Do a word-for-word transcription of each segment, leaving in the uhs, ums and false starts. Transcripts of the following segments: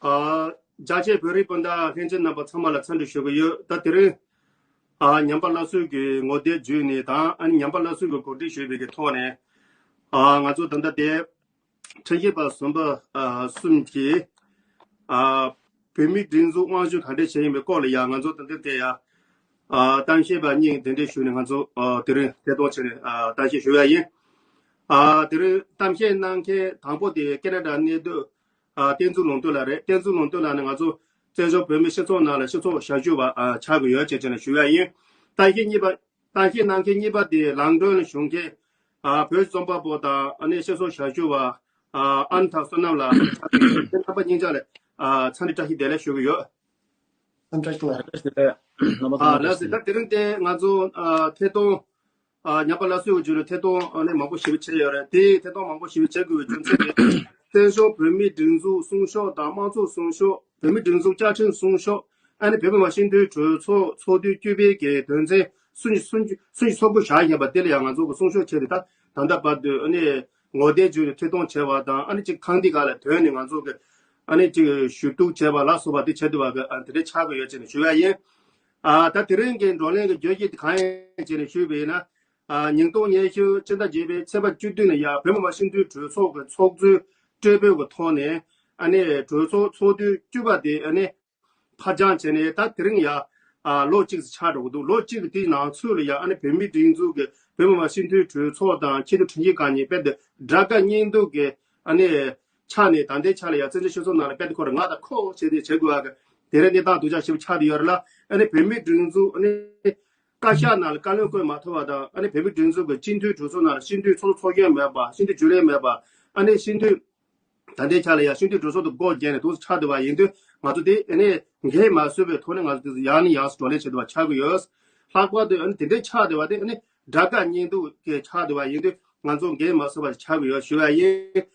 ཨ། རྒྱ་ཆེ་བོད་རིགས་སྤུན་ཟླ་ལྷན་རྒྱས་རྣམ་པ་ཚང་མ་ལ་འཚམས་འདྲི་ཞུ་གི་ཡོད། ད་དེ་རིང་། ཨ། ཉམས་པ་སླར་གསོའི་གི་ངོ་དེབ་བརྒྱུད་ནས་དང་ཨ་ནི་ཉམས་པ་སླར་གསོའི་གི་གོ་སྒྲིག་ཞུས་པའི་གི་ཐོག་ནས། ཨ། ང་ཚོ་ད་ལྟ་དེ་ཁྲིམས་ཞིབ་པ་གསུམ་པ་ཨ་གསུམ་གྱིས་ཨ་བོད་མིའི་སྒྲིག་འཛུགས་དབང་ཤུགས་ག་འདྲས་བྱས་ཡིན་པའི་སྐོར་ལ་ཡང་ང་ཚོ་ད་ལྟ་དེ་ཡང་ཨ་གཏམ་བཤད་པ་གཉིས་དེ་འདྲས་ཞུས་ནས་ང་ཚོ་ཨ་དེ་རིང་ཐད་གཏོང་བྱས་ནས་ཨ་གཏམ་བཤད་ཞུ་ཡ་ཡིན། ཨ་དེ་རིང་གཏམ་བཤད་གནང་མཁན་དང་པོ་དེ་ཁེ་ན་ཌ་གནས་སྡོད་ཨ་བསྟན་འཛིན་ལུང་སྟོན་ལགས་རེད། བསྟན་འཛིན་ལུང་སྟོན་ལགས་ནི་ང་ཚོ་བཙན་བྱོལ་བོད་མིའི་སྤྱི་ཚོགས་ནང་ལ་སྤྱི་ཚོགས་ཞབས་ཞུ་བ་ཨ་ཆགས་ཀྱི་ཡོད་ཅེས་བྱས་ནས་ཞུ་ཡ་ཡིན། གཏམ་བཤད་གཉིས་པ། གཏམ་བཤད་གནང་མཁན་གཉིས་པ་དེ་ལོན་ཌོན་ལ་བཞུགས་མཁན་ཨ་བོད་རྩོམ་པ་པོ་དང་ཨ་ནི་སྤྱི་ཚོགས་ཞབས་ཞུ་བ་ཨ་ཨན་ཐག་བསོད་ནམས་ལགས། རྣམ་པ་སྙིང་རྗེ་ལ་ཨ་འཚམས་འདྲི་བཀྲ་ཤིས་བདེ་ལེགས་ཞུ་གི་ཡོད། འཚམས་འདྲི་ཞུ་ལགས། རྣམ་པ་ཨ་ཚང་མ་ལགས་སོ། ད་དེ་རིང་དེ་ང་ཚོ་ཨ་ཐད་གཏོང་ཨ་ཉམས་པ་སླར་གསོའི་བརྒྱུད་ནས་ཐད་གཏོང་ཨ་ནི་མང་པོ་ཞེ་པོ་བྱས་ཡོད་རེད། དེ་ཐད་གཏོང་མང་པོ་ཞེ་པོ་བྱེད་དགོས་པའི་རྒྱུ་མཚན་དེ་བཙན་བྱོལ་བོད་མིའི་སྒྲིག་འཛུགས་སྲུང་སྐྱོབ་དང་དམངས་གཙོ་སྲུང་སྐྱོབ། བོད་མིའི་སྒྲིག་འཛུགས་བཅའ་ཁྲིམས་སྲུང་སྐྱོབ། ཨ་ནི་བོད་མི་མང་སྤྱི་འཐུས་གྲོས་ཚོགས་ཚོགས་དུས་བཅུ་པའི་གི་དོན་ཚན་སུམ་ཅུ་སུམ་ཅུ་སུམ་ཅུ་སོ་དགུ་བཞག་བཞག་པ་དེ་ལ་ཡང་ང་ཚོ་གི་སྲུང་སྐྱོབ་བྱས་ཏེ་ད་ད་ལྟ་བར་དུ་ཨ་ནི་ངོ་དེབ་བརྒྱུད་ནས་ཐད་གཏོང་བྱས་པ་དང་ཨ་ནི་ཅིག་ཁང་སྡེ་ཁག་ལ་ཐོན་ནས་ང་ཚོ་གི་ཨ་ནི་ཅིག་ཞུ་གཏུག་བྱས་པ་ལ་སོགས་པ་དེ་བྱས་འདུག་པ་གི་ཨ་དེ་འདྲ་ཆགས་ཀྱི་ཡོད་ཅེས་ནས་ཞུ་ཡ་ཡིན། ཨ་ད་དེ་རིང་གི་བགྲོ་གླེང་གི་བརྗོད་གཞི་དེ་གང་ཡིན་ཅེས་ནས་ཞུས་པ་ཡིན་ན། ཨ་ཉིས་སྟོང་ཉི་ཤུ་སྤྱི་ཟླ་བརྒྱད་པའི་ཚེས་པ་བཅུ་བདུན་ལ་ཡང་བོད་མི་མང་སྤྱི་འཐུས་གྲོས་ཚོགས་ཀྱི་ཚོགས་གཙོའི་སྤྲོད་པོད་ཀྱི་ཐོག་ནས་ཨ་ནི་གྲོས་ཚོགས་ཚོགས་དུས་བཅུ་པ་དེ་ཨ་ནི་ཕར་འགྱངས་བྱས་ནས་ད་དེ་རིང་ཡང་ཨ་ལོ་གཅིག་ཙམ་ཆགས་འགྲོ་གི་འདུག་ལོ་གཅིག་གི་དེའི་ནང་ཚུད་ལ་ཡང་ཨ་ནི་བོད་མིའི་སྒྲིག་འཛུགས་ཀྱི་བོད་མི་མང་སྤྱི་འཐུས་གྲོས་ཚོགས་དང་ཆེས་མཐོའི་ཁྲིམས་ཞིབ་ཁང་གཉིས་རྦད་དེ་དགྲ་དགའ་གཉེན་སྡུག་གི་ཨ་ནི་ཆ་ནས་ད་ལྟའི་ཆ་ལ་ཡང་བཙན་བྱོལ་སྤྱི་ཚོགས་ནང་ལ་རྦད་དེ་ཁོ་རང་ང་དང་ཁོ་བྱས་ཏེ་བྱེད་དགོས་པ་གི་དེ་རིང་གནས་སྟངས་སྡུག་ཅག་ཞེ་པོ་ཆགས་བསྡད་ཡོད་རེད་ལ། ཨ་ནི་བོད་མིའི་སྒྲིག་འཛུགས་ཨ་ནི་བཀའ་ཤག་ནང་ལ་བཀའ་བློན་བསྐོས་མ་ཐུབ་པ་དང་ཨ་ནི་བོད་མིའི་སྒྲིག་འཛུགས་ཀྱི་སྤྱི་འཐུས་གྲོས་ཚོགས་ནང་ལ་སྤྱི་འཐུས་ཚོགས་གཙོ་ཚོགས་གཞོན་མེད་པ། སྤྱི་འཐུས་རྒྱུན་ལས་མེད་པ། ཨ་ནི་སྤྱི་འཐུས་ད་ལྟའི་ཆ་ལ་ཡང་སྤྱི་འཐུས་གྲོས་ཚོགས་དུ་སྒོ་བརྒྱབ་ནས་དུ་ཆགས་བསྡད་པ་ཡིན་དུས་ང་ཚོ་དེ་ཨ་ནི་འགན་མ་བཟོད་པའི་ཐོག་ནས་ང་ཚོ་དེ་ཡང་ནས་ཡང་སེ་བགྲོ་གླེང་བྱེད་ཐུབ་པ་ཆགས་ཀྱི་ཡོད། ལྷག་པར་དུ་ཨ་ནི་དེ་འདྲའི་ཆགས་བསྡད་པ་དེ་ཨ་ནི་དགྲ་དགའ་གཉེན་སྡུག་གི་ཆགས་བསྡད་པ་ཡིན་དུས་ང་ཚོ་འགན་མ་བཟོད་པ་ཆགས་ཀྱི་ཡོད་ཞུ་བ་ཡིན།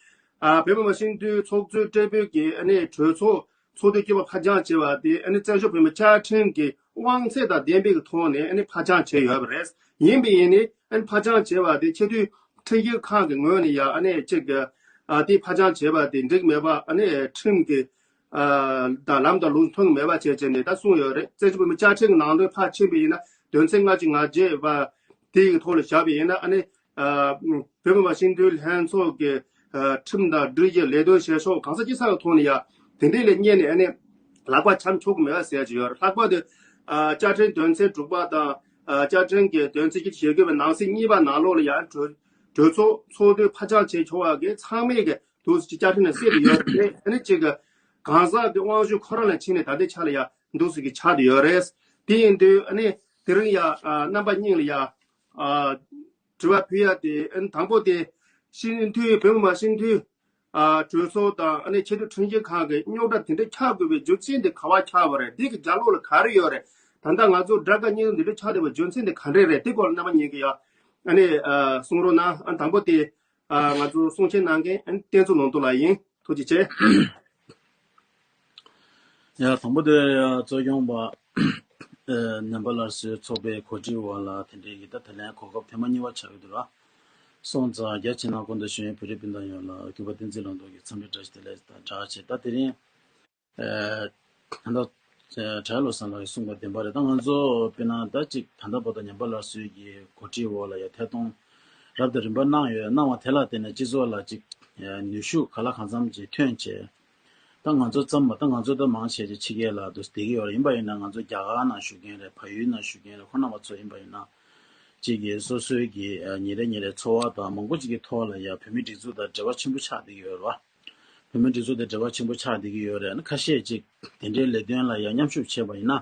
ཨ་བོད་མི་མང་སྤྱི་འཐུས་ཚོགས་གཙོའི་སྤྲོད་པོད་ཀྱི་ཨ་ནི་གྲོས་ཚོགས་ཚོགས་དུས་བཅུ་པ་ཕར་འགྱངས་བྱས་པ་དེ་ཨ་ནི་བཙན་བྱོལ་བོད་མི་བཅའ་ཁྲིམས་ཀྱི་དབང་ཚད་དང་ལྡན་པའི་ཐོག་ནས་ཨ་ནི་ཕར་འགྱངས་བྱས་ཡོད་པ་རེད། ཡིན་པ་ཡིན་ནའི་ཨ་ནི་ཕར་འགྱངས་བྱས་པ་དེ་ཆེས་མཐོའི་ཁྲིམས་ཞིབ་ཁང་གི་ངོས་ནས་ཡང་ཨ་ནི་གཅིག་གི་ཨ་དེ་ཕར་འགྱངས་བྱས་པ་དེ་འགྲིག་མེད་པ་ཨ་ནི་ཁྲིམས་ཀྱི་ཨ་དང་ལམ་དང་ལུགས་མཐུན་མེད་པ་བྱས་བྱས་ནས་ད་གསུངས་ཡོད་རེད། བཙན་བྱོལ་བོད་མི་བཅའ་ཁྲིམས་ཀྱི་ནང་དོན་ཕར་ཕྱིན་པ་ཡིན་ན་དོན་ཚན་ལྔ་བཅུ་ང་བརྒྱད་པ་དེ་ཡི་ཐོག་ལ་བཞག་པ་ཡིན་ན་ཨ་ནི། ཨ་བོད་མི་མང་སྤྱི་འཐུས་ལྷན་ཚོགས་ཀྱི་ཨ་ཁྲིམས་དང་སྒྲིག་གཞི་ལས་དོན་བྱེད་ཕྱོགས་གང་ས་ཅི་ས་གི་ཐོག་ནས་ཡང་དེ་འདྲའི་ལས་གཉེར་ནས་ཨ་ནི་ལག་པ་འཆང་ཆོག་གི་མེད་པ་ཟེར་གྱི་ཡོད་རེད། ལྷག་པར་དུ་ཨ་བཅའ་ཁྲིམས་དོན་ཚན་དྲུག་པ་དང་ཨ་བཅའ་ཁྲིམས་ཀྱི་དོན་ཚན་བཞི་བཅུ་ཞེ་དགུ་པའི་ནང་གསེས་གཉིས་པ་ནང་ལོགས་ལ་ཡང་གྲོས་གྲོས་ཚོགས་ཚོགས་དུས་ཕར་འགྱངས་བྱེད་ཆོག་པ་གི་ཚང་མས་གི་འདུག་སེ་བཅའ་ཁྲིམས་ནང་གསལ་དུ་ཡོད་རེད། ཨ་ནི་གཅིག་གི་གང་ཟག་གི་དབང་ཤུགས་ཁོ་རང་ལ་ཕྱིན་ནས་ད་ལྟའི་ཆ་ལ་ཡང་འདུག་སེ་གི་ཆགས་བསྡད་ཡོད་རེད། དེ་ཡིན་དུས་ཨ་ནི་དེ་རིང་ཡང་ཨ་རྣམ་པ་གཉིས་ལ་ཡང་ཨ་དྲི་བ་ཕུལ་ཡ་དེ་ཨ་ནི་དང་པོ་དེ་སྤྱི་འཐུས་བོད་མི་མང་སྤྱི་འཐུས་ཨ་གྲོས་ཚོགས་དང་ཨ་ནི་ཆེས་མཐོའི་ཁྲིམས་ཞིབ་ཁང་གི་རྙོག་དྲ་དེ་འདྲ་ཆགས་དགོས་པའི་རྒྱུ་མཚན་དེ་ག་པར་ཆགས་པ་རེད། འདི་གི་རྒྱབ་ལོགས་ལ་ག་རེ་ཡོད་རེད། ད་ལྟ་ང་ཚོ་དགྲ་དགའ་གཉེན་སྡུག་འདི་འདྲ་ཆགས་བསྡད་པའི་རྒྱུ་མཚན་དེ་ག་འདྲས་རེད། དེ་སྐོར་ལ་རྣམ་པ་གཉིས་ཀྱིས་ཡང་ཨ་ནི་ཨ་གསུང་རོགས་གནང་། ཨ་ནི་དང་པོ་དེ་ཨ་ང་ཚོ་གསུང་བཤད་གནང་མཁན་ཨ་ནི་བསྟན་འཛིན་ལུང་རྟོགས་ལགས་ཡིན། ཐུགས་རྗེ་ཆེ། ཡ་དང་པོ་དེ་གཙོ་སྐྱོང་པ་ཨ་ཉམས་པ་སླར་གསོའི་ཚོགས་པའི་གོ་སྒྲིག་འོག་ལ་དེ་འདྲའི་གི་ད་དེ་ལན་གོ་སྐབས་ཐེངས་མ་གཉིས་པ་ཆགས་ཀྱི་འདུག་ར། སོང་ཙང་རྒྱ་ཆེ་ན་སྐུ་མདུན་ཞུ་ཡོན་བོད་རིགས་སྤུན་ཟླ་ཡོངས་ལ་གུས་པ་བསྟན་འཛིན་ལུང་རྟོགས་ཀྱིས་འཚམས་འདྲི་བཀྲ་ཤིས་བདེ་ལེགས་དང་སྦྲགས་བྱས། ད་དེ་རིང་ཨ་ད་ལྟ་གྲྭ་བློ་བཟང་ལགས་ཀྱིས་གསུངས་པ་བདེན་པ་རེད། ད་ང་ཚོ་དཔེར་ན་ད་ཅིག་ད་ལྟ་བར་དུ་ཉམས་པ་སླར་གསོའི་གི་གོ་སྒྲིག་འོག་ལ་ཡ་ཐད་གཏོང་རབ་དང་རིམ་པ་གནང་ཡོད། གནང་བ་དེ་ལ་བརྟེན་ནས་སྤྱི་ཚོགས་ལ་ཅིག་ནུས་ཤུགས་ག་ལ་གང་འཚམ་ཅིག་ཐོན་བྱས། ད་ང་ཚོ་ཙམ་མ་ད་ང་ཚོ་ད་མང་ཆེ་ཆེ་ཕྱི་རྒྱལ་ལ་འདུག་བསྡད་ཀྱི་ཡོད་རེད། ཡིན་པ་ཡིན་ན་ང་ཚོ་རྒྱ་གར་ནང་བཞུགས་མཁན་རེད། བལ་ཡུལ་ནང་བཞུགས་མཁན་རེད། ཁོ་རྣམ་པ་ཚོ་ཡིན་པ་ཡིན་ན་ཅིག་གི་སོ་སོའི་གི་ཉིན་རེ་ཉིན་རེ་འཚོ་བ་དང་མང་པོ་ཅིག་གི་ཐོག་ལ་ཡ་བོད་མིའི་སྒྲིག་འཛུགས་དང་འབྲེལ་བ་ཆེན་པོ་ཆགས་བསྡད་ཀྱི་ཡོད་རེད་བ། བོད་མིའི་སྒྲིག་འཛུགས་དང་འབྲེལ་བ་ཆེན་པོ་ཆགས་བསྡད་ཀྱི་ཡོད་རེད། ཨ་ནི་ཁ་ཤས་ཅིག་དེ་འདྲའི་ལས་དོན་ལ་ཡང་མཉམ་ཞུགས་བྱས་པ་ཡིན་ན་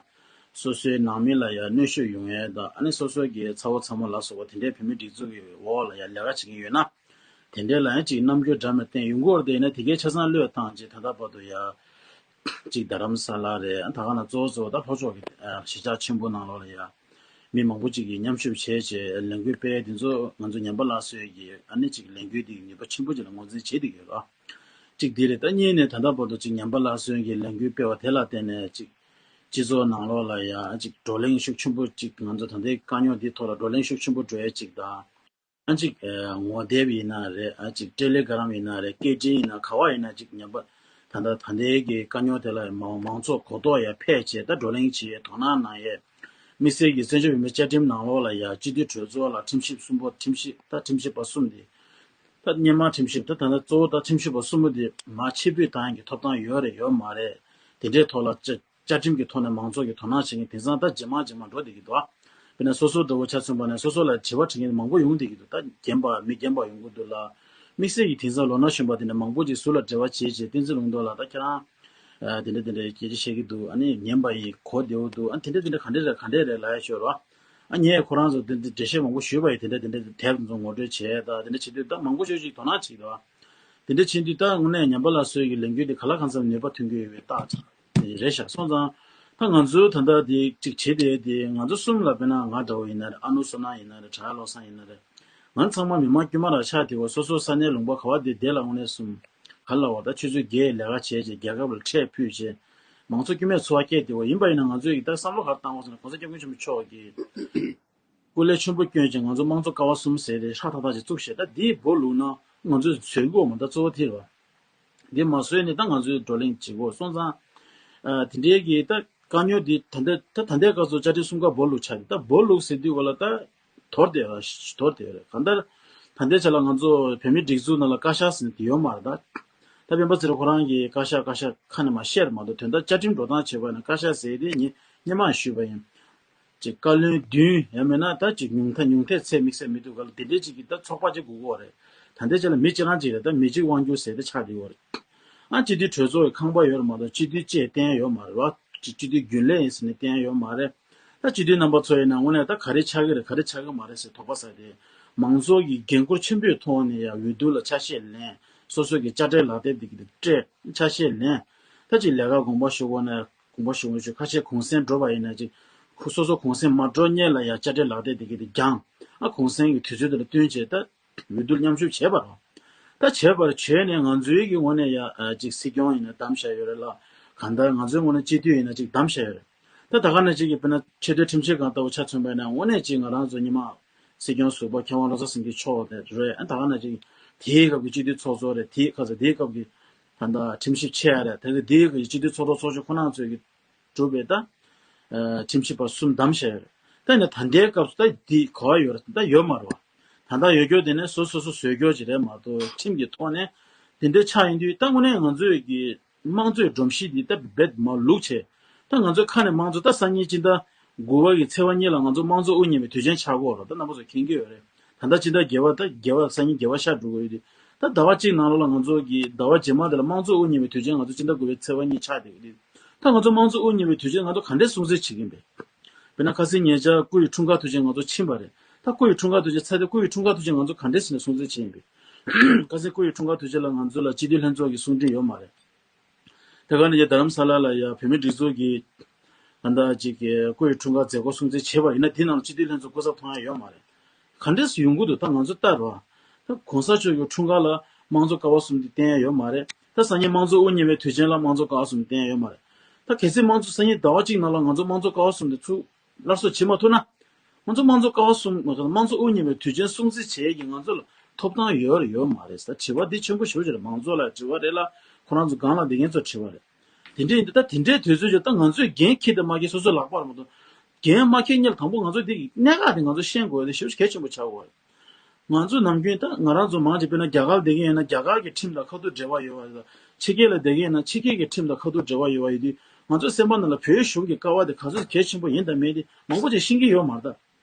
སོ་སོའི་ནང་མི་ལ་ཡང་གནོན་ཤུགས་ཡོང་ཡས་དང་ཨ་ནི་སོ་སོའི་གི་ཚ་བོ་ཚ་མོ་ལ་སོགས་པ་དེ་འདྲའི་བོད་མིའི་སྒྲིག་འཛུགས་ཀྱི་འོག་ལ་ཡང་ལས་ཀ་བྱེད་ཀྱི་ཡོད་ན་དེ་འདྲའི་ལ་ཡང་ཅིག་རྣམ་འགྱུར་འདྲ་མིན་བསྟན་ཡོང་གི་ཡོད་རེད། དེ་ཡིན་ན་དེ་གའི་ཆ་ཚང་བློས་བཏང་ཅིག་ད་ལྟ་བར་དུ་ཡང་ཅིག་རྡ་རམ་ས་ལ་རེད། ད་ག་ན་གཙོ་བོ་གཙོ་བོ་ད་ལྷོ་ཕྱོགས་ཀྱི་གཞིས་ཆགས་ཆེན་པོ་ནང་ལོགས་ལ་ཡང་མི་མང་པོ་ཅིག་གིས་མཉམ་ཞུགས་བྱས་བྱས་ལས་འགུལ་སྤེལ་དེ་ཚོ་ང་ཚོ་ཉམས་པ་སླར་གསོའི་གི་ཨ་ནི་ཅིག་ལས་འགུལ་དེ་གི་ནུས་པ་ཆེན་པོ་ཅིག་ལ་ངོས་འཛིན་བྱེད་བསྡད་ཡོད་ར། གཅིག་འདི་རེད། ད་གཉིས་ནས་ད་ལྟ་བར་དུ་ཅིག་ཉམས་པ་སླར་གསོའི་གི་ལས་འགུལ་སྤེལ་བ་དེ་ལ་བརྟེན་ནས་ཅིག་སྤྱི་ཚོགས་ནང་ལོགས་ལ་ཡང་ཅིག་བགྲོ་གླེང་ཤུགས་ཆེན་པོ་ཅིག་ང་ཚོ་ད་ལྟའི་དཀའ་རྙོག་འདིའི་ཐོག་ལ་བགྲོ་གླེང་ཤུགས་ཆེན་པོ་འགྲོ་ཡས་ཅིག་དང་། ཨ་ཅིག་ངོ་དེབ་ཡིན་ན་རེད། ཨ་ཅིག་ཊེ་ལེ་གྷ་རམ་ཡིན་ན་རེད། སྐད་འཕྲིན་ཡིན་ན་ག་བ་ཡིན་ན་ཅིག་ཉམས་པ་ ད་ལྟ་ད་ལྟའི་གི་དཀའ་རྙོག་དེ་ལ་མང་མང་ཚོགས་གོ་རྟོགས་ཡར་འཕེལ་བྱས། ད་བགྲོ་གླེང་བྱས་དོ་སྣང་གནང་ཡས། དམིགས་བསལ་གྱི་བཙན་བྱོལ་བོད་མིའི་བཅའ་ཁྲིམས་ནང་ལོགས་ལ་ཡ་སྤྱི་འཐུས་གྲོས་ཚོགས་ལ་ཁྲིམས་ཞིབ་གསུམ་པོ། ཁྲིམས་ཞིབ་ད་ཁྲིམས་ཞིབ་པ་གསུམ་དེ། ད་སྔོན་མ་ཁྲིམས་ཞིབ་ད་ད་ལྟ་གཙོ་བོ་ད་ཁྲིམས་ཞིབ་པ་གསུམ་པོ་དེ་མར་ཕྱིར་འབུད་བཏང་ཡག་གི་ཐོབ་ཐང་ཡོད་རེད་ཡོད་མ་རེད། དེ་འདྲའི་ཐོག་ལ་བཅའ་བཅའ་ཁྲིམས་ཀྱི་ཐོག་ནས་མང་ཚོགས་ཀྱིས་དོ་སྣང་བྱེད་མཁན་དེང་སང་ད་ཇེ་མང་ཇེ་མང་འགྲོ་བསྡད་ཀྱི་འདུག་དཔེར་ན་སོ་སོ་འདྲ་བོ་ཆ་མཚོན་པ་ནས་སོ་སོ་ལ་དྲི་བ་དྲི་མཁན་མང་པོ་ཡོང་བསྡད་ཀྱི་འདུག་ད་རྒན་པ་མི་རྒན་པ་ཡོང་གི་འདུག་ལ། དམིགས་བསལ་གྱི་དེང་སང་ལོ་ན་གཞོན་པ་དེ་འདྲ་མང་པོ་ཅིག་ཟུར་ལ་འབྲེལ་བ་བྱེད་བྱས་བསྟན་འཛིན་ལུང་རྟོགས་ལགས་ད་ཁྱེད་རང་། ཨ་དེ་འདྲ་དེ་འདྲ་སྐད་ཆ་བཤད་ཀྱི་འདུག་ཨ་ནི་ཉན་པ་ཡིན་གོ་བདེ་བོ་འདུག་ཨ་དེ་འདྲ་དེ་འདྲ་ག་འདྲ་རེད་ག་འདྲ་རེད་ལབ་ཡ་ཤོད་རོགས། ཨ་ངས་ཁོ་རང་ཚོ་དེ་འདྲ་འགྲེལ་བཤད་མང་པོ་ཞུས་པ་ཡིན། དེ་འདྲ་དེ་འདྲ་དེབ་ཚོ་ངོ་སྤྲོད་བྱས་ད་དེ་འདྲ་བྱེད་དུས་ད་མང་པོ་ཤོས་ཅིག་དོ་སྣང་བྱེད་ཀྱི་འདུག་དེ་འདྲ་བྱེད་དུས་ད་དངོས་གནས་ཉན་པ་ལ་སོས་ཀྱི་ལས་འགུལ་དེ་ག་ལ་གང་འཚམ་ནུས་པ་ཐོན་གྱི་ཡོད་པའི་རྟགས་ཅིག་རེད་ཤག་སོང་ཙང་། ད་ང་ཚོའི་ད་ལྟ་དེ་ཅིག་བྱེད་དེ་དེ་ང་ཚོ་གསུམ་ལ་དཔེར་ན་ང་འདྲ་བོ་ཡིན་ན་རེད། ཨ་ནུ་བསོད་ནམས་ཡིན་ན་རེད། བྲག་བློ་བཟང་ཡིན་ན་རེད། ང་ཚང་མ་མི་མང་དཀྱུས་མ་རང་ཆགས་དེ་བ་སོ་སོ་ས་གནས་ལུང་པ་ག་བ་དེ་དེ་ལ་དངོས་གནས་གསུམ། ག་ལ་བ་ད་ཆུ་ཚོད་བརྒྱད་ལས་ཀ་བྱས་རྗེས་རྒྱལ་ཁབ་ལ་ཁྲལ་ཕུལ་རྗེས། མང་ཚོགས་དཀྱུས་མའི་འཚོ་བ་སྐྱེལ་བདེ་བ་ཡིན་པ་ཡིན་ན་ང་ཚོས་ཀྱི་ད་བསམ་བློ་ག་རེ་བཏང་བ་ཟེར་ན་༸གོང་ས་༸སྐྱབས་མགོན་ཆེན་པོ་མཆོག་གིས་སྐུ་ལས་ཆེན་པོ་བསྐྱོན་བྱས་ང་ཚོ་དམངས་གཙོ་ཀ་བ་གསུམ་ཟེར་ཏེ་ཧྲག་ཐག་ཐག་ཅིག་བཙུགས་བྱས། ད་འདིའི་སྦོ་ལུག་ན་ང་ཚོས་བཟོས་དགོས་མ་ད་གཙོ་བོ་དེ་རེད་བ། འདི་མ་བཟོས་ནས་ད་ང་ཚོས་བགྲོ་གླེང་བྱེད་དགོས་སོང་ཙང་། ཨ་དེ་འདྲའི་གི་ད་དཀའ་རྙོག་འདི་ད་ལྟ་ད་ད་ལྟའི་སྐབས་སུ་བཅའ་ཁྲིམས་གསུམ་ཀ་སྦོ་ལུག་ཆགས་ཀྱི། ད་སྦོ་ལུག་ཟེར་དུས་ག་ལ་ད། དོར་བསྡད་ཡོད་རེད། དོར་བསྡད་ཡོད་རེད། གང་ལྟར། ད་ལྟའི་ཆ་ལ་ང་ཚོ་བོད་མིའི་སྒྲིག་འཛུགས་ནང་ལ་བཀའ་ཤག་ཟེར་ནས་དེ་ཡོད་མ་རེད་ད། ད་སྤེན་པ་ཚེ་རིང་ཁོ་རང་གིས་བཀའ་ཤག་བཀའ་ཤག་ཁ་ནས་མར་བཤད་མ་གཏོགས་དོན་དག་བཅའ་ཁྲིམས་འགྲོ་སྟངས་བྱེད་པ་ཡིན་ན་བཀའ་ཤག་ཟེར་དེ་ངས་སྔོན་མ་ཞུས་པ་ཡིན། ཅིག་བཀའ་བློན་བདུན་ཡང་མིན་ན་ད་ཅིག་ཉུང་མཐའ་ཉུང་མཐའི་ཚད་དམིགས་བསལ་མི་འདུག་ག་ལ་དེ་འདྲའི་ཅིག་གི་ད་ཚོགས་པ་ཅིག་དགོས་ཀྱི་ཡོད་རེད། ད་ལྟའི་ཆ་ལ་མི་གཅིག་རང་ཅིག་རེད། ད་མི་གཅིག་དབང་སྒྱུར་ཟེར་དེ་ཆགས་བསྡད་ཡོད་རེད། ཨ་སྤྱི་འཐུས་གྲོས་ཚོགས་ཀྱི་ཁང་པ་ཡོད་རེད་མ་གཏོགས་སྤྱི་འཐུས་བཅས་བསྟན་ཡོད་མ་རེད་བ། སྤྱི་འཐུས་རྒྱུན་ལས་ཡིན་ཟེར་ནས་བསྟན་ཡོད་མ་རེད། ད་སྤྱི་འཐུས་རྣམ་པ་ཚོ་ཡིན་ན་དངོས་གནས་ད་ག་རེ་ཆགས་ཀྱི་རེད་ག་རེ་ཆགས་ཀྱི་མ་རེད་ཟེར་དོགས་པ་ཟ་སྟེ། མང་ཚོགས་ཀྱི་འགན་ཁུར་ཆེན་པོའི་ཐོག་ནས་ཡང་འོས་བསྡུ་ལ་ཆ་ཤས་ལེན། སོ་སོ་གི་དཔྱ་ཁྲལ་ལག་དེབ་དེ་གི་སྤྲད་ཆ་ཤས་ལེན། ད་ཅིག་ལས་ཀ་དགོངས་པ་ཞུ་དགོས་ན་དགོངས་པ་ཞུ་དགོས་ཞུ། ཁ་ཤས་གུང་སེང་འགྲོ་བ་ཡིན་ན་ཅིག་ཁོ་སོ་སོ་གུང་སེང་མ་འགྲོ་སྔོན་ལ་ཡང་དཔྱ་ཁྲལ་ལག་དེབ་དེ་གི་དེ་འགྱངས། ཨ་གུང་སེང་གི་དུས་ཚོད་དེ་ལ་བསྟུན་བྱས་ད། འོས་བསྡུར་མཉམ་ཞུགས་བྱས་པ་རེད། ད་བྱས་པར་བྱས་ནས་ང་ཚོའི་གི་ངོས་ནས་ཡ་ཨ་ཅིག་སྲིད་སྐྱོང་ཡིན་ན་བདམས་བཞག་ཡོད་རེད་ལ། གང་ལྟར་ང་ཚོའི་ངོས་ནས་སྤྱི་འཐུས་ཡིན་ན་ཅིག་བདམས་བཞག་ཡོད་རེད། ད་ད་ག་ནང་བཞིན་གྱི་དཔེར་ན་ཆེས་མཐོའི་ཁྲིམས་ཞིབ་ཁང་ལྟ་བུ་ཆ་མཚོན་པ་ཡིན་ན་དངོས་གནས་ཅིག་ང་རང་ཚོ་སྔོན་མ་སྲིད་སྐྱོང་ཟུར་པ་མཁས་དབང་བློ་བཟང་སེང་གེ་མཆོག་དེ་རེད། ཨ་ད་ག་ནང་བཞིན་དེའི་སྐབས་ཀྱི་སྤྱི་འཐུས་ཚོགས་གཙོ་རེད། དེའི་ཁ་ཚ་དེའི་སྐབས་ཀྱི་ད་ལྟ་ཁྲིམས་ཞིབ་ཆེ་ཡ་རེད། ད་དེའི་སྐབས་ཀྱི་སྤྱི་འཐུས་ཚོགས་གཙོ་ཚོགས་གཞོན་ཁོ་རང་ཚོའི་གི་གྲུབ་པའི་ད། ཨ་ཁྲིམས་ཞིབ་པ་གསུམ་བདམས་བཞག་ཡོད་རེད། ད་ནི་ད་ལྟའི་སྐབས་སུ་ད་འདི་ག་བ་ཡོད་རེད། ད་ཡོད་མ་རེད་བ། ད་ལྟ་ཡོད་རྒྱུ་དེ་ནི་སོ་སོ་སོ་བཟོས་རྒྱུ་ཅིག་རེད་མ་གཏོགས་ཁྲིམས་ཀྱི་ཐོག་ནས་དེ་འདྲའི་ཆགས་ཡིན་དུས་ད་དངོས་གནས་ང་ཚོས་ཀྱི་དམངས་གཙོའི་སྒྲོམ་གཞི་འདི་ད་རྦད་མ་ལུག་བྱས། ད་ང་ཚོའི་ཁ་ནས་དམངས་གཙོ་ད་སང་ཉིན་སྤྱི་ཟླ་དགུ་པ་གི་ཚེས་པ་གཉིས་ལ་ང་ཚོ་དམངས་གཙོ་དབུ་བརྙེས་པའི་དུས་ཆེན་ཆགས་ཀྱི་ཡོད་རེད། ད་རྣམ་པ་ཚོ་མཁྱེན་གྱི་ཡོད་རེད། ད་ལྟ་སྤྱི་ཟླ་བརྒྱད་པ་ད་བརྒྱད་པ་སང་ཉིན་བརྒྱད་པ་ཤར་འགྲོ་གི་ཡོད་དུས། ད་ཟླ་བ་གཅིག་ནང་ལོགས་ལ་ང་ཚོ་གི་ཟླ་བ་རྗེས་མ་དེ་ལ་དམངས་གཙོ་དབུ་བརྙེས་པའི་དུས་ཆེན་ང་ཚོ་སྤྱི་ཟླ་དགུ་པའི་ཚེས་པ་གཉིས་ཆགས་བསྡད་ཀྱི་རེད། ད་ང་ཚོ་དམངས་གཙོ་དབུ་བརྙེས་པའི་དུས་ཆེན་ང་ཚོ་ག་འདྲས་སྲུང་བརྩི་བྱེད་ཀྱི་ཡིན་པས། དཔེར་ན་ཁ་སང་ཉེ་ཆར་སྐུ་ཡི་འཁྲུངས་སྐར་དུས་ཆེན་ང་ཚོ་ཕྱིན་པ་རེད། ད་སྐུ་ཡི་འཁྲུངས་སྐར་དུས་ཆེན་ཚར་ཏེ་སྐུ་ཡི་འཁྲུངས་སྐར་དུས་ཆེན་ང་ཚོ་ག་འདྲས་བྱས་ནས་སྲུང་བརྩི་བྱེད་ཀྱི་ཡིན་པས། ཁ་སང་སྐུ་ཡི་འཁྲུངས་སྐར་དུས་ཆེན་ལ་ང་ཚོ་ལ་སྤྱི་འཐུས་ལྷན་ཚོགས་ཀྱི་གསུང་འཕྲིན་ཡོད་མ་རེད། དེ་ག་ནས་རྡ་རམ་ས་ལ་ལ་ཡ་བོད་མིའི་སྒྲིག་འཛུགས་ཀྱི་ད་ལྟ་ཅིག་གི་སྐུ་ཡི་འཁྲུངས་སྐར་མཛད་སྒོ་སྲུང་བརྩི་བྱས་པ་ཡིན་ན་དེ་ནང་ལ་སྤྱི་འཐུས་ལྷན་ཚོགས་སྐུ་ཚབ་མཐོང་ཡ་ཡོད་མ་རེད། ག་འདྲས་སུ་ཡོང་གི་འདུག་ད་ང་ཚོ་ལྟར་བ། ད་གོང་ས་མཆོག་གི་འཁྲུངས་སྐར་ལ་དམངས་གཙོ་ཀ་བ་གསུམ་དེ་བསྟན་ཡ་ཡོད་མ་རེད། ད་སང་ཉིན་དམངས་གཙོ་དབུ་བརྙེས་པའི་དུས་ཆེན་ལ་དམངས་གཙོ་ཀ་བ་གསུམ་བསྟན་ཡ་ཡོད་མ་རེད། ད་གལ་སྲིད་དམངས་གཙོ་སང་ཉིན་ཟླ་བ་གཅིག་ནང་ལ་ང་ཚོ་དམངས་གཙོ་ཀ་བ་གསུམ་དེ་ཚུར་སླར་གསོ་བྱེད་མ་ཐུབ་ན། ང་ཚོ་དམངས་གཙོ་ཀ་བ་གསུམ་མ་གཏོགས་དམངས་གཙོ་དབུ་བརྙེས་པའི་དུས་ཆེན་སྲུང་བརྩི་བྱེད་ཀྱི་ང་ཚོ་ལ་ཐོབ་ཐང་ཡོད་རེད་ཡོད་མ་རེད་ཟེར་དྲི་བ་འདི་ཆེན་པོ་ཞེ་པོ་ཅིག་རེད། མང་ཚོགས་ལ་དྲི་བ་རེད་ལ་ཁོ་རང་ཚོ་སྒང་ལ་བསྡད་མཁན་ཚོ་དྲི་བ་རེད། དེ་འདྲ་ཡིན་དུས་ད་དེ་འདྲའི་དུས་ཚོད་ཅིག་ད་ང་ཚོས་འགན་འཁྱེར་དང་མ་འཁྱེར་སོ་སོའི་ལག་པར་མ་གཏོགས། འགན་མ་འཁྱེར་སྔོན་ལ་དང་པོ་ང་ཚོ་འདི་གི་གནད་འགག་དེ་ང་ཚོ་ཤེས་དགོས་ཡ་དེ་ཞེ་པོ་ཅིག་གལ་ཆེན་པོ་ཆགས་ཡོད་རེད། ང་ཚོ་ནམ་རྒྱུན་ད་ང་རང་ཚོ་མང་ཆེ་དཔེར་ན་རྒྱ་གར་བསྡད་ཀྱི་ཡིན་ན་རྒྱ་གར་གྱི་ཁྲིམས་དང་ཁ་ཐུག་འབྲེལ་བ་ཡོད་པ་དང་། ཕྱི་རྒྱལ་ལ་བསྡད་ཀྱི་ཡིན་ན་ཕྱི་རྒྱལ་གྱི་ཁྲིམས་དང་ཁ་ཐུག་འབྲེལ་བ་ཡོད་པ་ཡིན་དུས་ང་ཚོའི་སེམས་པ་ནང་ལ་བོད་གཞུང་གི་ཀ་བ་དེ་ག་ཚོད་གལ་ཆེན་པོ་ཡིན་དང་མེད་དེ་མང་པོ་ཅིག་ཤེས་ཀྱི་ཡོད་མ་རེད་ད།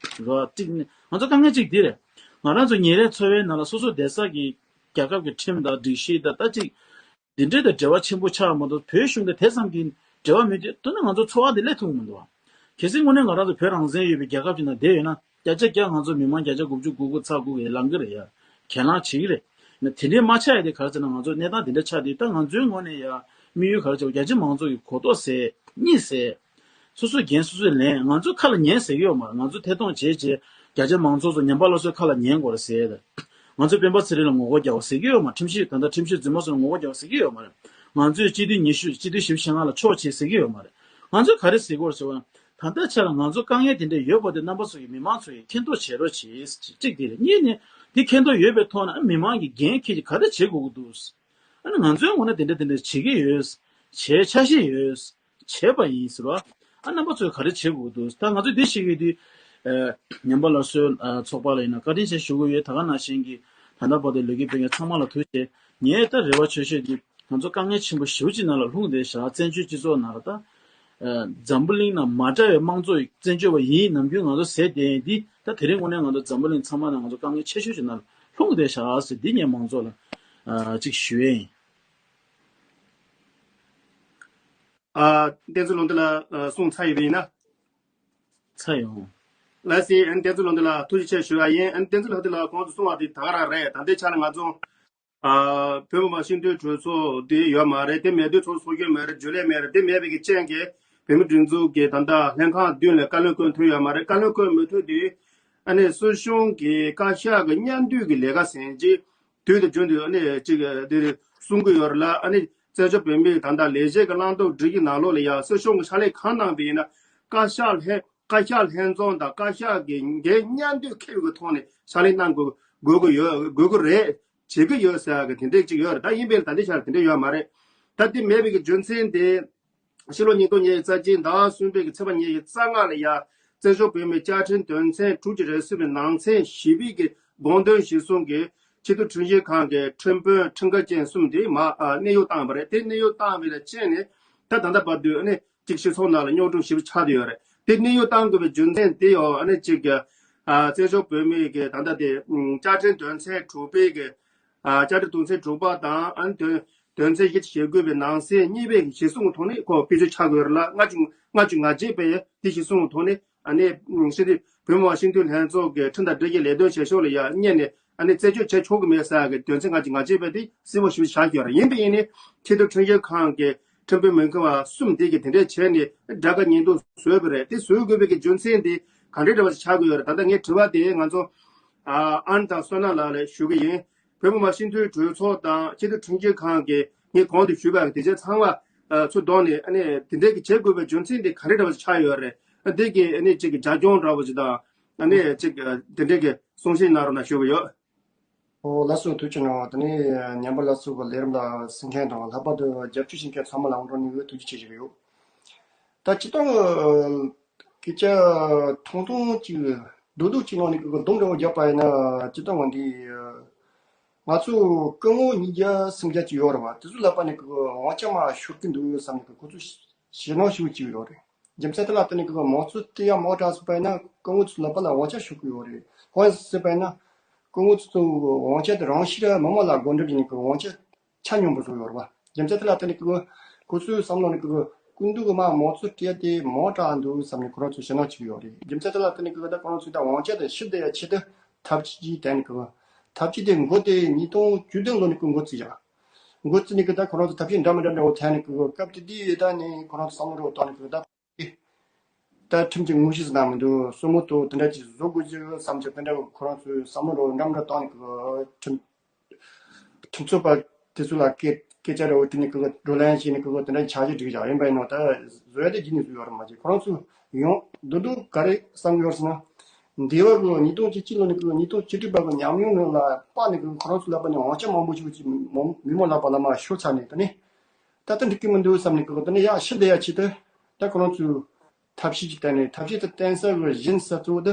རེད་བ། གཅིག་ནི་ང་ཚོ་དཀའ་ངལ་གཅིག་འདི་རེད། ང་རང་ཚོ་ཉིན་རེའི་འཚོ་བའི་ནང་ལ་སོ་སོ་བསྡད་ས་གི་རྒྱལ་ཁབ་ཀྱི་ཁྲིམས་དང་སྒྲིག་གཞི་དང་ད་ཅིག་འདི་འདྲའི་དང་འབྲེལ་བ་ཆེན་པོ་ཆགས་མ་གཏོགས་བོད་གཞུང་དང་དེ་ཙམ་གྱི་འབྲེལ་བ་མེད་དུས་ད་ནི་ང་ཚོ་འཚོ་བ་འདི་སླེབས་ཐུབ་ཀྱི་མི་འདུག་བ། གལ་སྲིད་དངོས་གནས་ང་རང་ཚོ་བོད་རང་བཙན་ཡོད་པའི་རྒྱལ་ཁབ་ཅིག་ནང་བསྡད་ཡོད་ན་བརྒྱ་ཆ་བརྒྱ་ང་ཚོ་མི་མང་བརྒྱ་ཆ་དགུ་བཅུ་གོ་དགུ་ཚེག་དགུ་གིས་ལངས་ཀྱི་རེད་ཡ། གྱེན་ལངས་བྱེད་ཀྱི་རེད། ནི་དེ་འདྲའི་མ་ཆགས་ཡ་དེ་ག་རེ་ཟེར་ན་ང་ཚོ་གནས་སྟངས་དེ་འདྲ་ཆགས་དུས་ད་ང་ཚོའི་ངོས་ནས་ཡ་དམིགས་ཡུལ་ག་རེ་བྱས་པ་རྒྱ་ཆེ་མང་ཚོགས་ཀྱི་གོ་རྟོགས་ཟེར་གཉིས་ཟེར། སོ་སོའི་འགན་སོ་སོས་ལེན། ང་ཚོའི་ཁ་ལ་ཉན་ཟེར་གྱི་ཡོད་མ་རེད། ང་ཚོ་ཐད་གཏོང་བྱས་རྗེས་རྒྱ་ཆེ་མང་ཚོགས་ཚོ་ཉན་པ་སློབ་གསོའི་ཁ་ལ་ཉན་དགོས་རེད་ཟེར་ཡ་དེ། ང་ཚོས་སྤེན་པ་ཚེ་རིང་ལ་ངོ་རྒོལ་རྒྱག་པ་ཟེར་གྱི་ཡོད་མ་རེད། ཁྲིམས་ཞིབ་ད་ལྟ་ཁྲིམས་ཞིབ་རྫུན་མ་ཚོ་ལ་ངོ་རྒོལ་རྒྱག་པ་ཟེར་གྱི་ཡོད་མ་རེད། ང་ཚོས་སྤྱི་འཐུས་ཉི་ཤུ་སྤྱི་འཐུས་བཞི་བཅུ་ཞེ་ལྔ་ལ་ཕྱོགས་ཆེ་ཟེར་གྱི་ཡོད་མ་རེད། ང་ཚོས་ག་རེ་ཟེར་དགོས་རེད་ཟེར་བ་ན། ད་ལྟའི་ཆ་ལ་ང་ཚོ་དཀའ་ངལ་དེ་འདྲ་ཡོད་པ་དེ་རྣམ་པ་ཚོ་གིས་མི་མང་ཚོ་གིས་མཁྱེན་རྟོགས་བྱེད་རོགས་བྱེད། གཅིག་དེ་རེད། གཉིས་ནི་དེ་མཁྱེན་རྟོགས་ཡོད་པའི་ཐོག་ནས་མི་མང་གིས་འགན་འཁྱེར་གྱི་ག་རེ་བྱེད་དགོས་ཀྱི་འདུག་ཨ་ནི་ང་ཚོའི་ངོས་ནས་དེ་འདྲ་དེ་འདྲ་བྱེད་ཀྱི་ཡོད། བྱེད་འཆར་གཞི་ཡོད། བྱས་པ་ཡིན་ཟེར་བ། ཨ་རྣམ་པ་ཚོས་ག་རེ་བྱེད་དགོས་འདུག་ད་ང་ཚོས་འདི་ཤེས་ཀྱི་འདུག་ཨ། ཉམས་པ་སླར་གསོའི་ཨ་ཚོགས་པ་ལ་ཡིན་ན་བཀའ་དྲིན་ཆེ་ཞུ་གི་ཡོད། ད་ག་ནང་བཞིན་གྱི་ད་ལྟ་བར་དུ་ལས་འགུལ་སྤེལ་མཁན་ཚང་མ་ལ་ཐུགས་རྗེ་ཆེ། ངས་ད་རེ་བ་ཆེ་ཤོས་འདི་ང་ཚོ་དཀའ་ངལ་ཆེན་པོ་ཞེ་པོ་ཅིག་ནང་ལ་ལྷུང་བསྡད་བཞག་བཙན་བྱོལ་སྤྱི་ཚོགས་ནང་ལ་ད་ཨ་འཛམ་བུ་གླིང་ནང་མ་འདྲ་བའི་དམངས་གཙོ་ཡི་བཙན་བྱོལ་བ་ཡིན། ནམ་རྒྱུན་ང་ཚོ་ཟེར་བསྡད་ཡིན་འདི་ད་དེ་རིང་དངོས་གནས་ང་ཚོ་འཛམ་བུ་གླིང་ཚང་མ་ནང་ང་ཚོ་དཀའ་ངལ་ཆེ་ཤོས་ཅིག་ནང་ལ་ལྷུང་བསྡད་བཞག་ཟེར་འདི་ངས་མང་ཚོགས་ལ་ཨ་ཅིག་ཞུ་ཡས་ཡིན། ཨ། བསྟན་འཛིན་ལོ་འདི་ལ་ཨ་གསུང་ཚར་ཡོད་པ་ཡིན་ན། ཚར་ཡོང་། ལགས་སེ། ཨ་ནི་བསྟན་འཛིན་ལོ་འདི་ལ་ཐུགས་རྗེ་ཆེ་ཞུ་བ་ཡིན། ཨ་ནི་བསྟན་འཛིན་ལགས་འདི་ལ་གོང་དུ་གསུངས་པ་དེ་ད་ག་རང་རེད། ད་ལྟའི་ཆ་ལ་ང་ཚོ་ཨ་བོད་མི་མང་སྤྱི་འཐུས་གྲོས་ཚོགས་འདི་ཡོད་མ་རེད། དེ་མེད་དུས་ཚོགས་ཚོགས་རྒྱུ་མེད་རེད། རྒྱུན་ལས་མེད་རེད། དེ་མེད་པའི་གི་རྐྱེན་གྱིས་བོད་མི་སྒྲིག་འཛུགས་ཀྱི་ད་ལྟ་ལྷན་ཁང་བདུན་ལས་བཀའ་བློན་བསྐོས་ཐུབ་ཡོད་མ་རེད། བཀའ་བློན་བསྐོས་མི་ཐུབ་དུས་ཨ་ནི་སྲིད་གཞུང་གི་བཀའ་ཤག་གི་སྙན་སྒྲོན་གྱི་ལས་ཀ་ཟིན་རྗེས། དུས་དང་རྒྱུན་དུ་ཨ་ནི་གཅིག་འདིར་གསུང་གི་ཡོད་རེད་ལ། ཨ་ནི་བཙན་བྱོལ་བོད་མིའི་ད་ལྟ་ལས་བྱེད་ཀྱི་བླང་དོར་སྒྲིག་གཞི་ནང་ལོགས་ལ་ཡང་སྲིད་གཞུང་གི་ཕྱག་ལས་གང་གནང་པ་ཡིན་ན་བཀའ་ཤག་ལྷན་བཀའ་ཤག་ལྷན་ཚོགས་དང་བཀའ་ཤག་གི་འགན་སྙན་སྒྲོན་འཁྱེར་བའི་ཐོག་ནས་ཕྱག་ལས་གནང་དགོས་དགོས་ཀྱི་ཡོད། དགོས་ཀྱི་རེད། བྱེད་ཀྱི་ཡོད་ཟེར་ཡག་གི་དེ་འདྲས་ཅིག་ཡོད་རེད། ད་ཡིན་པས་ད་ལྟའི་ཆར་དེ་འདྲས་ཡོད་མ་རེད། ད་དེ་མེད་པའི་གི་རྒྱུ་མཚན་དེ། ཕྱི་ལོ་ཉིས་སྟོང་ཉི་ཤུ་རྩ་གཅིག་ཟླ་གསུམ་པའི་གི་ཚེས་པ་ཉི་ཤུ་རྩ་ལྔ་ལ་ཡ་བཙན་བྱོལ་བོད་མིའི་བཅའ་ཁྲིམས་དོན་ཚན་དྲུག་ཅུ་རེ་གསུམ་པའི་ནང་ཚན་བཞི་པའི་གི་དགོངས་དོན་གཞིར་བཟུང་གི་ཆེས་མཐོའི་ཁྲིམས་ཞིབ་ཁང་གི་ཁྲིམས་དཔོན་ཁྲིམས་འགལ་ཅན་གསུམ་དེ་མ་ཨ་གནས་དབྱུང་བཏང་བ་རེད། དེ་གནས་དབྱུང་བཏང་བ་ལ་བརྟེན་ནས་ད་ད་ལྟ་བར་དུ་ཨ་ནི་གཅིག་སྤྱི་ཚོགས་ནང་ལ་རྙོག་དྲ་ཞེ་པོ་ཆགས་བསྡད་ཡོད་རེད། དེ་གནས་དབྱུང་བཏང་དགོས་པའི་རྒྱུ་མཚན་དེ་ཡང་ཨ་ནི་གཅིག་གི་ཨ་བཙན་བྱོལ་བོད་མིའི་གི་ད་ལྟ་དེ་བཅའ་ཁྲིམས་དོན་ཚན་དྲུག་པའི་གི་ཨ་བཅའ་ཁྲིམས་དོན་ཚན་དྲུག་པ་དང་ཨ་ནི་དོན་དོན་ཚན་བཞི་བཅུ་ཞེ་དགུ་པའི་ནང་གསེས་གཉིས་པའི་གཞིར་བཟུང་གི་ཐོག་ནས་ཁོ་བེད་སྤྱོད་བྱ་དགོས་རེད་ལ། ལྔ་བཅུ་ལྔ་བཅུ་ང་གཅིག་པའི་དེ་གཞིར་བཟུང་གི་ཐོག་ནས་ཨ་ནི་སྤྱི་འཐུས་བོད་མི་མང་སྤྱི་འཐུས་ལྷན་ཚོགས་ཀྱི་ཁྲིམས་དང་སྒྲིག་གཞི་ལས་དོན་བྱེད་ཕྱོགས་ལ་ཡང་གཉེར་ནས་ཨ་ནི་རྩད་གཅོད་བྱེད་ཆོག་གི་མེད་ཟེར་གི་དོན་ཚན་ལྔ་བཅུ་ང་གཅིག་པའི་དེ་གསལ་པོ་ཞེ་པོ་ཆགས་ཡོད་རེད། ཡིན་པ་ཡིན་ནའི་ཆེས་མཐོའི་ཁྲིམས་ཞིབ་ཁང་གི་ཁྲིམས་དཔོན་མི་འགོ་བ་གསུམ་དེ་གི་དེ་འདྲས་བྱས་ནས་སྒྲ་དགའ་ཉེས་འདུག་བཟོས་པ་རེད། དེ་བཟོ་དགོས་པའི་གི་རྒྱུ་མཚན་དེ་ག་འདྲའི་འདྲ་བ་ཞིག་ཆགས་དགོས་ཡོད་རེད། ད་ལྟ་ངའི་དྲི་བ་དེ་ང་ཚོ་ཨ་ཨན་དང་བསོད་ནམས་ལགས་ལ་ཞུ་གི་ཡིན། བོད་མི་མང་སྤྱི་འཐུས་གྲོས་ཚོགས་དང་སྤྱི་འཐུས་ཁྲིམས་ཞིབ་ཁང་གིས་ངས་གོང་དུ་ཞུས་པ་དེ་ཚོ་ཚང་མ་ཨ་ཚུར་བསྡོམས་ནས་ཨ་ནི་དེ་འདྲའི་གི་བྱེད་དགོས་པའི་རྒྱུ་མཚན་དེ་ག་འདྲའི་འདྲ་བ་ཞིག་ཆགས་ཡོད་རེད། ཨ་འདི་གི་ཨ་ནི་གཅིག་གི་རྒྱབ་ལྗོངས་འདྲ་བོ་ཞིག་དང་ཨ་ནི་གཅིག་གི་དེ་འདྲའི་གི་གསུང་བཤད་གནང་རོགས་གནང་ཞུ་གི་ཡོད། ཨོ་ལགས་སོ། ཐུགས་རྗེ་གནང་། དེ་ནས་ཉམས་པ་སླར་གསོ་གི་ལས་རིམ་ལ་གསན་མཁན་དང་ལྷག་པར་དུ་རྒྱབ་སྐྱོར་བྱེད་མཁན་ཚང་མ་ལ་ཨང་གྲངས་ནས་ཐུགས་རྗེ་ཆེ་ཞུ་གི་ཡོད། ད་སྤྱིར་བཏང་གི་སྐད་ཆ་ཐུང་ཐུང་གཅིག་རྡོག་རྡོག་གཅིག་ནང་ནས་གི་སྡོམ་འདྲ་བོ་བརྒྱབ་པ་ཡིན་ན་སྤྱིར་བཏང་ང་འདི་ང་ཚོ་སྐུ་ངོ་ཉིས་བརྒྱ་སུམ་བརྒྱ་ཅིག་ཡོད་རེད་བ། དེ་ཚོ་ལ་ཕར་ནས་གི་དབང་ཆ་མར་ཤོར་གི་འདུག་བསམ་ནས་གི་ཁོ་ཚོ་ཞེད་སྣང་ཞེ་པོ་ཅིག་ཡོད་རེད། རྒྱུ་མཚན་དེ་ལ་བརྟེན་ནས་གི་མང་གཙོ་དེ་ཡང་མང་དྲགས་སོང་པ་ཡིན་ན་སྐུ་ངོ་ཚོ་ལ་ཕར་ལ་དབང་ཆ་ཤོར་གི་ཡོད་རེད། ཧོན་ཟེར་པ་ཡིན་ན་སྐུ་ངོ་ཚོ་དབང་ཆ་དེ་རང་ཤི་ར་མི་མང་ལ་བགོ་འགྲེམས་བྱས་ནས་གི་དབང་ཆ་ཆ་སྙོམས་པོ་བཟོས་ཡོད་རེད་བ། རྒྱུ་མཚན་དེ་ལ་བརྟེན་ནས་ཁོ་ཁོ་ཚོའི་བསམ་བློ་ནས་ཁོ་སྐུ་མདུན་གྱི་མར་མང་གཙོ་སྤྲད་དེ་མང་དྲགས་འདུག་བསམ་ནས་ཁོ་རང་ཚོ་ཞེད་སྣང་བྱེད་ཀྱི་ཡོད་རེད། རྒྱུ་མཚན་དེ་ལ་བརྟེན་ནས་ཁོ་ད་ཁོ་རང་ཚོས་ད་དབང་ཆ་དེ་ཕྱིར་བསྡུ་ཡ་ཆེད་དུ་ཐབས་ཇུས་ཅིག་བསྟན་ནས་ཁོ་ཐབས་ཇུས་དེ་འགོ་དེ་ཉིས་སྟོང་བཅུ་བདུན་ལོ་ནས་ཁོ་འགོ་བཙུགས་ཡ། འགོ་བཙུགས་ནས་ཁོ་ད་ཁོ་རང་ཚོ་ཐབས་ཇུས་འདྲ་མི་འདྲ་འདྲ་བོ་བསྟན་ནས་ཁོ་སྐབས་དེ་དུས་ད་ནས་ཁོ་རང་ཚོ་བསམ་བློ་རོགས་བཏང་ནས་ཁོ་ད། ད་ཁྲིམས་ཀྱི་དངོས་གཞི་ཟེར་ན་མི་འདུག་སྲུ་མོ་དང་དེ་འདྲ་ཅིག་བཟོ་དགོས་ཀྱི་བསམ་གྱི་དེ་འདྲ་ཁོ་རང་ཚོས་བསམ་བློ་རོགས་འདྲ་མི་འདྲ་བཏང་ནས་ཁྲིམས་ཁྲིམས་རྩོད་པ་དེ་ཚོ་ལ་སྐད་སྐད་ཆ་རེ་བོ་དྲིས་ནས་བགྲོ་གླེང་བྱས་ནས་འཆར་གཞི་བསྒྲིགས་བཞག་ཡིན་པ་ཡིན་ནོ། ད་བཟོ་ཡ་དེ་རྗེས་ནས་བཟོས་ཡོད་རེད་མ་གཞི། ཁོ་རང་ཚོས་ཡང་བསྡུ་བསྡུ་ག་རེ་བསམ་གྱི་ཡོད་ཟེར་ན། འདས་པ་གི་ཉིས་སྟོང་བཅུ་གཅིག་ལོ་ནས་ཉིས་སྟོང་བཅུ་དྲུག་བར་གྱི་ཉམས་མྱོང་ནང་ལ་དཔག་ནས་ཁོ་རང་ཚོའི་ལག་པ་ནས་དབང་ཆ་མང་པོ་ཞིག་ཅིག་མི་མང་ལག་པ་ལ་མར་ཤོར་ཚར་ནས་ད་ནི། ད་ལྟ་འགྲིག་གི་མི་འདུག་བསམ་ནས་ཁོ་ད་ནི་ཡར་ཕྱིར་བསྡུ་ཡ་ཆེད་དུ་ད་ཁོ་རང་ཚོས་ཐབས་ཤེས་ཅིག་བསྟན་ནས། ཐབས་ཤེས་དེ་བསྟན་ས་གི་གཞི་ས་གཙོ་བོ་དེ་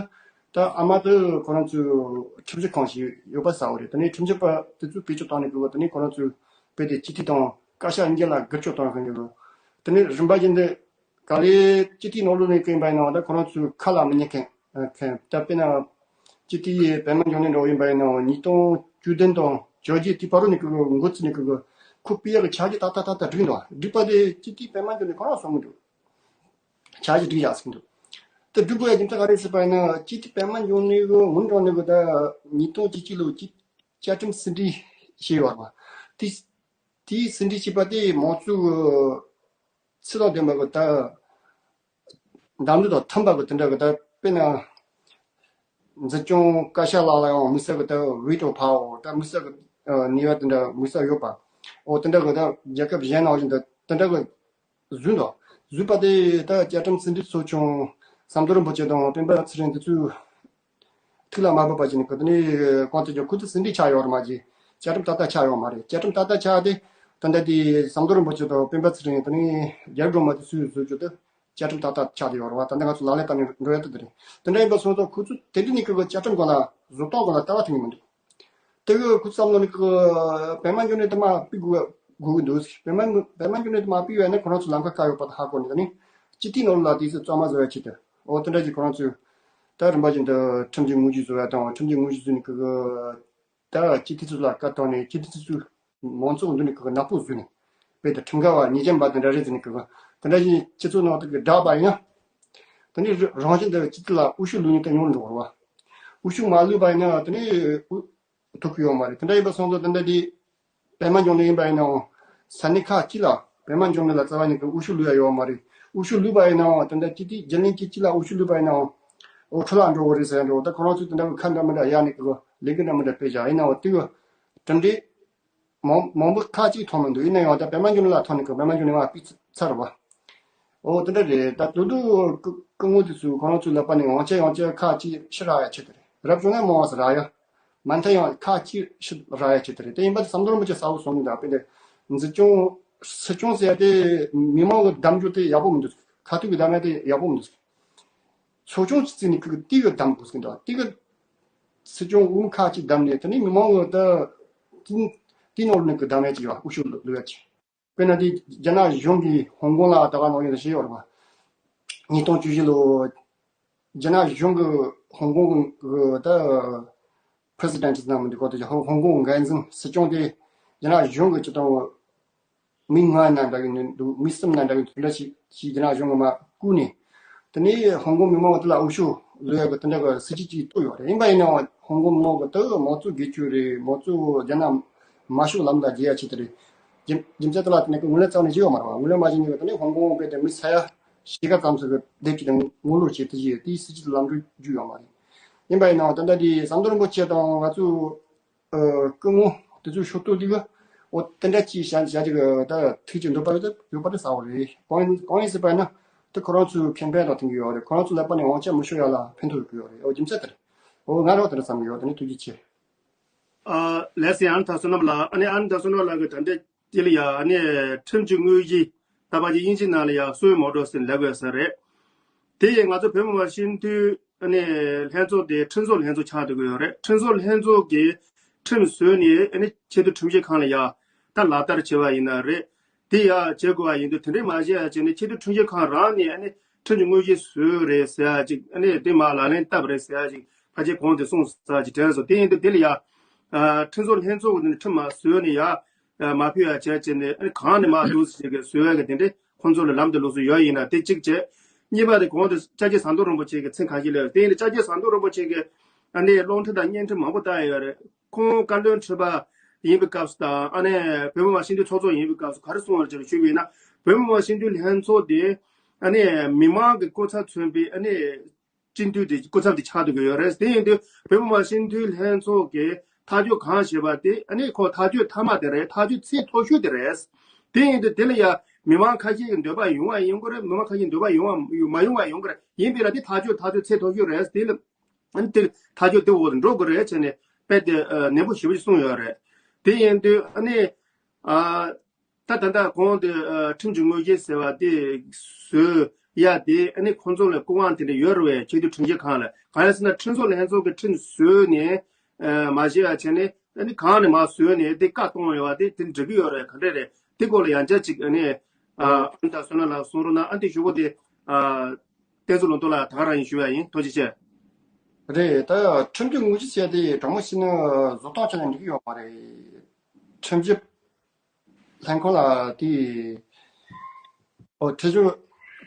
ད་ཨ་མ་དེ་ཁོ་རང་ཚོའི་ཁྲིམས་ཞིབ་ཁང་ཞིག་ཡོད་པ་གསལ་བོ་རེད། ད་ནི་ཁྲིམས་ཞིབ་པ་དེ་ཚོས་བེད་སྤྱོད་བཏང་ནས་ཁོ་ད་ནི་ཁོ་རང་ཚོའི་བོད་དེ་སྤྱི་འཐུས་དང་བཀའ་ཤག་གཉིས་ལ་བསྒྱུར་བཅོས་བཏང་ཟིན་ཡོད། ད་ནི་རིམ་པ་བཞིན་དུ་ག་ལེ་སྤྱི་འཐུས་ནང་ལོགས་ནས་ཀྱང་ཡིན་པ་ཡིན་ན་ད་ཁོ་རང་ཚོའི་ཁ་ལ་མི་ཉན་མཁན་མཁན་ད་དཔེར་ན། སྤྱི་འཐུས་པད་མ་འབྱུང་གནས་འདྲ་བོ་ཡིན་པ་ཡིན་ནའང་ཉིས་སྟོང་བཅུ་བདུན་དང་བཅོ་བརྒྱད་དེ་བར་དུ་ནས་ཁོ་འགོ་བཙུགས་ནས་ཁོ་ཁོ་སྤེལ་ཡག་གི་འཆར་གཞི་ཏག་ཏག་ཏག་ཏག་བསྒྲིགས་འདུག་བསྒྲིགས་པ་དེ་སྤྱི་འཐུས་པད་མ་འབྱུང་གནས་ཁོ་རང་གསུང་གི་འདུག་འཆར་གཞི་བསྒྲིགས་ཡག་ཟེར་གི་འདུག་དེ་བསྒྲིགས་དགོས་ཡག་རྒྱུ་མཚན་ག་རེ་ཟེར་བ་ཡིན་ན་སྤྱི་འཐུས་པད་མ་འབྱུང་གནས་ཁོ་སྔོན་འགྲོ་ནས་ཁོ་ད་ཉིས་སྟོང་བཅུ་གཅིག་ལོ་སྤྱི་བཅའ་ཁྲིམས་ཟིན་བྲིས་བྱས་ཡོད་རེད་པ། དེ་དེའི་ཟིན་བྲིས་བྱས་པ་དེ་མང་གཙོའི་ཚུལ་དང་ལྡན་པ་གི་ད་འདམ་རུ་དང་མཐུན་པ་གི་དེ་འདྲ་གི་ད་དཔེར་ན་འཛིན་སྐྱོང་བཀའ་ཤག་ལ་ལ་ཡང་དམིགས་བསལ་གི་ད་བི་ཊོ་པ་ཝར་ད་དམིགས་བསལ་གི་ནུས་པ་དེ་འདྲ་དམིགས་བསལ་ཡོད་པ། འོ་དེ་འདྲ་གི་ད་རྒྱལ་ཁབ་གཞན་ནང་བཞིན་ད་དེ་འདྲ་གི་བཟོས་འདུག་བཟོས་པ་དེ་ད་བཅའ་ཁྲིམས་ཟིན་བྲིས་ཚོགས་ཆུང་ཟམ་གདོང་རིན་པོ་ཆེ་དང་སྤེན་པ་ཚེ་རིང་དེ་ཚོས་ཐུགས་ལ་མ་བབས་པ་ཅིག་ནི་གི་དེ་ནས་གང་ལྟར་ཀྱང་ཁོ་ཚོ་ཟིན་བྲིས་ཆགས་ཡོད་རེད་མ་གཞི། བཅའ་ཁྲིམས་ཏག་ཏག་ཆགས་ཡོད་མ་རེད། བཅའ་ཁྲིམས་ཏག་ཏག་ཆགས་ཏེ་ ད་ལྟ་དེ་ཟམ་གདོང་རིན་པོ་ཆེ་དང་སྤེན་པ་ཚེ་རིང་དེ་ནས་རྒྱལ་སྒྲོལ་མ་དེ་ཚོས་བཟོ་རྒྱུ་དེ་བཅའ་ཁྲིམས་ཏག་ཏག་ཆགས་བསྡད་ཡོད་རེད་བ། ད་ལྟ་ང་ཚོ་ལག་ལེན་བསྟར་ནས་འགྲོ་ཡ་དེ་དེ་རེད། དེ་འདྲ་ཡིན་པ་སོང་ཙང་ཁོ་ཚོ་དེ་འདྲ་ནས་ཀྱི་བཅའ་ཁྲིམས་སྒང་ལ་བཟོ་སྟངས་སྒང་ལ་ལྟ་བ་མཐུན་གྱི་མི་འདུག་དེ་གི་ཁོ་ཚོ་བསམ་བློ་ནི་ཀི་པད་མ་འབྱུང་གནས་དེ་མར་ཕུད་དགོས་དགོས་ཀྱི་འདུག་བད་མ་བད་མ་འབྱུང་གནས་དེ་མར་ཕུད་ཡོད་ན་ཁོ་རང་ཚོ་ལམ་ཁ་བཀག་ཡོད་པ་དེ་ཧ་གོ་ནས། ད་ནི་སྤྱི་འཐུས་ནང་ལ་དེ་ཚོ་གཙང་མ་བཟོ་ཡ་ཆེད་དུ། འོ་དེ་འདྲ་ཅིག་ཁོ་རང་ཚོས་ད་རིམ་པ་བཞིན་དུ་ཁྲིམས་ཀྱི་དངོས་གཞི་བཟོ་ཡ་དང་། ཁྲིམས་ཀྱི་དངོས་གཞི་བཟོས་ནས་ཀི་ཀི་ད་སྤྱི་འཐུས་ཚོ་ལ་བཀའ་བཏང་ནས་སྤྱི་འཐུས་ཚོ་མང་ཚོགས་མདུན་ནས་ཀི་ཀི་ནག་པོ་བཟོས་ནས། དཔེ་དེ་ཁྲིམས་འགལ་བ་ཉེས་ཅན་པ་དེ་འདྲ་རེད་ཟེར་ནས་ཀི་ཀི་དེ་འདྲ་ཞིག་སྤྱི་ཚོགས་ནང་དུ་ཀི་བསྒྲགས་པ་ཡིན་ན། དེ་ནི་རང་བཞིན་དུ་སྤྱི་འཐུས་ལ་འོས་ཤོག་བླུགས་ནས་ད་ཉུང་རུ་འགྲོ་བ། འོས་ཤོག་མ་བླུགས་པ་ཡིན་ན་དེ་ནི་འོས་ཐོབ་ཀྱི་ཡོད་མ་རེད། དེ་འདྲ་ཡིན་པ་སོང་ཙང་དེ་འདྲ་དེ་པད་མ་འབྱུང་གནས་ཡིན་པ་ཡིན་ནའང་། ས་གནས་ཁག་ཅིག་ལ་པད་མ་འབྱུང་གནས་ལ་རྩ་བ་ཉིད་ཀྱི་འོས་ཤོག་བླུགས་ཡ་ཡོད་མ་རེད། འོས་ཤོག་བླུགས་པ་ཡིན་ནའང་དེ་འདྲ་སྤྱི་འཐུས་རྒྱུན་ལས་ཅིག་ཅིག་ལ་འོས་ཤོག་བླུགས་པ་ཡིན་ནའང་། འོ་འཕྲོ་བརླག་འགྲོ་གི་རེད་ཟེར་འགྲོ། ད་ཁོ་རང་ཚོས་དེ་འདྲ་གི་ཁ་འདྲ་མི་འདྲ་ཡ་ནི་ཀི་ལས་འགུལ་འདྲ་མི་འདྲ་སྤེལ་བཞག་ཡིན་ནའང་དེ་གི་གྲུབ་འབྲས་མང་མང་པོ་ཁག་ཅིག་ཐོན་མི་འདུག་ཡིན་ན་ཡང་ད་པད་མ་འབྱུང་གནས་ལ་ཐོན་ནས་ཀི་པད་མ་འབྱུང་གནས་མར་ཕུད་ཚར་བ། འོ་དེ་འདྲ་རེད། ད་དུ་དུ་སྐུ་སྐུ་ངོ་དེ་ཚོས་ཁོ་རང་ཚོའི་ལག་པ་ནས་འོང་ཆ་ཡོང་ཆ་ཁག་ཅིག་ཕྱིར་རག་ཡ་ཆེད་དུ་རེད། རབ་བྱུང་ན་མང་བ་ཟེར་རག་ཡ། མ་མཐའ་ཡང་ཁག་ཅིག་ཕྱིར་རག་ཡ་ཆེད་དུ་རེད། དེ་ཡིན་པ་དེ་ཟམ་གདོང་རིན་པོ་ཆེ་གསལ་པོ་གསུངས་ནས། ད་དཔེ་དེ་འཛིན་སྐྱོང་སྲིད་སྐྱོང་ཟེར་ཡ་དེ་མི་མང་གི་གདམ་རྒྱུ་དེ་ཡག་པོ་མི་འདུག་ཁ་ཐུག་གི་གདམ་ཡ་དེ་ཡག་པོ་མི་འདུག་ཚོགས་ཆུང་གཅིག་བརྩིས་ནས་ཁུ་གི་ཏི་གི་གདམ་དགོས་ཟེར་གི་འདུག་ཏི་གི་སྲིད་སྐྱོང་དབུ་མ་ཁག་ཅིག་བདམས་ནས་དེ་ནས་མི་མང་གི་ད་ཏི་ཏི་ནོར་ནས་གི་གདམ་ཡ་ཅིག་ཡོད། འོས་ཤོག་བླུག་ཡ་ཅིག་དཔེར་ན་དེ་རྒྱ་ནག་གཞུང་གིས་ཧོང་ཀོང་ལ་ད་ག་ནང་བཞིན་བྱས་ཡོད་རེད་པ། ཉིས་སྟོང་བཅུ་བཞི་ལོ་རྒྱ་ནག་གཞུང་གིས་ཧོང་ཀོང་གི་ད་པི་རེ་སི་ཌེན་ཊི་ཟེར་ན་མི་འདུག་གོ། དེ་ཧོང་ཧོང་ཀོང་འགན་འཛིན་སྲིད་སྐྱོང་དེ་རྒྱ་ནག་གཞུང་གིས་ཅི་དང་མི་ལྔ་ན་འདྲ་གི་འདུག་མི་གསུམ་ན་འདྲ་གི་འདུག་འདྲ་ཞིག་ཞིག་རྒྱ་ནག་གཞུང་གིས་མར་བསྐུར་ནས། དེ་ནས་ཧོང་ཀོང་མི་མང་དེ་ལ་འོས་ཤོག་བླུག་ཡག་གི་དེ་འདྲ་གི་སྲིད་ཇུས་ཅིག་བཏོད་ཡོད་རེད། ཡིན་པ་ཡིན་ནའང་ཧོང་ཀོང་མི་མང་གི་དེ་མང་གཙོ་སྒེར་གཅོད་རེད། མང་གཙོ་རྒྱ་ནག་དམར་ཤོག་ལམ་ལ་བསྒྱུར་ཡ་ཆེད་དུ་རེད། རྒྱུ་རྒྱུ་མཚན་དེ་ལ་དེ་ནས་ཀི་ངོས་ལེན་རྩ་ནས་བྱས་ཡོད་མ་རེད་པ། ངོས་ལེན་མ་བྱས་ནས་དེ་ནས་ཧོང་ཀོང་དཔེ་དེ་མི་ས་ཡ་ཕྱེད་ཀ་ཙམ་ཞིག་གི་དེབ་ཅིག་དེ་ངོ་ལོག་བྱས་དེ་བྱས་དེའི་སྲིད་ཇུས་དེ་ལམ་འགྲོ་རྒྱུ་ཡོད་མ་རེད། ཡིན་པ་ཡིན་ནའང་ད་ལྟ་དེ་ཟམ་གདོང་རིན་པོ་ཆེ་དང་ང་ཚོ་ཨ་སྐུ་ངོ་དེ་ཚོའི་ཤོག་ཐོག་དེ་གི་འོ་དེ་འདྲ་ཅིག་བྱ་བྱ་ཅིག་ད་ཐུགས་ཀྱི་འདོད་པ་ཡོད་ད་ཡོད་པ་དེ་གསལ་པོ་རེད། གང་ཡིན་གང་ཡིན་ཟེར་བ་ཡིན་ན་དེ་ཁོ་རང་ཚོའི་ཁེ་ཕན་དང་མཐུན་གྱི་ཡོད་རེད། ཁོ་རང་ཚོའི་ལག་པ་ནས་དབང་ཆ་མི་ཤོར་ཡ་ལ་ཕན་ཐོགས་ཡོད་ཀྱི་ཡོད་རེད། འོ་རྒྱུ་མཚན་དེ་རེད། འོ་ང་རང་དེ་འདྲ་བསམ་གྱི་ཡོད། དེ་ནི་ཐུགས་རྗེ་ཆེ། ཨ་ལགས་སེ། ཨ་ནེ་ད་བསོད་ནམས་ལགས། ཨ་ནེ་ཨ་ནེ་ད་བསོད་ནམས་ལགས་ཀྱི་དྲན་པའི་དེ་ལ་ཡ་ཨ་ནེ་ཁྲིམས་ཀྱི་དངོས་གཞི་ད་ཕལ་ཆེར་དབྱིན་ཇིའི་ནང་ལ་ཡ་སུའི་མོ་ཊོ་ཟེར་ལབ་ཡོད་ས་རེད། དེ་ཡིས་ང་ཚོ་བོད་མི་མང་སྤྱི་འཐུས་ཨ་ནེ་ལྷན་ཚོགས་དེ་ཁྲིམས་བཟོ་ལྷན་ཚོགས་ཆགས་བསྡད་ཀྱི་ཡོད་རེད། ཁྲིམས་བཟོ་ལྷན་ཚོགས་ཀྱིས་ཁྲིམས་བཟོས་ནས་ཨ་ནེ་ཆེས་མཐོའི་ཁྲིམས་ཞིབ་ཁང་ལ་ཡ་ད་ལག་བསྟར་བྱས་པ་ཡིན་ན་རེད། དེ་ཡ་བྱེད་དགོས་པ་ཡིན་དུས་དེ་འདྲས་མ་བྱས་ཡ་བྱས་ནས་ཆེས་མཐོའི་ཁྲིམས་ཞིབ་ཁང་རང་ནས་ཨ་ནེ་ཁྲིམས་ཀྱི་དངོས་གཞི་བཟོས་རེད་ཟེར་ཡ་ཅིག་ཨ་ནེ་དེ་མ་ལག་ལེན་བསྟར་རེད་ཟེར་ཡ་ཅིག་ཕལ་ཆེར་གོང་དུ་གསུངས་ས་ཅིག་དྲན་སོང་། དེ་ཡིན་དུས་དེ་ལ་ཡ། ཨ་ཁྲིམས་བཟོ་ལྷན་ཚོགས་ཀྱི་ཁྲིམས་མ་བཟོས་ནས་ཡ། ཨ་མ་ཕུད་ཡ་བྱས་བྱས་ནས་ཨ་ནི་གང་ནས་མ་འདུག་ཟེར་གི་བཟོས་པའི་གི་དེ་འདྲས་ཁོང་ཚོ་ལ་ལམ་དུ་ལོགས་སུ་ཡོད་ཡིན་ན་དེ་གཅིག་བྱས། གཉིས་པ་དེ་གོང་དུ་སྐྱབས་རྗེ་ཟམ་གདོང་རིན་པོ་ཆེ་གི་མཚན་གང་ཞིག་སླེབས། དེ་ཡིན་དུས་སྐྱབས་རྗེ་ཟམ་གདོང་རིན་པོ་ཆེ་གི་ཨ་ནི་སློབ་ཁྲིད་དང་བརྙན་འཕྲིན་མང་པོ་བཏང་ཡོད་རེད། ཁོང་བཀའ་བློན་ཁྲི་པ་ཡིན་པའི་སྐབས་སུ་དང་ཨ་ནི་བོད་མི་མང་སྤྱི་འཐུས་ཚོགས་གཙོ་ཡིན་པའི་སྐབས་སུ་ག་རེ་གསུངས་ཡོད་ཅེས་ཞུས་པ་ཡིན་ན། བོད་མི་མང་སྤྱི་འཐུས་ལྷན་ཚོགས་དེ་ཨ་ནི་མི་མང་གི་སྐུ་ཚབ་མཚོན་པའི་ཨ་ནི་སྤྱི་འཐུས་དེ་སྐུ་ཚབ་དེ་ཆགས་ཐུབ་ཀྱི་ཡོད་རེད། དེ་ཡིན་དུས་བོད་མི་མང་སྤྱི་འཐུས་ལྷན་ཚོགས་ཀྱི་ཐག་གཅོད་གང་བྱས་པ་དེ་ཨ་ནི་ཁོ་ཐག་གཅོད་མཐའ་མ་དེ་རེད། ཐག་གཅོད་ཚད་མཐོ་ཤོས་དེ་རེད། དེ་ཡིན་དུས་དེ་ལ་ཡ་མི་མང་ཁ་ཤས་ཀྱི་འདོད་པ་ཡོང་བ་ཡོང་གི་རེད། མི་མང་ཁ་ཤས་འདོད་པ་ཡོང་བ་མ་ཡོང་བ་ཡོང་གི་རེད། ཡིན་པས་ན་དེ་ཐག་གཅོད་ཐག་གཅོད་ཚད་མཐོ་ཤོས་རེད། དེ་ལ་ཨ་ནི་དེ་ཐག་གཅོད་དེ་འོག་ཏུ་འགྲོ་དགོས་རེད་བྱས་ནས་དཔེ་དེ་ནན་པོ་ཞེ་པོ་ཅིག་གསུངས་ཡོད་རེད། དེ་ཡིན་དུས་ཨ་ནི་ཨ། ད་ད་ལྟ་གོང་དུ་ཨ་ཁྲིམས་ཀྱི་དངོས་གཞི་ཟེར་བ་དེ་བཟོས་ཡ་དེ་ཨ་ནི་ཁོང་ཚོ་ལ་སྐུ་དབང་དེ་འདྲ་ཡོད་རེད་པས། ཆེས་མཐོའི་ཁྲིམས་ཞིབ་ཁང་ལ། གང་ཡིན་ཟེར་ན་ཁྲིམས་བཟོ་ལྷན་ཚོགས་ཀྱི་ཁྲིམས་བཟོས་ནས་ཨ་མ་བྱས་པ་བྱས་ནས་ཨ་ནི་གང་ནས་མར་བཟོས་ནས་དེ་བཀའ་གཏོང་ཡོད་པ་དེ་དེ་འགྲིག་གི་ཡོད་རེད། ག་འདྲས་རེད། དེ་སྐོར་ལ་ཡང་བསྐྱར་ཅིག་ཨ་ནི་ཨ་ཨ་ནི་ད་བསོད་ནམས་ལགས་གསུང་རོགས་གནང་། ཨ་ནི་དེ་ཞུ་སྒོ་དེ་ཨ་བསྟན་འཛིན་ལུང་རྟོགས་ལགས་ད་ག་རང་ཡིན་ཞུ་ཡ་ཡིན། ཐུགས་རྗེ་ཆེ། རེད། ད་ཁྲིམས་ཀྱི་དངོས་གཞི་བྱས་ཏེ་དྲང་མོ་བཤད་ན་བཟོ་སྟངས་ཆ་ནས་འགྲིག་གི་ཡོད་མ་རེད། ཁྲིམས་ཞིབ་ལྷན་ཁང་ལ་དེ། ཨོ་ཁྲིམས་ཞིབ་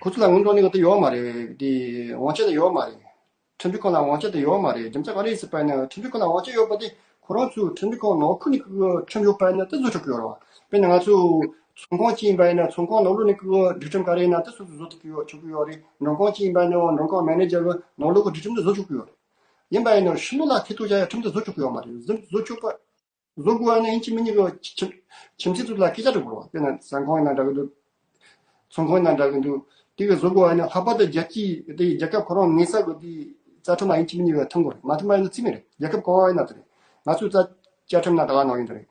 ཁོ་ཚོ་ལ་དངུལ་འགྲོ་ནི་གི་དེ་ཡོད་མ་རེད། དེ་དབང་ཆ་དེ་ཡོད་མ་རེད། ཁྲིམས་ཞིབ་ཁང་ལ་དབང་ཆ་དེ་ཡོད་མ་རེད། རྒྱུ་མཚན་ག་རེ་ཡིན་ཟེར་བ་ཡིན་ན་ཁྲིམས་ཞིབ་ཁང་ལ་དབང་ཆ་ཡོད་པ་དེ་ཁོ་རང་ཚོའི་ཁྲིམས་ཞིབ་ཁང་ནང་ཁུལ་ནས་ཁྲིམས་ཞིབ་བྱས་ན་དེ་བཟོ་ཆོག་གི་ཡོད་རེད་བ། དཔེར་ན་ང་ཚོ་ཚོང་ཁང་ཅིག་ཡིན་པ་ཡིན་ན་ཚོང་ཁང་ནང་ལོགས་ནས་ཀྱི་སྒྲིག་ཁྲིམས་ག་རེ་ཡིན་ན་དེ་སོ་སོས་བཟོ་ཐུབ་ཀྱི་ཡོད་ཆོག་གི་ཡོད་རེད། མགྲོན་ཁང་ཅིག་ཡིན་པ་ཡིན་ན་མགྲོན་ཁང་མེ་ནེ་ཇར་གྱིས་ནང་ལོགས་ཀྱི་སྒྲིག་ཁྲིམས་དེ་བཟོ་ཆོག་གི་ཡོད་རེད། ཡིན་པ་ཡིན་ན་ཕྱི་ལོགས་ལ་ཐེ་གཏོགས་བྱ་ཡ་ཁྲིམས་དེ་བཟོ་ཆོག་གི་ཡོད་མ་རེད། བཟོ་བཟོ་ཆོག་པ། བཟོ་དགོས་པ་ནི་ཡིན་གཅིག་མིན་གཉིས་ཀྱི་ཁྱིམ་ཁྱིམ་མཚེས་ཚོ་ལ་སྐད་ཆ་འདྲི་དགོས་རེད་བ། དཔེར་ན་ཟ་ཁང་ཡིན་ན་འདྲ་གི་འདུག་ཚོང་ཁང་ཡིན་ན་འདྲ་གི་འདུག་དེ་གི་བཟོ་དགོས་པ་ནི་ལྷག་པར་དུ་རྒྱལ་སྤྱིའི་དེ་རྒྱལ་ཁབ་ཁོ་རང་ངེས་གསལ་གི་དེ་རྩ་ཁྲིམས་ལ་ཡིན་གཅིག་མིན་གཉིས་ཀྱི་མཐུན་དགོས་རེད། མ་མཐུན་པ་ཡིན་ན་རྩིས་མེད་རེད། རྒྱལ་ཁབ་ག་བ་ཡིན་ན་དེ་རེད། ང་ཚོའི་རྩ་བཅའ་ཁྲིམས་ན་ད་ག་ནང་བཞིན་དེ་རེད།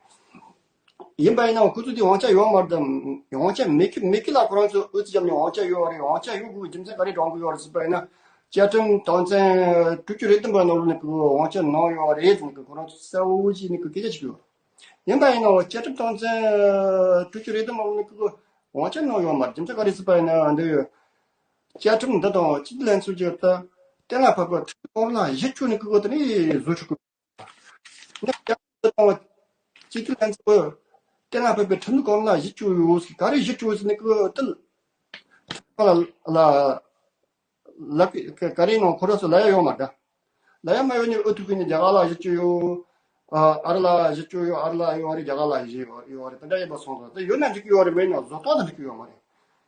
ཡིན་པ་ཡིན་ནའང་ཁོ་ཚོ་དེ་དབང་ཆ་ཡོད་མ་རེད་དམ། དབང་ཆ་མེད་ཀི་མེད་ཀི་ལ་ཁོ་རང་ཚོ་ཨུ་ཚུགས་བརྒྱབ་ནས་དབང་ཆ་ཡོད་རེད། དབང་ཆ་ཡོད་དགོས་རྒྱུ་མཚན་ག་རེ་དྲང་གི་ཡོད་རེད་ཟེར་བ་ཡིན་ན། བཅའ་ཁྲིམས་དོན་ཚན་དྲུག་ཅུ་རེ་བདུན་པ་ནང་ལོགས་ནས་ཁོ་དབང་ཆ་ནང་ཡོད་རེད་ཟེར་ནས་ཁོ་རང་ཚོ་གསལ་བོ་བྱས་ནས་ཁོ་སྐད་ཆ་བྱེད་ཀྱི་ཡོད། ཡིན་པ་ཡིན་ནའང་བཅའ་ཁྲིམས་དོན་ཚན་དྲུག་ཅུ་རེ་བདུན་ནང་ལོགས་ནས་ཁོ་དབང་ཆ་ནང་ཡོད་མ་རེད། རྒྱུ་མཚན་ག་རེ་ཟེར་བ་ཡིན་ན། འདི་བཅའ་ཁྲིམས་འདི་དང་སྤྱི་འཐུས་ལྷན་ཚོགས་ཀྱི་ད་གཏན་ལ་ཕབ་པའི་ཁྲིམས་ཁང་ལ་གཞི་བཅོལ་ནས་ཁོ་དེ་ནས་བཟོ་ཆོག་གི། ནི་བཅའ་ཁྲིམས་དང་སྤྱི་འཐུས་ལྷན་ཚོགས་གཏན་ལ་ཕབ་པའི་ཁྲིམས་ཁང་ལ་གཞི་བཅོལ་ཡོད་ཟེར། ག་རེ་གཞི་བཅོལ་ཟེར་ནི་ཀི་ཏི་ལ་ལ་ལ་ག་རེ་ནང་ཁོ་ར་སུ་ལ་ཡ་ཡོང་མ་ད། ལ་ཡ་མ་ཡོང་ནི་ཨུ་ཐུག་གི་ནི་རྒྱ་གར་ལ་གཞི་བཅོལ་ཡོད། ཨ་ཨ་རི་ལ་གཞི་བཅོལ་ཡོད། ཨ་རི་ལ་ཡོད་རེད། རྒྱ་གར་ལ་གཞི་ཡོད་ཡོད་རེད། དེ་འདྲ་ཡིན་པ་སོང་ཙང་དེ་ཡོད་ན་འགྲིག་གི་ཡོད་རེད། མེད་ན་བཟོ་སྟངས་དེ་འགྲིག་གི་ཡོད་མ་རེད།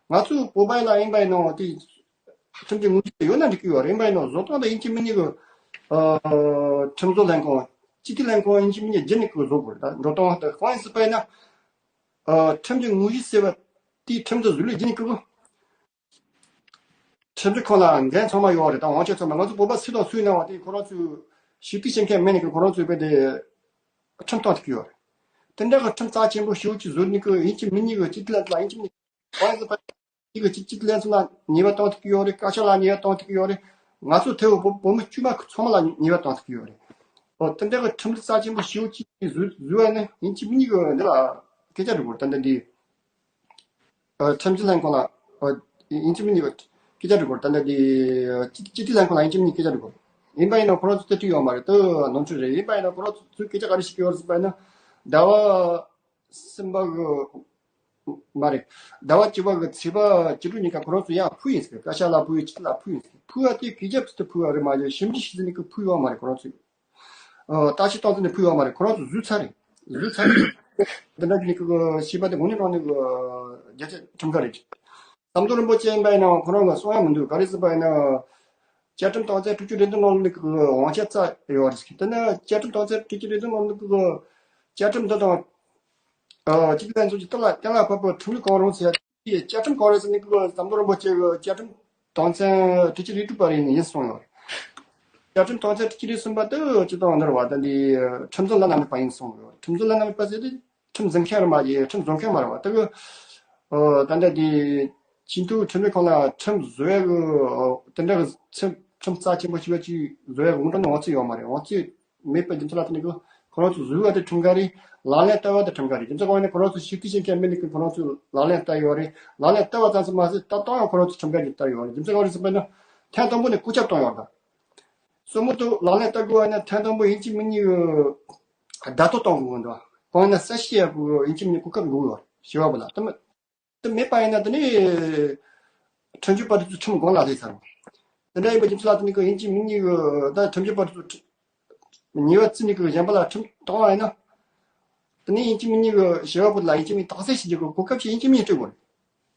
ང་ཚོའི་བོད་པ་ལ་ཡིན་པ་ཡིན་ནའང་དེ་ཁྲིམས་ཀྱི་དངོས་གཞི་ཡོད་ན་འགྲིག་གི་ཡོད་རེད། ཡིན་པ་ཡིན་ནའང་བཟོ་སྟངས་དེ་ཡིན་གཅིག་མིན་གཉིས་ཀྱི་ཨ་ཁྲིམས་བཟོ་ལྷན་ཁང་སྤྱི་འཐུས་ལྷན་ཁང་ཡིན་གཅིག་མིན་གཉིས་བརྒྱུད་ནས་ཀྱི་བཟོ་དགོས་རེད། ད་འགྲོ་སྟངས་དེ་གང་ཡིན་ཟེར་བ་ཡིན་ན། ཨ་ཁྲིམས་ཀྱི་དངོས་གཞི་ཟེར་བ་དེའི་ཁྲིམས་དེ་བཟོས་ལས་བརྒྱུད་ནས་ཀྱི་ཁྲིམས་སྒྲིག་ཁང་ལ་འགན་ཚང་མ་ཡོད་རེད། ད་དབང་ཆ་ཚང་མ་ང་ཚོ་བོད་པ་སུ་དང་སུ་ཡིན་ནའང་དེ་ཁོ་རང་ཚོའི་ཞུ་གཏུག་བྱེད་མཁན་མེད་ནས་ཀྱི་ཁོ་རང་ཚོའི་དཔེ་དེ་ཁྲིམས་གཏོང་ཐུབ་ཀྱི་ཡོད་རེད། དེ་འདྲ་གི་ཁྲིམས་རྩ་ཆེན་པོ་ཞེ་པོ་ཅིག་བཟོས་ནས་ཀྱི་ཡིན་གཅིག་མིན་གཉིས་ཀྱི་སྤྱི་འཐུས་ལ་ལ་ཡིན་གཅིག་མིན་གཉིས་གང་ཡིན་ཟེར་བ་གཅིག་གི་གཅིག་གཅིག་ལན་ཚོ་ལ་ཉེས་པ་གཏོང་ཐུབ་ཀྱི་ཡོད་རེད། བཀའ་ཤག་ལ་ཉེས་པ་གཏོང་ཐུབ་ཀྱི་ཡོད་རེད། ང་ཚོ་ཐེ་བོ་བོད་བོད་མི་དཀྱུས་མ་ཚང་མ་ལ་ཉེས་པ་གཏོང་ཐུབ་ཀྱི་ཡོད་རེད། ཨོ་དེ་འདྲ་གི་ཁྲིམས་རྩ་ཆེན་པོ་ཞེ་པོ་ཅིག་བཟོས་བཟོས་བ་ནི་ཡིན་གཅིག་མིན་གཉིས་ཀྱི་འདི་ལ་སྐད་ཆ་འགྲོ་དགོས་རེད། ད་འདི་འདི་ཨ་ཁྲིམས་ཞིབ་ལྷན་ཁང་ལ་ཨོ་ཡིན་གཅིག་མིན་གཉིས་སྐད་ཆ་འགྲོ་དགོས་རེད། ད་འདི་འདི་སྤྱི་སྤྱི་འཐུས་ལྷན་ཁང་ལ་ཡིན་གཅིག་མིན་གཉིས་སྐད་ཆ་འགྲོ་དགོས་རེད། ཡིན་པ་ཡིན་ན་ཁོ་རང་ཚོ་དེ་འགྲིག་ཡོད་མ་རེད། དེ་ནོར་འཁྲུལ་རེད། ཡིན་པ་ཡིན་ན་ཁོ་རང་ཚོ་སྐད་ཆ་ག་རེ་བཤད་ཀྱི་ཡོད་རེད་ཟེར་བ་ཡིན་ན། ཟླ་བ་གསུམ་པ་གི་མ་རེད། ཟླ་བ་བཅུ་པ་གི་ཚེས་པ་བཅུ་དྲུག་ཉིན་ཀ་ཁོ་རང་ཚོ་ཡང་ཕུལ་ཡིན་ཟེར། བཀའ་ཤག་ལ་ཕུལ་ཡིན། སྤྱི་འཐུས་ལ་ཕུལ་ཡིན་ཟེར། ཕུལ་བ་དེ་གུས་ཞབས་ཚུལ་དུ་ཕུལ་བ་རེད་མ་གཞི་ཞིབ་འཇུག་བྱས་ནས་ཀྱི་ཕུལ་ཡོད་མ་རེད། ཁོ་རང་ཚོས་ཨ་བརྟག་དཔྱད་བཏང་ཚུལ་ནས་ཕུལ་ཡོད་མ་རེད། ཁོ་རང་ཚོ་བཟོས་ཚར་རེད། བཟོས་ཚར་རེད། དེ་འདྲ་གི་ནི་ཀྱི་བྱས་པ་དེ་དངོས་གནས་དྲང་གནས་ཀྱི་རྒྱ་ཆེ་ཁྲིམས་འགལ་རེད། ཟམ་གདོང་རིན་པོ་ཆེ་ཡིན་པ་ཡིན་ནའང་ཁོ་རང་ལ་གསུང་ཡ་མི་འདུག་ག་རེ་ཟེར་བ་ཡིན་ན། བཅའ་ཁྲིམས་དོན་ཚན་དྲུག་ཅུ་རེ་བདུན་ནང་ལ་ཀྱི་དབང་ཆ་རྩ་ཡོད་རེད། དེ་ནི་བཅའ་ཁྲིམས་དོན་ཚན་དྲུག་ཅུ་རེ་བདུན་ནང་ལ་ཀྱི་བཅའ་ཁྲིམས་འདི་དང་། ཨ་སྤྱི་འཐུས་ལྷན་ཚོགས་ཀྱི་ཏི་ལ་གཏན་ལ་ཕབ་པའི་ཁྲིམས་ལུགས་གང་རུང་ཟེར་ཡ་དེ་བཅའ་ཁྲིམས་གང་རེད་ཟེར་ནས་ཀྱི་ཟམ་གདོང་རིན་པོ་ཆེ་གི་བཅའ་ཁྲིམས་དོན་ཚན་དྲུག་ཅུ་རེ་དྲུག་པ་རེད་ཡིན་གསུངས་ཡོད་རེད། བཅའ་ཁྲིམས་དོན་ཚན་དྲུག་ཅུ་རེ་གསུམ་པ་དེ་སྤྱི་དང་འདིར་བ་དེ་འདི་ཁྲིམས་འཛིན་བླ་ན་མེད་པ་ཡིན་གསུངས་ཡོད་རེད། ཁྲིམས་འཛིན་བླ་ན་མེད་པ་ཟེར་དེ་ཁྲིམས་འཛིན་མཁན་རེད་མ་གཞི་ཁྲིམས་བཟོ་མཁན་མ་རེད་བ། དེ་གི་ཨ་ད་ལྟ་དེ་སྤྱི་འཐུས་ཁྲིམས་ལས་ཁང་ལ་ཁྲིམས་བཟོ་ཡ་གི་དེ་འདྲ་གི་ཁྲིམས་ཁྲིམས་རྩ་ཆེན་པོ་ཞེ་པོ་ཅིག་བཟོ་ཡ་གི་དངོས་གྲུབ་ནི་འོང་ཚེ་ཡོད་མ་རེད། འོང་ཚེ་མེད་པའི་རྒྱུ་མཚན་ལ་བརྟེན་ནས་ཁོ་རང་ཚོ་བཟོས་པ་དེ་ཁྲིམས་འགལ་རེད། ལག་ལེན་བསྟར་བ་དེ་ཁྲིམས་འགལ་རེད། རྒྱུ་མཚན་གང་ཡིན་ན་ཁོ་རང་ཚོ་ཞིབ་ཕྲ་བྱེད་མཁན་མི་འདུག་གི་ཁོ་རང་ཚོས་ལག་ལེན་བསྟར་ཡོད་རེད། ལག་ལེན་བསྟར་བ་ཙམ་ཞིག་མ་ཟད་བསྟར་སྟངས་ཡང་ཁོ་རང་ཚོ་ཁྲིམས་འགལ་གྱིས་བསྟར་ཡོད་རེད། རྒྱུ་མཚན་གང་རེད་ཟེར་བ་ན་ཐེངས་དང་པོ་ནས་བཀོད་ཁྱབ་བཏང་ཡོད་རེད། སོ་མོ་ཏོ་ལག་ལེན་བསྟར་དགོས་བ་ན་ཐེངས་དང་པོ་ཡིན་གཅིག་མིན་གཉིས་བརྡ་ཐོ་གཏོང་དགོས་འདུག་གང་ཡིན་ན་གསལ་བཤད་ཡག་པོ་ཡིན་གཅིག་མིན་གཉིས་གོ་སྐབས་དགོས་ཡོད་རེད། ཞེ་བ་པོ་ལ་དེ་མ། དེ་མེད་པ་ཡིན་ན་དེ་ནི་ཁྲིམས་ཞིབ་པ་དེ་ཚོ་ཁྲིམས་དགོངས་ལ་སླེབས་ཚར་རོ། དེ་འདྲ་ཡིན་པ་རྒྱུ་མཚན་ལ་དེ་ནི་ཁོ་ཡིན་གཅིག་མིན་གཉིས་གི་ད་ཁྲིམས་ཞིབ་པ་དེ་ཚོ་ཁྲི་ཉེས་པ་བརྩི་ནས་ཁོ་གཞན་པ་ལ་ཁྲིམས་གཏོང་བ་ཡིན་ན། དེ་ནི་ཡིན་གཅིག་མིན་གཉིས་གི་ཞེ་བ་པོ་དེ་ལ་ཡིན་གཅིག་མིན་རྟགས་གསལ་བྱེད་རྒྱུ་གི་གོ་སྐབས་ཤིག་ཡིན་གཅིག་མིན་གཉིས་སྤྲོད་དགོས་རེད།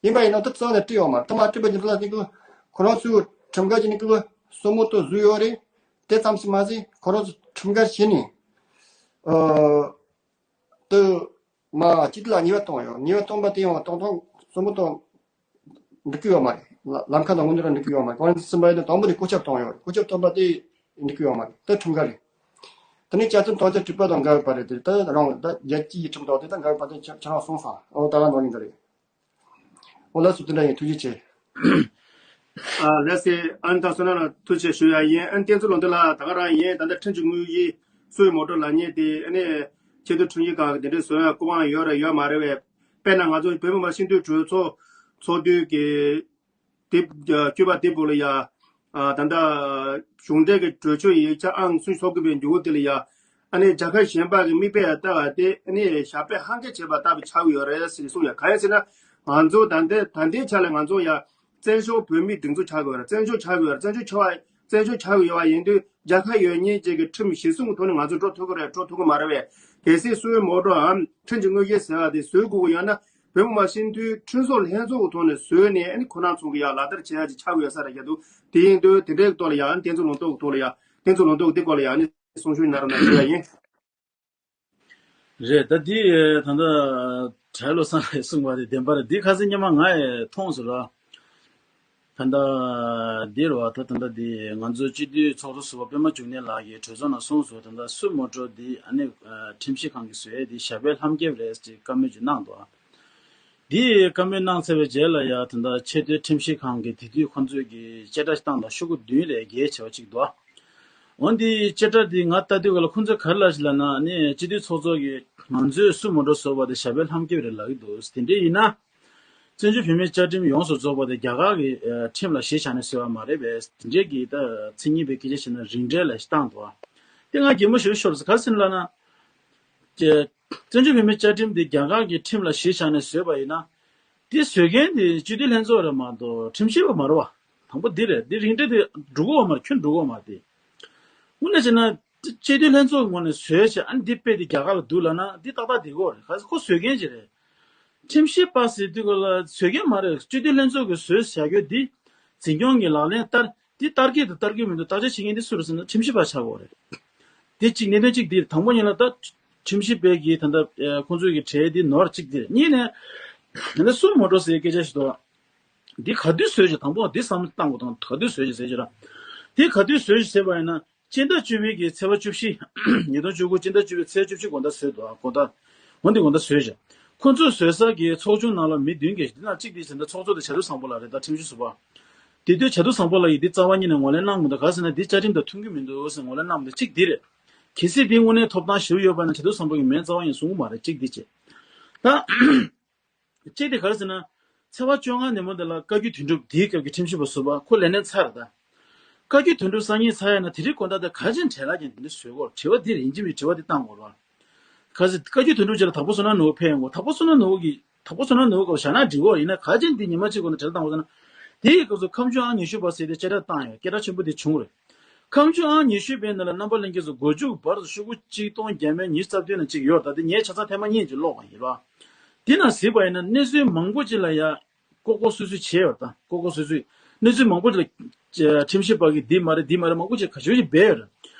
ཡིན་པ་ཡིན་ན་དེ་རྩ་ནས་སྤྲོད་ཡོད་མ་རེད། དེ་མ་སྤྲོད་པ་རྒྱུ་མཚན་ལ་དེ་ནི་ཁོ་ཁོ་རང་ཚོའི་ཁྲིམས་འགལ་གྱི་ནི་ཁོ་སོ་མོ་ཏོ་བཟོས་ཡོད་རེད། དེ་ཙམ་ཞིག་མ་ཟད་ཁོ་རང་ཚོ་ཁྲིམས་འགལ་བྱས་ནས། ཨ། དུ་མ་སྤྱི་འཐུས་ལ་ཉེས་པ་བཏང་ཡོད། ཉེས་པ་བཏང་པ་དེ་ཡང་བཏང་ཐོག་གསུམ་པོ་དང་འགྲིག་གི་ཡོད་མ་རེད། ལ་ལམ་ཁ་དང་དངོས་འབྲེལ་འགྲིག་གི་ཡོད་མ་རེད། གང་ཡིན་ཟེར་བ་ཡིན་ན་དང་པོ་ནས་བཀོད་ཁྱབ་བཏང་ཡོད་རེད། བཀོད་ཁྱབ་བཏང་པ་དེ་འགྲིག་གི་ཡོད་མ་རེད། དེ་ཁྲིམས་འགལ་རེད། དེ་ནས་བཅའ་ཁྲིམས་དོན་ཚན་དྲུག་པ་དང་འགལ་བ་རེད། དེ་ད་རང་ད་རྒྱལ་སྤྱི་ཡི་ཁྲིམས་དང་དེ་ད་འགལ་བ་དེ་ཁྱེད་ཁྱེད་རང་གསུངས་སོང་། འོ་ད་ག་ནང་ཡིན་འདི་རེད། འོ་ལགས་སོ། དེ་འདྲ་ཡིན། ཐུགས་རྗེ་ཆེ། ཨ་ལགས་སེ། ཨ་ནི་ད་བསོད་ནམས་ལགས་ཐུགས་རྗེ་ཆེ་ཞུ་ཡ་ཡིན། ཨ་ནི་བསྟན་འཛིན་ལུང་བསྟན་ལགས་ད་ག་རང་ཡིན། ད་ལྟ་ཁྲིམས་ཀྱི་དངོས་གཞི་སུའི་མོ་ཊ་ལབ་མཁན་དེ་ཨ་ནི་ཆེས་མཐོའི་ཁྲིམས་ཞིབ་ཁང་གི་དེ་འདྲའི་བཟོ་ཡ་སྐུ་དབང་ཡོད་རེད་ཡོད་མ་རེད་པས། དཔེར་ན་ང་ཚོ་བོད་མི་མང་སྤྱི་འཐུས་གྲོས་ཚོགས་ཚོགས་དུས་ཀྱི་དེབ་བཅུ་པ་དེབ་འོག་ལ་ཡ། ཨ་ད་ལྟ་གཞུང་འབྲེལ་གྱི་གྲོས་ཆོད་ཡིག་ཆ་ཨང་སུམ་ཅུ་སོ་དགུ་པའི་མཇུག་དེ་ལ་ཡ། ཨ་ནི་རྒྱལ་ཁབ་གཞན་པ་གི་མིག་དཔེ་ལྟ་བ་དེ་ཨ་ནི་ཞབས་པད་ཧ་གོ་བྱེད་པ་ལྟ་བུ་ཆགས་ཀྱི་ཡོད་རེད་ཟེར་གསུངས་ཡ། གང་ཡིན་ཟེར་ན་ང་ཚོ་ད་ལྟའི་ད་ལྟའི་ཆ་ལ་ང་ཚོ་ཡ་བཙན་བྱོལ་བོད་མིའི་སྒྲིག་འཛུགས་ཆགས་ཀྱི་ཡོད་རེད། བཙན་བྱོལ་ཆགས་ཀྱི་ཡོད་རེད། བཙན་བྱོལ་ཆགས་པ་བཙན་བྱོལ་ཆགས་ཀྱི་ཡོད་པ་ཡིན་དུས་རྒྱལ་ཁབ་ཡོད་མཁན་ཅིག་གི་ཁྲིམས་གཞི་བཟུང་གི་ཐོག་ནས་ང་ཚོ་འགྲོ་ཐུབ་ཀྱི་རེད། འགྲོ་ཐུབ་ཀྱི་མ་རེད་པས། གལ་སྲིད་སུའི་མོ་ཊ་འམ་ཁྲིམས་ཀྱི་དངོས་གཞི་ཟེར་བ་དེ་བཟོ་དགོས་ཀྱི་ཡོད་ན། བོད་མི་མང་སྤྱི་འཐུས་ཁྲིམས་བཟོ་ལྷན་ཚོགས་ཀྱི་ཐོག་ནས་བཟོས་ནས་ཨ་ནི་ཁོ་རང་ཚོ་གི་ཡ་ལག་བསྟར་བྱེད་ཡ་ཅིག་ཆགས་ཀྱི་ཡོད་ས་རེད་རྒྱ་དུ། དེ་ཡིན་དུས་དེ་འདྲའི་ཐོག་ལ་ཡ་ཨ་ནི་བསྟན་འཛིན་ལུང་རྟོགས་ཀྱི་ཐོག་ལ་ཡ་བསྟན་འཛིན་ལུང་རྟོགས་དེ་སྐོར་ལ་ཡ་ཨ་ནི་གསུང་ཞུ་གནང་རོགས་གནང་ཞུ་ཡ་ཡིན། རེད། ད་འདི་ད་ལྟ་གྲྭ་བློ་བཟང་ལགས་གསུངས་པ་དེ་བདེན་པ་རེད། འདི་ཁ་སང་ཉི་མ་ང་ཡི་མཐོང་སོང་ལ། ད་ལྟ་འདིར་བ་ད་ད་ལྟ་འདི་ང་ཚོ་སྤྱི་འཐུས་ཚོགས་གཙོ་ཟུར་པ་པད་མ་འབྱུང་གནས་ལགས་ཀྱིས་གྲོས་ཚོགས་ནང་གསུངས་སོང་། ད་ལྟ་སུ་མོ་ཊ་འདི་ཨ་ནི་ཁྲིམས་ཞིབ་ཁང་གིས་བཟོས་འདི་ཞྭ་པའི་ལྷམ་རྒྱབ་རེད་ཅེས་བཀའ་མོལ་ཅིག་གནང་འདུག་འདི་བཀའ་མོལ་གནང་ཚར་བའི་རྗེས་ལ་ཡ་ད་ལྟ་ཆེས་མཐོའི་ཁྲིམས་ཞིབ་ཁང་གིས་དེ་དུས་ཁོ་ཚོས་ཀྱི་བཅད་ཁྲ་བཏང་དང་ཤོག་གུ་བདུན་རེ་བརྒལ་བྱས་པ་ཅིག་འདུག་འོན་ཏེ་བཅད་ཁྲ་འདི་ང་ལྟ་དུས་ག་ལ་ཁོ་ཚོས་ག་རེ་ལབ་ཞིག་ལབ་ན་ནི་སྤྱི་འཐུས་ཚོགས་གཙོ་གིས་ང་ཚོས་སུ་མོ་ཊ་བཟོས་པ་དེ་ཞྭ་པའི་ལྷམ་རྒྱབ་རེད་ལབ་ཀྱི་འདུག་དེ་འདྲ་ཡིན་ན། བཙན་བྱོལ་བོད་མིའི་བཅའ་ཁྲིམས་ཡོངས་སུ་རྫོགས་པ་དེ་རྒྱ་གར་གྱི་ཨ་ཁྲིམས་ལ་གཞི་བཞག་ནས་བཟོས་པ་མ་རེད་པས། དེ་འདྲའི་གི་ད་མཚན་སྙན་པའི་སྐད་ཆ་བཤད་ན་རིགས་འགྲེ་ལ་བཏང་འདུག་དེ་ང་གད་མོ་ཞེ་པོ་ཤོར་སོང་། ག་རེ་ཟེར་ན་ལབ་ན། ཀྱེ། བཙན་བྱོལ་བོད་མིའི་བཅའ་ཁྲིམས་དེ་རྒྱ་གར་གྱི་ཁྲིམས་ལ་གཞི་བཞག་ནས་བཟོས་པ་ཡིན་ན། དེ་བཟོ་མཁན་དེ་སྤྱི་འཐུས་ལྷན་ཚོགས་རེད་མ་གཏོགས་ཁྲིམས་ཞིབ་པ་མ་རེད་བ། དང་པོ་འདི་རེད། འདི་རིགས་འགྲེ་དེ་འགྲོ་གི་ཡོད་མ་རེད། ཁྱོན་འགྲོ་གི་ཡོད་མ་རེད་དེ། དངོས་གནས་བྱས་ན། སྤྱི་འཐུས་ལྷན་ཚོགས་ཀྱི་ངོས་ནས་བཟོས་བྱས་ཨ་ནི་འདི་དཔེ་དེ་རྒྱ་གར་ལ་འདུག་ལབ་ན་འདི་ཏག་ཏག་འགྲིག་གི་ཡོད་རེད། ག་ཚོད་ཁོ་བཟོ་མཁན་ཅིག་རེད། ཁྲིམས་ཞིབ་པ་ཟེར་དུས་ག་ལ་བཟོ་མཁན་མ་རེད། སྤྱི་འཐུས་ལྷན་ཚོགས་ཀྱིས་བཟོས་བྱ་རྒྱུ་འདི། འཛིན་སྐྱོང་གི་ལག་ལེན་བསྟར། འདི་བསྟར་གྱི་འདུག་བསྟར་གྱི་མི་འདུག་བརྟག་དཔྱད་བྱེད་མཁན་འདི་སུ་རེད་ཟེར་ན་ཁྲིམས་ཞིབ་པ་ཆགས་ཀྱི་ཡོད་རེད། དེ་གཅིག་གནད་དོན་གཅིག་འདི་དང་པོ་ཉིད་ལ་ད། ཁྲིམས་ཞིབ་པའི་གི་ད་ལྟ་ཁོང་ཚོའི་གི་གྲས་འདི་ནོར་གཅིག་འདི་རེད། གཉིས་ནས། ད་ལྟ་སུ་མོ་ཊ་ཟེར་སྐད་ཆ་ཞིག་འདུག་འདི་ག་དུས་བཟོས་ཀྱི་དང་པོ་འདི་བསམ་བློ་བཏང་དགོས་དང་ག་དུས་བཟོས་ཀྱི་ཟེར་ཀྱི་ར། འདི་ག་དུས་བཟོས་ཀྱི་ཟེར་བ་ཡིན་ན། སྤྱི་ཟླ་བཅུ་པའི་གི་ཚེས་པ་བཅུ་བཞི། ཉིས་སྟོང་བཅུ་དགུ་སྤྱི་ཟླ་བཅུ་པའི་ཚེས་བཅུ་བཞི་དགོང་དག་བཟོས་འདུག་དགོང་དག་འོན་ཏེ་དགོང་དག་བཟོས་ཤག་ཁོ་ཚོས་བཟོས་ས་གི་ཚོགས་ཆུང་ནང་ལ་མི་བདུན་གྱིས་འདི་ན་གཅིག་དེ་ཟེར་ན་ཚོགས་གཙོ་དེ་བྱ་དུར་བཟང་པོ་ལགས་རེད། ད་ཁྲིམས་ཞིབ་ཟུར་པ། དེ་དུས་བྱ་དུར་བཟང་པོ་ལགས་ཀྱིས་འདི་རྩ་བ་ཉིད་ནས་ངོས་ལེན་གནང་མི་འདུག་ག་ཟེར་ན་འདི་བཅའ་ཁྲིམས་དང་མཐུན་གྱི་མི་འདུག་ཟེར་ངོས་ལེན་གནང་མི་འདུག་གཅིག་འདི་རེད། གལ་སྲིད་འདི་དངོས་གནས་ཐོབ་ཐང་ཞེ་པོ་ཡོད་པ་ན་བྱ་དུར་བཟང་པོ་གི་མིང་རྩ་བ་ཉིད་གསུང་གི་མ་རེད། གཅིག་འདི་བྱས། ད། གཅིག་དེ་ག་རེ་ཟེར་ན། ཚེས་པ་བཅོ་ལྔ་ཉིན་མོ་འདི་ལ་བཀའ་བརྒྱུད་དོན་གྲུབ་དེའི་སྐབས་ཀྱི་ཁྲིམས་ཞིབ་པ་ཟུར་པ་ཁོ་ལས་གནས་ཚར་རེད་ད། བཀའ་བརྒྱུད་དོན་གྲུབ་སང་ཉིན་ཚར་ཡ་ན་དེ་རིང་དགོང་དག་དེ་ག་ཅིག་བྲེལ་ལ་ཀྱང་དེ་འདྲ་བཟོས་གོ། དྲི་བ་འདི་རེད། ཡིན་གཅིག་མིན་གཅིག་དྲི་བ་འདི་བཏང་དགོས་རེད། ག་ཟེར་བཀའ་བརྒྱུད་དོན་གྲུབ་རྗེས་ལ་དྭགས་པོ་བསོད་ནམས་ནོར་བུ་ཕེབས་ཡོང་གོ། དྭགས་པོ་བསོད་ནམས་ནོར་བུ་གིས་དྭགས་པོ་བསོད་ནམས་ནོར་བུ་སྐབས་བཞག་ན་འགྲིག་གོ། ཡིན་ན་ག་ཅིག་འདི་ཉི་མ་གཅིག་གོང་ནས་བྲེལ་བཏང་དགོས་ཟེར་ན། དེའི་སྐབས་སུ་ཁམས་ཆུ་ཨང་ཉི་ཤུ་པ་ཟེར་དེ་བཅད་ཁྲ་བཏང་ཡོད། སྐད་གྲགས་ཆེན་པོ་དེ་བྱུང་རེད། ཁམས་ཆུ་ཨང་ཉི་ཤུ་པའི་ནང་ལ་རྣམ་པ་ལྷན་རྒྱས་ཚོ་མགོ་མཇུག་བར་དུ་ཤོག་གུ་གཅིག་སྟོང་བརྒྱ་མེད་ཉི་ཤུ་རྩ་བདུན་ན་གཅིག་ཡོད། ད་དེ་ངས་ཆ་ཚང་ཐེངས་མ་གཉིས་ཀྱི་ཀློག་པ་ཡིན་རོགས། དེ་ན་གཟིགས་པ་ཡིན་ན་གནས་ཚུལ་མང་པོ་ཅིག་ལ་ཡ་ལྐོག་ལྐོག་སུད་སུད་བྱས་ཡོད། ད་ལྐོག་ལྐོག་སུད་སུད་གནས་ཚུལ་མང་པོ་ཅིག་ལ་ཁྲིམས་ཞིབ་པ་གིས་འདི་མ་རེད་འདི་མ་རེད་མང་པོ་ཅིག་ག་ཞུ་ཞིག་སྦས་ཡོད་རེད།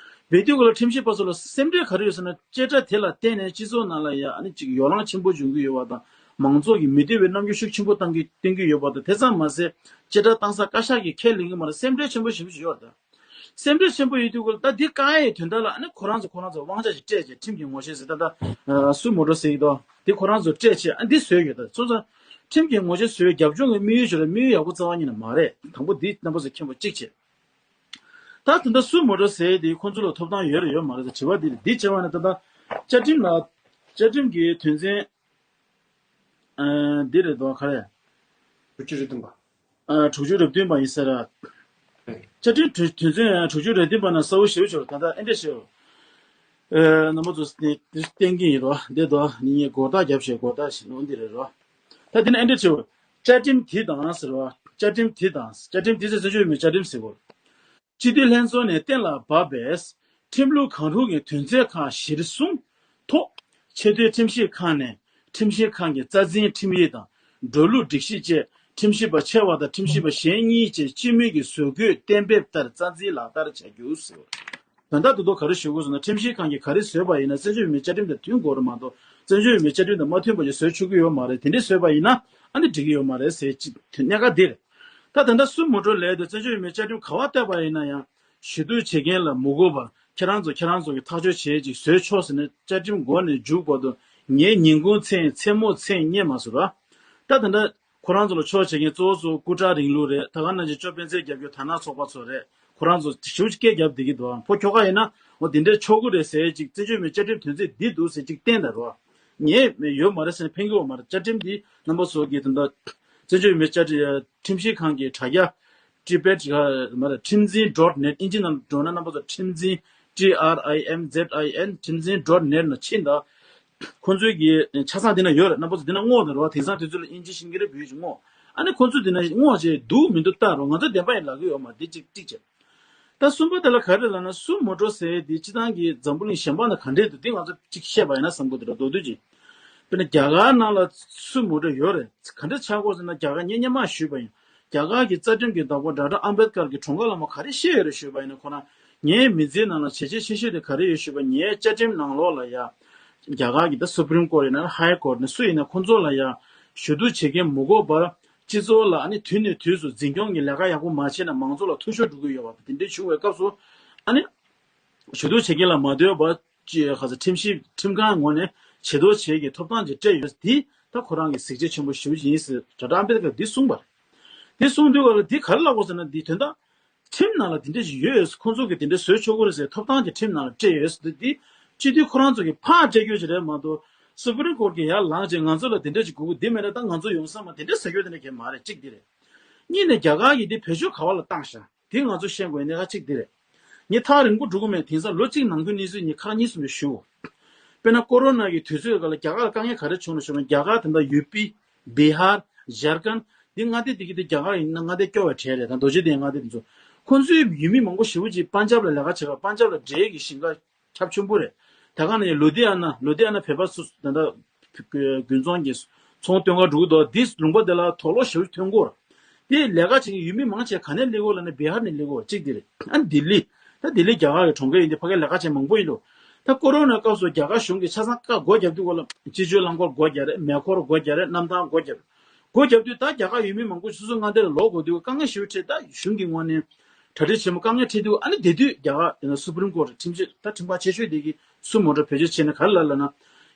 སྦས་དུས་ག་ལ་ཁྲིམས་ཞིབ་པ་ཚོ་ལ་སེམས་ཁྲལ་ག་རེ་ཡོད་ཟེར་ན་བཅད་ཁྲ་དེ་ལ་བརྟེན་ནས་སྤྱི་ཚོགས་ནང་ལ་ཡ་ཨ་ནི་ཅིག་ཡོ་ལང་ཆེན་པོ་འབྱུང་གི་ཡོད་པ་དང་མང་ཚོགས་ཀྱིས་མི་འདོད་པའི་རྣམ་འགྱུར་ཤུགས་ཆེན་པོ་བཏང་གི་བསྟན་གྱི་ཡོད་པ་དང་དེ་ཙམ་མ་ཟད་བཅད་ཁྲ་བཏང་ས་བཀའ་ཤག་གིས་ཁས་ལེན་གྱི་མ་རེད། སེམས་ཁྲལ་ཆེན་པོ་ཞེ་པོ་ཞིག་ཡོད་རེད་ད། སེམས་ཁྲལ་ཆེན་པོ་ཡོད་དུས་ཀྱི་ད་འདི་བཀག་ཡའི་དོན་དག་ལ་ཨ་ནི་ཁོ་རང་ཚོ་ཁོ་རང་ཚོ་དབང་ཆ་ཞིག་སྤྲད་བྱས་ཁྲིམས་ཀྱི་ངོ་ཤེས་ཟེར་ད་ལྟ་སུ་མོ་ཊ་ཟེར་གྱི་འདུག་འདི་ཁོ་རང་ཚོ་སྤྲད་བྱས་ཨ་འདི་བཟོས་ཡོད་ད་སོང་ཙང་ཁྲིམས་ཀྱི་ངོ་ཤེས་བཟོས་རྒྱབ་ལྗོངས་ཀྱི་དམིགས་ཡུལ་ཞིག་ལ་དམིགས་ཡུལ་ཡག་པོ་རྩ་བ་ཉིད་ནས་མ་རེད། དང་པོ་འདི་རྣམ་པ་ཚོ་མཁྱེན་པ་གཅིག་བྱས། ད་དེ་འདྲ་སུ་མོ་ཊ་ཟེར་དེ་ཁོ་ཚོ་ལ་ཐོབ་ཐང་ཡོད་རེད་ཡོད་མ་རེད་ཟེར་དྲི་བ་འདི་རེད། འདི་བྱས་པ་ནི་ད་ལྟ་བཅའ་ཁྲིམས་ལ་བཅའ་ཁྲིམས་ཀྱི་དོན་ཚན་འདི་རེད་དོ་ག་རེ། དྲུག་ཅུ་རེ་བདུན་པ། ཨ་དྲུག་ཅུ་རེ་བདུན་པ་ཡིན་ས་ར། བཅའ་ཁྲིམས་དོན་དོན་ཚན་དྲུག་ཅུ་རེ་བདུན་པ་ན་གསལ་བོ་ཞེ་པོ་ཅིག་ཡོད་རེད། ད་ལྟ་ཨེ་འདྲ་ཞིག་ཡོད། ཨེ་རྣམ་པ་ཚོ་འདི་འདི་བསྟན་གྱི་ཡིན་རོ། འདི་དོ་ནི་ངས་སྒོར་རྟགས་རྒྱབ་བྱས་སྒོར་རྟགས་ཞིག་ནོ་འདི་རེད་རོ། ད་འདི་ན་ཨེ་འདྲ་ཞིག་ཡོད། བཅའ་ཁྲིམས་འདི་དང་ཟེར་རོ། བཅའ་ཁྲིམས་འདི་དང་བཅའ་ཁྲིམས་འདི་ཟེར་བཙན་བྱོལ་བོད་མིའི་བཅའ་ཁྲིམས་ཟེར་གོ། སྤྱི་འཐུས་ལྷན་ཚོགས་ནས་གཏན་ལ་ཕབ་པའི་ཁྲིམས་ལུགས་གང་རུང་གི་དོན་ཚན་ཁག་གཞིར་བཟུང་ཐོག་ཆེས་མཐོའི་ཁྲིམས་ཞིབ་ཁང་ནས་ཁྲིམས་ཞིབ་ཁང་གི་རྩ་འཛིན་ཁྲིམས་ཡིག་དང་འགྲོ་ལུགས་སྒྲིག་གཞི་བཅས་ཁྲིམས་ཞིབ་པ་ཆེ་བ་དང་ཁྲིམས་ཞིབ་པ་གཞན་གཉིས་བཅས་སྤྱི་མོས་ཀྱིས་བཟོ་འགོད་གཏན་འབེབས་ལྟར་རྩ་འཛིན་ལག་བསྟར་བྱ་རྒྱུ་ཟེར། དོན་དག་ཏུ་ཐོག་ག་རེ་ཞུ་དགོས་ཟེར་ན་ཁྲིམས་ཞིབ་ཁང་གིས་ག་རེ་བཟོས་པ་ཡིན་ན་བཙན་བྱོལ་བོད་མིའི་བཅའ་ཁྲིམས་དང་མཐུན་དགོས་རེད་མ་གཏོགས་བཙན་བྱོལ་བོད་མིའི་བཅའ་ཁྲིམས་དང་མ་མཐུན་པ་ཞིག་བཟོས་ཆོག་གི་ཡོད་མ་རེད། དེ་འདྲས་བཟོས་པ་ཡིན་ན་ཨ་ནི་འགྲིག་གི་ཡོད་མ་རེད་ཟེར་གཅིག་གནད་འགག་འདི་རེད། ད་ད་ལྟ་སུ་མོ་ཊ་ལས་དེ་བཙན་བྱོལ་བོད་མིའི་བཅའ་ཁྲིམས་ག་བ་བལྟས་པ་ཡིན་ན་ཡང་ཞུ་གཏུག་བྱེད་མཁན་ལ་མི་དགོས་པར་ཁྱེད་རང་ཚོ་ཁྱེད་རང་ཚོ་གི་ཐག་གཅོད་བྱེད་ཅིག་བཟོས་ཆོག་ཟེར་ནས་བཅའ་ཁྲིམས་འགོ་ནས་མཇུག་བར་དུ་ངའི་ཉིན་གུང་མཚན་མཚན་མོ་མཚན་རྙེད་མ་སོང་ར། ད་ད་ལྟ་ཁོ་རང་ཚོ་ལ་ཕྱོགས་བྱེད་མཁན་གཙོ་བོ་གཙོ་བོ་སྐུ་དྲག་རིང་ལུགས་རེད། ད་ག་ནང་བཞིན་ཅོ་སྤེན་ཚེ་རྒྱབ་སྐྱོར་དར་ནག་ཚོགས་པ་ཚོ་རེད། ཁོ་རང་ཚོ་ཞུ་སྐད་རྒྱབ་བསྡད་ཀྱི་འདུག་ཕོ་ཁྱོ་ག་ཡིན་ན་འོ་དེ་འདྲས་ཆོག་གི་རེད་ཟེར་ཅིག་བཙན་བྱོལ་མི་བཅའ་ཁྲིམས་དོན་ཚན་འདི་འདུག་ཟེར་ཅིག་བསྟན་ད་རོ། ངས་ཡོད་མ་རེད་ཟེར་ནས་ཕན་གྱི་ཡོད་མ་རེད། བཅའ་ཁྲིམས་འདི་རྣམ་པ་ཚོ་གིས་ད་ལྟ་བཙན་བྱོལ་མི་བཅའ་ཁྲིམས་ཁྲིམས་ཞིབ་ཁང་གི་དྲ་རྒྱ་Tibet མ་རེད་ཁྲིམས་འཛིན་dot net ཨིན་ཇི་ནང་འགྲོ་ན་རྣམ་པ་ཚོ་ཁྲིམས་འཛིན་T R I M Z I N ཁྲིམས་འཛིན་dot net ནང་ཕྱིན་ད། ཁོ་ཚོའི་གི་ཆ་ཚང་འདི་ན་ཡོད་རེད། རྣམ་པ་ཚོ་འདི་ན་བསྔོག་ད་རོ། དེང་སང་དུས་ཚོད་ལ་ཨིན་ཇི་ཤེས་ཀྱི་རེད། བོད་ཡིག་ཅིག་བསྔོག་ཨ་ནི་ཁོ་ཚོས་འདི་ན་བསྔོག་བྱས་འདུག་མི་འདུག་ལྟ་རོགས། ང་ཚོ་བདེན་པ་ཡིན་ལབ་ཀྱི་ཡོད་མ་རེད། འདི་གཅིག་གཅིག་བྱས། ད་གསུམ་པ་དེ་ལ་ག་རེ་ལབ་ན་སུ་མོ་ཊ་ཟེར་ཡས་འདི་སྤྱི་བཏང་གི་འཛམ་བུ་གླིང་གཞན་པ་ན་ག་འདྲས་འདུག་འདི་ང་ཚོ་གཅིག་བཤད་པ་ཡིན་ན་བསམ་གྱི་འདུག་ར་མདོར་བསྡུས་ཀྱིས། དཔེར་ན་རྒྱ་གར་ནང་ལ་སུ་མོ་ཊ་ཡོད་རེད། ག་འདྲས་ཆགས་ཀྱི་ཡོད་ཟེར་ན་རྒྱ་གར་ངས་སྔོན་མ་ཞུས་པ་ཡིན། རྒྱ་གར་གྱི་རྩ་ཁྲིམས་ཀྱི་བདག་པོ་ཌོག་ཊར་ཨམ་བེད་ཀར་གྱིས་གྲངས་ཀ་ལ་མོ་ག་རེ་བཤད་ཡོད་རེད་ཞུས་པ་ཡིན་ན་ཁོ་རང་ངའི་མི་ཚེའི་ནང་ལ་བྱས་རྗེས་ཆེ་ཤོས་དེ་ག་རེ་ཡོད་ཞུས་པ་ངའི་བཅའ་ཁྲིམས་ནང་ལོགས་ལ་ཡ། རྒྱ་གར་གྱི་ད་Supreme Court ཡིན་ན་High Court ནས་སུ་ཡིན་ན་ཁོ་ཚོ་ལ་ཡ། ཞུ་གཏུག་བྱེད་མཁན་མི་དགོས་པར། སྤྱི་ཚོགས་ལ་ཨ་ནི་དུས་ནས་དུས་སུ་འཛིན་སྐྱོང་གི་ལས་ཀ་ཡག་པོ་མ་བྱས་ན་མང་ཚོགས་ལ་འཐུས་ཤོར་འགྲོ་གི་ཡོད་པ་དེ་འདྲ་བྱུང་བའི་སྐབས་སུ་ཨ་ནི་ཞུ་གཏུག་བྱེད་མཁན་ལ་མ་ལྟོས་པར་ཅི་ཁ་ས་ཁྲིམས་ཞིབ་ཁྲིམས་ཁང་ངོས་ནས་ཇུས་གཏོགས་བྱེད་ཀྱི་ཐོབ་ཐང་ཅིག་སྤྲད་ཡོད། འདི་ད་ཁོ་རང་གི་གཟི་བརྗིད་ཆེན་པོ་ཞེ་པོ་ཅིག་ཡིན་ཟེར་ཌོག་ཊར་ཨམ་བེད་ཀར་འདི་གསུངས་པ་རེད། འདི་གསུངས་དུས་སྐབས་ལ་འདི་ག་རེ་ལབ་དགོས་ཟེར་ན། འདི་དོན་དག་ཁྲིམས་ནང་ལ་འདི་འདྲ་ཞིག་ཡོད། ཁོང་ཚོ་གིས་འདི་འདྲ་བཟོས་ཆོག་གི་རེད་ཟེར་ཐོབ་ཐང་གི་ཁྲིམས་ནང་ལ་སྤྲད་ཡོད་ཟེར་དུས། འདི་སྤྱི་འཐུས་ཁོ་རང་ཚོ་གིས་ཕར་སྤྲད་རྒྱུ་ཞིག་རེད་མ་གཏོགས། སུ་པ་རིམ་ཀོར་གྱིས་ཡར་ལངས་བྱས་ང་ཚོ་ལ་འདི་འདྲ་ཞིག་དགོས་ཀྱི། འདི་མེད་ན་ད་ང་ཚོ་ཡོང་ས་མ། འདི་འདྲ་ཟེར་རྒྱུ་དེ་འདྲ་གང་ཡང་མ་རེད། གཅིག་འདི་རེད། གཉིས་ནས་རྒྱ་གར་གྱིས་འདི་བེད་སྤྱོད་ག་པ་ལ་བཏང་ཤག་འདི་ང་ཚོ་ཤེས་དགོས་ཡིན། གནད་འགག་གཅིག་འདི་རེད། ངས་ཐག་རིང་པོ་འགྲོ་གི་མེད། དེང་སང་ལོ་གཅིག་ནང་ཁུལ་གནས་ཚུལ་ངས་ཁ་ཉིན་གསུམ་ཞིག་ཞུ། དཔེར་ན་ཀོ་རོ་ན་གི་དུས་ཚོད་སྐབས་ལ་རྒྱ་གར་ལ་དཀའ་ངལ་ག་རེ་བྱུང་ལ་ཞུ་ན། རྒྱ་གར་དེ་འདྲ་ཡུ་པི། བི་ཧར། ཇར་ཁན། འདི་མངའ་སྡེ་དེ་གི་དེ་རྒྱ་གར་ཡིན་ན་མངའ་སྡེ་སྐྱོ་བའི་གྲས་རེད། ད་རྡོ་རྗེ་གདན་མངའ་སྡེ་དེ་ཚོ། ཁོང་ཚོའི་ཡུལ་མི་མང་པོ་ཞེ་པོ་ཅིག་པན་ཇབ་ལ་ལས་ཀ་བྱེད་པ། པན་ཇབ་ལ་འབྲས་ཀྱི་ཞིང་ཁ་ཁྱབ་ཆེན་པོ་རེད། ད་ག་ནས་ལུ་དྷི་ཡ་ན། ལུ་དྷི་ཡ་ན་བོད་པ་ཚོ་ད་ལྟ་དགུན་ཚོང་གི་ཚོང་སྟོན་གར་འགྲོ་གི་འདུག་འདི་ལུང་པ་འདི་ལ་དུག་ལོག་ཞེ་པོ་ཐོན་གྱི་ཡོད་རེད། དེ་ལས་ཀ་བྱེད་མཁན་ཡུལ་མི་མང་ཆེ་ག་ནས་སླེབས་ཀྱི་ཡོད་ལབ་ན་བི་ཧར་ནས་སླེབས་ཀྱི་ཡོད་རེད། གཅིག་དེ་རེད། ཨ་ལྡི་ལི། ད་ལྡི་ལི་རྒྱ་གར་གྱི་གྲོང་ཁྱེར་ཡིན་དུས་ཕ་གིར་ལས་ཀ་བྱེད་མཁན་མང་པོ་ཡིན་འདུག་ད་ཀོ་རོ་ན་སྐབས་སུ་རྒྱ་གར་གཞུང་གིས་ཆ་ཚང་བཀའ་སྒོ་བརྒྱབ་དུས་སྐབས་ལ་སྤྱི་སྤྱོད་རླངས་འཁོར་སྒོ་རྒྱག་རེད། མེ་འཁོར་སྒོ་རྒྱག་རེད། གནམ་ཐང་སྒོ་རྒྱབ། སྒོ་རྒྱབ་དུས་ད་རྒྱ་གར་ཡུལ་མི་མང་པོ་སོ་སོའི་མངའ་སྡེ་ལ་ལོག་དགོས་དུས་དཀའ་ངལ་ཞེ་པོ་འཕྲད། ད་གཞུང་གི་ངོས་ནས་གྲ་སྒྲིག་བྱེད་མ། དཀའ་ངལ་འཕྲད་དུས། ཨ་ནི་དེ་དུས་རྒྱ་གར་ཡིན་ན་སུ་པ་རིམ་ཀོར་ཊི་ཁྲིམས་ཞིབ། ད་ཁྲིམས་ཁང་ཆེ་ཤོས་དེ་གིས་སུ་མོ་ཊ་བེད་སྤྱོད་བྱས་ནས་ག་རེ་ལབ་ལབ་ན།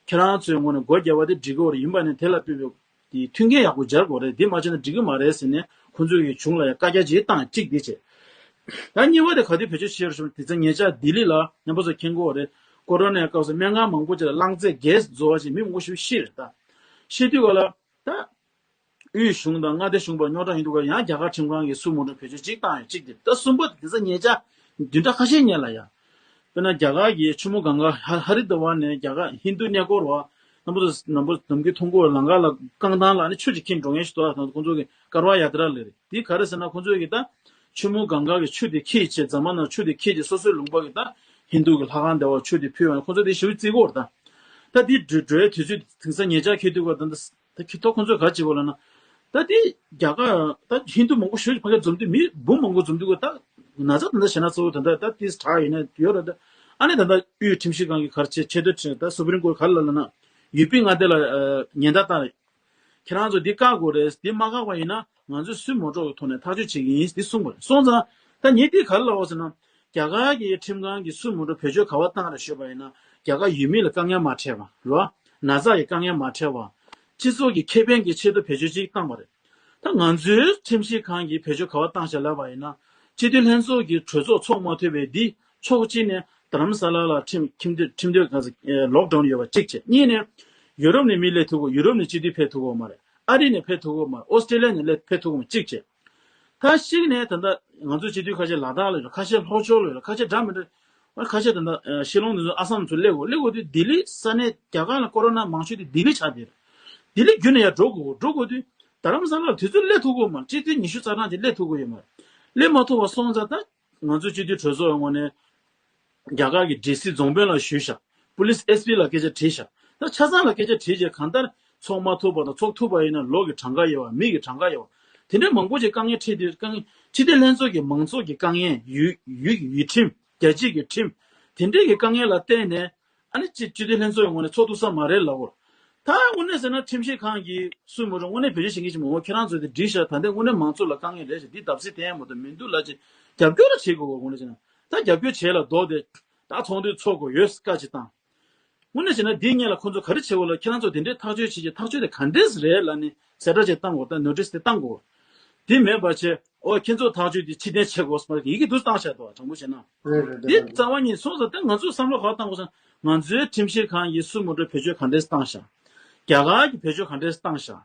ཁྱེད་རང་ཚོའི་ངོས་ནས་སྒོ་བརྒྱབ་པ་དེ་འགྲིག་གི་ཡོད་རེད། ཡིན་པ་ནས་དེ་ལ་ལྟོས་པའི་དེ་མཐུན་རྐྱེན་ཡག་པོ་སྦྱར་དགོས་རེད། དེ་མ་བྱས་ན་འགྲིག་གི་མ་རེད་ཟེར་ནས་ཁོང་ཚོ་གི་གཞུང་ལ་ཡང་བཀའ་རྒྱ་ཅིག་བཏང་། གཅིག་དེ་བྱས། ད་གཉིས་པ་དེ་ག་དུས་བེད་སྤྱོད་བྱས་རེད་ཞུ་ན། དེ་ཚེ་ཉེ་ཆར་ལྡི་ལི་ལ་རྣམ་པ་ཚོ་མཁྱེན་གྱི་ཡོད་རེད། ཀོ་རོ་ནའི་སྐབས་སུ་སྨན་ཁང་མང་པོ་ཅིག་ལ་རླངས་རྫས་གས་བཟོ་བ་ཅིག་མི་མང་པོ་ཞིག་ཤི་རེད། ད་ཤི་དུས་སྐབས་ལ་ད་དབུས་གཞུང་དང་མངའ་སྡེ་གཞུང་བར་རྙོག་དྲ་ཡིན་དུས་སྐབས་ཡང་རྒྱ་གར་ཁྲིམས་ཁང་གིས་སུ་མོ་ཊ་བེད་སྤྱོད་གཅིག་བཏང་ཡོད། གཅིག་དེ། ད་གསུམ་པ་དེ་ཚེ་ཉེ་ཆར་བདུན་ཕྲག་ཁ་ཤས་སྔོན་ལ་ཡ། དཔེར་ན་རྒྱ་གར་གྱི་ཆུ་མོ་གངྒཱ་ཧ་ཧ་རི་དྭ་ཝར་ནས་རྒྱ་གར་ཧིན་རྡུ་གནས་སྐོར་བ་རྣམ་པ་ཚོ་ནམ་བུ་ནམ་རྒྱུན་མཐོང་གི་ཡོད་རེད། ལམ་ཁ་ལ་རྐང་ཐང་ལ་ནི་ཆུ་ཅིག་འཁྱིལ་འགྲོ་མཁན་ཞིག་འདུག་ད་ཁོང་ཚོ་གི་ཀར་བ་ཡ་ཏྲ་ལབ་རེད། དེ་ག་རེ་ཟེར་ན། ཁོང་ཚོ་གི་ད་ཆུ་མོ་གངྒཱ་གི་ཆུ་དེ་འཁྱིལ་བྱས། རྫ་མ་ནང་ཆུ་དེ་འཁྱིལ་བྱས་སོ་སོའི་ལུང་པ་གི་ད་ཧིན་རྡུ་གི་ལྷ་ཁང་བདེ་བ་ཆུ་དེ་ཕུལ་བ་ནི་ཁོང་ཚོ་དེ་ཞེ་པོ་བརྩི་གི་ཡོད་རེད། ད་ད་དེ་འགྲོ་འགྲོའི་དུས་ཚོད་དེང་སང་ཉེ་ཆར་འཁེལ་དུས་སྐབས་ད་ད། ད་ཁྱི་ཐོག་ཁོང་ཚོས་ག་རེ་བྱེད་དགོས་ལབ་ན། ད་དེ་རྒྱ་གར་ད་ཧིན་རྡུ་མང་པོ་ཞེ་པོ་ཕ་གིར་འཛོམས་དུས། མི་འབུམ་མང་པོ་འཛོམས་དུས་སྐབས་ད་ན་ཚ་དེ་འདྲ་ཞེ་ན་གཙོ་བོ་ད་ད་ད་དེ་དྲག་ཡོད་ན་ཡོད་རེད། ད་ཨ་ནི་ད་ད་དབུས་ཁྲིམས་ཞིབ་ཁང་གིས་ག་རེ་བྱེད། ཆེས་མཐོའི་ཁྲིམས། ད་སུ་པ་རིམ་ཀོར་ཊི་ག་རེ་ལབ་ལབ་ན། ཡུ་པི་མངའ་སྡེ་ལ་ཨ་ཉེན་བརྡ་བཏང་རེད། ཁྱེད་རང་ཚོ་འདི་བཀག་དགོས་རེད། འདི་མ་བཀག་པ་ཡིན་ན་ང་ཚོས་སུ་མོ་ཊ་གི་ཐོག་ནས་ཐག་གཅོད་བྱེད་ཀྱི་ཡིན། འདི་གསུངས་པ་རེད། སོང་ཙང་ད་ངས་འདི་ག་རེ་ལབ་ཡོད་ཟེར་ན། རྒྱ་གར་གྱི་ཁྲིམས་ཁང་གིས་སུ་མོ་ཊ་བེད་སྤྱོད་ག་པར་བཏང་རེད་ཞུས་པ་ཡིན་ན། རྒྱ་གར་ཡུལ་མི་ལ་དཀའ་ངལ་མ་འཕྲད་པ་རེད་བ། ན་ཚ་གི་དཀའ་ངལ་མ་འཕྲད་པ། སྤྱི་ཚོགས་ཀྱི་ཁེ་ཕན་གྱི་ཆེད་དུ་བེད་སྤྱོད་ཅིག་བཏང་པ་རེད། ད་ང་ཚོའི་ཁྲིམས་ཞིབ་ཁང་གིས་བེད་སྤྱོད་ག་པར་བཏང་ཤག་ལབ་པ་ཡིན་ན། སྤྱི་འཐུས་ལྷན་ཚོགས་ཀྱི་གྲོས་ཚོགས་ཚོགས་མ་ཐུབ་པའི་འདི། ཕྱོགས་གཅིག་ནས་རྡ་རམ་ས་ལ་ལ་ཁྲིམས་ཁྲིམས་འདོད་ཁྲིམས་འདོད་ག་ས་ལོག་ཌའུན་ཡོད་པ་གཅིག་བྱས། གཉིས་ནས་ཡུ་རོབ་ནས་མི་སླེབས་ཐུབ་ཀྱི་ཡོད། ཡུ་རོབ་ནས་སྤྱི་འཐུས་ཕེབས་ཐུབ་ཀྱི་ཡོད་མ་རེད། ཨ་རི་ནས་ཕེབས་ཐུབ་ཀྱི་ཡོད་མ་རེད། ཨོ་སི་ཀྲི་ལི་ཡ་ནས་སླེབས་ཕེབས་ཐུབ་ཀྱི་ཡོད་མ་གཅིག་བྱས། ད་གཅིག་ནས་ད་ལྟ་ང་ཚོའི་སྤྱི་འཐུས་ཁ་ཤས་ལ་དྭགས་ལ་ཡོད་རེད། ཁ་ཤས་ལྷོ་ཕྱོགས་ལ་ཡོད་རེད། ཁ་ཤས་འདྲ་མི་འདྲ། ཁ་ཤས་ད་ལྟ་ཤི་ལོང་དེ་ཚོ་ཨ་སམ་ཚོ་སླེབས་དགོས། སླེབས་དགོས་དུས་ལྡི་ལི་ས་གནས་རྒྱ་གར་ལ་ཀོ་རོ་ན་མང་ཤོས་དེ་ལྡི་ལི་ཆགས་བསྡད་རེད། ལྡི་ལི་བརྒྱུད་ནས་ཡར་འགྲོ་དགོས། འགྲོ་དགོས་དུས་རྡ་རམ་ས་ལ་ལ་དུས་ཚོད་སླེབས་ཐུབ་ཀྱི་ཡོད་མ་རེད། སྤྱི་འཐུས་ཉི་ཤུ་རྩ་གྲངས་ཅིག་སླེབས་ཐུབ་ཀྱི་ཡོད་མ་རེད། སླེབས་མ་ཐུབ་པ་སོང་ཙང་ད་ང་ཚོའི་སྤྱི་འཐུས་གྲོས་ཚོགས་ངོས་ནས་རྒྱ་གར་གྱི་ཌི་སི་རྫོང་དཔོན་ལ་ཞུས་ཤག་པུ་ལིས་ཨེས་པི་ལ་སྐད་ཆ་དྲིས་ཤག་ད་ཆ་ཚང་ལ་སྐད་ཆ་དྲིས་རྗེས་གང་ལྟར་ཚོགས་མ་ཐུབ་པ་དང་། ཚོགས་ཐུབ་པ་ཡིན་ན་ལོ་གི་གྲངས་ཀ་ཡོད་པ། མི་གི་གྲངས་ཀ་ཡོད་པ། དེ་འདྲའི་མང་པོ་ཅིག་དཀའ་ངལ་འཕྲད་དུས། དཀའ་ངལ་སྤྱི་བདེ་ལྷན་ཚོགས་ཀྱི་མང་ཚོགས་ཀྱི་དཀའ་ངལ། ཡུལ་ཡུལ་གྱི་ཡུལ་ཁྲིམས། རྒྱལ་སྤྱིའི་གི་ཁྲིམས། དེ་འདྲའི་གི་དཀའ་ངལ་ལ་བརྟེན་ནས་ཨ་ནི་སྤྱི་སྤྱི་འཐུས་ལྷན་ཚོགས་ཀྱི་ངོས་ནས་ཚོགས་ཐུབ་ས་མ་རེད་ལབ་ཀྱི་ཡོད་རེད། ད་དངོས་གནས་ཟེར་ན་ཁྲིམས་ཞིབ་ཁང་གིས་སུ་མོ་ཊ་དངོས་གནས་བེད་སྤྱོད་བྱེད་མཁན་ཅིག་མ་གཏོགས། ཁྱེད་རང་ཚོ་དེ་འགྲིག་ཤག་ད་ལྟ་དངོས་གནས་མང་ཚོགས་ལ་དཀའ་ངལ་རེད་ཤག་འདི་བརྡབ་གསིག་བསྟན་ཡག་མ་གཏོགས་མི་འདུག་ལབ་བྱས་རྒྱབ་སྐྱོར་ར་བྱེད་དགོས་པ། དངོས་གནས་བྱས་ན་ད་རྒྱབ་སྐྱོར་བྱེད་ལ་ལྡོག་སྟེ་ད་ཚོགས་འདུ་ཚོགས་དགོས་ཡོད་བཀའ་ཅིག་བཏང་། དངོས་གནས་བྱས་ན་འདིའི་སྔོན་ལ་ཁོང་ཚོ་ག་རེ་བྱེད་དགོས་ལབ། ཁྱེད་རང་ཚོ་དེ་འདྲའི་ཐག་གཅོད་བྱེད་ཀྱི། ཐག་གཅོད་དེ་ག་འདྲས་རེད་ལབ་ནས་གསལ་བསྒྲགས་ཅིག་བཏང་དགོས། ད་ནོ་ཊིས་དེ་བཏང་དགོས། དེ་མེད་པ་བྱས། ཨོ་ཁྱེད་ཚོ་ཐག་གཅོད་དེ་ཕྱིར་འཐེན་བྱེད་དགོས་སམ་ཡི་གེ་འདུག་བཏང་བཞག་འདུག་དྲང་པོ་བཤད་ན། རེད་རེད། འདི་རེད་རེད། རྩ་བ་ཉིད་སོང་ཙང་ད་ང་ཚོས་བསམ་བློ་ག་བཏང་དགོས་ཟེར་ན། ང་ཚོའི་ཁྲིམས་ཞིབ་ཁང་གིས་སུ་མོ་ཊ་བེད་སྤྱོད་ག་འདྲས་བཏང་ཤག་རྒྱ་གར་གྱིས་བེད་སྤྱོད་ག་འདྲས་བཏང་ཤག་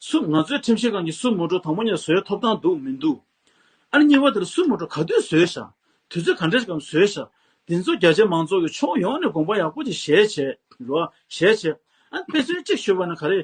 སུ། ང་ཚོའི་ཁྲིམས་ཞིབ་ཁང་གིས་སུ་མོ་ཊ་དང་པོ་ཉིད་བཟོའི་ཐོབ་ཐང་འདུག་མི་འདུག་ཨ་ནི་གཉིས་པ་དེར་སུ་མོ་ཊ་ག་དུས་བཟོས་ཤག་དུས་ཚོད་ག་འདྲས་སྒང་བཟོས་ཤག་དེ་ཚོ་རྒྱ་ཆེ་མང་ཚོགས་ཀྱིས་ཕྱོགས་ཡོངས་ནས་དགོངས་པ་ཡག་པོ་ཅིག་བཞེས་བྱས་རོ། བཞེས་བྱས། ཨ་ནི་དཔེ་མཚོན་གཅིག་ཞུས་པ་ན་ག་རེ།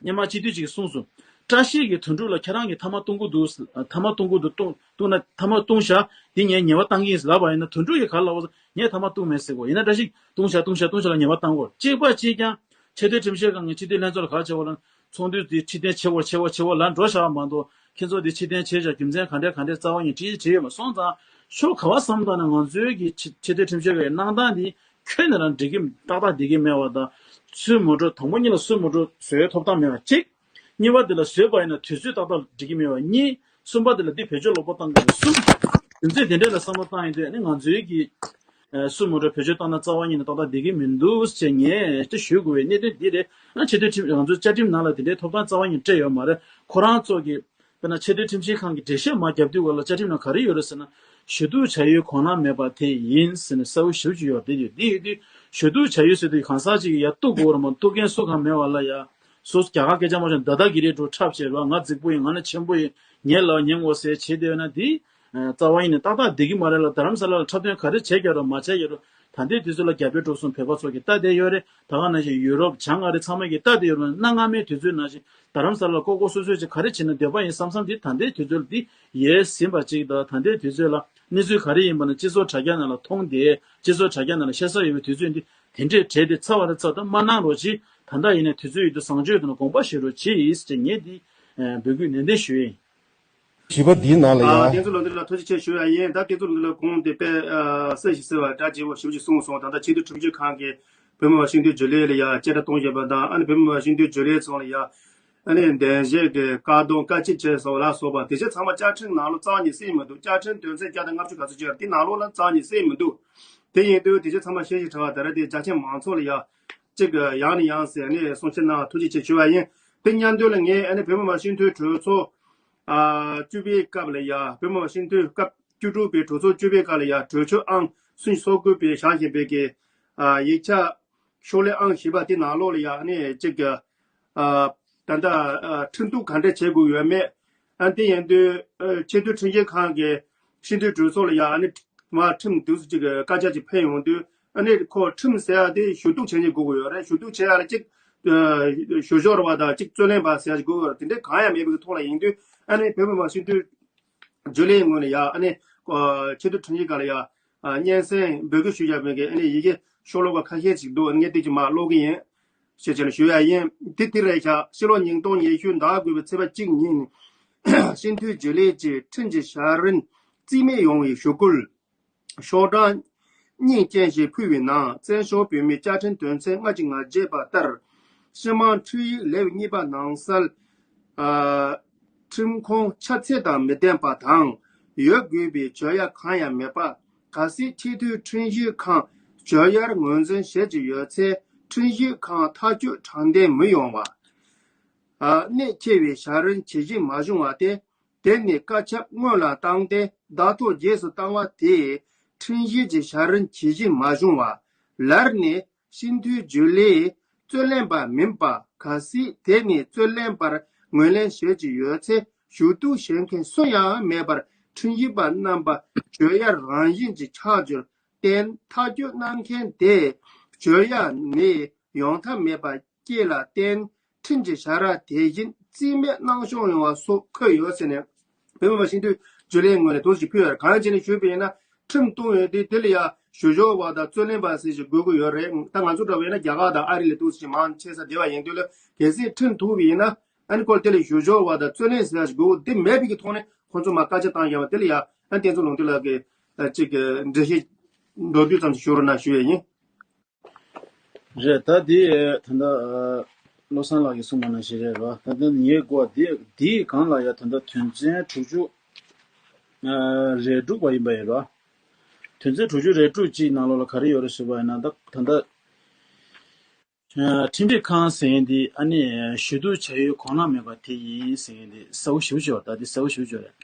སྔོན་མ་སྤྱི་འཐུས་ཅིག་གིས་གསུངས་སོང་། བཀྲ་ཤིས་ཀྱི་དོན་གྲུབ་ལ་ཁྱེད་རང་གིས་ཐ་མག་བཏུང་གི་འདུག་ཐ་མག་བཏུང་གི་འདུག་བཏུང་བཏུང་ན་ཐ་མག་བཏུང་ཤག་འདི་ངས་ཉེས་པ་བཏང་གི་ཡིན་ལབ་པ་ཡིན་ན། དོན་གྲུབ་ཀྱིས་ག་རེ་ལབ་པ། ངས་ཐ་མག་བཏུང་མེད་ཟེར་གོ། ཡིན་ན་བཀྲ་ཤིས་བཏུང་ཤག་བཏུང་ཤག་བཏུང་ཤག་ལ་ཉེས་པ་བཏང་གོ། གཅིག་པ་གཅིག་རྐྱང་། ཆེས་མཐོའི་ཁྲིམས་ཞིབ་ཁང་གིས་སྤྱི་འཐུས་ལྷན་ཚོགས་ལ་ག་རེ་བྱས་པ་ལབ་ན། ཚོགས་འདུ་འདི་ཕྱིར་འཐེན་བྱེད་དགོས། བྱེད་དགོས། བྱེད་དགོས་ལབ་འགྲོ་བཞག་པ་མ་གཏོགས། ཁྱེད་ཚོ་འདི་ཕྱིར་འཐེན་བྱས་ཤག་རྒྱུ་མཚན་ག་འདྲས་ག་འདྲས་རྩ་བ་ཉིད་དྲིས་བྱས་ཡོད་མ་སོང་ཙང་། ཕྱོགས་ག་པ་བསམ་བཏང་ན་ང་ཚོའི་གི་ཆེས་ཆེས་མཐོའི་ཁྲིམས་ཞིབ་ཁང་གི་གནང་སྟངས་འདི་ཁྱོན་ནས་རང་འགྲིག་གི་ཏག་ཏག་འགྲིག་གི་མེད་པ་དང་། སུ་མོ་ཊ་དང་པོ་ཉིད་ལ་སུ་མོ་ཊ་བཟོའི་ཐོབ་ཐང་མེད་པ་གཅིག་གཉིས་པ་དེ་ལ་བཟོས་པ་ཡིན་ན་དུས་ཚོད་ཏག་ཏག་འགྲིག་གི་མེད་པ་གཉིས། གསུམ་པ་དེ་ལ་འདི་བེད་སྤྱོད་ལོག་པ་བཏང་དགོས་པ་གསུམ། དོན་ཚན་དེ་འདྲ་ལ་བསམ་བློ་བཏང་ཡོང་དུས་ཨ་ནི་ང་ཚོའི་གི་ཨ་སུ་མོ་འདྲ་བེད་སྤྱོད་བཏང་ན་རྩ་བ་ཉིད་ནས་ཏག་ཏག་བསྡད་ཀྱི་མི་འདུག་ཅེས་ངས་དེ་ཞུ་དགོས་པའི་གནད་དོན་འདི་རེད། ཨ་ཆེས་མཐོའི་ཁྲིམས་ང་ཚོའི་བཅའ་ཁྲིམས་ནང་ལ་དེ་འདྲའི་ཐོབ་ཐང་རྩ་བ་ཉིད་སྤྲད་ཡོད་མ་རེད། ཁོ་རང་ཚོ་གི་དཔེར་ན་ཆེས་མཐོའི་ཁྲིམས་ཞིབ་ཁང་གི་འགྲེལ་བཤད་མར་རྒྱབ་དུས་སྐབས་ལ་བཅའ་ཁྲིམས་ནང་ག་རེ་ཡོད་རེད་ཟེར་ན། ཞུ་གཏུག་བྱ་ཡུལ་གོ་ན་མེད་པ་དེ་ཡིན་ཟེར་ནས་གསལ་པོ་ཞེ་པོ་ཅིག་ཡོད་རེད། དེ་ཡོད་དེ་ཡོད་དུས་ཞུ་གཏུག་བྱ་ཡུལ་ཟེར་དུས་གང་ཟག་ཅིག་གིས་ཡར་གཏུག་དགོས་རེད་མ་གཏུག་མཁན་སུ་གང་མེད་པ་ལ་ཡ། སོ་སོ་རྒྱ་གར་སྐད་ཆ་མ་བཤད་ན་ད་ལྟ་གི་རེད་འགྲོ་འཁྲབ་བྱས་རོགས། ང་རྫིག་པོ་ཡིན། ང་ནི་ཆེན་པོ་ཡིན། ངས་ལབ་ཉན་དགོས་ཟེར་བྱེད་བསྡད་ཡོད་ན་དེ་རྩ་བ་ཡིན་ནས་ཏག་ཏག་བསྡད་ཀྱི་མ་རེད་ལ། རྡ་རམ་ས་ལ་ལ་འཁྲབ་སྟོན་ག་རེ་བྱས་ཀྱང་རོགས་མ་བྱས་ཀྱང་རོགས། ད་ལྟའི་དུས་ཚོད་ལ་རྒྱ་བལ་འབྲུག་གསུམ་བོད་པ་ཚོ་གིས་ལྟ་བསྡད་ཡོད་རེད། ད་ག་ནང་བཞིན་ཡུ་རོབ་བྱང་ཨ་རི་ཚང་མ་གིས་ལྟ་བསྡད་ཡོད་རེད། གནའ་སྔ་མའི་དུས་ཚོད་ནང་བཞིན་རྡ་རམ་ས་ལ་ལ་ལྐོག་ལྐོག་སོད་སོད་ཅིག་ག་རེ་བྱས་ན་འདོད་པ་ཡིན་བསམ་བསམ་དེ་ད་ལྟའི་དུས་ཚོད་ལ་དེ་ཡལ་ཟིན་པ་ཅིག་དང་། ད་ལྟའི་དུས་ཚོད་ལ་གནས་ཚུལ་ག་རེ་ཡིན་པ་ན་སྤྱི་ཚོགས་དྲ་རྒྱ་ནང་ལ་མཐོང་བསྡད། སྤྱི་ཚོགས་དྲ་རྒྱ་ནང་ལ་བཤད་ས་ཡོད་པའི་དུས་ཚོད་འདི་དེ་འདྲས་བྲལ་ཏེ་ཚར་བ་རེད། ཚར་ད་མ་གནང་རོགས་གྱིས། ད་ལྟ་ཡིན་ནའི་དུས་ཚོད་ཡོད་དུས་བཟང་སྤྱོད་དང་དགོངས་པ་བཞེས་རོགས་གྱིས་ཟེར་ངས་འདི་འབོད་སྐུལ་ནན་ཏན་ཞུ་ཡིན། བཞི་པ་འདིའི་ནང་ལ་ཡང་། བསྟན་འཛིན་ལགས་འདི་ལ་ཐུགས་རྗེ་ཆེ་ཞུ་ཡ་ཡིན། ད་བསྟན་འཛིན་ལགས་འདི་ལ་གོང་དེ་དཔེ་གསལ་ཞིང་གསལ་བ་སྒྲ་འཇེབས་པོ་ཞེ་པོ་ཅིག་གསུངས་སོང་། ད་ལྟ་ཆེས་མཐོའི་ཁྲིམས་ཞིབ་ཁང་གིས་བོད་མི་མང་སྤྱི་འཐུས་རྒྱུན་ལས་ལ་ཡ་བཅད་ཁྲ་གཏོང་བཞིན་པ་དང་། ཨ་ནི་བོད་མི་མང་སྤྱི་འཐུས་རྒྱུན་ལས་ཚོ་ལ་ཡ་ཨ་ནི་འདེམས་བྱེད་ཀྱི་བཀག་སྡོམ་བཀག་སྐྱིལ་བྱས་སོང་ལ་སོགས་པ་དེ་ཚོ་ཚང་མ་བཅའ་ཁྲིམས་ནང་ལོགས་རྩ་བ་ནས་གསལ་མི་འདུག་བཅའ་ཁྲིམས་དོན་ཚན་བརྒྱ་དང་ལྔ་བཅུ་ག་ཚོད་ཅིག་ཡོད་རེད། དེ་ནང་ལོགས་ལ་རྩ་བ་ནས་གསལ་མི་འདུག་དེ་ཡིན་དུས་དེ་ཚོ་ཚང་མ་ཤེས་ཤེས་ཁྲ་བ་ད་རེད། དེ་རྒྱ་ཆེ་མང་ཚོགས་ལ་ཡ་གཅིག་ཡང་ནས་ཡང་ཟེར་ནས་གསུང་བཤད་གནང་བ་ཐུགས་རྗེ་ཆེ་ཞུ་བ་ཡིན། དེ་མཉམ་དུ་ལ་ངས་ཨ་ནི་བོད་མི་མང་སྤྱི་འཐུས་གྲོས་ཚོགས་ཨ་བཅུ་པའི་སྐབས་ལ་ཡ། བོད་མི་མང་སྤྱི་འཐུས་སྐབས་བཅུ་དྲུག་པའི་གྲོས་ཚོགས་བཅུ་པའི་སྐབས་ལ་ཡ་གྲོས་ཆོད་ཨང་སུམ་ཅུ་སོ་དགུ་པའི་བཞག་བཞིན་པའི་གི་ཨ་ཡིག་ཆ་ཤོག་ལྷེ་ཨང་བཞི་པ་དེ་ནང་ལོགས་ལ་ཡ་ཨ་ནི་གཅིག་གི་ཨ་ད་ལྟ་ཨ་ཁྲིམས་གཏུག་ག་འདྲས་བྱེད་དགོས་ཡོད་མེད། ཨ་དེ་ཡིན་དུས་ཨ་ཆེས་མཐོའི་ཁྲིམས་ཞིབ་ཁང་གི་སྤྱི་འཐུས་གྲོས་ཚོགས་ལ་ཡ་ཨ་ནི་མར་ཁྲིམས་འདུག་སེ་ཅིག་གི་བཀའ་རྒྱ་ཅིག་ཕེབས་ཡོང་དུས་ཨ་ནི་ཁོ་ཁྲིམས་ཟེར་ཡ་དེ་ཞུ་གཏུག་བྱེད་མཁན་དགོས་ཀྱི་ཡོད་རེད། ཞུ་གཏུག་བྱེད་ཡ་ལ་གཅིག་ཨ་ཞུ་སྦྱོར་བ་དང་གཅིག་རྩོད་ལེན་པ་ཟེར་ཡ་ཅིག་དགོས་ཀྱི་ཡོད་རེད། དེ་འདྲའི་གང་ཡང་མེད་པའི་ཐོག་ལ་ཡིན་དུས་ཨ་ནི་བོད་མི་མང་སྤྱི་འཐུས་རྒྱུན་ལས་ངོས་ནས་ཡ་ཨ་ནི་ཨ་ཆེས་མཐོའི་ཁྲིམས་ཞིབ་ཁང་ལ་ཡ་ཨ་སྙན་སེང་འབོད་སྐུལ་ཞུ་བཞག་པའི་གི་ཨ་ནི་ཡི་གེ་ཤོག་ལྷེ་ཁ་ཤས་ཅིག་འདུག་ངས་དེ་ཅིག་མར་ཀློག་གི་ཡིན། ཞེས་བྱས་ནས་ཞུ་ཡ་ཡིན། དེ་དེ་རེད་ཤག་ཕྱི་ལོ་ཉིས་སྟོང་ཉི་ཤུ་ཟླ་དགུ་པའི་ཚེས་པ་གཅིག་ཉིན་སྤྱི་འཐུས་རྒྱུན་ལས་ཀྱི་ཁྲིམས་ཀྱི་ཞབས་རིམ་རྩིས་མེད་ཡོང་བའི་ཞུ་སྐུལ་ཤོག་གྲངས་གཉིས་ཅན་ཞིག་ཕུལ་བའི་ནང་བཙན་བྱོལ་བོད་མིའི་བཅའ་ཁྲིམས་དོན་ཚན་ལྔ་བཅུ་ང་བརྒྱད་པ་ལྟར་སྤྱི་དམངས་ཁྲིམས་ཡིག་ལེའུ་གཉིས་པ་ནང་གསལ། ཨ། ཁྲིམས་ཁོངས་ཆ་ཚད་དང་མི་ལྡན་པ་དང་ཡོད་དགོས་པའི་བརྗོད་ཡ་གང་ཡང་མེད་པ། གལ་སྲིད་ཆེས་མཐོའི་ཁྲིམས་ཞིབ་ཁང་བརྗོད་ཡར་ངོས་འཛིན་བྱེད་ཀྱི་ཡོད་ཚེ་ཁྲིམས་ཞིབ་ཁང་ཐག་གཅོད་དྲང་བདེན་མི་ཡོང་བ། ཨ། གནད་ཆེ་བའི་ཞབས་རིམ་ཇི་བཞིན་མ་བྱུང་བ་སྟེ། དེ་ནི་བཀའ་ཁྱབ་སྔོན་ལ་བཏང་སྟེ་བརྡ་ཐོ་རྗེས་སུ་བཏང་བ་དེས་ཁྲིམས་ཞིབ་ཀྱི་ཞབས་རིམ་ཇི་བཞིན་མ་བྱུང་བ། ལར་ནས་སྤྱི་འཐུས་རྒྱུན་ལས་རྩོད་ལེན་པ་མིན་པ། གལ་སྲིད་དེ་ནི་རྩོད་ལེན་པར་ངོས་ལེན་བྱེད་ཀྱི་ཡོད་ཚེ་ཞུ་གཏུག་བྱེད་མཁན་སུ་ཡང་མེད་པར་ཁྲིམས་ཞིབ་པ་རྣམ་པ་བརྗོད་ཡར་རང་བཞིན་གྱིས་ཆགས་རྒྱུར་བརྟེན་ཐག་གཅོད་གནང་མཁན་དེས་བརྗོད་ཡ་ནི་ཡོང་ཐབས་མེད་པ་བསྐྱེད་ལ་བརྟེན་ཁྲིམས་ཀྱི་བྱ་ར་དེ་བཞིན་རྩིས་མེད་གནང་སྐྱོང་ཡོང་བ་སོགས་འཁོད་ཡོད་ཟེར་ནས་བོད་མི་མང་སྤྱི་འཐུས་རྒྱུན་ལས་ངོས་ནས་དོགས་གཞི་ཕུལ་ཡོད་རེད། གང་ཡིན་ཟེར་ནས་ཞུས་པ་ཡིན་ན་ཁྲིམས་གཏོང་ཡོད་དུས་དེ་ལ་ཡ་ཞུ་སྦྱོར་བ་དང་རྩོད་ལེན་པ་ཟེར་ཞིག་དགོས་ཀྱི་ཡོད་རེད། ད་ང་ཚོ་འདྲ་བ་ཡིན་ན་རྒྱ་གར་དང་ཨ་རི་ལ་དོགས་གཞི་མང་ཆེ་ས་བསྡད་པ་ཡིན་དུས་ལ་གལ་སྲིད་ཁྲིམས་ཐུག་པ་ཡིན་ན་ཨ་ནི་ཁོ་དེ་ལ་ཞུ་སྦྱོར་བ་དང་རྩོད་ལེན་ཟེར་ཞིག་དགོས་འདི་མེད་པའི་གི་ཐོག་ནས་ཁོང་ཚོ་མ་བཀའ་རྒྱ་བཏང་ཡོད་པ་དེ་ལ་ཡ་ཨ་ནི་བསྟན་འཛིན་ལུང་བསྟན་ལགས་ཀྱིས་ཅིག་འགྲེལ་བཤད་མདོར་བསྡུས་ཙམ་ཞིག་ཞུ་རོགས་གནང་ཞུ་ཡས་ཡིན། རེད། ད་འདི་ད་ལྟ་བློ་བཟང་ལགས་ཀྱིས་གསུངས་པ་ནང་བཞིན་རེད་རོ། ད་ལྟ་ངའི་གོ་འདི་འདིའི་སྒང་ལ་ཡ་ད་ལྟ་དོན་ཚན་དྲུག་ཅུ་རེ་དྲུག་པ་ཡིན་པ་ཡིན་རོ། དོན་ཚན་དྲུག་ཅུ་རེ་དྲུག་གཅིག་ནང་ལོགས་ལ་ག་རེ་ཡོད་རེད་ཞུས་པ་ཡིན་ན། ད་ད་ལྟ་ཁྲིམས་སྒྲིག་ཁང་ཟེར་མཁན་འདི་ཨ་ནི་ཞུ་གཏུག་བྱ་ཡུལ་གོ་ན་མེད་པ་དེ་ཡིན་ཟེར་མཁན་འདི་གསལ་པོ་ཞེ་པོ་ཅིག་ཡོད། ད་འདི་གསལ་པོ་ཞེ་པོ་ཅིག་ཡོད་རེད།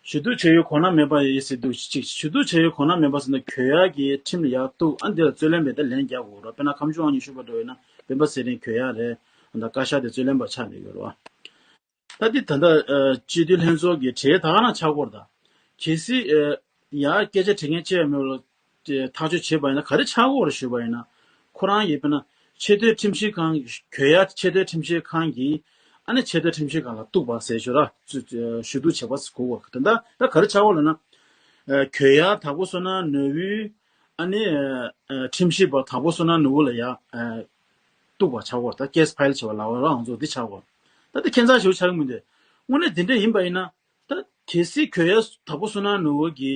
ཞུ་གཏུག་བྱ་ཡུལ་གོ་ན་མེད་པ་ཡིན་ཟེར་འདུག་ཅིག་ཞུ་གཏུག་བྱ་ཡུལ་གོ་ན་མེད་པ་ཟེར་ན་གྱོད་ཡ་གི་ཁྲིམས་ལ་ཡར་གཏུག་ཨ་འདི་ལ་རྩོད་ལེན་པས་ད་ལན་རྒྱག་དགོས་རོགས། དཔེར་ན་ཁམས་ཆུ་དབང་ཉི་ཤུ་པ་འདྲ་བོ་ཡིན་ན་སྤེན་པ་ཚེ་རིང་གྱོད་ཡ་རེད། ད་བཀའ་ཤག་དེ་རྩོད་ལེན་པ་ཆགས་བསྡད་ཡོད་རེད་བ། ད་འདི་ད་ལྟ་སྤྱི་འཐུས་ལྷན་ཚོགས་ཀྱི་གྲས་ད་ག་རང་ཆགས་ཀྱི་ཡོད་རེད། ད་གལ་སྲིད་ཡར་སྐད་ཆ་དྲི་མཁན་བཅས་མེད་པ་ལ་ཐག་གཅོད་བྱས་པ་ཡིན་ན་ག་རེ་ཆགས་ཀྱི་ཡོད་རེད་ཞུས་པ་ཡིན་ན། ཁོ་རང་གིས་དཔེར་ན་ཆེས་མཐོའི་ཁྲིམས་ཞིབ་ཁང་གི་གྱོད་ཡ་ཆེས་མཐོའི་ཁྲིམས་ཞིབ་ཁང་གིས་ཨ་ནི་ཆེས་མཐོའི་ཁྲིམས་ཞིབ་ཁང་ལ་གཏུག་པ་ཟེར་ཞུ་ར་ཞུ་གཏུག་བྱེད་པ་ཟེར་གོ་བ། ད་ལྟ་ད་ག་རེ་ཆགས་པ་ལབ་ན། གྱོད་ཡ་དྭགས་པོ་བསོད་ནམས་ནོར་བུའི་ཨ་ནི་ཁྲིམས་ཞིབ་པ་དྭགས་པོ་བསོད་ནམས་ནོར་བུ་ལ་ཡ་གཏུག་པ་ཆགས་པ། ད་ཀེས་ཕའིལ་བྱེད་པ་ལ་བ་རང་ཚོ་འདི་ཆགས་པ། ད་ལྟ་ཁྱད་མཚར་ཞིག་ཆགས་ཀྱི་མི་འདུག་དངོས་གནས་དེ་འདྲ་ཡིན་པ་ཡིན་ན། ད་གལ་སྲིད་གྱོད་ཡ་དྭགས་པོ་བསོད་ནམས་ནོར་བུ་གི་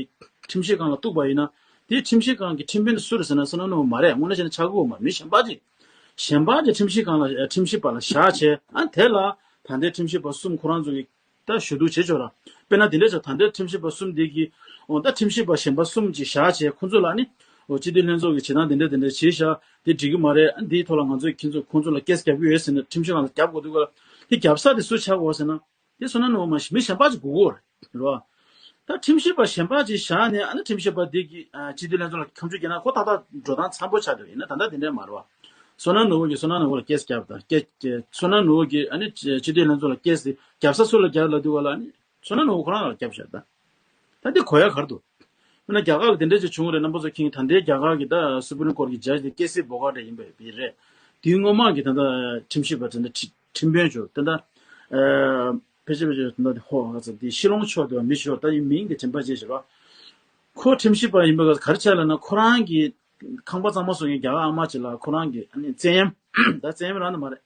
ཁྲིམས་ཞིབ་ཁང་ལ་གཏུག་པ་ཡིན་ན། དེའི་ཁྲིམས་ཞིབ་ཁང་གི་ཁྲིམས་དཔོན་དེ་སུ་རེད་ཟེར་ན་བསོད་ནམས་ནོར་བུ་མ་རེད། དངོས་གནས་བྱས་ན་ཆགས་ཀྱི་ཡོད་མ་རེད། མི་གཞན་པ་ཅིག་གཞན་པ་ཅིག་ཁྲིམས་ཞིབ་ཁང་ལ་ཁྲིམས་ཞིབ་པ་ལ་བཞག་བྱས་ཨ་དེ་ལ་ ད་ལྟའི་ཁྲིམས་ཞིབ་པ་གསུམ་ཁོ་རང་ཚོ་གི་ད་ཞུ་གཏུག་བྱེད་ཆོག་ར། དཔེར་ན་དེ་འདྲ་ཆགས། ད་ལྟའི་ཁྲིམས་ཞིབ་པ་གསུམ་དེ་གི་འོ་ད་ཁྲིམས་ཞིབ་པ་གཞན་པ་གསུམ་ཅིག་བཞག་བྱས་ཁོ་ཚོ་ལ་ནི་འོ་སྤྱི་འཐུས་ལྷན་ཚོགས་ཀྱི་བྱེད་སྟངས་དེ་འདྲ་དེ་འདྲ་བྱས་ཤག་དེ་འགྲིག་གི་མ་རེད། འདིའི་ཐོག་ལ་ང་ཚོས་ཁྱེད་ཚོ་ཁོང་ཚོ་ལ་ཀེ་སི་རྒྱབ་ཀྱི་ཡོད་ཟེར་ནས་ཁྲིམས་ཞིབ་ཁང་ལ་རྒྱབ་དགོས་འདུག་ག་དེ་རྒྱབ་ས་དེ་སུ་ཆགས་དགོས་ཟེར་ན། དེ་སོ་ན་ནོ་མ་མི་གཞན་པ་ཅིག་དགོས་ཀྱི་ཡོད་རེད་བ། ད་ཁྲིམས་ཞིབ་པ་གཞན་པ་ཅིག་བཞག་ནས་ཨ་ནི་ཁྲིམས་ཞིབ་པ་འདི་གིས་ཨ་སྤྱི་འཐུས་ལྷན་ཚོགས་ལ་ཁ་མཆུ་བརྒྱབ་ན་ཁོ་ཏག་ཏག་འགྲོ་སྟངས་འཚམ་པོ་ཆགས་འདུག་ཡིན་ན་ད་ལྟ་དེ་འདྲས་མ་རེད་བ། སོ་ན་ནོ་གིས་སོ་ན་ནོ་ལ་ཀེ་སི་རྒྱབ་དང་ཀེ་སོ་ན་ནོ་གིས་ཨ་ནི་སྤྱི་འཐུས་ལྷན་ཚོགས་ལ་ཀེ་སི་རྒྱབ་ས་སུ་ལ་རྒྱབ་ལབ་དུས་ག་ལ་ཨ་ནི་སོ་ན་ནོ་ཁོ་རང་ལ་རྒྱབ་བཞག་ད། ད་འདི་གོ་ཡ་ག་རེ་འདུག་དཔེར་ན་རྒྱ་གར་ལ་དེ་འདྲ་ཅིག་བྱུང་རེད། རྣམ་པ་ཚོ་མཁྱེན་གྱི། ད་ལྟའི་རྒྱ་གར་གྱི་ད་སུ་པྲིམ་ཀོར་གྱི་ཇཇ་དེ་ཀེ་སི་བྷོ་གྷ་ཊ་ཡིན་པ་ཡིན་རེད། དེའི་སྔོན་མ་གི་ད་ལྟ་ཁྲིམས་ཞིབ་པ་དེ་འདྲ་ཁྲི་ཁྲིམས་དཔོན་ཅིག་དེ་འདྲ་ཨ་ཕལ་ཆེར་ཕལ་ཆེར་ད་ལྟ་དེ་ཧོ་ག་ཚ་དེ་ཤི་ལོང་ཕྱོགས་དེ་བ་མི་ཤོར་ད་ཡིན་མིང་གི་དྲན་པ་བརྗེད་ཤག་ར། ཁོ་ཁྲིམས་ཞིབ་པ་ཡིན་པ་ག་རེ་ཆགས་ལབ་ན་ཁོ་རང་གི་ཁང་པ་གཙང་མ་བཟོ་མཁན་རྒྱ་གར་ཨ་མ་ཅིག་ལ་ཁོ་རང་གི་ཨ་ནི་བཙན་གཡེམ་ད་བཙན་གཡེམ་རང་ད་མ་རེད།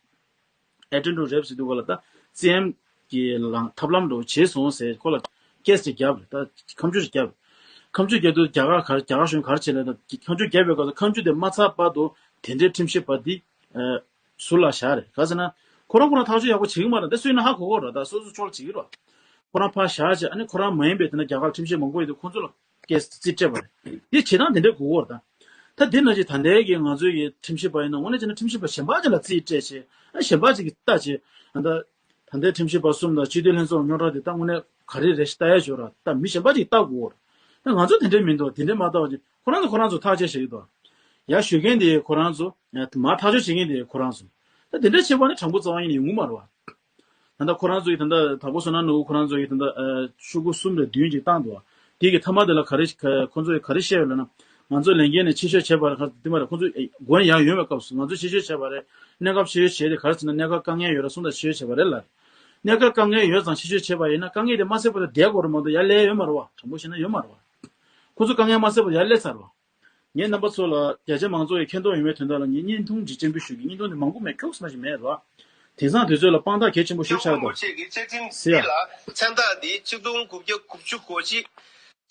ཨེ་ཊེམ་ཊུ་རེབ་ཟེར་དུས་ག་ལ་ད་བཙན་གྱི་ལམ་ཐབས་ལམ་འདྲ་བོ་བྱས་སོང་ཟེར་ཁོ་ལ་ཀེ་སི་ཅིག་བརྒྱབ་རེད། ད་ཁ་མཆུ་ཅིག་བརྒྱབ། ཁ་མཆུ་བརྒྱབ་དུས་རྒྱ་གར་ག་རྒྱ་གར་གཞུང་ག་རེ་བྱས་ལབ་ན། ཁ་མཆུ་བརྒྱབ་པའི་སྐབས་སུ་ཁ་མཆུ་དེ་མ་ཚར་བར་དུ་དེ་འདྲའི་ཁྲིམས་ཞིབ་པ་འདི་ཨ་ཟུར་ལ་བཞག་རེད། ག་ཟེར་ན་ཁོ་རང་ཁོ་རང་ཐག་གཅོད་ཡག་པོ་བྱེད་ཀྱི་མ་རེད། ད་སུ་ཡིན་ན་ཧ་གོ་གོ་རེད། ད་སོ་སོ་ཕྱོགས་ལ་བྱེད་ཀྱི་རེད། ཁོ་རང་ཕར་བཞག་བྱས་ཨ་ནི་ཁོ་རང་མ་ཡིན་པའི་དེ་ན་རྒྱ་གར་ཁྲིམས་ཞིབ་མང་པོ་ཡོད་དུས་ཁོ་ཚོ་ལ་ཀེ་སི་རྩིས་སྤྲད་པ་རེད། འདི་བྱེད་སྟངས་དེ་འདྲའི་དགོས་ཀྱི་ཡོད་རེད་ད། ད་འདི་ནང་བཞིན་ད་ལྟའི་གི་ང་ཚོའི་གི་ཁྲིམས་ཞིབ་པ་ཡིན་ན་དངོས་གནས་བྱས་ན་ཁྲིམས་ཞིབ་པ་གཞན་པ་ཅིག་ལ་རྩིས་སྤྲད་བྱས་ཨ་གཞན་པ་ཅིག་གིས་ལྟ་བྱས་ཨ་ད་ད་ལྟའི་ཁྲིམས་ཞིབ་པ་གསུམ་དང་སྤྱི་འཐུས་ལྷན་ཚོགས་རྙོག་དྲ་དེ་ད་དངོས་གནས་ག་རེ་རེད་ཞེས་ལྟ་ཡ་ཞོར་ར་ད་མི་གཞན་པ་ཅིག་ལྟ་དགོས་ཀྱི་ཡོད་རེད། ད་ང་ཚོ་དེ་འདྲའི་མི་འདུག་དེ་འདྲའི་མ་ལྟ་བ་ཅིག་ཁོ་རང་ཚོ་ཁོ་རང་ཚོ་ཐག་བཅད་བཞག་གི་འདུག་ཡར་ཞུ་མཁན་དེ་ཁོ་རང་ཚོ། མར་ཐག་གཅོད་བྱེད་མཁན་དེ་ཁོ་རང་ཚོ། ད་དེ་འདྲ་བྱེད་པ་ནི་དྲང་པོ་རྩ་བ་ཉིད་ནས་ཡོང་གི་མ་རེད་བ། ད་ལྟ་ཁོ་རང་ཚོ་ཡིས་ད་ལྟ་དྭགས་པོ་བསོད་ནམས་ནོར་བུ་ཁོ་རང་ཚོ་ཡིས་ད་ལྟ་ཤོག་གུ་གསུམ་རེ་བདུན་ཅིག་བཏང་འདུག་དེ་གི་མཐའ་མ་དེ་ལ་ག་རེ་ཁོ་ཚོ་ཡིས་ག་རེ་བཤད་ཡོད་ལབ་ན། ང་ཚོ་ལས་འགན་ནས་ཕྱིར་བཤོལ་བྱས་པ་རེད། ག་དེ་མ་རེད། ཁོ་ཚོ་མགོ་ནས་ཡར་ཡོང་བའི་སྐབས་སུ་ང་ཚོ་ཕྱིར་བཤོལ་བྱས་པ་རེད། གནས་སྐབས་ཕྱིར་བཤོལ་བྱས་ཏེ་ག་རེ་ཟེར་ན་གནས་སྐབས་དཀའ་ངལ་ཡོད་ར་སོང་ཙང་ཕྱིར་བཤོལ་བྱས་པ་རེད་ལ། གནས་སྐབས་དཀའ་ངལ་ཡོད་ཙང་ཕྱིར་བཤོལ་བྱས་པ་ཡིན་ན་དཀའ་ངལ་དེ་མ་སེལ་བར་དུ་བསྡད་དགོས་རེད་མ་གཏོགས་ཡར་སླེབས་ཡོད་མ་རེད་བ། དྲང་པོ་བཤད་ན་ཡོད་མ་རེད་བ། ཁོ་ཚོ་དཀའ་ངལ་མ་སེལ་བར་དུ་ཡར་སླེབས་ཚར་བ། ངས་རྣམ་པ་ཚོ་ལ་རྒྱ་ཆེ་མང་ཚོགས་ཀྱི་མཁྱེན་རྟོགས་ཡོང་བའི་དོན་དག་ལ་ངས་བརྙན་ཐུང་ཅིག་སྤྱན་འབུལ་ཞུ་གི། བརྙན་ཐུང་དེ་མང་པོ་མེད། ཁྱུག་ཙམ་ཞིག་མེད་རོ། དེང་སང་དུས་ཚོད་ལ་དཔང་རྟགས་གལ་ཆེན་པོ་ཞིག་ཆགས་འདུག་ཟེར་ཡ། མཚན་རྟགས་འདི་ཆིག་སྟོང་དགུ་བརྒྱ་དགུ་བཅུ་གོ་གཅིག་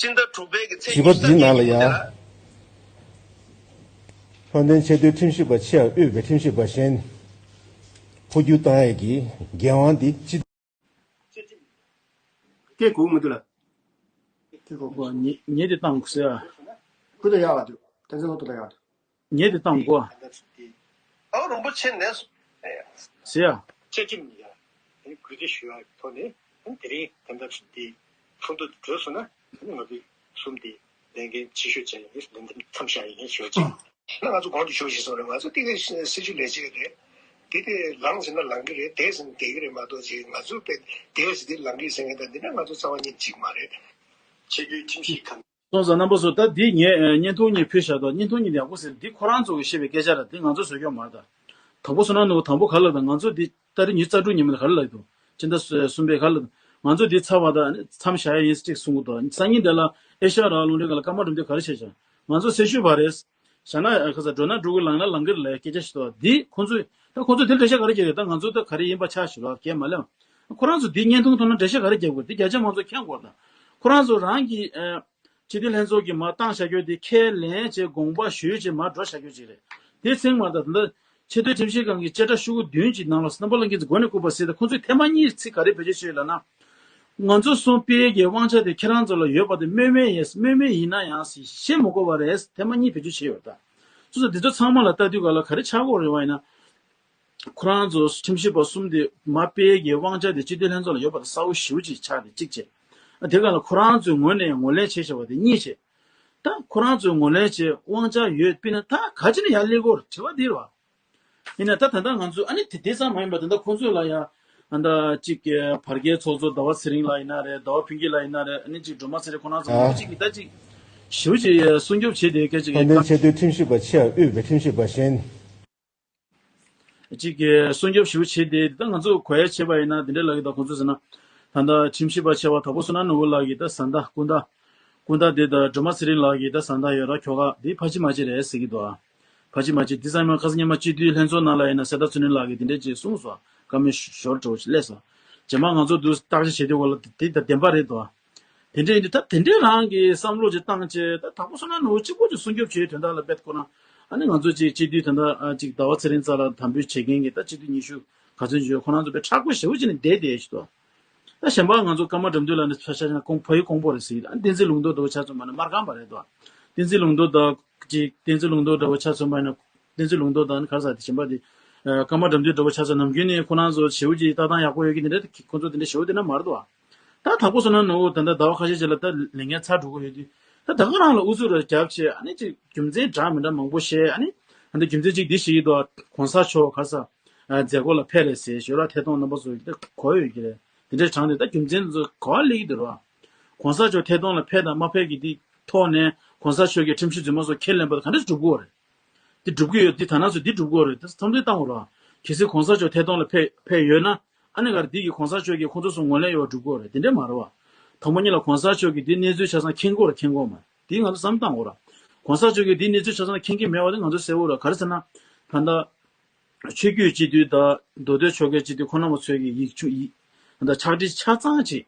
སྤྱི་ཟླ་དྲུག་པའི་གི་ཚེས་བཞི་པ་འདིའི་ནང་ལ་ཡ། ལྷོ་ལྡན་ཆེས་མཐོའི་ཁྲིམས་ཞིབ་པ་ཆེས་དབུས་པའི་ཁྲིམས་ཞིབ་པ་གཞན་འཕོ་འགྱུར་བཏང་ཡས་ཀྱི་འགན་དབང་འདི་སྤྱི། སྐད་གོ་གི་མི་འདུག་ལ། སྐད་གོ་གོ། ཉེ་ཉེ་དེ་བཏང་ཟེར་ཡ། ཁུ་ད་ཡག་ལ་འདུག་དེ་ཚོ་ལོ་ཏོ་ད་ཡག་འདུག་ཉེ་དེ་བཏང་གོ། ཨ་རོང་པོ་ཆེ་ནས་ཟེར་ཡ། བཅའ་ཁྲིམས་ཡ། གུས་བརྩི་ཞུ་བའི་ཐོག་ནས་དེ་རིང་དེ་འདྲ་དེ་ཚོགས་འདུ་གྲོལ་སོང་ན་ང་ཚོ་གསུམ་དེ་ལས་འགན་ཆེ་ཤོས་བྱས་ཡིན། ལས་འགན་མཚམས་བཞག་ཡིན་ཞུ་བ་ཅིག་ན་ང་ཚོ་གོང་དུ་ཞུ་བཞིན་སོང་རེད། ང་ཚོ་དེ་ག་སྲིད་ཇུས་ལས་བྱེད་རེད། དེ་དེ་ལངས་ཟིན་ན་ལངས་གི་རེད། བསྡད་ཟིན་ན་བསྡད་གི་རེད་མ་གཏོགས་ཅིག་ང་ཚོ་བསྡད་ཟིན་དེ་ལངས་གི་ཟེར་མཁན་དང་འདི་ན་ང་ཚོ་རྩ་བ་ཉིད་གཅིག་མ་རེད། ཆེས་མཐོའི་ཁྲིམས་ཞིབ་ཁང་། སོང་ཙང་རྣམ་པ་ཚོ་ད་འདི་ངས་བརྙན་ཐུང་གཉིས་ཕུལ་བཞག་འདུག་བརྙན་ཐུང་གཉིས་ཡག་པོ་ཟེར་འདི་ཁོ་རང་ཚོ་གི་བཤད་པའི་སྐད་ཆ་ར། འདི་ང་ཚོ་བཟོས་ཀྱང་མ་རེད་ད། དང་པོ་བསོད་ནམས་ནོར་བུ་དང་པོ་ག་ལ་དང་ང་ཚོ་འདི་ཏ་རིག་ཉི་ཤུ་རྩ་དྲུག་ཉིན་མོ་ག་ལ་ལ་འདུག་སྤྱི་ཟླ་གསུམ་པའི་ག་ལ་ང་ཚོ་འདི་ཚར་བ་དང་མཚམས་བཞག་ཡ་ཡིན་ཅིག་གསུང་གི་འདུག་སང་ཉིན་དེ་ལ་ཨེ་ཤ་ཡ་རང་དབང་རླུང་འཕྲིན་ཁང་ལ་སྐར་མ་གྲུབ་མཐའི་ག་རེ་བྱས་ཀྱང་ང་ཚོ་སེ་ཤུ་བ་རེད། བྱས་ན་ཁ་ས་འགྲོ་ན་འགྲོ་གི་ལངས་ན་ལངས་གི་རེད་ལབ་སྐད་ཆ་ཞིག་འདུག་འདི་ཁོང་ཚོས་ད་ཁོང་ཚོས་དེ་འགྲེལ་བཤད་ག་རེ་བརྒྱབ་ཡོད། ད་ང་ཚོ་ད་ག་རེ་ཡིན་པ་ཆགས་ཞིག་ལ་གལ་མ་ལེན། ཁོ་རང་ཚོ་འདི་བརྙན་ཐུང་ཐོག་ན་འགྲེལ་བཤད་ག་རེ་བརྒྱབ་དགོས། འདི་རྒྱ་ཆེ་མང་ཚོགས་མཁྱེན་དགོས། ད་ཁོ་རང་ཚོ་རང་གི་ཨ་སྤྱི་འཐུས་ལྷན་ཚོགས་ཀྱིས་མར་བཏང་བཞག་རྒྱུ་འདི་ཁས་ལེན་བྱས་དགོངས་པ་ཞུས་བྱས་མར་འགྲོ་བཞག་རྒྱུ་ཅིག་རེད། དེ་ཚེ་མ་ད་ད་ལྟ་ཆེས་མཐོའི་ཁྲིམས་ཞིབ་ཁང་གི་བཅད་ཁྲ་ཤོག་གུ་བདུན་གྱི་ནང་ལ་རྣམ་པ་ལྷན་རྒྱས་ཚོས་མགོ་ནས་བཀུར་བ་ཟེར་ཏེ་ཁོང་ཚོས་ཐེངས་མ་གཉིས་ཚིག་ག་རེ་བེད་སྤྱོད་བྱས་ཡོད་ལབ་ན། ང་ཚོ་གསུམ་སྤེལ་ཡས་ཀྱི་དབང་ཆ་དེ་ཁྱེད་རང་ཚོ་ལ་ཡོད་པ་དེ་སྨོས་མེད་ཡིན། སྨོས་མེད་ཡིན་ན་ཡང་ཞེས་བཤད་མི་དགོས་པ་རེད། ཐེངས་མ་གཉིས་བེད་སྤྱོད་བྱས་ཡོད་ད། སོ་སོ་འདི་ཚོ་ཚང་མ་ལ་ལྟ་དུས་ག་ལ་ག་རེ་ཆགས་ཀྱི་ཡོད་རེད་བ་ཡིན་ན། ཁོ་རང་ཚོ་ཁྲིམས་ཞིབ་པ་གསུམ་དེ་མར་སྤེལ་ཡས་ཀྱི་དབང་ཆ་དེ་སྤྱི་འཐུས་ལྷན་ཚོགས་ལ་ཡོད་པ་དེ་གསལ་པོ་ཞེ་པོ་ཅིག་ཆགས་ཏེ་གཅིག་བྱས། དེ་ག་ལ་ཁོ་རང་ཚོའི་ངོས་ནས་ངོས་ལེན་བྱས་བྱས་པ་དེ་གཉིས་བྱས། ད་ཁོ་རང་ཚོའི་ངོས་ལེན་བྱས་དབང་ཆ་ཡོད་པས་ན་ད་ག་ཅི་ནས་ཡར་སླེབས་ཀྱི་ཡོད་རེད་དྲི་བ་འདི་རེད་བ། ཡིན་ན་ད་ད་ལྟ་ང་ཚོ་ཨ་ནི་དེ་དེ་ཙམ་མ་ཡིན་པ་ད་ལྟ་ཁོང་ཚོ་ལ་ཡ་ཨ་ད་ཅིག་བར་བརྒལ་ཚོགས་གཙོ་ཟླ་བ་ཚེ་རིང་ལགས་ཡིན་ན་རེད། ཟླ་བ་ཕུན་སྐྱིད་ལགས་ཡིན་ན་རེད། ཨ་ནི་ཅིག་སྒྲོལ་མ་ཚེ་རིང་ཁོང་རྣམ་ཚོ་མང་པོ་ཅིག་གིས་ད་ཅིག་ཞེ་པོ་ཅིག་སྲུང་སྐྱོབ་བྱས་ཏེ་སྐད་ཅིག་ལྷོ་ལྡན་ཆེས་མཐོའི་ཁྲིམས་ཞིབ་པ་ཆེས་དབུས་པའི་ཁྲིམས་ཞིབ་པ་གཞན། ཅིག་གིས་སྲུང་སྐྱོབ་ཞེ་པོ་བྱས་ཏེ་ད་ང་ཚོ་གོ་ཡ་བྱས་པ་ཡིན་ན་དེ་འདྲ་ལབ་ཀྱི་འདུག་ཁོང་ཚོ་ཟེར་ན། ད་ལྟ་ཁྲིམས་ཞིབ་པ་ཆེ་བ་དྭགས་པོ་བསོད་ནམས་ནོར་བུ་ལགས་ཀྱིས་ད་བཟའ་ཟླ་སྐུ་ཟླ། སྐུ་ཟླ་དེ་དང་སྒྲོལ་མ་ཚེ་རིང་ལགས་ཀྱིས་ད་བཟའ་ཟླ་ཡོད་ར། ཁྱོ་ག་དེ་ཕ་གཅིག་མ་གཅིག་རེད་ཟེར་གྱི་འདུག་ཨ། ཕ་གཅིག་མ་གཅིག་དེ་ཙམ་མ་ཁ་སང་ཉི་མ་སྤྱི་འཐུས་ལྷན་ཚོགས་ནང་ལ་ཡིན་ན་གསེར་རྟ་ཚེ་རིང་ལགས་ཀྱིས་དེ་འདྲས་ཅིག་གསུངས་སོང་། བཀའ་མོལ་ཞོར་འགྲོ་ཅིག་སླེབས་སོང་། རྗེས་མ་ང་ཚོ་འདུག་བརྟག་དཔྱད་བྱེད་དུས་ག་ལ་དེ་ད་བདེན་པ་རེད་དོ། དེ་འདྲས་ཡིན་དུས་ད་དེ་འདྲས་རང་གི་བསམ་བློ་ཅིག་བཏང་བྱས་ད་དྭགས་པོ་བསོད་ནམས་ནོར་བུ་གཅིག་པོ་ཅིག་སྲུང་སྐྱོབ་བྱེད་དོན་དག་ལ་དཔེ་ཁོ་ན། ཨ་ནི་ང་ཚོ་ཅིག་སྤྱི་འཐུས་ད་ལྟ་ཨ་ཅིག་ཟླ་བ་ཚེ་རིང་རྩ་ལ་དམ་འབུལ་བྱེད་མཁན་གྱི་ད་སྤྱི་འཐུས་ཉི་ཤུ་ ག་ཚོད་ཡོད། ཁོ་རང་ཚོ་དཔེ་མཁྲེགས་པོ་ཞེ་པོ་བྱས་ནས་བསྡད་བསྡད་ཞིག་འདུག་ད་གཞན་པ་ང་ཚོ་ཀརྨ་དགྲ་འདུལ་ལ་ནི་ཆ་བཞག་ན་ཁོང་ཕ་ཡུལ་ཀོང་པོ་རེད་ཟེར། ཨ་བསྟན་འཛིན་ལུང་རྟོགས་འདྲ་བོ་ཆ་མཚོན་པ་ན་སྨར་ཁམས་པ་རེད་དོ། བསྟན་འཛིན་ལུང་རྟོགས་དང་ཅིག་བསྟན་འཛིན་ལུང་རྟོགས་འདྲ་བོ་ཆ་མཚོན་པ་ན། བསྟན་འཛིན་ལུང་རྟོགས་དང་ནི་ག་རེ་ཟེར་དེ་གཞན་པ་དེ། ཨ་ཀརྨ་དགྲ་འདུལ་འདྲ་བོ་ཆ་མཚོན། ནམ་རྒྱུན་ནས་ཁོ་རང་ཚོ་ཞེ་པོ་ཅིག་ལྟ་སྟངས་ཡག་པོ་ཡོད་ཀྱི་དེ་འདྲ་ཁོ་ཚོ་དེ་འདྲ་ཞེ་པོ་དེ་འདྲ་མ་རེད་དོ། ད་དྭགས་པོ་སོང་ན་ནུ་ད་ལྟ་ཟླ་བ་ཁ་ཤས་རྗེས་ལ་ད་ལས་འགན་ཚར་འགྲོ་གི་ཡོད་དུས། ད་ད་ག་རང་ལ་ཨུ་ཚུགས་ར་རྒྱབ་བྱས། ཨ་ནི་ཅིག་རྒྱུ་མཚན་འདྲ་མི་འདྲ་མང་པོ་བཤད། ཨ་ནི་ད་ལྟ་རྒྱུ་མཚན་གཅིག་འདི་བཤད་ཀྱི་འདུག་གོང་ས་མཆོག་ག་རེ་ཟེར། ཨ་མཛད་སྒོ་ལ་ཕེབས་རེད་ཟེར། ཞོར་ལ་ཐད་གཏོང་རྣམ་པ་ཚོ་ད་གོ་ཡོད་ཀྱི་རེད། དེ་འདྲའི་གྲངས་དེ་ད་རྒྱུ་མཚན་ཚོ་ག་པར་སླེབས་ཀྱི་འདུག་ར། གོང་ས་མཆོག་ཐད་གཏོང་ལ་ཕེབས་དང་མ་ཕེབས་ཀྱི་དེ་ཐོག་ནས་གོང་ས་མཆོག་གི་ཁྲིམས་གཞི་རྫུན་མ་ཚོ་ཁས་ལེན་པ་དང་ག་འདྲ་སྒྲུབ་དགོས་རེད། འདི་སྒྲུབ་ཀྱི་ཡོད། འདི་ད་ནང་ཚོ་འདི་སྒྲུབ་དགོས་རེད། འདི་མཚམས་འདི་བཏང་དགོས་རེད། གལ་སྲིད་གོང་ས་མཆོག་ཐད་གཏོང་ལ་ཕེབས་ཕེབས་ཡོད་ན། ཨ་ནི་ག་རེ་འདི་གི་གོང་ས་མཆོག་གིས་ཁོང་ཚོ་ཚོ་ངོས་ལེན་ཡོད་སྒྲུབ་དགོས་རེད། དེ་འདྲས་མ་རེད་བ། དང་པོ་ཉིད་ལ་གོང་ས་མཆོག་གིས་འདི་གནས་ཚུལ་ཆ་ཚང་མཁྱེན་དགོས་རེད། མཁྱེན་དགོས་མ་རེད། འདི་ང་ཚོ་བསམ་བཏང་དགོས་རེད། གོང་ས་མཆོག་གིས་འདི་གནས་ཚུལ་ཆ་ཚང་མཁྱེན་གྱི་མེད་བ་དེ་ང་ཚོ་གསལ་བོ་རེད། ག་རེ་ཟེར་ན། ད་ལྟ་ཆོས་བརྒྱུད་སྤྱི་འཐུས་དང་མདོ་སྟོད་ཆོལ་ཁའི་སྤྱི་འཐུས་ཁོང་རྣམ་པ་ཚོས་ཀྱི་ཡིག་ཆུ་ཡིག་ད་ཕྱག་བྲིས་ཆ་ཚང་ཅིག་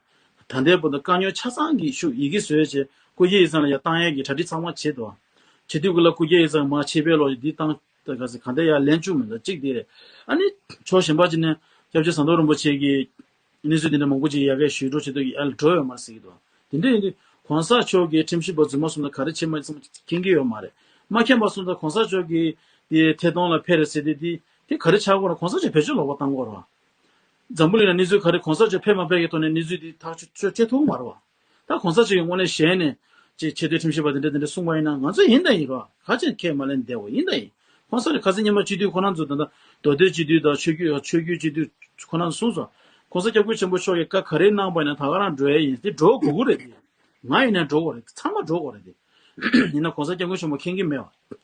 ད་ལྟའི་བར་དུ་དཀའ་རྙོག་ཆ་ཚང་གི་ཤུགས་ཡི་གེ་བཟོས་བྱས་སྐུ་སྒེར་ཡིག་ཚང་ལ་ཡར་བཏང་ཡས་ཀྱི་གྲ་སྒྲིག་ཚང་མ་བྱས་འདུག་བྱེད་དུས་ཀྱི་ལ་སྐུ་སྒེར་ཡིག་ཚང་མར་ཕྱི་པའི་ལོགས་ཀྱི་འདི་བཏང་ད་ག་ཚོད་གང་ལྟར་ཡར་ལེན་བཅུག་མི་འདུག་གཅིག་དེ་རེད། ཨ་ནི་ཕྱོགས་གཞན་པ་ཅིག་ནས་སྐྱབས་རྗེ་ཟམ་གདོང་རིན་པོ་ཆེ་གིས་གནས་ཚུལ་འདི་འདྲ་མང་པོ་ཅིག་ཡར་རྒྱས་ཞུ་སྒྲོག་བྱེད་དུས་ཀྱི་ཨ་ལ་འགྲོ་ཡོད་མ་རེད་ཟེར་གྱི་འདུག་དེ་འདྲ་ཡིན་དུས་གོང་ས་མཆོག་གིས་ཁྲིམས་ཞིབ་པ་རྫུན་མ་གསུམ་ལ་ག་རེ་བྱེད་མ་བྱེད་མཁྱེན་གྱི་ཡོད་མ་རེད། མ་མཁྱེན་པ་སོང་ཙང་གོང་ས་མཆོག་གིས་དེ་ཐད་གཏོང་ལ་ཕེབས་རེད་ཟེར་དུས་དེ་དེ་ག་རེ་ཆགས་དགོས་ན་གོང་ས་མཆོག་བེད་སྤྱོད་ལོག་པ་བཏང་དགོས་རེད་བ། འཛམ་བུ་གླིང་ལ་གནས་ཚུལ་ག་རེ་གོང་ས་མཆོག་ཕེབས་མ་ཕེབས་ཀྱི་ཐོག་ནས་གནས་ཚུལ་འདི་ཐག་གཅོད་བྱེད་ཐུབ་མ་རེད་བ། ད་གོང་ས་མཆོག་གིས་དངོས་གནས་ཞལ་ནས་ཅིག་ཆེས་མཐོའི་ཁྲིམས་ཞིབ་པ་དེ་འདྲ་དེ་འདྲ་གསུངས་པ་ཡིན་ན་ང་ཚོ་ཡིན་དང་ཡིན་རོགས་ག་ཅིག་ཁས་མ་ལེན་བསྡད་འོ་ཡིན་དང་ཡིན། ཁོང་ཚོ་ལ་ཁ་སང་ཉི་མ་སྤྱི་འཐུས་ཁོ་རང་ཚོ་ད་ལྟ་མདོ་སྟོད་སྤྱི་འཐུས་དང་ཆོས་བརྒྱུད་ཆོས་བརྒྱུད་སྤྱི་འཐུས་ཁོ་རང་ཚོ་གསུངས་སོང་། ཁོང་ཚོ་སྐྱབས་མགོན་ཆེན་པོ་མཆོག་གིས་བཀའ་ག་རེ་གནང་པ་ཡིན་ན་ད་ག་རང་འགྲོ་ཡ་ཡིན། དེ་འགྲོ་དགོས་ཀྱི་རེད་དེ། ང་ཡིན་ན་འགྲོ་དགོས་རེད། ཚང་མ་འགྲོ་དགོས་རེད་དེ། ཡིན་ན་གོང་ས་སྐྱབས་མགོན་ཆེན་པོ་མཁྱེན་གྱི་མེད་བ།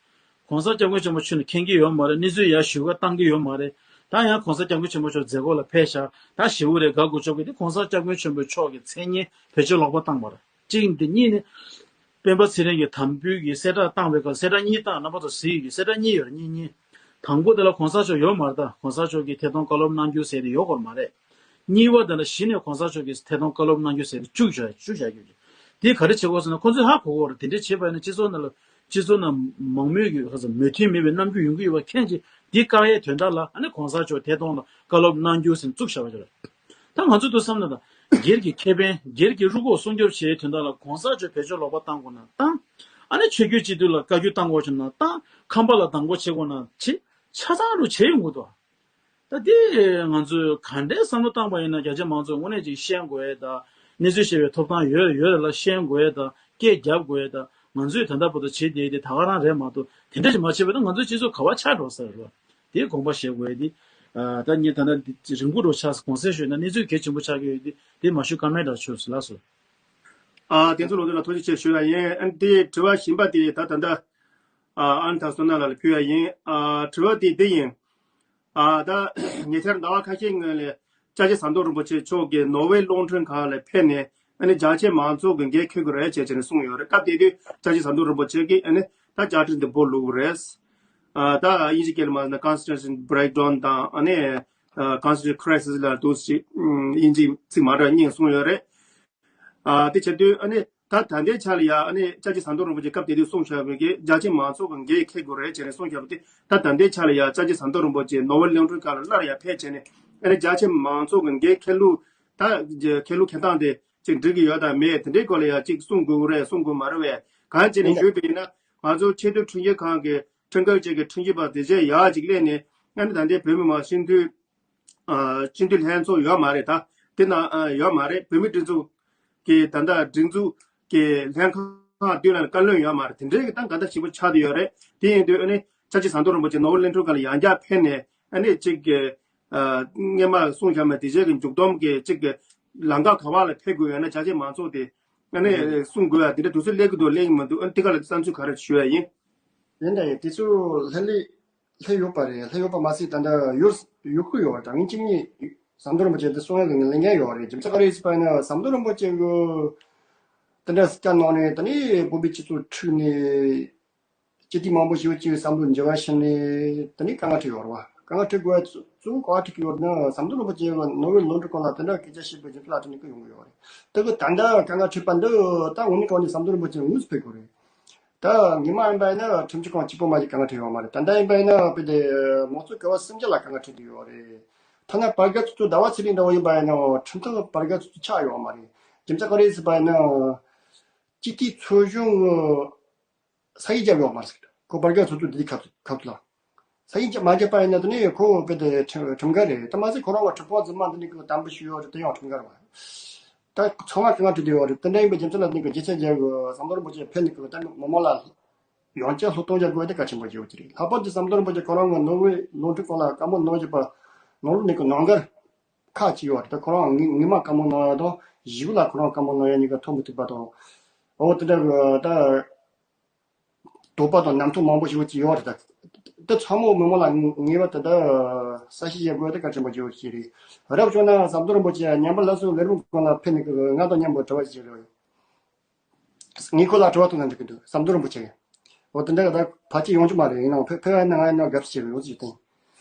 གོང་ས་སྐྱབས་མགོན་ཆེན་པོ་མཆོག་ནས་མཁྱེན་གྱི་ཡོད་མ་རེད། གནས་ཚུལ་ཡར་ཞུ་ག་བཏང་གི་ཡོད་མ་རེད། ད་ཡང་གོང་ས་སྐྱབས་མགོན་ཆེན་པོ་མཆོག་མཛད་སྒོ་ལ་ཕེབས་ཤག་ད་ཞེ་པོ་རེད་དགའ་དགོས་ཆོག་གི་དེ་གོང་ས་སྐྱབས་མགོན་ཆེན་པོ་མཆོག་གི་མཚན་སྙན་བེད་སྤྱོད་ལོག་པ་བཏང་བ་རེད། གཅིག་འདི་གཉིས་ནི། སྤེན་པ་ཚེ་རིང་གིས་དམ་འབུལ་གྱི་གསལ་བསྒྲགས་བཏང་བའི་སྐབས་གསལ་བསྒྲགས་གཉིས་བཏང་། རྣམ་པ་ཚོ་གཟིགས་ཡོད་ཀྱི་གསལ་བསྒྲགས་གཉིས་ཡོད་རེད། གཉིས་གཉིས། དང་པོ་དེ་ལ་གོང་ས་མཆོག་ཡོད་མ་རེད། ད་གོང་ས་མཆོག་གིས་ཐད་གཏོང་བཀའ་སློབ་གནང་རྒྱུ་ཟེར་དེ་ཡོད་སྐོར་མ་རེད། གཉིས་པ་དེ་ལ་གཞི་ནས་གོང་ས་མཆོག་གིས་ཐད་གཏོང་བཀའ་སློབ་གནང་རྒྱུ་ཟེར་དེ་བཅུག་བཞག་བཅུག་བཞག་རྒྱུ་རེད། དེ་ག་རེ་བྱེད་དགོས་ཟེར་ན་ཁོང་ཚོས་ཧ་གོ་གོ་རེད། དེ་འདྲས་བྱས་པ་ཡིན་ན་སྤྱི་ཚོགས་ནང་ལ་སྤྱི་ཚོགས་ནང་མང་མོས་ཀྱི་ག་ཚོད་མོས་མཐུན་མེད་པའི་རྣམ་འགྱུར་ཡོང་གི་ཡོད་པ་མཁྱེན་ཅིང་དེ་བཀག་ཡས་དོན་དག་ལ་ཨ་ནི་གོང་ས་མཆོག་ཐད་གཏོང་ལ་བཀའ་སློབ་གནང་རྒྱུ་ཟེར་བཅུག་བཞག་པ་ཅིག་རེད། ད་ང་ཚོ་ཐུགས་བསམ་ན་ད་སྒེར་གྱི་ཁེ་ཕན་སྒེར་གྱི་རུ་ཁོག་སྲུང་སྐྱོབ་བྱེད་དོན་དག་ལ་གོང་ས་མཆོག་བེད་སྤྱོད་ལོག་པ་བཏང་དགོས་ན་བཏང་། ཨ་ནི་ཆོས་བརྒྱུད་སྤྱི་འཐུས་ལ་བཀའ་བཀྱོན་བཏང་དགོས་བྱུང་ན་བཏང་། ཁམས་པ་ལ་སྡང་པོ་བྱེད་དགོས་ན་བྱེད། ཆ་ཚང་རུ་བྱེད་ཡོང་གི་འདུག་ད་དེ་ང་ཚོས་ག་འདྲའི་བསམ་བློ་བཏང་པ་ཡིན་ན་རྒྱ་ཆེ་མང་ཚོགས་དངོས་གནས་ཅིག་ཤེས་དགོས་ཡས་ད། གནས་ཚུལ་ཤེས་པའི་ཐོབ་ཐང་ཡོད་ཡོད་རེད་ལ་ཤེས་དགོས་ཡས་ད། སྐད་རྒྱབ་དགོས་ཡས་ད། ང་ཚོས་ད་ལྟ་བར་དུ་བྱེད་བསྡད་དེ་ད་ག་རང་རེད་མ་གཏོགས་དེ་འདྲ་ཞིག་མ་བྱས་པ་ད་ང་ཚོའི་སྤྱི་ཚོགས་ག་བ་ཆགས་འགྲོ་ས་རེད་བ། དེའི་དགོངས་པ་བཞེས་དགོས་ཡས་དེ། ད་ངས་ད་ལྟ་འདི་རིང་པོ་འགྲོ་ཆགས་གོང་གསལ་ཞུས་ན་གནས་ཚུལ་གལ་ཆེན་པོ་ཆགས་ཀྱི་ཡོད་དེ་དེ་མ་ཞུ་ཀ་མེད་འདྲ་ཆོས་སུ་ལགས་སོ། ཨ་དེ་ཚོ་ལོ་དེ་ལ་ཐུགས་རྗེ་ཆེ་ཞུ་ཡ་ཡིན། ཨ་ནི་དེ་དྲི་བ་གཞན་པ་དེ་ད་ད་ལྟ་ཨ་ཨན་ཐ་སོ་ན་ལ་ལ་ཕུལ་ཡ་ཡིན། ཨ་དྲི་བ་དེ་འདི་ཡིན། ཨ་ད་ཉེ་ཆར་ཟླ་བ་ཁ་ཤས་སྔོན་ལ་སྐྱབས་རྗེ་ཟམ་གདོང་རིན་པོ་ཆེ་མཆོག་གིས་ནོར་ཝེ་རླུང་འཕྲིན་ཁང་ལ་ཕེབས་ནས་ཨ་ནི་རྒྱ་ཆེ་མང་ཚོགས་ཀྱི་འགན་འཁྱེར་དགོས་རེད་ཅེས་བྱས་ནས་གསུངས་ཡོད་རེད། སྐབས་དེ་དུས་སྐྱབས་རྗེ་ཟམ་གདོང་རིན་པོ་ཆེ་གིས་ཨ་ནི་ད་བཅའ་ཁྲིམས་འདི་སྦོ་ལུག་རེད། ཨ་ད་དབྱིན་ཇི་སྐད་ལ་མ་ཟེར་ན་Constitution Breakdown དང་ཨ་ནི་Constitution Crisis ལ་འདུག་ཅིག་དབྱིན་ཇི་ཚིག་མ་འདྲ་གཉིས་གསུངས་ཡོད་རེད། ཨ་དེ་བྱེད་དུས་ཨ་ནི་ད་ད་ལྟའི་ཆ་ལ་ཡ་ཨ་ནི་སྐྱབས་རྗེ་ཟམ་གདོང་རིན་པོ་ཆེ་སྐབས་དེ་དུས་གསུངས་བཞག་པའི་གི་རྒྱ་ཆེ་མང་ཚོགས་ཀྱི་འགན་འཁྱེར་དགོས་རེད་བྱས་ནས་གསུངས་བཞག་པ་དེ་ད་ད་ལྟའི་ཆ་ལ་ཡ་སྐྱབས་རྗེ་ཟམ་གདོང་རིན་པོ་ཆེ་ནོར་ཝེ་རླུང་འཕྲིན་ཁང་ལ་སླར་ཡ་ཕེབས་བྱས་ནས་ཨ་ནི་རྒྱ་ཆེ་མང་ཚོགས་ཀྱི་འགན་འཁྱེར་ལུགས་ད་འཁྱེར་ལུགས་འཁྱེར་སྟངས་དེ་ཅིག་འགྲིག་གི་ཡོད་དམ་མེད་དེ་འདྲའི་སྐོར་ལ་ཡ་ཅིག་གསུང་དགོས་ཀྱི་རེད་གསུང་དགོས་མ་རེད་པས། གང་བྱས་ནས་ཞུས་པ་ཡིན་ན་ང་ཚོ་ཆེས་མཐོའི་ཁྲིམས་ཞིབ་ཁང་གི་ཁྲིམས་འགལ་བཅས་ཀྱི་ཁྲིམས་ཞིབ་པ་དེ་བྱས་ཡག་ཅིག་སླེབས་ནས་ཨ་ནི་ད་ལྟའི་བོད་མི་མང་སྤྱི་འཐུས། ཨ་སྤྱི་འཐུས་ལྷན་ཚོགས་ཡོད་མ་རེད་ད། དེ་ན་ཨ་ཡོད་མ་རེད། བོད་མི་སྒྲིག་འཛུགས་ཀྱི་ད་ལྟ་སྒྲིག་འཛུགས་ཀྱི་ལྷན་ཁང་བདུན་ལ་བཀའ་བློན་ཡོད་མ་རེད། དེ་འདྲའི་གི་ད་ག་འདྲ་ཞིག་པོ་ཆགས་བསྡད་ཡོད་རེད། དེ་ཡིན་དུས་ཨ་ནི་སྐྱབས་རྗེ་ཟམ་གདོང་རིན་པོ་ཆེ་ནོར་ཝེ་རླུང་འཕྲིན་ཁང་ལ་ཡང་བསྐྱར་ཕེབས་ནས་ཨ་ནི་གཅིག་གི་ཨ་སྔོན་མ་གསུངས་བཞག་མེད་དེ་རྗེས་ཀྱི་མཇུག་སྡོམ་གྱི་གཅིག་གི་ལམ་ཁ་ག་བ་ལ་ཕེབས་དགོས་ཡོད་ན་རྒྱ་ཆེ་མང་ཚོགས་དེ་ཨ་ནི་གསུང་དགོས་ཡ་དེ་འདྲ་དུས་ཚོད་སླེབས་ཀྱི་འདུག་སླེབས་ཀྱི་མི་འདུག་ཨ་ནི་དེ་ག་ལ་བསམ་ཚུལ་ག་རེ་ཞུ་ཡ་ཡིན། ཡིན་ད་ཡིན་དེ་ཚོ་ལྷན་ལས། སླེབས་ཡོད་པ་རེད། སླེབས་ཡོད་པ་མ་ཟད་ད་ལྟ་ཡོད་ཡོད་ཁུལ་ཡོད་པ་རེད། ད་ངས་གཅིག་གཉིས་ཟམ་གདོང་རིན་པོ་ཆེ་འདི་གསུང་ཡག་གི་ངས་ལས་འགན་ཡོད་རེད། རྒྱུ་མཚན་ག་རེ་ཟེར་བ་ཡིན་ན་ཟམ་གདོང་རིན་པོ་ཆེ་གི་དེ་འདྲ་སྐྱ་གནང་ནས་ད་ནི་བོད་པའི་སྤྱི་ཚོགས་ཁྲོད་ནས་སྤྱི་འཐུས་མང་པོ་ཞིག་ཅིག་བསམ་བློ་འགྱུར་བ་ཕྱིན་ནས་ད་ནི་དཀའ་ངལ་འཕྲད་ཡོད་རེད་བ། དཀའ་ངལ་འཕྲད་དགོས་པ་གཙོ་བོ་ག་པར་འཕྲད་ཀྱི་ཡོད་རེད་ན་ཟམ་གདོང་རིན་པོ་ཆེ་གི་ནོར་ཝེ་རླུང་འཕྲིན་ཁང་ལ་དེ་འདྲ་སྐད་ཆ་བཤད་པའི་རྒྱུ་མཚན་ལ་དེ་ནི་ཀི་ཡོང་གི་ཡོད་རེད། ད་གི་ད་ལྟ་དཀའ་ངལ་འཕྲད་པ་འདི་ད་དངོས་གནས་དྲང་གནས་ཟམ་གདོང་རིན་པོ་ཆེ་དངོས་སུ་ཕེབས་དགོས་རེད། ད་ཉི་མ་ཡིན་པ་ཡིན་ན་ཁྲིམས་ཞིབ་ཁང་གཅིག་པོ་མ་གཏོགས་དཀའ་ངལ་འཕྲད་ཡོད་མ་རེད། ད་ལྟ་ཡིན་པ་ཡིན་ན་དཔེ་དེ་མང་གཙོ་ག་བ་སུམ་བརྒྱ་ལ་དཀའ་ངལ་འཕྲད་བསྡད་ཡོད་རེད། ཐ་ན་བར་བརྒལ་ཚོགས་གཙོ་ཟླ་བ་ཚེ་རིང་འདྲ་བོ་ཡིན་པ་ཡིན་ན་ཁྲིམས་ཐོག་བར་བརྒལ་ཚོགས་གཙོ་ཆགས་ཡོད་མ་རེད། རྒྱུ་མཚན་ག་རེ་ཟེར་བ་ཡིན་ན། སྤྱི་འཐུས་ཚོགས་གཞོན་ས་ཡིག་བརྒྱབ་ཡོད་མ་རེད། ཁོ་བར་བརྒལ་ཚོགས་གཙོ་དེ་དུས་སྐབས་སུ་ལ། ས་ཡིག་བརྒྱབ་མ་བརྒྱབ་པ་ཡིན་ན་དེ་ནས་ཁོ་དཔེ་དེ་ཁྲིམས་ཁྲིམས་འགལ་རེད། དེ་མ་ཟད་ཁོ་རང་ལ་ཁྲིམས་དཔོན་རྫུན་མ་འདི་ནས་ཁོ་དམ་འབུལ་ཞུས་ཡོད་རེད། དེ་ཡང་ཁྲིམས་འགལ་རེད་བ། ད་ཚང་མ་ཁེ་ངར་འཁྲི་བསྡད་ཡོད་རེད། དེ་འདྲ་ཡིན་པའི་རྒྱུ་མཚན་ལ་ནི་གི་རྒྱུ་མཚན་རྒྱག་གི་ཟམ་གདོང་རིན་པོ་ཆེ་ཕེབས་ནས་གི་ད་མི་མང་ལ་ཡང་བསྐྱར་སློབ་སྟོན་རྒྱག་དགོས་དེ་གལ་ཆེན་པོ་ཡོད་ཀྱི་རེད། ལྷག་པར་དུ་ཟམ་གདོང་རིན་པོ་ཆེ་ཁོ་རང་གི་ནོར་ཝེ་ལུང་ཁྲིམས་ཁང་ལ་བཀའ་མོལ་གནང་བཞིན་པ་ནང་ལོགས་ནས་གི་ནང་འགལ་ཁག་ཅིག་ཡོད་རེད། ད་ཁོ་རང་ངི་ངི་མ་བཀའ་མོལ་གནང་ཡ་དང་གཞུག་ལ་ཁོ་རང་བཀའ་མོལ་གནང་ཡ་གཉིས་ཀ་ཐོན་མི་ཐུབ་པ་དང་། འོ་དེ་འདྲ་གི་ད་དོགས་པ་དང་རྣམ་རྟོག་མང་པོ་ཞིག་ཅིག་ཡོད་རེད། ད་དེ་ཚང་མ་མི་མང་ལ་ངེས་པར་དུ་ད་གསལ་བཤད་བྱེད་དགོས་དེ་གལ་ཆེན་པོ་ཞིག་རེད། རབ་བྱུང་ན་ཟམ་གདོང་རིན་པོ་ཆེ་ཉམས་པ་སླར་གསོ་ལས་རིམ་སྐོར་ལ་ཕེབས་ནས་གི་ང་དང་མཉམ་པོ་དྲི་བ་ཞིག་རེད། ངས་ཁོ་ལ་དྲི་བ་གཏོང་ན་འགྲིག་གི་འདུག་ཟམ་གདོང་རིན་པོ་ཆེ་གིས། འོ་དེ་འདྲ་ད་ཕལ་ཆེར་ཡོང་རྒྱུ་མ་རེད། ཡིན་ནའང་ཕེ་ཕེ་བ་ན་ང་ཡིན་ན་དགའ་བསུ་བྱེད་རོགས་ཞུ་དེ་ཡིན།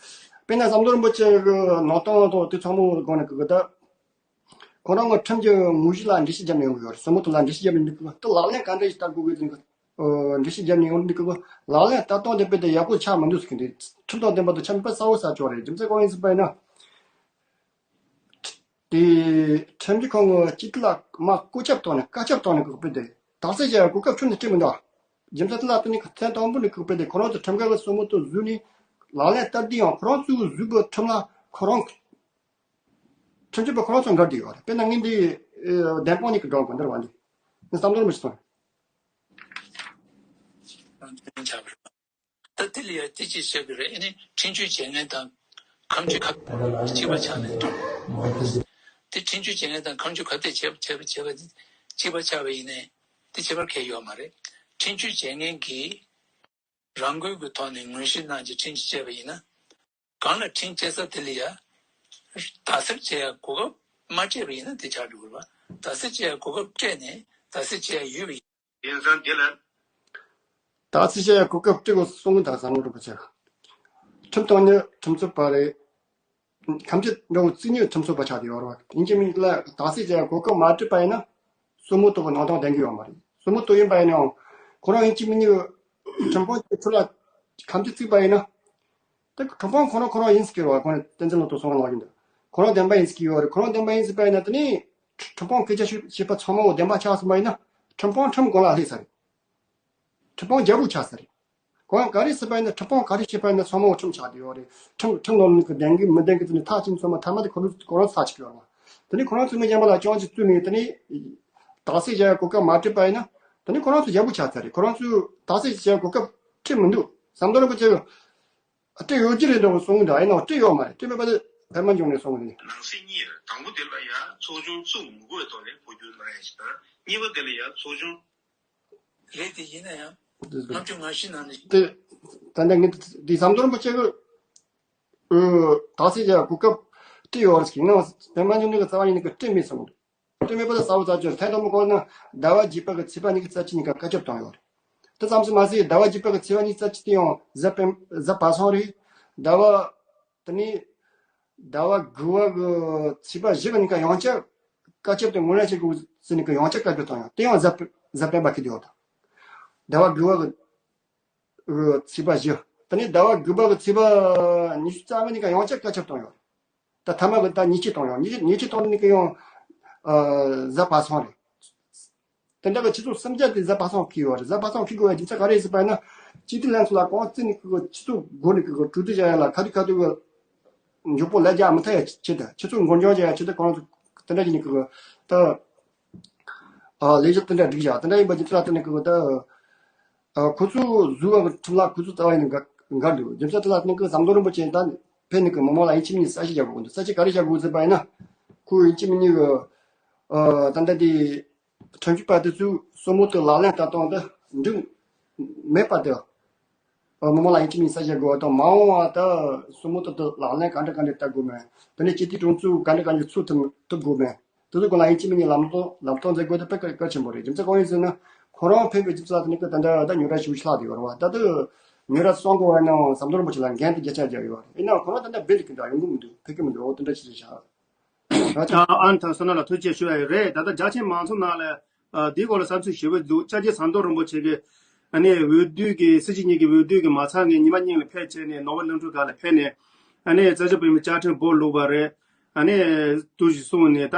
དཔེར་ན་ཟམ་གདོང་རིན་པོ་ཆེ་གི་ནང་སྟངས་དང་དེ་ཚང་མ་སྒང་ནས་གི་ད། ཁོ་རང་གི་ཁྲིམས་ཀྱི་དངོས་གཞི་ལ་འགྲེལ་བཤད་བརྒྱབ་ནས་ཡོང་གི་ཡོད་རེད། སྲིད་མོ་དེ་ལ་འགྲེལ་བཤད་བརྒྱབ་ནས་འདུག་གི་ད་ལག་ལེན་ག་འདྲ་ཞིག་བསྟར་དགོས་གི་འདུག་འགྲེལ་བཤད་བརྒྱབ་ནས་ཡོང་འདུག་གི་ལག་ལེན་བསྟར་སྟངས་དེ་དཔེ་དེ་ཡག་པོ་ཆགས་མི་འདུག་ཟེར་གི་འདུག་ཁྲིམས་དང་ལྡན་པ་དང་ཆ་མེད་པ་གསལ་བོ་གསལ་ཆོག་རེད། རྒྱུ་མཚན་གང་ཡིན་ཟེར་བ་ཡིན་ན། དེ་ཁྲིམས་ཀྱི་ཁང་གི་སྤྱི་འཐུས་ལ་མར་བཀོད་ཁྱབ་བཏང་ནས་བཀའ་ཁྱབ་བཏང་ནས་བཀག་པའི་དེ་དག་སེལ་བྱ་ཡ་གོ་སྐབས་ཁྱོན་ནས་སྤྲད་མི་འདུག་རྒྱུ་མཚན་དེ་ལ་བརྟེན་ནས་ཐེངས་དང་པོ་ནས་བཀག་པའི་དེ་ཁོ་རང་ཚོ་ཁྲིམས་འགལ་གྱི་སྲིད་མོ་དེ་བཟོས་ནས་ལག་ལེན་བསྟར་དུས་ཡང་ཁོ་རང་ཚོས་བཟོས་པའི་ཁྲིམས་ལ་ཁོ་རང་ཁྲིམས་གཅོད་པ་ཁོ་རང་ཚོ་འགལ་བསྡད་ཡོད་རེད། དཔེར་ན་ངས་འདི་བདེན་དཔང་གཉིས་ཀྱི་སྒྲོག་དགོས་འདིར་བ་འདི་ངས་བསམ་བློ་མི་ཞིག་སོང་། ད་དེ་ལ་ཡང་དེ་ཅིག་བཤད་ཀྱི་རེད། ཨ་ནི་ཁྲིམས་གཅོད་བྱེད་མཁན་དང་ཁ་མཆུ་ཁ་གཅིག་པ་ཆགས་ནས་འགྲོ། དེ་ཁྲིམས་གཅོད་བྱེད་མཁན་དང་ཁ་མཆུ་ཁ་གཏད་བྱེད་བྱེད་བྱེད་པ་གཅིག་པ་ཆགས་པ་ཡིན་ནའི་དེ་བྱེད་པར་གལ་ཡོད་མ་རེད། ཁྲིམས་གཅོད་བྱེད་མཁན་གྱིས་རང་འགུལ་གྱི་ཐོག་ནས་ངོས་བཞེས་གནང་རྒྱུ་ཁྲིམས་གཅོད་བྱས་པ་ཡིན་ན། གང་ལ་ཁྲིམས་གཅོད་ས་དེ་ལ་ཡ། དག་སེལ་བྱེད་ཡ་གོ་སྐབས་མ་སྤྲད་པ་ཡིན་ན་དེ་ཆགས་འགྲོ་གི་རེད་པ། དག་སེལ་བྱེད་ཡ་གོ་སྐབས་སྤྲད་ནས་དག་སེལ་བྱེད་ཡ་ཡོད་པ་ཡིན། ཡིན་ཙང་དེ་ལ། དག་སེལ་བྱེད་ཡ་གོ་སྐབས་སྤྲད་དགོས་གསུང་གི་འདུག་ཟམ་གདོང་རིན་པོ་ཆེ། ཁྲིམས་དང་ནི་ཁྲིམས་རྩོད་པ་རེད། ཁ་མཆུ་འདྲ་བོ་བཙུགས་ནས་ཁྲིམས་རྩོད་པ་ཆགས་བསྡད་ཡོད་རེད་པ། ཡིན་གཅིག་མིན་གཅིག་ལ་དག་སེལ་བྱེད་ཡ་གོ་སྐབས་མ་སྤྲད་པ་ཡིན་ན། སྲིད་མོ་དེ་གི་ནང་དོན་ལྡན་གྱི་ཡོད་མ་རེད། སྲིད་མོ་དེ་ཡིན་པ་ཡིན་ནའང་ཁོ་རང་ཡིན་གཅིག་མིན་གཅིག་ཁྲིམས་དཔོན་གྱི་ཁྲི་ལ་ཁ་མཆུ་བཙུགས་པ་ཡིན་ན། དེ་ཁྲིམས་དཔོན་ཁོ་རང་ཁོ་རང་ཡིན་ཟེར་གྱི་རེད་པ། ཁོ་ནི་བསྟན་འཛིན་བློ་གྲོས་གསུང་གནང་བཞིན་དུ། ཁོ་རང་བདེན་པ་ཡིན་ཟེར་གྱི་ཡོད་རེད། ཁོ་རང་བདེན་པ་ཡིན་ཟེར་པ་ཡིན་ན་དེ་ནི་ཁྲིམས་དཔོན་སྐད་ཆ་ཞུ་བྱེད་པ་ཚང་མ་བདེན་པ་ཆགས་སོང་པ་ཡིན་ན། ཁྲིམས་དཔོན་ཁྲིམས་དགོངས་ལ་སླེབས་ས་རེད། ཁྲིམས་དཔོན་རྒྱལ་པོ་ཆགས་ས་རེད། ཁོ་རང་ག་རེ་ཟེར་པ་ཡིན་ན་ཁྲིམས་དཔོན་ག་རེ་བྱེད་པ་ཡིན་ན་ཚང་མ་ཁྲིམས་ཆགས་བསྡད་ཡོད་རེད། ཁྲིམས་ཁྲིམས་ལ་ནི་གི་ལྡན་གི་མི་ལྡན་གི་དེ་ནི་ཐག་ཆོད་ཚང་མ་ཐ་མ་དེ་ཁོ་རང་ཁོ་རང་ཚ་ཆུག་ཡོད་རེད། དེ་ནི་ཁོ་རང་ཚོ་མི་གཞན་པ་ལ་ཅང་ཅིག་བཙུགས་ནས་དེ་ནི་དག་སེལ་བྱ་ཡ་གོ་སྐབས་མ་སྤྲད་པ་ཡིན་ན་དེ་ནི་ཁོ་རང་ཚོ་རྒྱལ་པོ་ཆགས་ཚར་རེད། ཁོ་རང་ཚོས་དག་སེལ་བྱ་ཡ་གོ་སྐབས་སྤྲད་མི་འདུག་ཟམ་གདོང་རིན་པོ་ཆེ་གི་སྤྲད་ཡོད་ཀྱི་རེད་འདྲ་བོ་གསུངས་འདུག་ཡིན་ནའང་སྤྲད་ཡོད་མ་རེད། སྤྲད་མེད་པ་དེ་བོད་མི་འབྱུང་གནས་གསུངས་རེད། ནང་གསེས་གཉིས་རེད། དང་པོ་དེ་ལ་ཡ་ཚོགས་ཆུང་བཙུགས་མི་དགོས་པའི་ཐོག་ནས་འཕོ་འགྱུར་གནང་ཡ་ཞིག་དང་། གཉིས་པ་དེ་ལ་ཡ་ཚོགས་ཆུང་རེད། དེ་ཡིན་ན་ཡང་ལྔ་བཅུ་ང་བཞི་ནང་ནས་དེ་ད་ལྟ་ངས་འདི་ཟམ་གདོང་རིན་པོ་ཆེ་གི་དག་སེལ་བྱ་གོ་སྐབས་སྤྲད་ཡོད་རེད་ཟེར་གྱི་ཡིན་ནའང་བོད་མི་འབྱུང་གནས་གི་རྩ་བ་ཉིད་ནས་གི་སྤྲད་མེད་གསུངས་འདུག་སྤྲད་མེད་པ་ལ་གསལ་པོ་རྩ་ཆོད་ཐེངས་དང་པོ་གོ་ན་ཟླ་བ་བརྒྱད་པ་གི་ཚེས་པ་ཉི་ཤུ་རྩ་གཅིག་ཉིན་ཀ་བཀའ་ཁྱབ་བཏང་ཡོད་རེད། དེ་ཙམ་ཞིག་མ་ཟད་ཟླ་བ་བརྒྱད་པ་གི་ཚེས་པ་ཉི་ཤུ་རྩ་གཅིག་དེ་ཡང་གཟའ་སྤེན་གཟའ་པ་སངས་རེད། ཟླ་བ་དེ་ནས་ཟླ་བ་དགུ་པ་གི་ཚེས་པ་བཞི་གི་ཉིན་ཀ་ཡང་བསྐྱར་བཀའ་ཁྱབ་དེ་ངོས་ལེན་བྱེད་དགོས་ཟེར་ནས་ཀྱི་ཡང་བསྐྱར་བཀའ་ཁྱབ་བཏང་ཡང་དེ་ཡང་གཟའ་སྤེ་གཟའ་སྤེན་པ་ཁེལ་དུ་ཡོད་དང་། ཟླ་བ་དགུ་པ་གི་ཚེས་པ་བཞི། དེ་ནས་ཟླ་བ་དགུ་པ་གི་ཚེས་པ་ཉི་ཤུ་རྩ་ལྔ་ཉིན་ཀ་ཡང་བསྐྱར་བཀའ་ཁྱབ་བཏང་ཡོད། ད་ཐ་མ་གི་ད་ཉེས་ཆད་བཏང་ཡོད། ཉེས་ཉེས་ཆད་བཏང་ནི་གི་ཡང་གཟའ་པ་སངས་རེད། དེ་འདྲ་གི་ཆུ་ཚོད་སུམ་བརྒྱ་དེ་གཟའ་པ་སངས་འཁེལ་ཡོད་རེད། གཟའ་པ་སངས་འཁེལ་དགོས་པའི་རྒྱུ་མཚན་ག་རེ་ཟེར་བ་ཡིན་ན། སྤྱི་འཐུས་ལྷན་ཚོགས་ལ་གང་བརྩིས་ནས་ཀྱི་ཆུ་ཚོད་དགུ་ནས་ཀྱི་གྲོས་བསྡུར་བྱ་ཡ་ལ་ག་དུས་ག་དུས་ཀྱི་མགྱོགས་པོ་ལས་རྒྱག་མི་ཐུབ་ཡ་ཆེད་དུ་ཆུ་ཚོད་འགོར་འགྱངས་བྱ་ཡ་ཆེད་དུ་གང་དེ་འདྲ་བྱས་ནས་ཀྱི་ད་ལས་གཞི་དེ་འདྲ་སྒྲིག་བཞག་དེ་འདྲ་ཡིན་པ་རྒྱུ་མཚན་ལ་བརྟེན་ནས་ཀྱི་ད་ཁོ་ཚོས་བཟོས་པ་གི་ཁྲིམས་ལ་ཁོ་ཚོ་རྩ་བ་ཡིན་ན་འགལ་འགལ་འདུག་རྒྱུ་མཚན་དེ་ལ་བརྟེན་ནས་ཀྱི་ཟམ་གདོང་རིན་པོ་ཆེ་ད་ཕེབས་ནས་ཀྱི་མི་མང་ལ་ཡིན་གཅིག་མིན་གཉིས་གསལ་བཤད་རྒྱག་དགོས་འདུག་གསལ་བཤད་ག་རེ་བྱ་དགོས་ཟེར་བ་ཡིན་ན། ཁོས་ཡིན་གཅིག་མིན་གཉིས་ཀྱི་ད་ལྟ་དེ། ཁྲིམས་ཞིབ་པ་དེ་ཚོས་སྲུ་མོ་དེ་ལག་ལེན་བསྟར་སྟངས་དེ་འགྲིག་མེད་པ་དེ། མི་མང་ལ་ཡིན་གཅིག་མིན་གསལ་བཤད་དགོས་པ་དང་། མ་འོངས་པ་དེ་སྲུ་མོ་དེ་དེ་ལག་ལེན་ག་འདྲ་ག་འདྲ་བསྟར་དགོས་མིན། དེ་ནས་སྤྱི་འཐུས་གྲོས་ཚོགས་ག་འདྲ་ག་འདྲ་ཚུགས་ཐུབ་ཐུབ་དགོས་མིན། དེ་ཚོ་སྐོར་ལ་ཡིན་གཅིག་མིན་གཉིས་ལམ་སྟོན་ལམ་སྟོན་མཛད་དགོས་དེ་དཔེ་གལ་གལ་ཆེན་པོ་རེད། རྒྱུ་མཚན་གང་ཡིན་ཟེར་ན། ཁོ་རང་ཕེབས་པའི་རྒྱུ་མཚན་དེ་ནི་ད་ལྟ་ད་ཉོ་སྒྲ་ཞིག་ཆགས་བསྡད་ཡོད་རེད་བ། ད་དེ་ཉོ་སྒྲ་གསང་དགོས་པ་ཡིན་ནའང་ཟམ་གདོང་རིན་པོ་ཆེ་ལ་འགན་དེ་བརྒྱ་ཆ་བརྒྱ་ཡོད་རེད། ཡིན་ནའང་ཁོ་རང་ད་ལྟ་སྦིལ་གི་འདྲ་ཡོང་གི་མི་འདུག་ཕེབས་ཀྱི་མི་འདུག་འོ་དེ་འདྲ་ཞིག་རེད་ཤག་ཨ་ནི་ཐང་བསོད་ནམས་ལགས་ཐུགས་རྗེ་ཆེ་ཞུ་ཡ་ཡོད་རེད། ད་ལྟ་རྒྱ་ཆེན་མང་ཚོགས་ནང་ལ་ཨ་འདིའི་སྐོར་ལ་བསམ་ཚུལ་ཞུ་གི་འདུག་སྐྱབས་རྗེ་ཟམ་གདོང་རིན་པོ་ཆེ་གིས་ཨ་ནི་འོས་བསྡུ་གི་སྲིད་སྤྱི་གཉིས་ཀྱི་འོས་བསྡུ་གི་མ་ཚར་ངས་ཉི་མ་གཉིས་ལ་ཕེབས་བྱས་ནས་ནོར་ཝེ་གླིང་ཕྲན་ཁག་ལ་ཕེབས་ནས་ ཨ་ནི་བཙན་བྱོལ་བོད་མི་བཅའ་ཁྲིམས་སྦོ་ལུག་པ་རེད། ཨ་ནི་དུ་ཞིག་གསུངས་ནས་ད་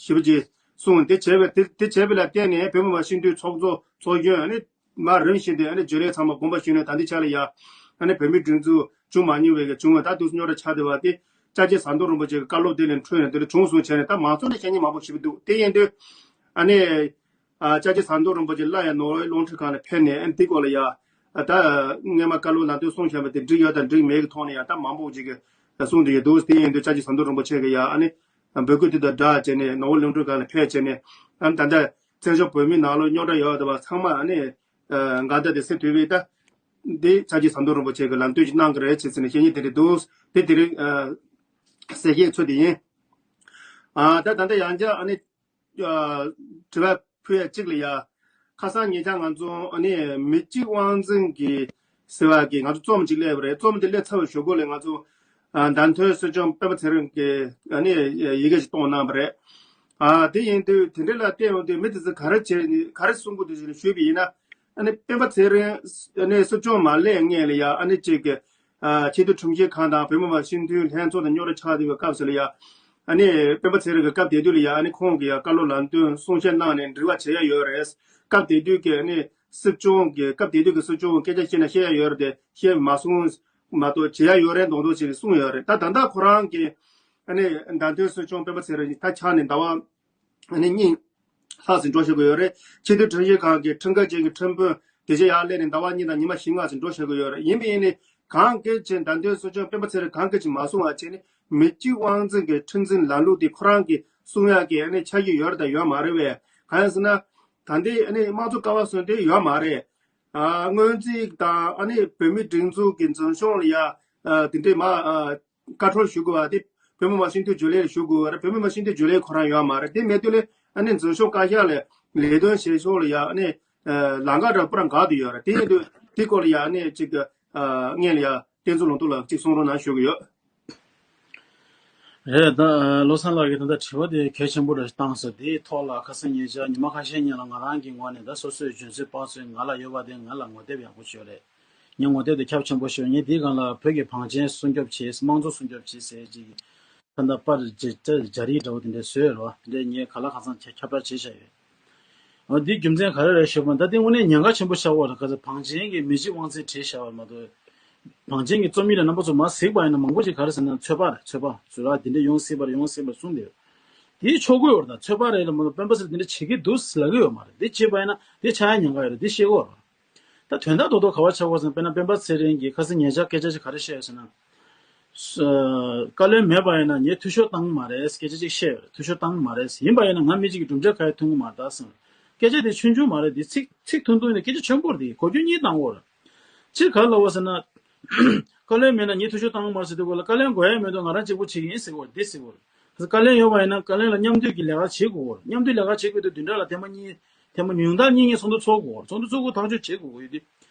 ཞིབ་ཅིག་གསུངས། དེ་བྱས་པ་དེ་དེ་བྱས་པ་ལ་བརྟེན་ནས་བོད་མི་མང་སྤྱི་འཐུས་ཚོགས་གཙོ་ཚོགས་གཞོན་ཨ་ནི་མ་རིམ་བཞིན་དུ་ཨ་ནི་འཇུ་ལེ་ཚང་མ་དགོངས་པ་ཞུས་ནས་ད་ལྟའི་ཆ་ལ་ཡ་ཨ་ནི་བོད་མིའི་སྒྲིག་འཛུགས་བྱུང་མ་མྱོང་བའི་གི་བྱུང་བ་ད་དུས་སུ་རྙོག་དྲ་ཆགས་བསྡད་པ་དེ་སྐྱབས་རྗེ་ཟམ་གདོང་རིན་པོ་ཆེ་གི་བཀའ་སློབ་དེ་ལས་འཕྲོས་ནས་དེ་ལ་བྱུང་སོང་བྱས་ནས་ད་མང་ཚོགས་ནས་བཤད་མཁན་མང་པོ་ཞིག་འདུག་དེ་ཡིན་དུས་ཨ་ནི། ཨ་སྐྱབས་རྗེ་ཟམ་གདོང་རིན་པོ་ཆེ་སླར་ཡང་ནོར་ཝེ་རླུང་འཕྲིན་ཁང་ལ་ཕེབས་ནས་ཨ་འདི་སྐོར་ལ་ཡ། ཨ་ད་སྔས་མ་བཀའ་སློབ་ལམ་སྟོན་གསུངས་བཞག་པ་དེ་འགྲིག་ཡོད་དང་འགྲིག་མེད་ཀྱི་ཐོག་ནས་ཡང་ད་མང་པོ་ཅིག་གིས་གསུངས་བསྡད་ཡོད་འདུག་དེ་ཡིན་དུས་སྐྱབས་རྗེ་ཟམ་གདོང་རིན་པོ་ཆེ་གིས་ཡ་ཨ་ནི་འབོད་སྐུལ་དེ་དང་སྦྲགས་བྱས་ནས་ནོར་ཝེ་རླུང་འཕྲིན་ཁང་ལ་ཕེབས་བྱས་ནས་ཨ་ད་ལྟ་བཙན་བྱོལ་བོད་མིའི་ནང་ལོགས་རྙོག་དྲ་ཡོད་པ་ཚང་མ་ཨ་ནི་འགལ་ཟླ་དེ་སེལ་ཐུབ་པའི་ད་འདི་སྐྱབས་རྗེ་ཟམ་གདོང་རིན་པོ་ཆེ་གིས་ལམ་སྟོན་ཅིག་གནང་གི་རེད་བྱས་ཟིན་ནས་བཤད་མཁན་དེ་འདྲ་འདུག་དེ་དེ་རིང་གསལ་བཤད་ཚུལ་དེ་ཡིན། ཨ་ད་ད་ལྟ་ཡང་བསྐྱར་ཨ་ནི། དྲི་བ་ཕུལ་ཡ་གཅིག་ལ་ཡ། ཁ་སང་ཉེ་ཆར་ང་ཚོ་ཨ་ནི་མི་གཅིག་དབང་འཛིན་གྱི་ཟེར་བ་གི་ང་ཚོ་རྩོམ་གཅིག་སླེབས་པ་རེད། རྩོམ་དེ་སླེབས་ཚར་བའི་གཞུག་གུ་ལ་ང་ཚོ་ཨ་བདམས་ཐོན་སྲིད་སྐྱོང་སྤེན་པ་ཚེ་རིང་གི་ཨ་ནི་ཡི་གེ་ཞིག་གཏོང་གནང་བ་རེད། ཨ་དེ་ཡིན་དུས་དེ་འདྲ་ལ་བལྟས་ཡོང་དུས་མི་དེ་ཚོ་ག་རེ་བྱས་ནས་ག་རེ་གསུང་གི་འདུག་ཟེར་ནས་ཞུས་པ་ཡིན་ན། ཨ་ནི་སྤེན་པ་ཚེ་རིང་ཨ་ནི་སྲིད་སྐྱོང་མ་སླེབས་སྔོན་ལ་ཡ་ཨ་ནི་གཅིག་གི་ཆེས་མཐོའི་ཁྲིམས་ཞིབ་ཁང་དང་བོད་མི་མང་སྤྱི་འཐུས་ལྷན་ཚོགས་དང་རྙོག་དྲ་ཆགས་བསྡད་པའི་སྐབས་སུ་ལ་ཡ། ཨ་ནི་སྤེན་པ་ཚེ་རིང་གི་སྐབས་དེ་དུས་ལ་ཡ་ཨ་ནི་ཁོང་གིས་ཡ་བཀའ་སློབ་ལམ་སྟོན་གསུང་བཤད་གནང་ནས་འབྲེལ་བ་བྱེད་ཡ་ཡོད་རེད། སྐབས་དེ་དུས་ཀྱི་ཨ་ནི་སྲིད་སྐྱོང་གི་སྐབས་དེ་དུས་ཀྱི་སྲིད་སྐྱོང་སྐད་ཆ་བཤད་ན་བཤད་ཡ་ཡོད་རེད་དེ་བཤད་མ་སོང་མ་གཏོགས་བྱེད་ཡ་ཡོད་རེད་མདོག་མདོག་བྱས་ནས་གསུངས་ཡོད་རེད། ད་ད་ལྟ་ཁོ་རང་གི་ཨ་ནི་བདམས་ཐོན་སྲིད་སྐྱོང་སྤེན་པ་ཚེ་རིང་ད་ཆགས་ནས་ཟླ་བ། ཨ་ནི་གཉིས་ལྷག་ཙམ་འགྲོ་བཞིན་ཡོད་རེད། ཆེས་མཐོའི་ཁྲིམས་ཞིབ་ཁང་གི་ཁྲིམས་འགལ་ཅན་གྱི་ཁྲིམས་དཔོན་དེ་བཞིན་ཡར་སླེབས་ནས་ཟླ་བ་གཉིས་དང་ཉི་མ་བཞི་ལྔ་ཙམ་འགྲོ་བཞིན་ཡོད་རེད། ཡིན་པ་ཡིན་ནའི་གང་གལ་ཆེ་བདམས་ཐོན་སྲིད་སྐྱོང་སྤེན་པ་ཚེ་རིང་གང་གལ་ཆེ་མ་གསུང་བ་བྱས་ནས་མི་གཅིག་དབང་འཛིན་གྱི་ཁྲིམས་འཛིན་ལམ་ལུགས་དེ་ཁོ་རང་གིས་གསུང་ཡག་གི་ཨ་ནི་ཆ་རྒྱུས་ཡོད་རེད་དང་ཡོད་མ་རེད་པས། གང་ཡིན་ཟེར་ན་ད་ལྟའི་ཨ་ནི་དམངས་གཙོ་ཀ་བ་བཟུང་དེ་ཡོད་མ་རེད། ཨ་སྔོན་རྩིས་དང་ཨ་ནི་བོད་མིའི་སྒྲིག་འཛུགས་ཀྱི་འཛིན་སྐྱོང་ལ་ཡ་ཨ་དེ་འདྲས་མ་ཨ། བཀའ་འཁྲོལ་ཞུ་དགོས་པ་དེ་བོད་མི་མང་སྤྱི་འཐུས་རྒྱུན་ལས་ལ་ཞུ་དགོས་པ་རེད། བོད་མི་མང་སྤྱི་འཐུས་རྒྱུན་ལས་ཁོ་རང་ཡོད་མ་རེད། དེ་མེད་དུས་ལས་ཨ་ནི་འཛིན་སྐྱོང་བཀའ་ཤག་ལ་ལས་དོན་བྱེད་ཕྱོགས་ལ་ཡ་ཨ་ནི་ལམ་ཁ་འདྲ་པོ་རང་འགག་བསྡད་ཡོད་རེད། དེ་ཡིན་དུས་དེ་སྐོར་ལ་ཡ་ཨ་ནི་གཅིག་གི་སྔོན་ལ་ཡ་བསྟན་འཛིན་ལུང་རྟོགས་ལགས་གཅིག་གསུང་རོགས་གནང་ཞུ་གི་ཡོད། རེད་ད། བློ་བཟང་ལགས་ཀྱིས་ད་ལྟ་དྲི་བ་དེ་གལ་ཆེན་པོ་རེ་བཏང་སོང་། དེའི་ཐོག་ལ་ཁ་སང་ཉེ་ཆར་ཉི་མ་ཁ་ཤས་སྔོན་ལ་ང་རང་གི་ངོས་ནས་ད་སོ་སོའི་འཇོན་ཚོད་དཔག་ཚོད་ང་ལ་ཡོད་པ་དེ་ང་ལ་ངོ་དེབ་ཡག་པོ་ཞིག་ཡོད་རེད། ངས་ངོ་དེབ་དེ་ཁྱབ་ཆེན་པོ་ཞིག་ངས་དེའི་སྒང་ལ་བོད་ཀྱི་བང་ཆེན་སྲུང་སྐྱོབ་བྱེད། དམངས་གཙོ་སྲུང་སྐྱོབ་བྱེད་ཟེར་ཅིག་ད་ལྟ་པར་རྒྱ་རིགས་འདྲ་བོ་དེ་འདྲ་བཟོས་ཡོད་རེད་བ། དེ་འདྲ་ངས་ག་ལ་གང་འཚམ་ཁྱབ་བསྒྲགས་བྱས་བཞག་ཡོད། འོ་འདིའི་རྒྱུ་མཚན་ག་རེ་རེད་ཞུས་པ་ན་ད་དེ་དངོས་གནས་ཉེན་ཁ་ཆེན་པོ་ཆགས་ཡོད་རེད། ག་ཚོད་བང་ཆེན་གྱི་མི་གཅིག་དབང་འཛིན་བྲིས་བཞག་པ་མ་གཏོགས་བང་ཆེན་གྱི་རྩོམ་ཡིག་ལ་རྣམ་པ་ཚོ་མར་གཟིགས་པ་ཡིན་ན་མང་པོ་ཅིག་ག་རེ་ཟེར་ན་ཚོད་དཔག་རེད། ཚོད་དཔག་ཚོད་དཔག་དེ་འདྲ་ཡོང་སྲིད་པ་རེད་ཡོང་སྲིད་པ་རེད་གསུངས་བསྡད་ཡོད། དེའི་ཆོག་གི་ཡོད་རེད། ད་ཚོད་དཔག་རེད་ལ་མ་གཏོགས་སྤེན་པ་ཚེ་རིང་དེ་འདྲ་བྱེད་ཀྱི་འདུག་ལབ་ཀྱི་ཡོད་མ་རེད། འདི་བྱས་པ་ཡིན་ན་དེ་ཆགས་ཡ་ཉེན་ཁ་ཡོད་རེད། འདི་ཤེས་དགོས་རེད། ད་དོན་དག་རྡོག་རྡོག་ག་བ་ཆགས་པ་ཟེར་ན་དཔེར་ན་སྤེན་པ་ཚེ་རིང་གིས་ཁ་སང་ཉེ་ཆར་སྐད་ཆ་ཞིག་ག་རེ་བཤད་ཡོད་ཟེར་ན། ཨ་བཀའ་བློན་མེད་པ་ཡིན་ན་ངས་འཐུས་ཤོར་བཏང་གི་མ་རེད། སྐད་ཆ་ཅིག་བཤད་ཡོད་རེད། འཐུས་ཤོར་བཏང་གི་མ་རེད། ཡིན་པ་ཡིན་ན་ང་མི་གཅིག་གི་གྲུབ་འབྲས་ག་ཡེ་ཐོན་གི་མ་རེད་ད་ཟེར། སྐད་ཆ་དེ་ཆུང་ཆུང་མ་རེད། དེ་ཚིག་ཚིག་ཐུང་ཐུང་ནས་སྐད་ཆ་ཆེན་པོ་རེད། དེ་གོ་རྒྱུ་གཉིས་བཏང་དགོས་རེད། སྤྱིར་ག་རེ་ལབ་པ་ཟེར་ན། བཀའ་བློན་མེད་ན་ངས་འཐུས་ཤོར་བཏང་གི་མ་རེད་ཟེར་དུས་སྐོར་ལ་བཀའ་བློན་དགོས་ཡ་མེད་དུས་ང་རང་གཅིག་པུ་བྱེད་ཀྱི་ཡིན་ཟེར་དགོས་རེད། འདི་ཟེར་དགོས་རེད། བཀའ་བློན་ཡོད་པ་ཡིན་ན་བཀའ་བློན་ལ་མཉམ་འདུས་ཀྱི་ལས་ཀ་བྱེད་དགོས་རེད། མཉམ་འདུས་ལས་ཀ་བྱེད་དགོས་དུས་བདུན་ཕྲག་ལ་ཐེངས་མ་གཉིས་ཐེངས་མ་ཉུང་མཐར་གཉིས་གཉིས་ཚོགས་འདུ་ཚོགས་དགོས་རེད། ཚོགས་འདུ་ཚོགས་དགོས་ཐག་གཅོད་བྱེད་དགོས་ཀྱི་ཡོད་དུས།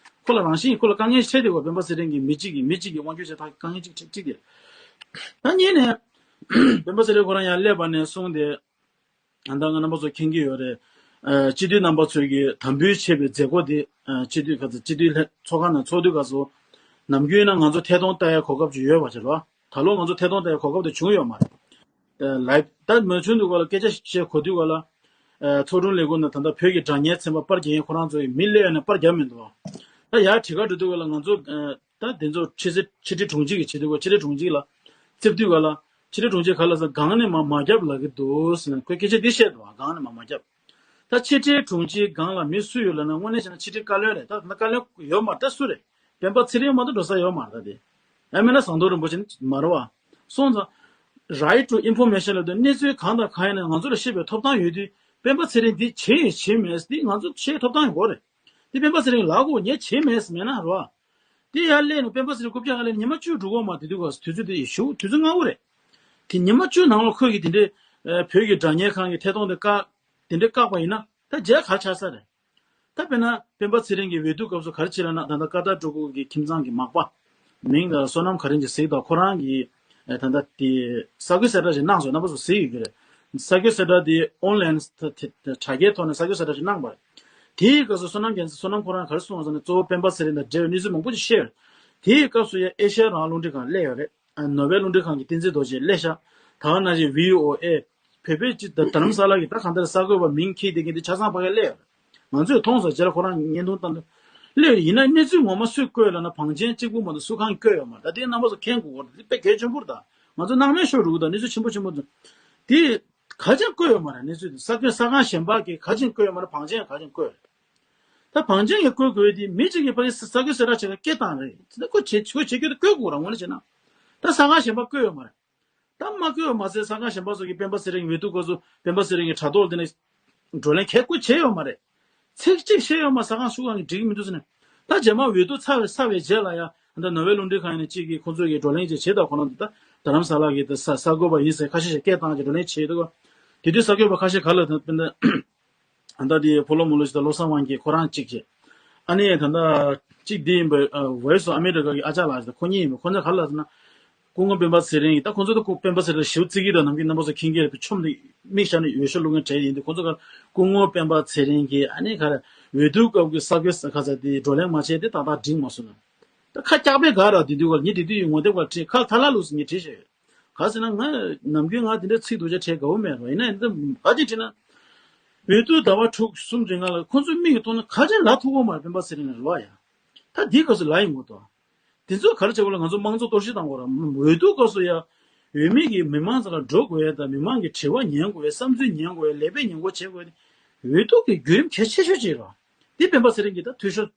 ཁོ་ལ་རང་བཞིན་ཁོ་ལ་དཀའ་ངལ་ཞིག་འཕྲད་བསྡད་ཡོད། སྤེན་པ་ཚེ་རིང་གིས་མི་གཅིག་གིས་མི་གཅིག་གི་དབང་སྒྱུར་བྱེད་ཐག་དཀའ་ངལ་ཅིག་འཕྲད་ཅིག་དེ། ད་གཉིས་ནས། སྤེན་པ་ཚེ་རིང་ཁོ་རང་ཡར་སླེབས་པ་ནས་བཟུང་སྟེ། ད་ལྟ་ང་རྣམ་པ་ཚོ་མཁྱེན་གྱི་ཡོད་རེད། ཨ་སྤྱི་འཐུས་རྣམ་པ་ཚོས་ཀྱི་དམ་འབུལ་བྱས་པའི་མཛད་སྒོ་དེ་ཨ་སྤྱི་འཐུས་ག་ཚོད་སྤྱི་འཐུས་ལྷན་ཚོགས་ཁང་ནང་ཚོགས་དུས་ག་ཚོད་ནམ་རྒྱུན་ཡིན་ན་ང་ཚོ་ཐད་གཏོང་ལྟ་ཡའི་གོ་སྐབས་ཅིག་ཡོད་པ་ཅིག་རེད་བ། ད་ལོ་ང་ཚོ་ཐད་གཏོང་ལྟ་ཡའི་གོ་སྐབས་དེ་བྱུང་ཡོད་མ་རེད། ལའིབ་ད་མ་བྱུང་དུས་སྐོར་ལ་སྐད་ཆ་བཤད་གོ་དུས་སྐོར་ལ། ཨ་ཚོགས་དྲུང་ལས་ཁུངས་ནང་ད་ལྟ་བོད་ཀྱི་དྲ་བརྙན་ཚན་པ་པར་རྒྱག་མཁན་ཁོ་རང་ཚོ་ཡི་མི་སླེབས་ཡོད་ན་པར་རྒྱག་མི་འདུག་ད་ཡར་གྲི་ཁ་འགྲོ་དུས་སྐོར་ལ་ང་ཚོ་ཨ་ད་དེ་ཚོ་ཕྱི་སྲིད་ཕྱི་དྲིལ་དྲུང་ཆེ་གི་བྱེད་དུས་སྐོར་ཕྱི་དྲིལ་དྲུང་ཆེ་ལ་རྩེབ་དུས་སྐོར་ལ་ཕྱི་དྲིལ་དྲུང་ཆེ་ག་ལ་ས་སྒང་ནས་མ་མ་རྒྱབ་ལབ་ཀྱི་འདུག་ཟེར་ནས་ཁོས་སྐད་ཆ་འདི་བཤད་འདུག་སྒང་ནས་མ་མ་རྒྱབ། ད་ཕྱི་དྲིལ་དྲུང་ཆེའི་སྒང་ལ་མི་སུ་ཡོད་ལབ་ན་དངོས་གནས་བྱས་ན་ཕྱི་དྲིལ་བཀའ་བློན་རེད། ད་ད་བཀའ་བློན་ཡོད་མ་རེད། ད་སུ་རེད། སྤེན་པ་ཚེ་རིང་མ་གཏོགས་འགྲོ་ས་ཡོད་མ་རེད། ད་དེ་ཡང་མིན་ན་ཟམ་གདོང་རིན་པོ་ཆེ་ནི་མ་རེད་བ། སོང་ཙང་། Right to Information ལབ་དུས་གནས་ཚུལ་གང་དང་གང་ཡིན་ན་ང་ཚོ་ལ་ཤེས་པའི་ཐོབ་ཐང་ཡོད་དུས་སྤེན་པ་ཚེ་རིང་འདི་བྱས་ཡོད་བྱས་མེད་འདི་ང་ཚོ་ཤེས་ཐོབ་ཐང་ཡོད་རེད། འདི་སྤེན་པ་ཚེ་རིང་ལག་གོ་ངས་བྱས་མེད་མེད་ན་རེད་བ། དེ་ཡར་སླེབས་ནས་སྤེན་པ་ཚེ་རིང་རྐུབ་བཀྱག་ལ་ཉི་མ་བཅུ་འགྲོ་གི་ཡོད་མ་རེད། དུས་ཚོད་དེ་ཞུ་དུས་ཚོད་སྔ་པོ་རེད། དེ་ཉི་མ་བཅུ་ནང་ལ་ཁོས་ཀྱི་དེ་འདྲའི་ཨ་བོད་ཀྱི་དྲ་བརྙན་ཁང་གི་ཐད་གཏོང་དེ་བཀག་དེ་འདྲའི་བཀག་པ་ཡིན་ན་ད་རྗེས་ག་ཆགས་ས་རེད། ད་དཔེར་ན་སྤེན་པ་ཚེ་རིང་གི་འོས་བསྡུ་སྐབས་སུ་ག་རེ་བྱས་ལབ་ན་ད་ལྟ་ཀ་ཏར་སྤྲུལ་སྐུ་གི་ཁྱིམ་ཚང་གི་མག་པ། མིང་ལ་བསོད་ནམས་ག་རེ་ཅིག་ཟེར་གི་འདུག་ཁོ་རང་གིས་ཨ་ད་ལྟ་དེ་གསར་འགོད་གསལ་བསྒྲགས་ཅིག་གནང་སོང་། རྣམ་པ་ཚོ་གཟིགས་ཡོད་ཀྱི་རེད། གསར་འགོད་གསལ་བསྒྲགས་དེ་ཨོན་ལན་དྲ་རྒྱའི་ཐོག་ནས་གསར་འགོད་གསལ་བསྒྲགས་ཅིག་གནང་བ་རེད། དེའི་སྐབས་སུ་བསོད་ནམས་རྒྱལ་མཚན་བསོད་ནམས་ཁོ་རང་ག་རེ་གསུངས་པ་ཟེར་ན་གཙོ་བོ་སྤེན་པ་ཚེ་རིང་དང་འབྲེལ་བའི་གནས་ཚུལ་མང་པོ་ཅིག་བཤད་ཡོད། དེའི་སྐབས་སུ་ཡང་ཨེ་ཤ་ཡ་རང་དབང་རླུང་འཕྲིན་ཁང་སླེབས་ཡོད་རེད། ཨ་ནོ་བེལ་རླུང་འཕྲིན་ཁང་གི་བསྟན་འཛིན་རྡོ་རྗེ་སླེབས་ཤག་ད་ག་ནང་བཞིན་བྷི་ཨོ་ཨེ། བོད་པའི་སྤྱི་ད་རྡ་རམ་ས་ལ་གི་ད་གང་ལྟར་གསར་འགོད་པ་མིང་འཁྱེར་བསྡད་མཁན་དེ་ཆ་ཚང་ཕ་གིར་སླེབས་ཡོད་རེད། ང་ཚོས་མཐོང་སོང་། རྗེས་ལ་ཁོ་རང་བརྙན་ཐུང་བཏང་དུས་སླེབས་ཡོད། ཡིན་ན་གནས་ཚུལ་ངོ་མ་སུས་བཀོད་ལབ་ན་བང་ཆེན་གཅིག་པུ་མ་གཏོགས་སུ་གང་གིས་བཀོད་ཡོད་མ་རེད། ད་དེ་རྣམ་པ་ཚོ་མཁྱེན་དགོས་ཀྱི་རེད། དེ་དཔེ་གལ་ཆེན་པོ་རེད། ད་ང་ཚོ་སྣང་མེད་ཤོར་འགྲོ་གི། ད་གནས་ཚུལ་ཆེན་པོ་ཆེན་པོ་ཚོ་དེ་ག་ཅང་བཀོད་ཡོད་མ་རེད། གནས་ཚུལ་དེ་གསར་འགོད་གསར་ཁང་གཞན་པ་གིས་ག་ཅང་བཀོད་ཡོད་མ་རེད། བང་ཆེན་ག་ཅང་བཀོད་རེད། ད་བང་ཆེན་གྱིས་བཀོད་དགོས་དེ་མི་གཅིག་གིས་ཕ་གི་གསར་འགོད་གསལ་བསྒྲགས་བྱེད་སྐད་བཏང་རེད། དེ་ཁོ་བྱེད་ཁོ་བྱེད་རྒྱུ་དེ་བཀོད་དགོས་ར། དངོས་གནས་བྱས་ན། ད་གསར་ཁང་གཞན་པ་བཀོད་ཡོད་མ་རེད། ད་མ་བཀོད་པ་མ་ཟད་གསར་ཁང་གཞན་པ་ཚོ་གིས་སྤེན་པ་ཚེ་རིང་འོས་བསྡུ་སྐབས་སུ་སྤེན་པ་ཚེ་རིང་གི་དྲ་ཐོག་དེ་ནས་བགྲོ་གླེང་ག་ཚོད་བྱས་ཡོད་མ་རེད། ཚིག་གཅིག་བཤད་ཡོད་མ། གསར་ཁང་ཤོག་ཁག་གིས་འགྲིག་གི་མི་འདུག་ཟེར་ནས། ད་རྗེས་མ་འོས་བསྡུ་ཚར་བའི་ཚར་བའི་རྗེས་ལ་ཡ་ད་ནོ་བེལ་རླུང་འཕྲིན་ཁང་ཡིན་ན་གཅིག་གིས་ཁོང་ཚོ་གིས་བགྲོ་གླེང་ཅིག་བྱས། ད་ཁོ་རང་ཚོ་ད་རྡ་རམ་ས་ལ་གི་ད་གསར་གསར་འགོད་པ་ཡིན་ཟེར་ཁ་ཤས་ཤིག་སྐད་བཏང་བྱས་བགྲོ་གླེང་བྱས་འདུག་དེ་དུས་གསར་འགོད་པ་ཁ་ཤས་ག་ལ་ད་སྤེན་པ། ད་ལྟ་དེ་ཕོ་ལོ་མོ་ལོ་ཞིག་དང་བློ་བཟང་དབང་རྒྱལ་ཁོ་རང་གཅིག་བྱས། ཨ་ནི་ད་ལྟ་གཅིག་འདི་ཡིན་པ། ཨ། Voice of America གི་ཨ་ཅག་ལགས་ཞིག་དང་ཁོ་གཉིས་ཡིན་པ། ཁོ་ཚོ་ག་ལ་ཟེར་ན། སྐུ་ངོ་སྤེན་པ་ཚེ་རིང་གིས། ད་ཁོ་ཚོ་ད་སྐུ་སྤེན་པ་ཚེ་རིང་ཞེ་པོ་བརྩི་གི་དང་ནམ་རྒྱུན་རྣམ་པ་ཚོ་མཁྱེན་གྱི་རེད། ཆོམ་ནས་མིག་བཞག་ནས་འོས་ཤོག་བླུག་མཁན་གྲས་ཡིན་དུས། ཁོ་ཚོ་ག་སྐུ་ངོ་སྤེན་པ་ཚེ་རིང་གིས་ཨ་ནི་ག་རེ་འོས་བསྡུ་སྐབས་ཀྱི་གསར་འགོད་ག་ཚོད་དེ་བགྲོ་གླེང་མ་བྱས་དེ་ཏག་ཏག་འགྲིག་མ་སོང་ན། ད་ཁ་སྐྱག་པའི་ག་ར་དེ་དུས་ག་ངས་དེ་དུས་ངོ་དེབ་ག་བྲིས། ཁ་ཐ་ལ་ལུག་ཟེར་ངས་བྲིས་བཞག་ཡོད། ག་ཟེར་ན་ང་ནམ་རྒྱུན་ང་དེ་འདྲ་ཚིག་སྡུག་ཅག་བྲིས་དགའ་པོ་མེད་རོ། ཡིན་ན་ཡིན་ད་ག་ཅིག་བྲིས་ན། འོས་བསྡུ་ཟླ་བ་དྲུག་གསུམ་རིང་ལ་ཁོ་ཚོའི་མིག་གིས་མཐོང་ན་ག་ཅིག་ལབ་ཐུབ་ཀྱི་མ་རེད། སྤེན་པ་ཚེ་རིང་ལ་རོ་ཡ། ད་འདི་སྐབས་སུ་ལབ་ཡིན་དགོས་དོ། དེ་ཚོ་ག་རེ་བྱེད་དགོས་ལ། ང་ཚོ་དམངས་གཙོ་གཏོར་བཤིག་བཏང་དགོས་ར། འོས་བསྡུ་སྐབས་སུ་ཡ་འོས་མི་གིས་མི་མང་ཚོ་ལ་འགྲོ་དགོས་ཡ་དང་། མི་མང་གི་དྲི་བ་ཉན་དགོས་ཡ། བསམ་ཚུལ་ཉན་དགོས་ཡ། ལས་འབད་ཉན་དགོས་བྱེད་དགོས་ཡ་དེ་འོས་བསྡུ་གི་བརྒྱུད་རིམ་གལ་ཆེ་ཤོས་ཅིག་རེད། འདི་སྤེན་པ་ཚེ་རིང་གིས་ད་འཐུས་ཤོར་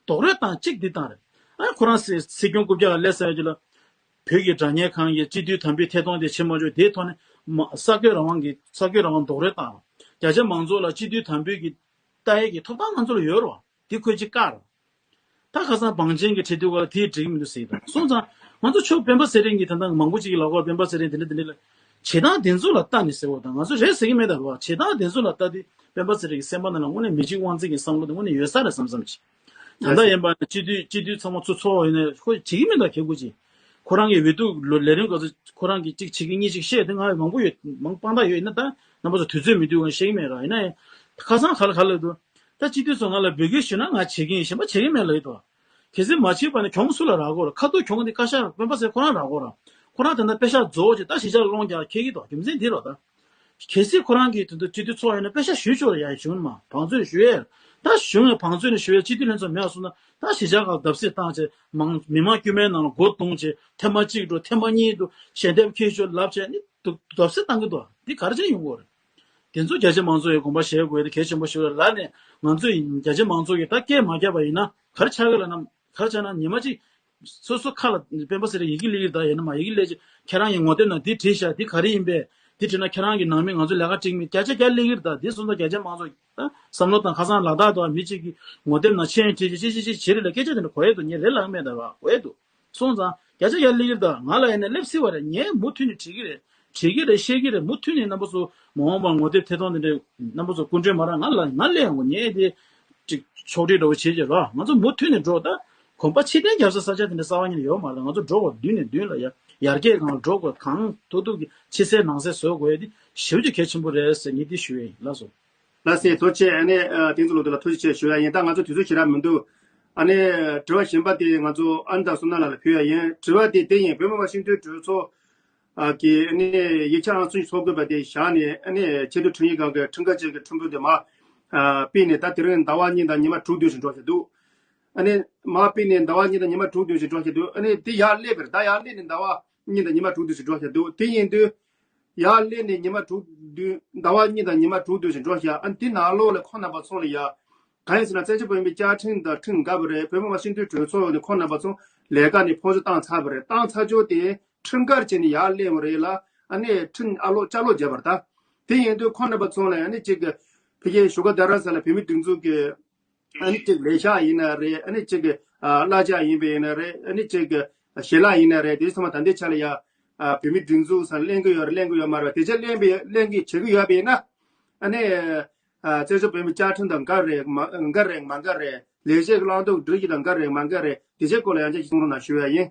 རྡོག་རོལ་བཏང་གཅིག་འདི་བཏང་རེད། ཨ་ཁོ་རང་སྲིད་སྲིད་སྐྱོང་རྐུབ་བཀྱག་སླེབས་ཚར་རྗེས་ལ། བོད་ཀྱི་དྲ་བརྙན་ཁང་གིས་སྤྱི་འཐུས་དམ་འབུལ་ཐད་གཏོང་དེ་བྱེད་མ་བཅུག་དེའི་ཐོག་ནས་མ་གསར་འགོད་རང་དབང་གི་གསར་འགོད་རང་དབང་རྡོག་རོལ་བཏང་རོགས། རྒྱ་ཆེ་མང་ཚོགས་ལ་སྤྱི་འཐུས་དམ་འབུལ་གྱི་ལྟ་ཡས་ཀྱི་ཐོབ་ཐང་ང་ཚོ་ལ་ཡོད་རོགས། དེ་ཁོས་ཅིག་བཀག་རོགས། ད་ཁ་སང་བང་ཆེན་གྱི་ཁྲི་འདུས་སྐོར་ལ་དེའི་འགྲིག་མི་འདུག་ཟེར་གྱི་འདུག་སོང་ཙང་ང་ཚོ་ཆོ་སྤེན་པ་ཚེ་རིང་གིས་ད་ལྟ་མང་པོ་ཅིག་གིས་ལབ་ཀྱི་ཡོད། སྤེན་པ་ཚེ་རིང་དེ་འདྲ་དེ་འདྲ་ལ་བྱེད་སྟངས་དེ་ཚོ་ལ་ལྟ་ནས་ཟེར་བ་དང་། ང་ཚོ་རེད་ཟེར་གྱི་མེད་ད་རོགས། བྱེད་སྟངས་དེ་ཚོ་ལ་ལྟ་དུས་སྤེན་པ་ཚེ་རིང་གི་སེམས་པ་ནང་ལ་དངོས་གནས་མི་གཅིག་དབང་འཛིན་གྱི་བསམ་བློ་དེ་དངོས་གནས་ཡོད་ས་རེད་བསམ་བསམ་གྱི། ད་ལྟ་ཡིན་པ་ན་སྤྱི་འཐུས་སྤྱི་འཐུས་ཚང་མ་ཚུར་ཚོགས་ཡིན་ན་ཁོ་བྱེད་ཀྱི་མེད་ད། ཁེ་གུ་ཅིག་ཁོ་རང་གི་འོས་བསྡུ་ལོ་ལས་རིམ་སྐབས་སུ་ཁོ་རང་གིས་གཅིག་བྱེད་ཀྱི་གཉིས་ཅིག་བཤད་དེ་ང་མང་པོ་ཡོད། མང་དཔང་རྟགས་ཡོད། ཡིན་ན་ད་རྣམ་པ་ཚོ་དུས་ཚོད་མི་འདུག་ག་བཤད་ཀྱི་མེད་ར། ཡིན་ན་ཡང་ཁ་སང་ག་ལ་ག་ལ་འདུག་ད་སྤྱི་འཐུས་ཚོ་ང་ལ་འབོད་སྐུལ་ཞུས་ན་ང་བྱེད་ཀྱི་ཡིན། གཞན་པ་བྱེད་ཀྱི་མེད་ལབ་ཀྱི་འདུག་གལ་སྲིད་མ་བྱེད་པ་ན་གྱོང་སུ་ལ་རག་གོ་ར། ཁ་ཐུག་གྱོང་དེ་བཀའ་ཤག་སྤེན་པ་ཚེ་ཁོ་རང་རག་གོ་ར། ཁོ་རང་ད་ལྟ་པེ་ཤག་རྫོགས་རྗེས་ད་གཞིས་ཆགས་སློང་རྒྱག་འཁེལ་གྱི་འདུག་རྒྱུ་མཚན་འདི་རོ་ད། གལ་སྲིད་ཁོ་རང་གིས་དེ་ཚོ་སྤྱི་འཐུས་ཚོགས་ཡོད་ན་པེ་ཤག་ཞུས་ཆོག་རེད་ཡ། གཞུང་མ་བང་མཛོད་ཞུ་ཡས། ད་གཞུང་ཡང་བང་མཛོད་ནས་ཞུ་ཡས་སྤྱི་འཐུས་ལྷན་ཚོགས་མེད་སོང་ན། ད་གཞིས་ཆགས་ཁག་བརྡབ་གསིག་བཏང་བྱས་མང་མི་མང་དཀྱུས་མའི་ནང་ལ་སྒོ་བརྡུངས་བྱས་ཐེངས་མ་གཅིག་འགྲོ་ཐེངས་མ་གཉིས་འགྲོ་ཞལ་འདེབས་འཁྱེར་ཤོག་ལབ་བྱས་ནི་འདུག་བརྡབ་གསིག་བཏང་གི་འདུག་འདི་ག་རེ་བྱས་ཡོང་གི་རེད། དེ་ཚོ་རྒྱ་ཆེ་མང་ཚོགས་ཡང་དགོངས་པ་བཞེས་དགོས་དེ་གལ་ཆེན་པོ་ཞིག་རེད་ལབ་ནས། ང་ཚོས་རྒྱ་ཆེ་མང་ཚོགས་ཀྱིས་ད་སྐད་མ་བརྒྱབ་པ་ཡིན་ན་ག་རེ་ཆགས་ཀྱི་ལབ་ན། ག་རེ་ཆགས་ན་ཉི་མ་གཅིག་སོ་སོ་ཁ་ལ་སྤེན་པ་ཚེ་རིང་ཡི་གེ་སླེབས་ཀྱི་རེད་ད། ཡིན་ན་མ་ཡི་གེ་སླེབས་ཀྱི། ཁྱེད་རང་གི་ངོ་དེབ་ནང་འདི་བྲིས་ཤག་འདི་ག་རེ་ཡིན་པས། འདི་བྲིས་ན་ཁྱེད་རང་གི་ནང་མི་ང་ཚོ་ལས་ཀ་འགྲིག་མིན་བརྒྱ་ཆ་བརྒྱ་སླེབས་ཀྱི་རེད་ད། འདི་སོང་ཙང་རྒྱ་ཆེ་མང་ཚོགས་ད་བསམ་བློ་བཏང་། ཁ་སང་ལ་དྭགས་དུ་མི་གཅིག་གིས་ངོ་དེབ་ནང་མཆན་བྲིས་བྱས་ཅི་ཅི་ཅི་བྱེད་རེད་ལ་སྐད་ཆ་དེ་འདྲ་གོ་ཡས་འདུག་ངས་རེད་ལབ་མེད་ད་ར། གོ་ཡས་འདུག་སོང་ཙང་བརྒྱ་ཆ་བརྒྱ་སླེབས་ཀྱི་རེད་ད། ང་ལ་ཡིན་ན་སླེབས་སྲིད་པ་རེད། ངས་མུ་མཐུད་ནས་བྲིས་ཀྱི་རེད། བྲིས་ཀྱི་རེད། བཤད་ཀྱི་རེད། མུ་མཐུད་ནས་རྣམ་པ་ཚོ་མ་འོངས་པར་ངོ་དེབ་ཐད་གཏོང་དེ་འདྲའི་རྣམ་པ་ཚོ་སྐུ་མགྲོན་མ་རག་ང་ལ་ང་སླེབས་ཡོང་གི། ངས་དེ་ཅིག་ཕྱོགས་སྒྲིག་འདྲ་བོ་བྱེད་ཀྱི་རོགས། ང་ཚོ་མུ་མཐུད་ནས་འགྲོ། ད་གོམ་པ་ཕྱིར་འཐེན་རྒྱབ་ས་ས་ཆ་དེ་འདྲ་རྩ་བ་ཉིད་ནས་ཡོད་མ་རེད། ང་ཚོ་འགྲོ་དགོས། མདུན་ནས་མདུན་ལ་ཡར་ཡར་རྒྱས་སྒང་ལ་འགྲོ་དགོས། གང་ཐུབ་ཐུབ་ཀྱིས་ཕྱི་གསལ་ནང་གསལ་བཟོ་དགོས། དེ་ཞེ་པོ་ཅིག་གལ་ཆེན་པོ་རེད་ཟེར་ངས་འདི་ཞུ་ཡ་ཡིན། ལགས་སོ། ལགས་སེ། ཐུགས་རྗེ་ཆེ། ཨ་ནི་ཨ་དེ་ཚོ་ལོ་དེ་ལ་ཐུགས་རྗེ་ཆེ་ཞུ་ཡ་ཡིན། ད་ང་ཚོ་དུས་ཚོད་ཞེ་དྲག་མི་འདུག་ཨ་ནི་དྲི་བ་གཞན་པ་དེ་ང་ཚོ་ཨ་ནི་ད་བསོད་ནམས་ལགས་ལ་ཕུལ་ཡ་ཡིན། དྲི་བ་དེ་དེ་ཡིན། བོད་མི་མང་སྤྱི་འཐུས་གྲོས་ཚོགས་ཨ་གི་ཨ་ནི་ཡིག་ཆ་ཨང་སོ་གཉིས་ཚོགས་དགོས་པ་དེ་བཞག་ནས། ཨ་ནི་ཆེས་མཐོའི་ཁྲིམས་ཡིག་ཁང་གི་ཁྲིམས་འགལ་བྱེད་ཀྱི་ཁྲིམས་དཔོན་དེ་མར་ཨ་ཕུད་ནས་ད་དེ་རིང་ཟླ་བ་གཉིས་དང་ཉི་མ་དྲུག་བདུན་ཞིག་འགྲོ་བཞིན་འདུག་ཨ་ནི་མར་ཕུད་ནས་ཟླ་བ་གཉིས་དང་ཉི་མ་དྲུག་བདུན་ཞིག་འགྲོ་བཞིན་འདུག་ཨ་ནི་དེ་ཡར་སླེབས་པ་རེད། ད་ཡར་སླེབས་ནས་ཟླ་བ་གཉིས་དང་ཉི་མ་དྲུག་བདུན་ཞིག་འགྲོ་བཞིན་འདུག་དེ་ཡིན་དུས། ཡར་སླེབས་ནས་ཉི་མ་དྲུག་བདུན། ཟླ་བ་གཉིས་དང་ཉི་མ་དྲུག་བདུན་ཞིག་འགྲོ་ཤག་ཨ་ནི་དེ་ནང་ལོགས་ལ་ཁོང་རྣམ་པ་ཚོ་ལ་ཡ། གང་ཡིན་ཟེར་ན་བཙན་བྱོལ་བོད་མིའི་བཅའ་ཁྲིམས་དང་ཁྲིམས་འགལ་བ་རེད། བོད་མི་མང་སྤྱི་འཐུས་གྲོས་ཚོགས་ནས་ཁོང་རྣམ་པ་ཚོ་ལས་ཀ་ནས་ཕོག་ཐུག་བཏང་ཚར་བ་རེད། བཏང་ཚར་ཆོག་དེ་ཁྲིམས་འགལ་བྱས་ནས་ཡར་སླེབས་པ་རེད་ལ། ཨ་ནི་ཁྲིམས་ཨ་ལོག་ཅ་ལོག་བརྒྱབ་པ་རེད་ད། དེ་ཡིན་དུས་ཁོང་རྣམ་པ་ཚོ་ལ་ཨ་ནི་གཅིག་གི་ཕ་གིའི་བཞུགས་སྒར་རྡ་རམ་ས་ལ་བོད་མིའི་སྒྲིག་འཛུགས་ཀྱི་ཨ་ནི་གཅིག་ལས་ཤག་ཡིན་ན་རེད། ཨ་ནི་གཅིག་གི་ཨ་གླ་ཆ་ཡིན་པ་ཡིན་ན་རེད། ཨ་ནི་གཅིག་གི་ཞལ་ལག་ཡིན་ན་རེད། དེ་ཚང་མ་ད་ལྟའི་ཆ་ལ་ཡ་ཨ་བོད་མིའི་སྒྲིག་འཛུགས་སང་ལེན་གི་ཡོད་རེད། ལེན་གི་ཡོད་མ་རེད་པ། དེ་ཆ་ལེན་པའི་ལེན་གི་བྱེད་གི་ཡོད་པ་ཡིན་ན། ཨ་ནི་ཨ་བཙན་བྱོལ་བོད་མིའི་བཅའ་ཁྲིམས་དང་འགལ་རེད་མ་འགལ་རེད་མ་འགལ་རེད། ལས་བྱེད་ཀྱི་བླང་དོར་སྒྲིག་གཞི་དང་འགལ་རེད་མ་འགལ་རེད། དེ་ཆའི་སྐོར་ལ་ཡང་བསྐྱར་ཞིག་གསུང་རོགས་གནང་ཞུ་ཡ་ཡིན།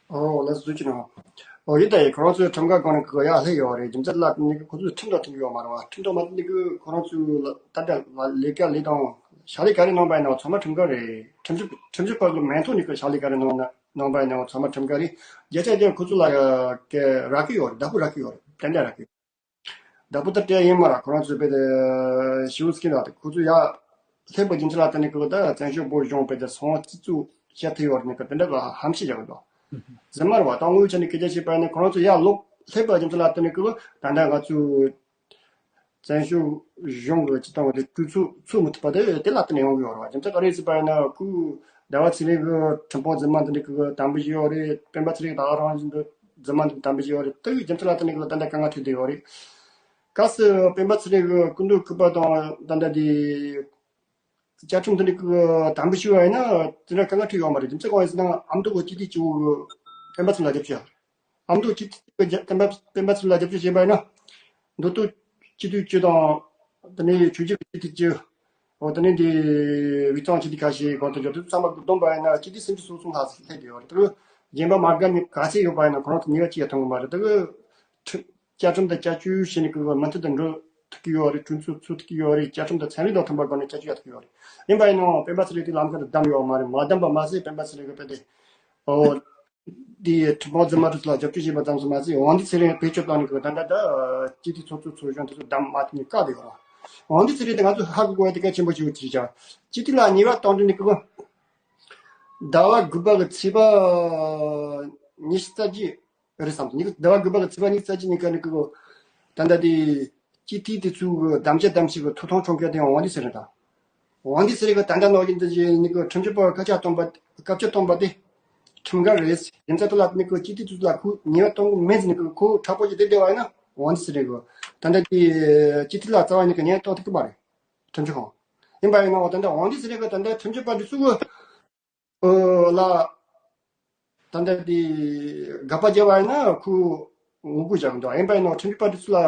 ཨོ་ལགས་སོ། ཐུགས་རྗེ་གནང་། ཨོ་ཡིན་ད་ཡིན། ཁོ་རང་ཚོའི་ཁྲིམས་འགལ་སྒང་ནས་གི་ཡར་སླེབས་ཡོད་རེད། རྒྱུ་མཚན་ལ་ནི་ཁོ་ཚོས་ཁྲིམས་དང་མཐུན་གི་ཡོད་མ་རེད་པ། ཁྲིམས་དང་མ་མཐུན་ནི་གི་ཁོ་རང་ཚོའི་ལ་ད་ལྟ་ལ་ལས་ཀ་ལས་སྟངས་ ཕྱག་ལས་ག་རེ་གནང་པ་ཡིན་ན་ཚང་མ་ཁྲིམས་འགལ་རེད། ཁྲིམས་ཞིབ་ཁྲིམས་ཞིབ་པ་གི་མིང་ཐོག་ནས་ཀྱི་ཕྱག་ལས་ག་རེ་གནང་ན་གནང་པ་ཡིན་ན་ཚང་མ་ཁྲིམས་འགལ་རེད། བརྒྱ་ཆ་བརྒྱ་ཁོ་ཚོ་ལ་ཀྱི་རག་གི་ཡོད་རེད། བདག་པོ་རག་གི་ཡོད་རེད། ཏན་ཏན་རག་གི་ཡོད། བདག་པོ་ད་སྤྲད་ཡིན་མ་རེད། ཁོ་རང་ཚོས་དཔེ་དེ་ཞིའུ་སྐྱིད་ལ་ཁོ་ཚོ་ཡ་སླེབས་པ་རྒྱུ་མཚན་ལ་བརྟེན་ནས་ཀྱི་ད་བཙན་བྱོལ་བོད་གཞུང་དཔེ་དེ་སང་སྤྱི་གཙུག་བཤད་ཐུབ་ཡོད་རེད། ནས་ཀྱི་དེ་འདྲ་གི་ཧམ་བཤད་རྒྱག་གི་འདུག་རྫུན་མ་རེད་བ། ད་དངོས་ཡོད་ཆ་ནས་སྐད་ཆ་བཤད་པ་ཡིན་ན་ཁོ་རང་ཚོ་ཡར་ལོག་སླེབས་པ་རྒྱུ་མཚན་ལ་བརྟེན་ནས་ཀྱི་ད་ལྟ་ང་ཚོའི་བཙན་བྱོལ་གཞུང་གི་སྤྱི་བཏང་བ་དེ་གྲོས་ཚོགས་ཚོགས་མི་ཐུབ་པ་དེ་དེ་ལ་བརྟེན་ནས་ཡོང་གི་ཡོད་རེད་བ། རྒྱུ་མཚན་ག་རེ་ཟེར་བ་ཡིན་ན་ཁོའི་ཟླ་བ་ཚེ་རིང་གི་ཁྲིམས་དཔོན་རྫུན་མ་འདི་འདྲ་གི་དམ་འབུལ་བྱས་ཡོད་རེད། སྤེན་པ་ཚེ་རིང་ད་ག་རང་བཞིན་དུ་རྫུན་མ་འདི་དམ་འབུལ་བྱས་ཡོད་རེད། དེ་གི་རྒྱུ་མཚན་ལ་བརྟེན་ནས་ཀྱི་ད་ལྟ་དཀའ་ངལ་འཕྲད་བསྡད་ཡོད་རེད། གལ་སྲིད་སྤེན་པ་ཚེ་རིང་གི་སྐུ་མདུན་སྐུ་པར་དང་ད་ལྟ་དེ་བཅའ་ཁྲིམས་འདི་འདྲ་གི་དམ་འབུལ་ཞུས་པ་ཡིན་ན་དེ་འདྲ་དཀའ་ངལ་འཕྲད་ཡོད་མ་རེད། རྒྱུ་མཚན་གང་ཡིན་ཟེར་ན་ཨ་མདོ་གི་སྤྱི་འཐུས་གཅིག་པུ་སྤེན་པ་ཚེ་རིང་ལ་རྒྱབ་སྐྱོར། ཨ་མདོ་སྤྱི་འཐུས་གཅིག་པུ་རྒྱ་སྤེན་པ་སྤེན་པ་ཚེ་རིང་ལ་རྒྱབ་སྐྱོར་བྱས་པ་ཡིན་ན་མདོ་སྟོད་སྤྱི་འཐུས་གཅིག་དང་དེ་ནས་ཆོས་རྒྱུད་ཀྱི་སྤྱི་འཐུས་གཅིག་འོ་དེ་ནས་འདི་དབུས་གཙང་སྤྱི་འཐུས་ཁ་ཤས་གང་དུ་འཇོག་དུས་ཚང་མ་བསྡོམས་པ་ཡིན་ན་སྤྱི་འཐུས་སུམ་ཅུ་སོ་གསུམ་ལྷག་ཙམ་སླེབས་ཡོད་རེད། དེ་གི་རྒན་པ་མ་དགའ་ནི་ག་ཚད་ཡོད་པ་ཡིན་ན་ཁོ་རང་ཚོ་ཉེས་པ་གཅིག་ཡང་མཐོང་གི་མ་རེད། དེ་གི་ཁྲིམས་བཅའ་ཁྲིམས་དང་བསྐྱར་བཅོས་བྱས་ནས་ཀྱི་མུ་མཐུད་དུ་འགྲོ་ཐུབ་ཀྱི་ཡོད་རེད། གྲོས་ཚོགས་ཚོགས་ཐུབ་ཀྱི་ཡོད་རེད། བཅའ་ཁྲིམས་དང་ཚན་རིག་དང་མཐུན་པའི་སྒོ་ནས་བསྐྱར་བཅོས་ཡག་ཐུབ་ཀྱི་ཡོད་རེད། ཡིན་པ་ཡིན་ནའང་སྤེན་པ་ཚེ་རིང་དེ་ལམ་ཁ་དུ་བདམས་ཡོད་མ་རེད། མ་བདམས་པ་མ་ཟད་སྤེན་པ་ཚེ་རིང་གི་དཔེ་དེ་ཨོ་དེ་ཁྲིམས་དཔོན་རྫུན་མ་དེ་ཚོ་ལ་རྒྱབ་སྐྱོར་བྱས་པ་ཙམ་ཞིག་མ་ཟད་དབང་འདུས་ཚེ་རིང་བེད་སྤྱོད་བཏང་ནས་ཀྱི་ད་ལྟ་ད་སྤྱི་འཐུས་ཚོགས་གཙོ་ཚོགས་གཞོན་དེ་ཚོ་བདམས་མ་ཐུབ་ནས་བཀག་བསྡད་ཡོད་རེད། དབང་འདུས་ཚེ་རིང་དེ་ང་ཚོས་ཧ་གོ་དགོས་པ་དེ་གལ་ཆེན་པོ་ཞིག་ཡོད་ཅེས་བྱ། སྤྱི་འཐུས་ལ་ཉེས་པ་གཏོང་དུས་ནས་ཀྱི་ཟླ་བ་དགུ་པ་གི་ཚེས་པ་ཉི་ཤུ་རྩ་གཅིག་རེད་བསམ། ཉི་ཟླ་བ་དགུ་པ་གི་ཚེས་པ་ཉི་ཤུ་རྩ་གཅིག་ཉིན་ཀ་ནི་ཀི་གོ། ད་ལྟ་དེ་སྤྱི་འཐུས་དེ་ཚོའི་གི་གདམ་བྱ་གདམ་བྱེད་ཀྱི་ཐོབ་ཐང་ཁྲོམ་ཁྱེར་དེ་ཡང་དབང་འདུས་ཚེ་རིང་དང་། དབང་འདུས་ཚེ་རིང་གི་ད་ལྟ་ནང་བཞིན་དུ་ནི་ཀི་ཁྲིམས་ཞིབ་པར་སྐད་ཆ་བཏང་པ་སྐད་ཆ་བཏང་པ་དེ་ཁྲིམས་འགལ་རེད། རྒྱུ་མཚན་དེ་ལ་ནི་ཀི་སྤྱི་འཐུས་ཚོ་ལ་ཁོ་ཉེས་པ་གཏོང་གི་མེད་ཟེར་ནི་ཀི་ཁོ་དྲག་པོ་ཞིག་བསྡད་བསྡད་པ་ཡིན་ན་དབང་འདུས་ཚེ་རིང་གི་ད་ལྟ་དེ་སྤྱི་འཐུས་ལ་རྩ་བ་ནི་ཀི་ཉེས་པ་གཏོང་ཐུབ་ཀི་མ་རེད། ཁྲིམས་ཞིབ་ཁང་། ཡིན་པ་ཡིན་ན་འོ་ད་ལྟ་དབང་འདུས་ཚེ་རིང་གི་ད་ལྟ་ཁྲིམས་ཞིབ་པ་འདི་ཚོ་གི་ཨོ་ལ། ད་ལྟ་དེ་དགག་པ་བརྒྱབ་པ་ཡིན་ན་ཁོ་ངོ་རྒོལ་བྱ་གི་འདུག་ཡིན་པ་ཡིན་ནའང་ཁྲིམས་ཞིབ་པ་དེ་ཚོ་ལ་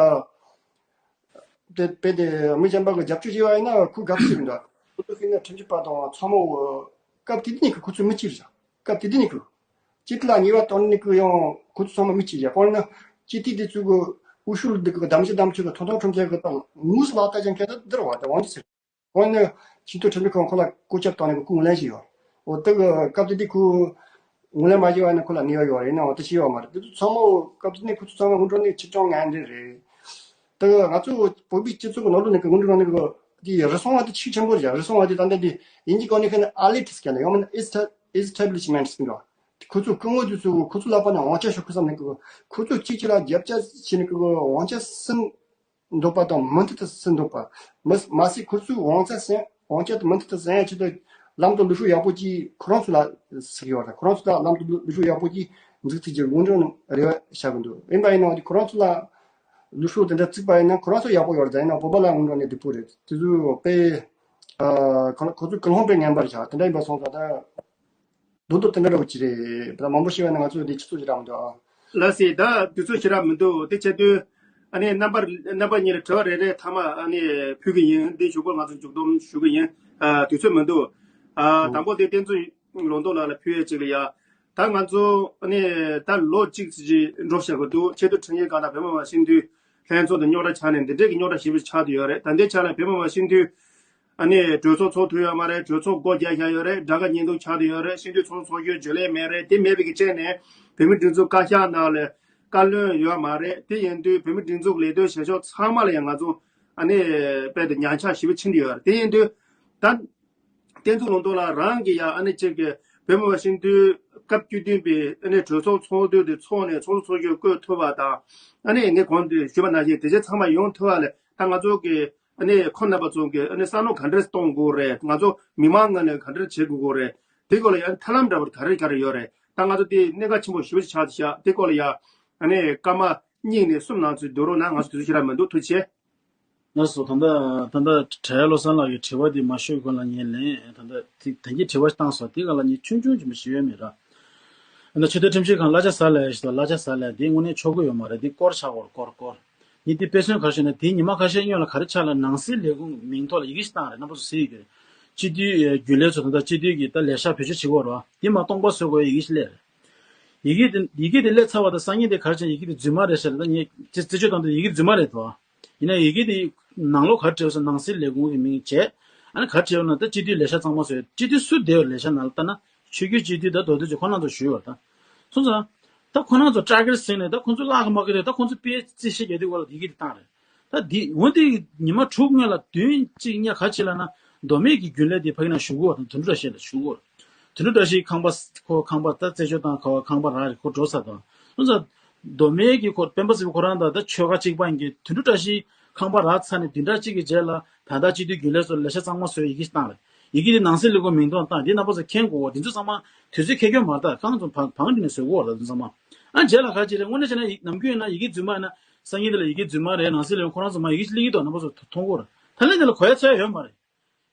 དེ་དཔེ་དེ་མི་གཞན་པ་གི་རྒྱབ་སྐྱོར་བྱས་པ་ཡིན་ན་ཁོ་དགག་བྱེད་ཀྱི་འདུག་ཁོ་ཚོ་ཤེས་ན་ཁྲིམས་ཞིབ་པ་དང་ཚང་མ་སྐབས་དེ་དུས་ནས་ཁོ་ཚོ་མི་གཅིག་རེད། སྐབས་དེ་དུས་ནས་ཁོ་སྤྱི་འཐུས་ལ་ཉེས་པ་གཏོང་ནས་ཁོ་ཡང་ཁོ་ཚོ་ཚང་མ་མི་གཅིག་རེད། དཔེར་ན་སྤྱི་འཐུས་དེ་ཚོ་གི་འོས་ཤོག་འདི་གི་གདམ་གཞི་གདམ་བྱེད་ཀྱི་ཐོབ་ཐང་ཁྲོམ་ཁྱེར་གི་དང་དངོས་སུ་ལག་བསྟར་བྱེད་མཁན་དེ་འདི་རེད་བ། དེ་དབང་འདུས་ཚེ་རིང་། འོ་ན་ཆེས་མཐོའི་ཁྲིམས་ཞིབ་ཁང་ཁོ་ལ་བཀོད་ཁྱབ་བཏང་ནས་སྐུ་ངོ་ལེན་བཞིན་ཡོད། འོ་དེ་གི་སྐབས་དེ་དུས་ཁོ་ངོ་ལེན་མ་བྱས་པ་ཡིན་ན་ཁོ་ལ་ནུས་པ་ཡོད་རེད། ཡིན་ནའང་དེ་བྱས་ཡོད་མ་རེད། དེ་ཚོ་ཚང་མ་སྐབས་དེ་ནས་ཁོ་ཚོ་ཚང་མ་སྔོན་འགྲོ་ནས་ཕྱིར་བྱུང་ངན་འདྲེ་རེད། དེ་གི་ང་ཚོ་བོད་པའི་སྤྱི་ཚོགས་ཀྱི་ནང་ལོགས་ནས་ཀྱི་སྔོན་འགྲོ་ནང་ནས་ཀྱི་དེ་རུལ་སུངས་པ་དེ་ཤུགས་ཆེན་པོ་རེད། རུལ་སུངས་པ་དེ་ད་ལྟ་དེ་དབྱིན་ཇིའི་སྐད་ནས་ཁ་ནས་ཨེ་ལི་ཊི་ཟེར་ནས་ཡང་མིན་ན་ཨེ་སི་ཊ་ཨེ་སི་ཊེ་བྷི་ལི་ཤི་མེན་ཊི་ཟེར་གི་འདུག་ཁོ་ཚོ་སྐུ་ངོ་དེ་ཚོ་ཁོ་ཚོ་ལག་པ་ནས་དབང་ཆ་ཤོར་ཁུལ་བསམ་ནས་ཀྱི་ཁོ་ཚོ་གཅིག་གཅིག་ལ་རྒྱབ་སྐྱོར་བྱས་ནས་ཀྱི་དབང་ཆ་ཟིན་འདོད་པ་དང་མུ་མཐུད་དུ་ཟིན་འདོད་པ། མི་མ་ཟད་ཁོ་ཚོའི་དབང་ཆ་ཟིན་དབང་ཆ་དེ་མུ་མཐུད་དུ་ཟིན་ཡ་ཆེད་དུ་ལམ་དང་ལུགས་སྲོལ་ཡག་པོ་ཅིག་ཁོ་རང་ཚོ་ལ་ཟེར་གྱི་ཡོད་རེད། ཁོ་རང་ཚོ་ལ་ལམ་དང་ལུགས་སྲོལ་ཡག་པོ་ཅིག་འཛུགས་ཐུབ་རྒྱུ་སྔོན་འགྲོ་ནས་རེ་བ་བྱ་གི་འདུག་ཡིན་པ་ཡིན་ནའང་ཁོ་རང་ཚོ་ལ་ལུགས་སྲོལ་དེ་འདྲ་བཙུགས་པ་ཡིན་ན་ཁོ་རང་ཚོ་ཡག་པོ་ཡོད་རེད། ཡིན་ནའང་བོད་པ་ལ་སྔོན་འགྲོ་ནས་སྡུག་པོ་རེད། དེ་ཚོ་དཔེ་ཁོ་ཁོ་ཚོ་ཀུན་སློང་དཔེ་ངན་པ་རེད་ཤག་དེ་འདྲ་ཡིན་པ་སོང་ཙང་ད། དོན་དུ་དེ་འདྲ་འདྲ་བོ་ཅི་རེད། ད་མང་པོ་ཤེས་པ་ནི་ང་ཚོ་འདི་སྤྱི་ཚོགས་ཀྱི་རང་མི་འདུག་ཨ། ལགས་སེ། ད་དུས་ཚོད་ཞེ་དྲག་མི་འདུག་དེ་བྱས་དུས་ཨ་ནི་རྣམ་པར་རྣམ་པ་གཉིས་ལ་དྲི་བ་རེ་རེ་མཐའ་མ་ཨ་ནི་ཕུལ་གི་ཡིན། འདི་གཞུག་གུ་ང་ཚོ་མཇུག་སྡོམ་ཞུ་གི་ཡིན། ཨ་དུས་ཚོད་མི་འདུག་ཨ་དང་པོ་དེ་བསྟན་འཛིན་ལོ་མདོ་ལགས་ལ་ཕུལ་ཡས་ཅིག་ལ་ཡ། ད་ང་ཚོ་ཨ་ནི་ད་ལོ་གཅིག་ཅིག་འགྲོ་བཞག་གི་འདུག་ཆེས་མཐོའི་ཁྲིམས་ཞིབ་ཁང་དང་བོད་མི་མང་སྤྱི་འཐུས་ལྷན་ཚོགས་དང་རྙོག་དྲ་ཆགས་ནས་འདི་འདྲས་ཀྱི་རྙོག་དྲ་ཞེ་པོ་ཆགས་བསྡད་ཡོད་རེད། ད་ལྟའི་ཆ་ལ་བོད་མི་མང་སྤྱི་འཐུས་ཨ་ནི་གྲོས་ཚོགས་ཚོགས་ཐུབ་ཡོད་མ་རེད། གྲོས་ཚོགས་སྒོ་རྒྱག་བཞག་ཡོད་རེད། དགྲ་དགའ་གཉེན་སྡུག་ཆགས་བསྡད་ཡོད་རེད། སྤྱི་འཐུས་ཚོགས་གཙོ་གཞོན་རྒྱུན་ལས་མེད་རེད། དེ་མེད་པའི་གི་རྐྱེན་ནས་བོད་མིའི་སྒྲིག་འཛུགས་བཀའ་ཤག་ནང་ལ་བཀའ་བློན་ཡོད་མ་རེད། དེ་ཡིན་དུས་བོད་མིའི་སྒྲིག་འཛུགས་ལས་དོན་བྱེད་ཕྱོགས་ཚང་མ་ལ་ཡང་ང་ཚོ་ཨ་ནི་དཔེ་དེ་ཉམས་ཆག་ཞེ་པོ་ཕྱིན་བསྡད་ཡོད་རེད། དེ་ཡིན་དུས་ད་བསྟན་འཛིན་ལོ་མདོ་ལགས་རང་གི་ཡང་ཨ་ནི་གཅིག་གི་བོད་མི་མང་སྤྱི་འཐུས་སྐབས་བཅུ་བདུན་པའི་ཨ་ནི་གྲོས་ཚོགས་ཚོགས་དུས་དེ་ཚོགས་ནས་ཚོགས་གཙོ་གཙོ་གཞོན་བསྐོས་ཐུབ་པ་དང་། ཨ་ནི་ངས་གོང་དུ་ཞུས་པ་ནང་བཞིན་དེ་ཆ་ཚང་མ་ཡོང་ཐུབ་པ་ལ་ད་ང་ཚོ་གི་ཨ་ནི་ཁོང་རྣམ་པ་ཚོ་གི་ཨ་ནི་བསམ་བློ་ག་འདྲས་གཏོང་དགོས་རེད། ང་ཚོ་མི་མང་ངོས་ནས་ག་འདྲས་བྱེད་དགོས་དགོས་རེད། དེ་སྐོར་ལ་ཡང་ཐབས་ལམ་འདྲ་པོ་ག་རེ་ག་རེ་ཡོད་རེད། ད་ང་ཚོ་དེ་གནད་འགག་ཆེན་པོ་ཞེ་པོ་ཅིག་ཆགས་བསྡད་ཤག་དེ་སྐོར་ལ་ཡང་ཨ་ནི་སྐར་མ་གཉིས་ནས་གསུམ་ནང་ཚུད་སྡོད་རོགས་གནང་། ང་ཚོ་དུས་ཚོད་ཞེ་དྲག་མི་འདུག་ཐུགས་རྗེ་ཆེ། ལགས་སོ། ད་ལྟ་ད་ལྟ་བྲེལ་བློ་བཟང་ལགས་ཀྱི་དྲི་བ་འདི་མ་ཤོད་གོང་ལ་ངས་ལན་ད་ལྟ་དེ་དེང་གི་དྲི་བ་བཏང་སོང་། དེ་ག་ལ་ངས་ཆུང་ཆུང་ཅིག་མ་ཞུ་ཡོད་མེད་ར། ད་ཆོས་དད་ཁྲིམས་ཞིབ་ཁང་གླ་ཆ་ཟ་ལ་ཡ་ཞིག་ལ་གླ་ཆ་ཟ་ལ་ཡ་དེ་དངོས་གནས་ཆོག་གི་ཡོད་མ་རེད། དེ་སྐོར་ཆག་གོ་སྐོར་སྐོར། ངས་དེ་དཔེ་མཚོན་ག་རེ་ཞུས་ན་དེ་ཉི་མ་ཁ་ཤས་སྔོན་ལ་ག་རེ་ཆགས་ལ་ནང་སྲིད་ལས་ཁུངས་མིང་ཐོག་ལ་ཡི་གེ་ཞིག་བཏང་རེད། རྣམ་པ་ཚོ་གཟིགས་ཡོད་ཀྱི་རེད། སྤྱི་འཐུས་རྒྱུན་ལས་ཚོ་ད་ལྟ་སྤྱི་འཐུས་ཀྱི་ད་ལས་ཤག་བེད་སྤྱོད་བྱེད་དགོས་རེད་བ། དེ་མ་སྟོང་པ་བཟོ་དགོས་ཡ་ཡི་གེ་ཞིག་སླེབས་རེད། ཡི་གེ་དེ་ཡི་གེ་དེ་སླེབས་ཚར་བ་དང་སང་ཉིན་དེ་ག་རེ་བྱས་ཡི་གེ་དེ་རྫུན་མ་རེད་ཟེར། ད་ངས་རྩད་རྩད་གཅོད་བཏང་དུས་ཡི་གེ་རྫུན་མ་རེད་དོ། ཡིན་ན་ཡི་གེ་དེ་ནང་ལོགས་ག་རེ་བྲིས་སོང་། ནང་སྲིད་ལས་ཁུངས་ཀྱི་མིང་བྱས། ཨ་ནི་ག་རེ་བྱས་ཡོད་ན། ད་སྤྱི་འཐུས་ལས་ཤག་གཙང་མ་བཟོས། སྤྱི་འཐུས་སུ་བསྡད་ཡོད་ལས་ཤག་ནང་ལ་ལྟ་ན། ཆོས་བརྒྱུད་སྤྱི་འཐུས་དང་མདོ་སྟོད་ཀྱི་ཁོ་རང་ཚོ་ཞུས་པ་དང་། སོང་ཙང་། ད་ཁོ་རང་ཚོ་སྐྲག་གེར་ཟིན་ནས། ད་ཁོ་ཚོ་བརླག་གི་མ་གི་རེད། ད་ཁོ་ཚོ་དཔེ་རྩིས་བཤད་རྒྱག་དུས་སྐབས་ལ་ཡི་གེ་དེ་བཏང་རེད། ད་འདི་འོན་ཏེ་ཉི་མ་དྲུག་སྔོན་ལ་བདུན་གཅིག་གཉིས་ག་ཅིག་ལབ་ན། མདོ་སྨད་ཀྱི་རྒྱུན་ལས་དེ་ཕ་གི་ནང་ཞུགས་ཡོད་པ་དང་། དོན་གྲུབ་བཀྲ་ཤིས་ལ་ཞུགས་ཡོད། དོན་གྲུབ་བཀྲ་ཤིས་ཁང་པ། ཁོ་ཁང་པ་ད་རྩད་གཅོད་བཏང་། ཁོ་ཁང་པ་རག་རེད། ཁོ་འགྲོ་ཚར་དང་། སོང་ཙང་། མདོ་སྨད་ཀྱི་ཁོ་སྤེན་པ་སེང་གེ་ཁོ་རང་དང་ད་ཆོལ་ཁ་གཅིག་པ་ཡིན་གྱི། དོན་གྲུབ་བཀྲ་ཤིས་ཁང་པ་རག་ཚར་ནས་བདུན་ཕྲག་གཅིག་གི་རྗེས་ལ། ད་ལྟ་སྤྱི་འཐུས་རྒྱུན་ལས་ཚོ་ལས་ཤག་གཙང་མ་བཟོས། ཡི་གེ་བཏང་རེད། ཡི་གེ་དེ་ནང་སྲིད་ལས་ཁུངས་མིང་ཐོ་བཏང་། འདི་རྣམ་པ་ཚོ་མཁྱེན་དགོས། འདི་ཚོ་ཚང་མ་དུས་ཚོད་འཁེལ་རྒྱུ་མ་རེད། ད་རྐང་ཚོ་བང་བང་སྒྲིག་ནས་བཟོ་དགོས་རེད། ད་འདི་ཚང་མ། ཨ་རྗེས་ལ་ག་ཅིག་རེད། དངོས་གནས་བྱས་ན་ནམ་རྒྱུན་ཡིན་ན་ཡི་གེ་རྫུན་མ་ཡིན་ན། སང་ཉིན་དེ་ལ་ཡི་གེ་རྫུན་མ་རེད། ནང་སྲིད་ལས་ཁུངས་ཁོ་རང་ཚོ་མར་ཡི་གེ་ཅིག་སླེབས་ཀྱི་འདུག་རྣམ་པ་ཚོ་མཐོང་གི་ཡོད་རེད། ད་ལན་དེ་ལ་གོ་ཡ་ཚོར་ཡ་ཡོད་མ་རེད།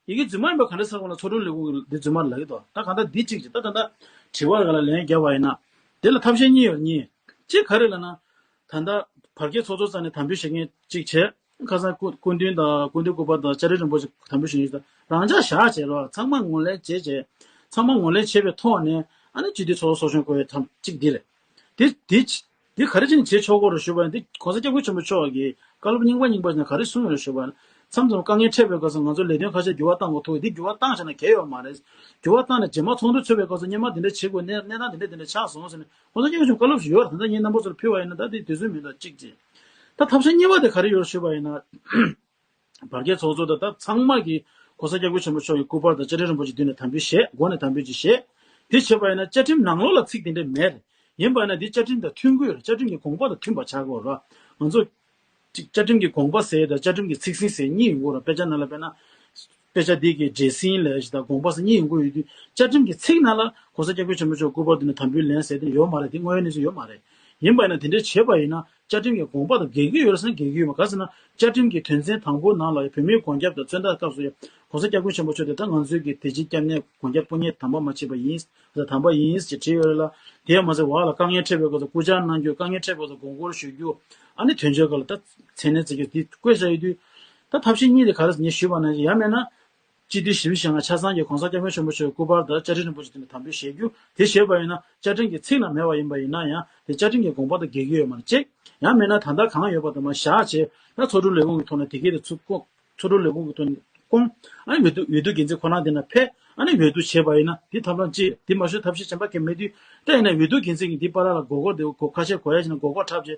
ཡི་གེ་རྫུན་མ་ཡིན་པ་ག་འདྲ་ཟེར་དགོས་ན། ཚོགས་དྲུང་ལས་ཁུངས་ཀྱིས་འདི་རྫུན་མ་རེད་ལབ་ཀྱི་འདུག་ད་གང་ལྟར་འདི་གཅིག་བྱེད། ད་གང་ལྟར་དྲི་བ་ག་ལ་ལན་བརྒྱབ་པ་ཡིན་ན། དེ་ལ་ཐབས་ཤེས་གཉིས་ཡོད། གཉིས། གཅིག་ག་རེ་ལབ་ན། ད་ལྟ་བར་བརྒལ་ཚོགས་གཙོ་རྩ་ནས་དམ་འབུལ་བྱེད་མཁན་གཅིག་བྱས། ཁ་སང་སྐུ་སྐུ་མདུན་དང་། སྐུ་མདུན་སྐུ་པར་དང་། བཅའ་ཁྲིམས་རིན་པོ་ཆེ་དམ་འབུལ་ཞུ་མཁན་དང་། རང་འཇགས་བཞག་བྱས་རོགས། ཚང་མ་ངོས་ལེན་བྱས་བྱས། ཚང་མ་ངོས་ལེན་བྱས་པའི་ཐོག་ནས། ཨ་ནི་སྤྱི་འཐུས་ཚོགས་གཙོ་གསོ་སྐྱོང་དགོས་པའི་ཐབས་གཅིག་འདི་རེད། དེ་དེ་དེ་ག་རེ་བྱས་ནས་བྱེད་ཆོག་གོ་རེད་ཞུས་པ་ཡིན། དེ་གོང་ས་སྐྱབས་མགོན་ཆེན་པོ་མཆོག་གིས་བཀའ་སློབ་རྙིང་པ་རྙིང་པ་ཞིག་ནང་ག་རེ་གསུངས་ཡོད་ཞུས་པ་ཡིན། མཚམས་མཚམས་དཀའ་ངལ་འཕྲད་པའི་སྐབས་སུ་ང་ཚོ་ལས་དོན་ཁ་ཤས་འགྱུར་བ་གཏང་དགོས་ཐུག་གི། འདི་འགྱུར་བ་བཏང་བྱས་ན་འགལ་ཡོད་མ་རེད། འགྱུར་བ་བཏང་ནས་རྗེས་མ་ཚོགས་འདུ་ཚོགས་པའི་སྐབས་སུ་སྔོན་མ་འདི་འདྲ་བྱེད་དགོས། གནས་གནས་སྟངས་འདི་འདྲ་འདི་འདྲ་ཆགས་སོང་ཟེར་ནས། གོང་ས་སྐྱབས་མགོན་ཆེན་པོ་བཀའ་སློབ་ཞིག་ཡོད་རེད། ད་ལྟ་ངས་རྣམ་པ་ཚོར་ཕུལ་བ་ཡིན་ན། ད་དེ་དུས་ཚོད་མི་འདུག་གཅིག་བྱས། ད་ཐབས་ཤེས་གཉིས་པ་དེ་ག་རེ་ཡོད་ཞུས་པ་ཡིན་ན། བར་བརྒལ་ཚོགས་གཙོ་དང་། ད་ཚང་མ་གིས་གོང་ས་སྐྱབས་མགོན་ཆེན་པོ་མཆོག་གི་སྐུ་པར་དང་བཅའ་ཁྲིམས་རིན་པོ་ཆེ་མདུན་ནས་དམ་འབུལ་བཞེས། སྒོ་ནས་དམ་འབུལ་ཅིག་བཞེས། དེ་བྱས་པ་ཡིན་ན་བཅའ་ཁྲིམས་ནང་ལོགས་ལ་ཚིག་དེ་འདྲ་མེད་རེད། ཡིན་པ་ཡིན་ན་འདི་བཅའ་ཁྲིམས་དང་མཐུན་དགོས་རེད། བཅའ་ཁྲིམས་ཀྱི་དགོངས་པ་དང་མཐུན་པ་ཆགས་དགོས་རེད། ང་ཚོ་ཅིག་བཅའ་ཁྲིམས་ཀྱི་དགོངས་པ་ཟེར་དང་བཅའ་ཁྲིམས་ཀྱི་ཚིག་ཟིན་ཟེར་གཉིས་ཡོང་གི་ཡོད་རེད། དཔེ་ཆ་ནང་ལ་དཔེར་ན། དཔེ་ཆ་འདི་གི་འགྲེལ་ཟིན་ལབ་ཡ་ཞིག་དང་དགོངས་པ་ཟེར་གཉིས་ཡོང་གི་ཡོད་དུས། བཅའ་ཁྲིམས་ཀྱི་ཚིག་ནང་ལ་གོང་ས་སྐྱབས་མགོན་ཆེན་པོ་མཆོག་སྐུ་པར་མདུན་ནས་དམ་འབུལ་ལེན་ཟེར་དེ་ཡོད་མ་རེད། དེ་དངོས་ཡོད་གནས་ཚུལ་ཡོད་མ་རེད། ཡིན་པ་ཡིན་ན་དེ་འདྲ་བྱས་པ་ཡིན་ན་བཅའ་ཁྲིམས་ཀྱི་དགོངས་པ་དང་འགལ་གྱི་ཡོད་རེད་ཟེར་ན་འགལ་གྱི་ཡོད་མ་རེད། ག་ཟེར་ན་བཅའ་ཁྲིམས་ཀྱི་དོན་ཚན་དང་པོའི་ནང་ལ་ཡང་བོད་མིའི་སྒོམ་རྒྱབ་དང་མཚོན་རྟགས་སྐབས་སུ་ཡང་གོང་ས་སྐྱབས་མགོན་ཆེན་པོ་མཆོག་དེ་ད་ང་ཚོའི་གི་དད་ཅན་སྐྱབས་གནས་སྒོམ་རྒྱབ་སྐུ་གཉེར་དམ་པ་མ་མཆིས་པ་ཡིན། དམ་པ་ཡིན་ཞེས་བྲིས་ཡོད་རེད་ལ། དེ་ཡང་མ་ཟད་བར་ལ་དཀའ་ངལ་འཕྲད་པའི་སྐབས་སུ་སྐུ་བཅར་གནང་རྒྱུ། དཀའ་ངལ་འཕྲད་པའི་སྐབས་སུ་དགོངས་སྐོར་ཞུ་རྒྱུ། ཨ་ནི་དོན་གཅོད་སྐབས་ལ་ད་མཚན་གནས་བརྩི་རྒྱུ་དེ་བཀོད་བཞག་ཡོད་དུས། ད་ཐབས་ཤེས་གཉིས་དེ་ག་རེ་ཟེར་ངས་ཞུས་པ་ནང་བཞིན། ཡང་མིན་ན། སྤྱི་འཐུས་ཞིབ་བཤེར་ཁང་ཆ་ཚང་གིས་གོང་ས་སྐྱབས་མགོན་ཆེན་པོ་མཆོག་སྐུ་པར་དང་བཅའ་ཁྲིམས་རིན་པོ་ཆེ་དེ་ནས་དམ་འབུལ་བཞེས་རྒྱུ། དེ་བྱས་པ་ཡིན་ན་བཅའ་ཁྲིམས་ཀྱི་ཚིག་ནང་མེད་པ་ཡིན་པ་ཡིན་ན་ཡང་དེ་བཅའ་ཁྲིམས་ཀྱི་དགོངས་པ་དང་འགལ་གྱི་ཡོད་མ་རེད་ཅེས། ཡང་མིན་ན་ད་ལྟ་གང་ཡོད་པ་དང་མར་བཞག་བྱས། ད་ཚོགས་དྲུང་ལས་ཁུངས་ཀྱི་ཐོག་ནས་དེ་གས་དེ་ཚུར་བསྐོང་། ཚོགས་དྲུང་ལས་ཁུངས་ཀྱི་ཐོག་ནས་བསྐོང་། ཨ་ནི་འོས་བསྡུ་འོས་བསྡུ་འགན་འཛིན་ཁོ་རང་དེ་ན་ཕེབས། ཨ་ནི་འོས་བསྡུ་བྱས་པ་ཡིན་ན་དེ་ཐབས་ལམ་གཅིག་དེ་མ་གཞི་ཐབས་ཤེས་གཞན་པ་གང་ཡང་མེད་དུས། ད་ཡིན་ན་འོས་བསྡུ་འགན་འཛིན་གྱིས་འདི་བར་ལ་མགོ་སྐོར་དེ་གོ་ཁ་ཤས་གོ་ཡ་བྱས་ན་མགོ་སྐོར་འཁྲབ་བྱས།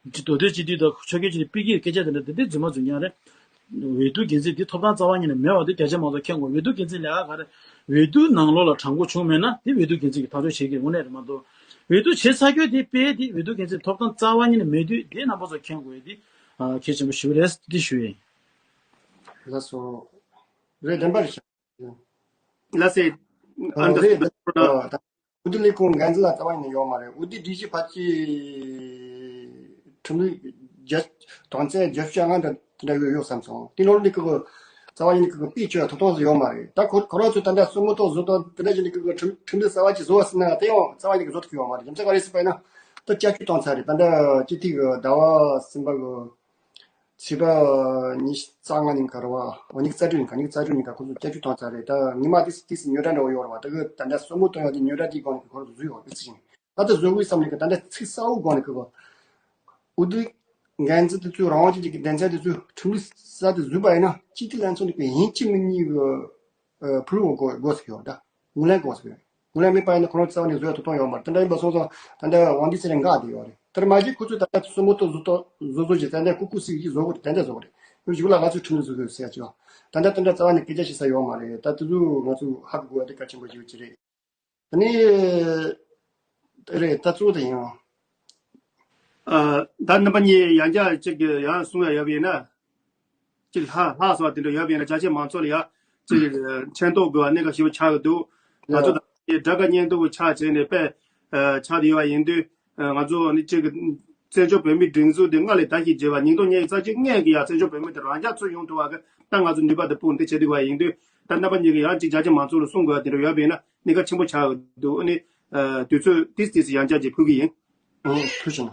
མདོ་སྟོད་སྤྱི་འཐུས་དང་ཆོལ་ཁའི་སྤྱི་འཐུས་ཕ་གིའི་སྐད་ཆ་དེ་འདྲ་དེ་དེ་རྫུན་མ་རྫུན་རྐྱང་རེད། འོས་བསྡུ་འགན་འཛིན་འདི་ཐོབ་ཐང་རྩ་བ་ཉིད་ནས་མེད་པ་འདི་རྒྱ་ཆེ་མང་ཚོགས་མཁྱེན་དགོས། འོས་བསྡུ་འགན་འཛིན་ལས་ཀ་ག་རེ། འོས་བསྡུ་ནང་ལོགས་ལ་དྲང་པོ་བྱུང་མེད་ན་དེ་འོས་བསྡུ་འགན་འཛིན་གྱིས་ཐག་གཅོད་བྱེད་ཀྱི་དངོས་གནས་རེད་མ་གཏོགས། འོས་བསྡུ་བྱེད་ཚར་རྒྱུ་དེ་དཔེ་དེ་འོས་བསྡུ་འགན་འཛིན་ཐོབ་ཐང་རྩ་བ་ཉིད་ནས་མེད་དུས། དེ་རྣམ་པ་ཚོ་མཁྱེན་དགོས་དེ་གལ་ཆེན་པོ་ཞིག་རེད་དེ་ཞུ་ཡིན། ལགས་སོ། རེད། བདེན་པ་རེད་ཤག་ལགས་སེ། ཨ་ཨ་འདི་རེད། ཨ་ད་འོས་བསྡུ་ལས་ཁུངས་འགན་འཛིན་ལ་རྩ་བ་ནས་ཡོད་མ་རེད། འོས་བསྡུ་སྒྲིག་གཞི་ཕལ་ཆེར་ཁྲིམས་ལུགས་བརྒྱ། དོན་ཚན་བརྒྱད་ཅུ་གྱ་ལྔ་འདྲ་དེ་འདྲ་ཡོད་ཡོད་བསམ་སོང་། དེ་ནང་ལོགས་ནས་ཁོ་གི་རྩ་བ་ཉིད་ནས་ཁོ་གི་དཔེ་བཅོས་ཐོབ་ཐང་ཡོད་མ་རེད། ད་ཁོ་ཁོ་རང་ཚོས་ད་ལྟ་སྲུ་མོ་ཏོག་བཟོ་སྟངས་དེ་འདྲ་བྱས་ནས་ཁོ་གི་ཁྲིམས་ཁྲིམས་ལུགས་གསར་བ་ཅིག་བཟོ་བ་ཟེར་ན་དེ་ཡང་རྩ་བ་ཉིད་ནས་བཟོ་ཐུབ་ཀྱི་ཡོད་མ་རེད། རྒྱུ་མཚན་ག་རེ་ཟེར་བ་ཡིན་ན་ད་བསྐྱར་བཅོས་བཏང་ཚར་རེད། ད་ལྟ་སྤྱི་འཐུས་ཀྱི་ཟླ་བ་གསུམ་པ་གི་ཚེས་པ་ཉི་ཤུ་རྩ་ལྔ་ཉིན་ག་རེ་བ། འོ་ཉི་ཤུ་རྩ་དྲུག་ཉིན་ག་ཉི་ཤུ་རྩ་དྲུག་ཉིན་ག་ཁོ་ཚོས་བསྐྱར་བཅོས་བཏང་ཚར་རེད། ད་ཉི་མ་དེ་དེ་སྲིད་ཉོ་སྒྲ་འདྲ་བོ་ཡོད་རེད་བ། ད་གི་ད་ལྟ་སྲུ་མོ་ཏོག་ཡོད་དེ་ཉོ་སྒྲ་དེའི་སྒང་ནས་ཁོ་རང་ཚོ་བཟོས་ཡོད་པའི་ཚིག་ཡིན། ད་ལྟ་བཟོ་དགོས་བསམ་ནས་གི་ད་ལྟ་ཚིག་གསལ་བོའི་སྒང་ནས་གི་གོ། འོས་བསྡུ་འགན་འཛིན་དེ་ཚོས་རང་དབང་ཅན་གྱི་སྡེ་ཚན་དེ་ཚོས་ཁྲིམས་ལུགས་གསར་དེ་བཟོས་པ་ཡིན་ན་སྤྱི་འཐུས་ལྷན་ཚོགས་ནས་གི་ཡིན་གཅིག་མིན་གཉིས་གི་ཨ་ཕུལ་བ་དགོས་དགོས་ཟེར་གི་ཡོད་ད། ངོས་ལེན་དགོས་ཟེར་གི་ཡོད། ངོས་ལེན་མེད་པ་ཡིན་ན་ཁོ་རང་རྩ་བ་ནས་བཟོ་ཡ་ཐོབ་ཐང་ཡོད་མ་རེད། དེ་འདྲ་ཡིན་པ་སོང་ཙང་ད་ལྟ་དབང་འདུས་ཚེ་རིང་འགག་བསྡད་ཡོད་རེད། དེར་མ་གཞི་ཁོ་ཚོས་ད་ལྟ་སྲུ་མོ་ཏོག་བཟོ་ཏོག་བཟོ་བཟོ་བྱས་ད་ལྟ་ཀུ་ཀུ་སི་གི་བཟོ་དགོས་རེད། དེ་འདྲ་བཟོ་དགོས་རེད། ཡང་གཞུག་ལ་ང་ཚོས་ཁྲིམས་ལུགས་བཟོ་དགོས་ཟེར་ཡ་ཅིག་ཡོད། ད་ལྟ་དེ་འདྲ་རྩ་བ་ནས་སྐད་ཆ་བཤད་ས་ཡོད་མ་རེད། ད་དེ་ཚོ་ང་ཚོས་ཧ་གོ་དགོས་ཡ་དེ་གལ་ཆེན་པོ་ཞིག་ཅིག་རེད། དེ་ནས་རེད། ད་གཙོ་བོ་དེ་ཡིན། ཨ། ད་རྣམ་པ་གཉིས་ཡང་བསྐྱར་གཅིག་གི་ཡང་གསུང་ཡ་ཡོད་པ་ཡིན་ན། གཅིག་ལྷག་ལྷག་སོང་བ་དེ་འདྲ་ཡོད་པ་ཡིན་ན་རྒྱ་ཆེ་མང་ཚོགས་ལ་ཡ་གཅིག་མཁྱེན་རྟོགས་དགོས་པ་གནད་འགག་ཞེ་པོ་ཆགས་ཀྱི་འདུག་ང་ཚོ་ད་དེ་སྒྲ་དགའ་སྙན་སྡུག་ཆགས་བྱས་ནས་དཔེ་ཆགས་བསྡད་ཡོད་པ་ཡིན་དུས། ང་ཚོ་ནི་གཅིག་གི་བཙན་བྱོལ་བོད་མིའི་སྒྲིག་འཛུགས་དེ་སྔར་ལས་ད་ཞིག་རྒྱས་པ། ཉིས་སྟོང་ཉི་ཤུ་རྩ་གཅིག་སྔོན་གྱི་ཡ་བཙན་བྱོལ་བོད་མི་དེ་རང་འཇགས་ཚུར་ཡོང་ཐུབ་པ་གི་ད་ང་ཚོ་ནུས་པ་དེ་སྤུངས་ཏེ་བྱེད་ཐུབ་པ་ཡིན་དུས། ད་རྣམ་པ་གཉིས་ཀྱིས་ཡང་གཅིག་རྒྱ་ཆེ་མང་ཚོགས་ལ་གསུང་དགོས་པ་དེ་འདྲ་ཡོད་པ་ཡིན་ན། གནད་འགག་ཆེན་པོ་ཆགས་ཀྱི་འདུག་ཨ་ནི། ཨ། དུས་ཚོད་ཏིས་ཏིས་ཡང་བསྐྱར་ཅིག་ཕུལ་གྱི་ཡིན། ཨོ། ཐུགས་རྗེ་ཆེ།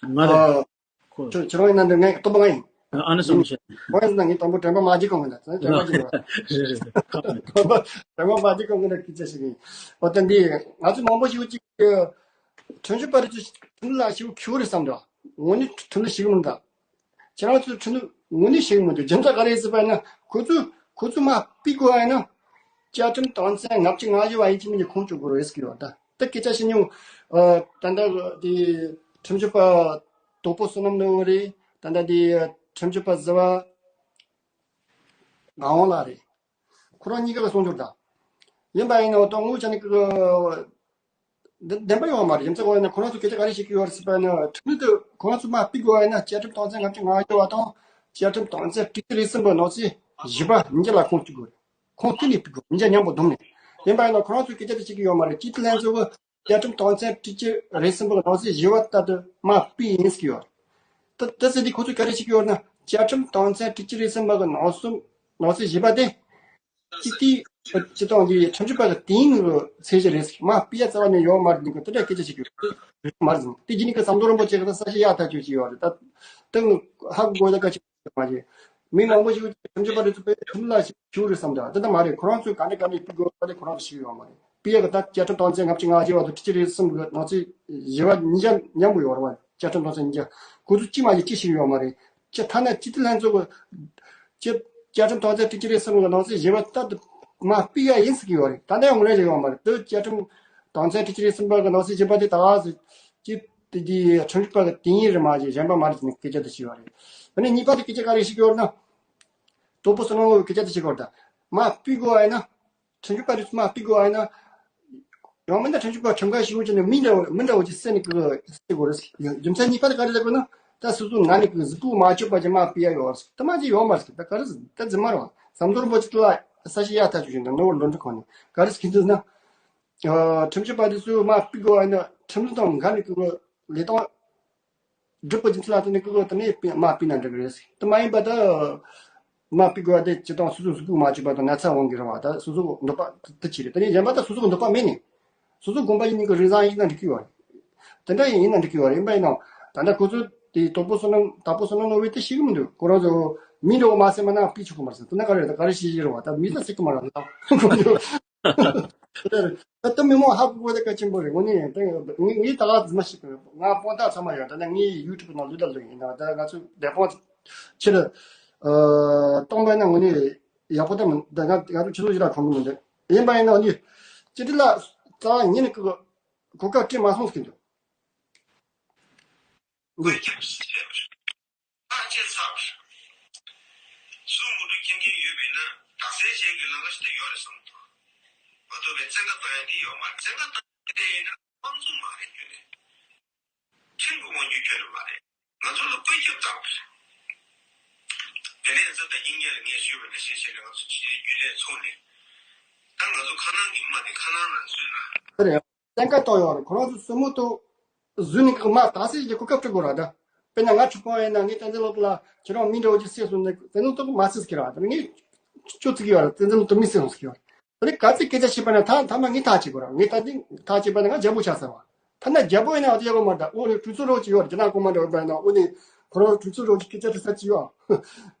ང་རེད། ཨ། ཁོ། ཁྱོད་ཁྱེད་རང་ཡིན་ན་འདི་ངའི་སྟོན་པ་ང་ཡིན། ཨ་ནི་སོང་ཤེས། ཁོ་ཡིན་ན་ངའི་དང་པོ་དྲན་པ་མ་བརྗེད་གོང་གི་ན་དྲན་པ་བརྗེད་གོང་། རེད་རེད་རེད། དྲན་པ་དྲན་པ་མ་བརྗེད་གོང་གི་ན་སྐད་ཆ་ཞིག་ཡིན། འོ་ད་འདི་ང་ཚོ་མང་པོ་ཞིག་ཅིག་ཁྲིམས་ཞིབ་པ་རེད། ཁྲིམས་ལ་ཞིག་ཁྱོད་རེད་བསམ་འདུག་ངོ་ནི་ཁྲིམས་ལ་ཞིག་མི་འདུག་ཁྱེད་རང་ཚོའི་ཁྲིམས་ལུགས་ དངོས་གནས་ཤེས་མི་འདུག་རྒྱུ་མཚན་ག་རེ་ཟེར་བ་ཡིན་ན། ཁོ་ཚོས་ཁོ་ཚོས་མར་ཕུད་དགོས་པ་ཡིན་ན། བཅའ་ཁྲིམས་དོན་ཚན་ལྔ་བཅུ་ང་བཞི་བ་ཡིན་གཅིག་མིན་གཅིག་ཁུངས་གཅོད་དགོས་རེད་ཟེར་གྱི་ཡོད། ད་ད་སྐད་ཆ་བཤད་མྱོང་། ཨ། ད་ལྟ་དེ་ཁྲིམས་ཞིབ་པ་དོལ་པོ་བསོད་ནམས་ནོར་བུ་རེད། ད་ལྟ་དེ་ཁྲིམས་ཞིབ་པ་ཟུར་པ་ངག་དབང་ལགས་རེད། ཁོ་རང་གཉིས་ཀ་ལ་གསུང་སྦྱོར་དང་། ཡིན་པ་ཡིན་ན་ད་དངོས་ཆ་ནས་ཀྱི་བདེན་པ་ཡོད་མ་རེད། རྒྱུ་མཚན་ག་རེ་ཡིན་ན། ཁོ་རང་ཚོ་སྐད་ཆ་ག་རེ་བཤད་ཀྱི་ཡོད་རེད་ཟེར་བ་ཡིན་ན། ཁྲིམས་ལུགས་དེ་ཁོ་རང་ཚོ་མར་ཕུད་དགོས་པ་ཡིན་ན་བཅའ་ཁྲིམས་དོན་ཚན་ལྔ་བཅུ་ང་བཞི་བ་དང་། བཅའ་ཁྲིམས་དོན་ཚན་དྲུག་ཅུ་རེ་གསུམ་པའི་ནང་གསེས་བཞི་པ་གཉིས་ཀ་ལ་ཁུངས་གཅིག་དགོས་རེད། ཁུངས་གཅིག་ནས་ཕུད་དགོས། གཉིས་ཀ་མཉམ་པོ་བསྡོམས་ནས། ཡིན་པ་ཡིན་ན་ཁོ་རང་ཚོས་སྐད་ཆ་དེ་བཤད་ཀྱི་ཡོད་མ་རེད། སྤྱི་འཐུས་ལྷན་ཚོགས་ཀྱི་བཅའ་ཁྲིམས་དོན་ཚན་དྲུག་ཅུ་རེ་གསུམ་པ་གི་ནང་གསེས་བཞི་པ་ལྟར་དུ་མར་ཕུད་ཡིན་ཟེར་གྱི་ཡོད། ད་ད་ཟེར་དུས་ཁོ་ཚོས་ག་རེ་བཤད་ཀྱི་ཡོད་ན། བཅའ་ཁྲིམས་དོན་ཚན་དྲུག་ཅུ་རེ་གསུམ་པ་གི་ནང་གསེས་ནང་གསེས་བཞི་པ་དེ། སྤྱི་འཐུས་སྤྱི་དང་འདི་ཁྲིམས་ཞིབ་པ་གི་དེང་གི་ཚད་གཞི་རེད་ཟེར། མར་ཕུད་ཡ་རྩ་བ་ནས་ཡོད་མ་རེད། འདི་གི་དེ་འདྲ་སྐད་ཆ་བཤད་ཀྱི་ཡོད་མ་རེད་ཟེར། དེ་རྗེས་ནས་ཀྱི་ཟམ་གདོང་རིན་པོ་ཆེ་གི་ད་ས་ཞིག་ཡག་ཐག་ཆོད་ཀྱི་ཡོད་རེད། ད་དེ་ཧ་གོ་དགོས་ད་ག་ཅིག་མ་བྱེད། མི་མང་པོ་ཞིག་ཁྲིམས་ཞིབ་པ་རེད་ཚོ་པའི་ཁྲིམས་ལ་ཞིག་ཞུགས་རེད་བསམ་འདུག་དེ་འདྲ་མ་རེད། ཁོ་རང་ཚོས་ག་འདྲ་ག་འདྲ་ཕུད་དགོས་པ་དེ་ཁོ་རང་ཚོས་ཤེས་ཡོད་མ་རེད། ཕུད་ཡ་གི་ད་བཅའ་ཁྲིམས་དོན་ཚན་ལྔ་བཅུ་ང་བཞི་བ་དང་དྲུག་ཅུ་རེ་གསུམ་གི་ནང་གསེས་བཞི་བ་གཉིས་ཀ་མཉམ་པོ་ཡོད་རེད་བ། བཅའ་ཁྲིམས་དོན་ཚན་གཉིས་ཀ་ཁོ་ཚོ་གཅིག་མ་གཅིག་གཅིག་ཤེས་ཡོད་མ་རེད། སྤྱི་ཐ་ན་སྤྱི་འཐུས་ལྷན་ཚོགས་ཀྱི་སྤྱི་བཅའ་ཁྲིམས་དོན་ཚན་དྲུག་ཅུ་རེ་གསུམ་གི་ནང་གསེས་བཞི་བ་ལྟར་དུ་མར་ཕུད་ཡ་ཡིན་ཟེར་གྱི་ཡོད་རེད། ད་ལྟ་ཡང་ངོས་ལེན་བྱེད་ཡོད་མ་རེད། དེ་བཅའ་ཁྲིམས་དོན་ཚན་དྲུག་ཅུ་རེ་གསུམ་པ་གི་ནང་གསེས་བཞི་པ་དེ་ད་ག་ཟེར་གྱི་དེ་དེ་ཁྲིམས་ཞིབ་པ་གི་དེ་ཡིན་རེད་མ་གཞི་གཞན་པ་མ་རེད་ཟེར་ནས་སྐད་ཆ་དེ་བྱས་པ་རེད། ཨ་ནི་གཉིས་པ་དེ་སྐད་ཆ་ག་རེ་བཤད་ཀྱི་ཡོད་རེད་ན། དོལ་པོ་བསོད་ནམས་ནོར་བུས་སྐད་ཆ་དེ་བཤད་ཀྱི་ཡོད་རེད། ད་མར་ཕུད་དགོས་པ་ཡིན་ན། ཁྲིམས་ཞིབ་པ་དེ་ཚོ་མར་ཕུད་དགོས་པ་ཡིན་ན། ཡང་མིན་ན་ཁྲིམས་ཞིབ་པ་ཁྲིམས་ཁང་ཞིག་ཡོད་ཀྱི་ནས་མི་འདྲ་བོ་མི་འདྲ་བོ་ཅིག་སེལ་ནས་ཀྱི་སེལ་དགོས་རེད། རྒྱུ་མཚན་གཉིས་པ་དེ་ག་རེ་ཟེར་དགོས་ན། ད་སོ་སོ་ང་ནི་ཀྱི་གཟུགས་པོ་མ་ལྕོགས་པ་ཅིག་མར་ཕུད་ཡ་ཡོད་རེད། ད་མ་ཅིག་ཡོད་མ་རེད། ད་ག་རེ་ཟེར་ད་རྫུན་མ་རེད་བ། ཟམ་གདོང་རིན་པོ་ཆེ་དེ་ལ་ས་ཞིག་ཡག་ཐག་ཆོད་བཞིན་དུ་ནོར་བུ་འགྲོ་འགྲོ་གང་ནས་ག་རེ་ཟེར་གྱི་འདུག་ན། ཁྲིམས་ཞིབ་པ་དེ་ཚོས་མར་ཕུད་དགོས་པ་ཡིན་ན་ཁྲིམས་ལུགས་དང་འགལ་ནས་ཀྱི་ལས་སྟངས། སྒྲུབ་པ་རྒྱུ་མཚན་ལ་བརྟེན་ནས་ཀུ་ཀུ་དེ་ནས་དམའ་སྤུས་ན་འགྲིག་གི་རེད། དེ་མ་ཡིན་པ་ད་དམའ་སྤུས་དགོས་པ་དེ་སྤྱི་དང་སོ་སོའི་གཟུགས་པོ་མ་བཅོས་པ་དང་ན་ཚ་འོང་གི་རེད་བ། ད་སོ་སོ་འདོད་པ་དེ་ཅི་རེད། དེ་ནས་གཞན་པ་ད་སོ་སོ་འདོད་པ་མེད་ནས་སོ་སོ་དགོངས་པ་ཡིན་ནི་གི་རིགས་བཟང་ཡིན་ན་འགྲིག་གི་ཡོད་རེད། དེ་འདྲ་ཡིན་ན་འགྲིག་གི་ཡོད་རེད། ཡིན་པ་ཡིན་ནའང་ད་ལྟ་ཁོ་ཚོ་དེ་དོལ་པོ་བསོད་ནམས་དྭགས་པོ་བསོད་ནམས་ནོར་བུས་དེ་ཤེས་གི་མི་འདུག་ཁོ་རང་ཚོ་མི་འདྲ་བོ་མ་ཟེར་མ་ན་སྤུས་ཆོག་གི་མ་རེད་ཟེར། དེ་ན་ག་རེ་ད་ག་རེ་ཤེས་ཀྱི་རེད་བ། ད་མི་ཚ་ཟེར་གི་མ་རེད་ད། ད་ལྟ་མི་མང་ཧ་གོ་གི་གལ་ཆེན་པོ་རེད། དངོས་གནས་ད་ངས་ངས་ད་ག་རྫུན་མ་ཞིག་ང་དཔང་རྟགས་ཚང་མ་ཡོད། ད་ནི་ངའི་ཡུ་ཊུབ་ནང་ལུས་ད་ལོས་ཡིན་ན། ད་ང་ཚོ་བདེ་དཔང་ཆེ་རུ་གཏོང་པ་ན་དངོས་གནས་ཡག་པོ་ད་མི་ད་ང་ང་ཚོ་ཆུ་ཚོད་ཞིག་ལ་གྲོངས་གི་མི་འདུག་ཡིན་པ་ཡིན་ན་ནི་སྤྱི་འཐུས་ལ་རྩ་བ་ཉིད་ནས་གོ་སྐབས་སྤྲད་མ་སོང་ཟེར་གྱི་འདུག་དགོས་ཀྱང་ཕལ་ཆེར་ཚར། སུ་ངོ་སྤྲོད་མཁན་མཁན་ཡོད་པས་ན་དག་སེལ་བྱེད་དགོས་ལམ་ཁ་ཞིག་ཏུ་ཡོད་རེད་བསམ་འདུག་མ་གཏོགས་པའི་བཙན་བཀའ་གཏོང་ཡ་འདི་ཡོད་མ་རེད། བཙན་བཀའ་གཏོང་ཡ་དེ་ཡིན་ན་དམངས་གཙོ་མ་རེད། རྒྱུ་རེད། ཁྲིམས་ཀྱི་དབང་སྒྱུར་ཁྱོན་ནས་མ་རེད། ང་ཚོ་ལ་བཀོད་ཁྱབ་བཏང་བ་རེད། དེ་ནས་ཚོ་ད་སྙིང་ཉེ་ལ་ངས་ཞུས་པ་ནང་བཞིན་བྱས་ནས་ང་ཚོ་སྤྱི་བདེ་རྒྱུན་ལས་ཚོགས་ནས་ད་ང་ཚོ་ཁ་ནང་གི་མ་དེ་ཁ་ནང་ལ་བཟོས་ན། བཙན་བཀའ་བཏང་ཡོད་རེད། ཁོ་རང་ཚོ་སྲུ་མོ་ཏོ་བཟོས་ནས་ཀྱི་མ་དག་སེལ་གྱི་གོ་སྐབས་སྤྲད་དགོས་ར། ད་དཔེར་ན་ང་ཁྲི་ཕོང་ཡིན་ན་ངས་བསྟན་འཛིན་བློ་གྲོས་ལ་ཁྱེད་རང་མི་འདྲ་བོ་ཅིག་བསད་སོང་ནས་བསྟན་འཛིན་བློ་གྲོས་མ་བསད་ཟེར་གྱི་ར། ད་ངས་ཁྱོད་བརྩི་གི་ཡོད་ར། བསྟན་འཛིན་བློ་གྲོས་མི་བསད་སོང་ཟེར་གྱི་ཡོད་ར། ད་ནི་ག་ཚོད་སྐད་ཆ་བཤད་པ་ན་ད་ཐ་མ་ངས་ཐག་བཅད་དགོས་ར། ངས་ད་ཐེངས་ཐག་བཅད་པ་ན་ང་རྒྱལ་པོ་ཆགས་ཚར་བ། ཐ་ན་རྒྱལ་པོ་ཡིན་ན་ཨ་ཏི་ཡག་པོ་མ་རེད། ད་འོ་ནི་གྲོས་ཚོགས་རོགས་ཅིག་ཡོད་ར། རྒྱ་ནག་གོང་མ་འདྲ་བོ་ཡིན་ན་འོ་ནི་ཁོ་རང་གྲོས་ཚོགས་རོགས་ཅིག་སྐད་ཆ་དྲི་ས་ཅིག་ཡོད།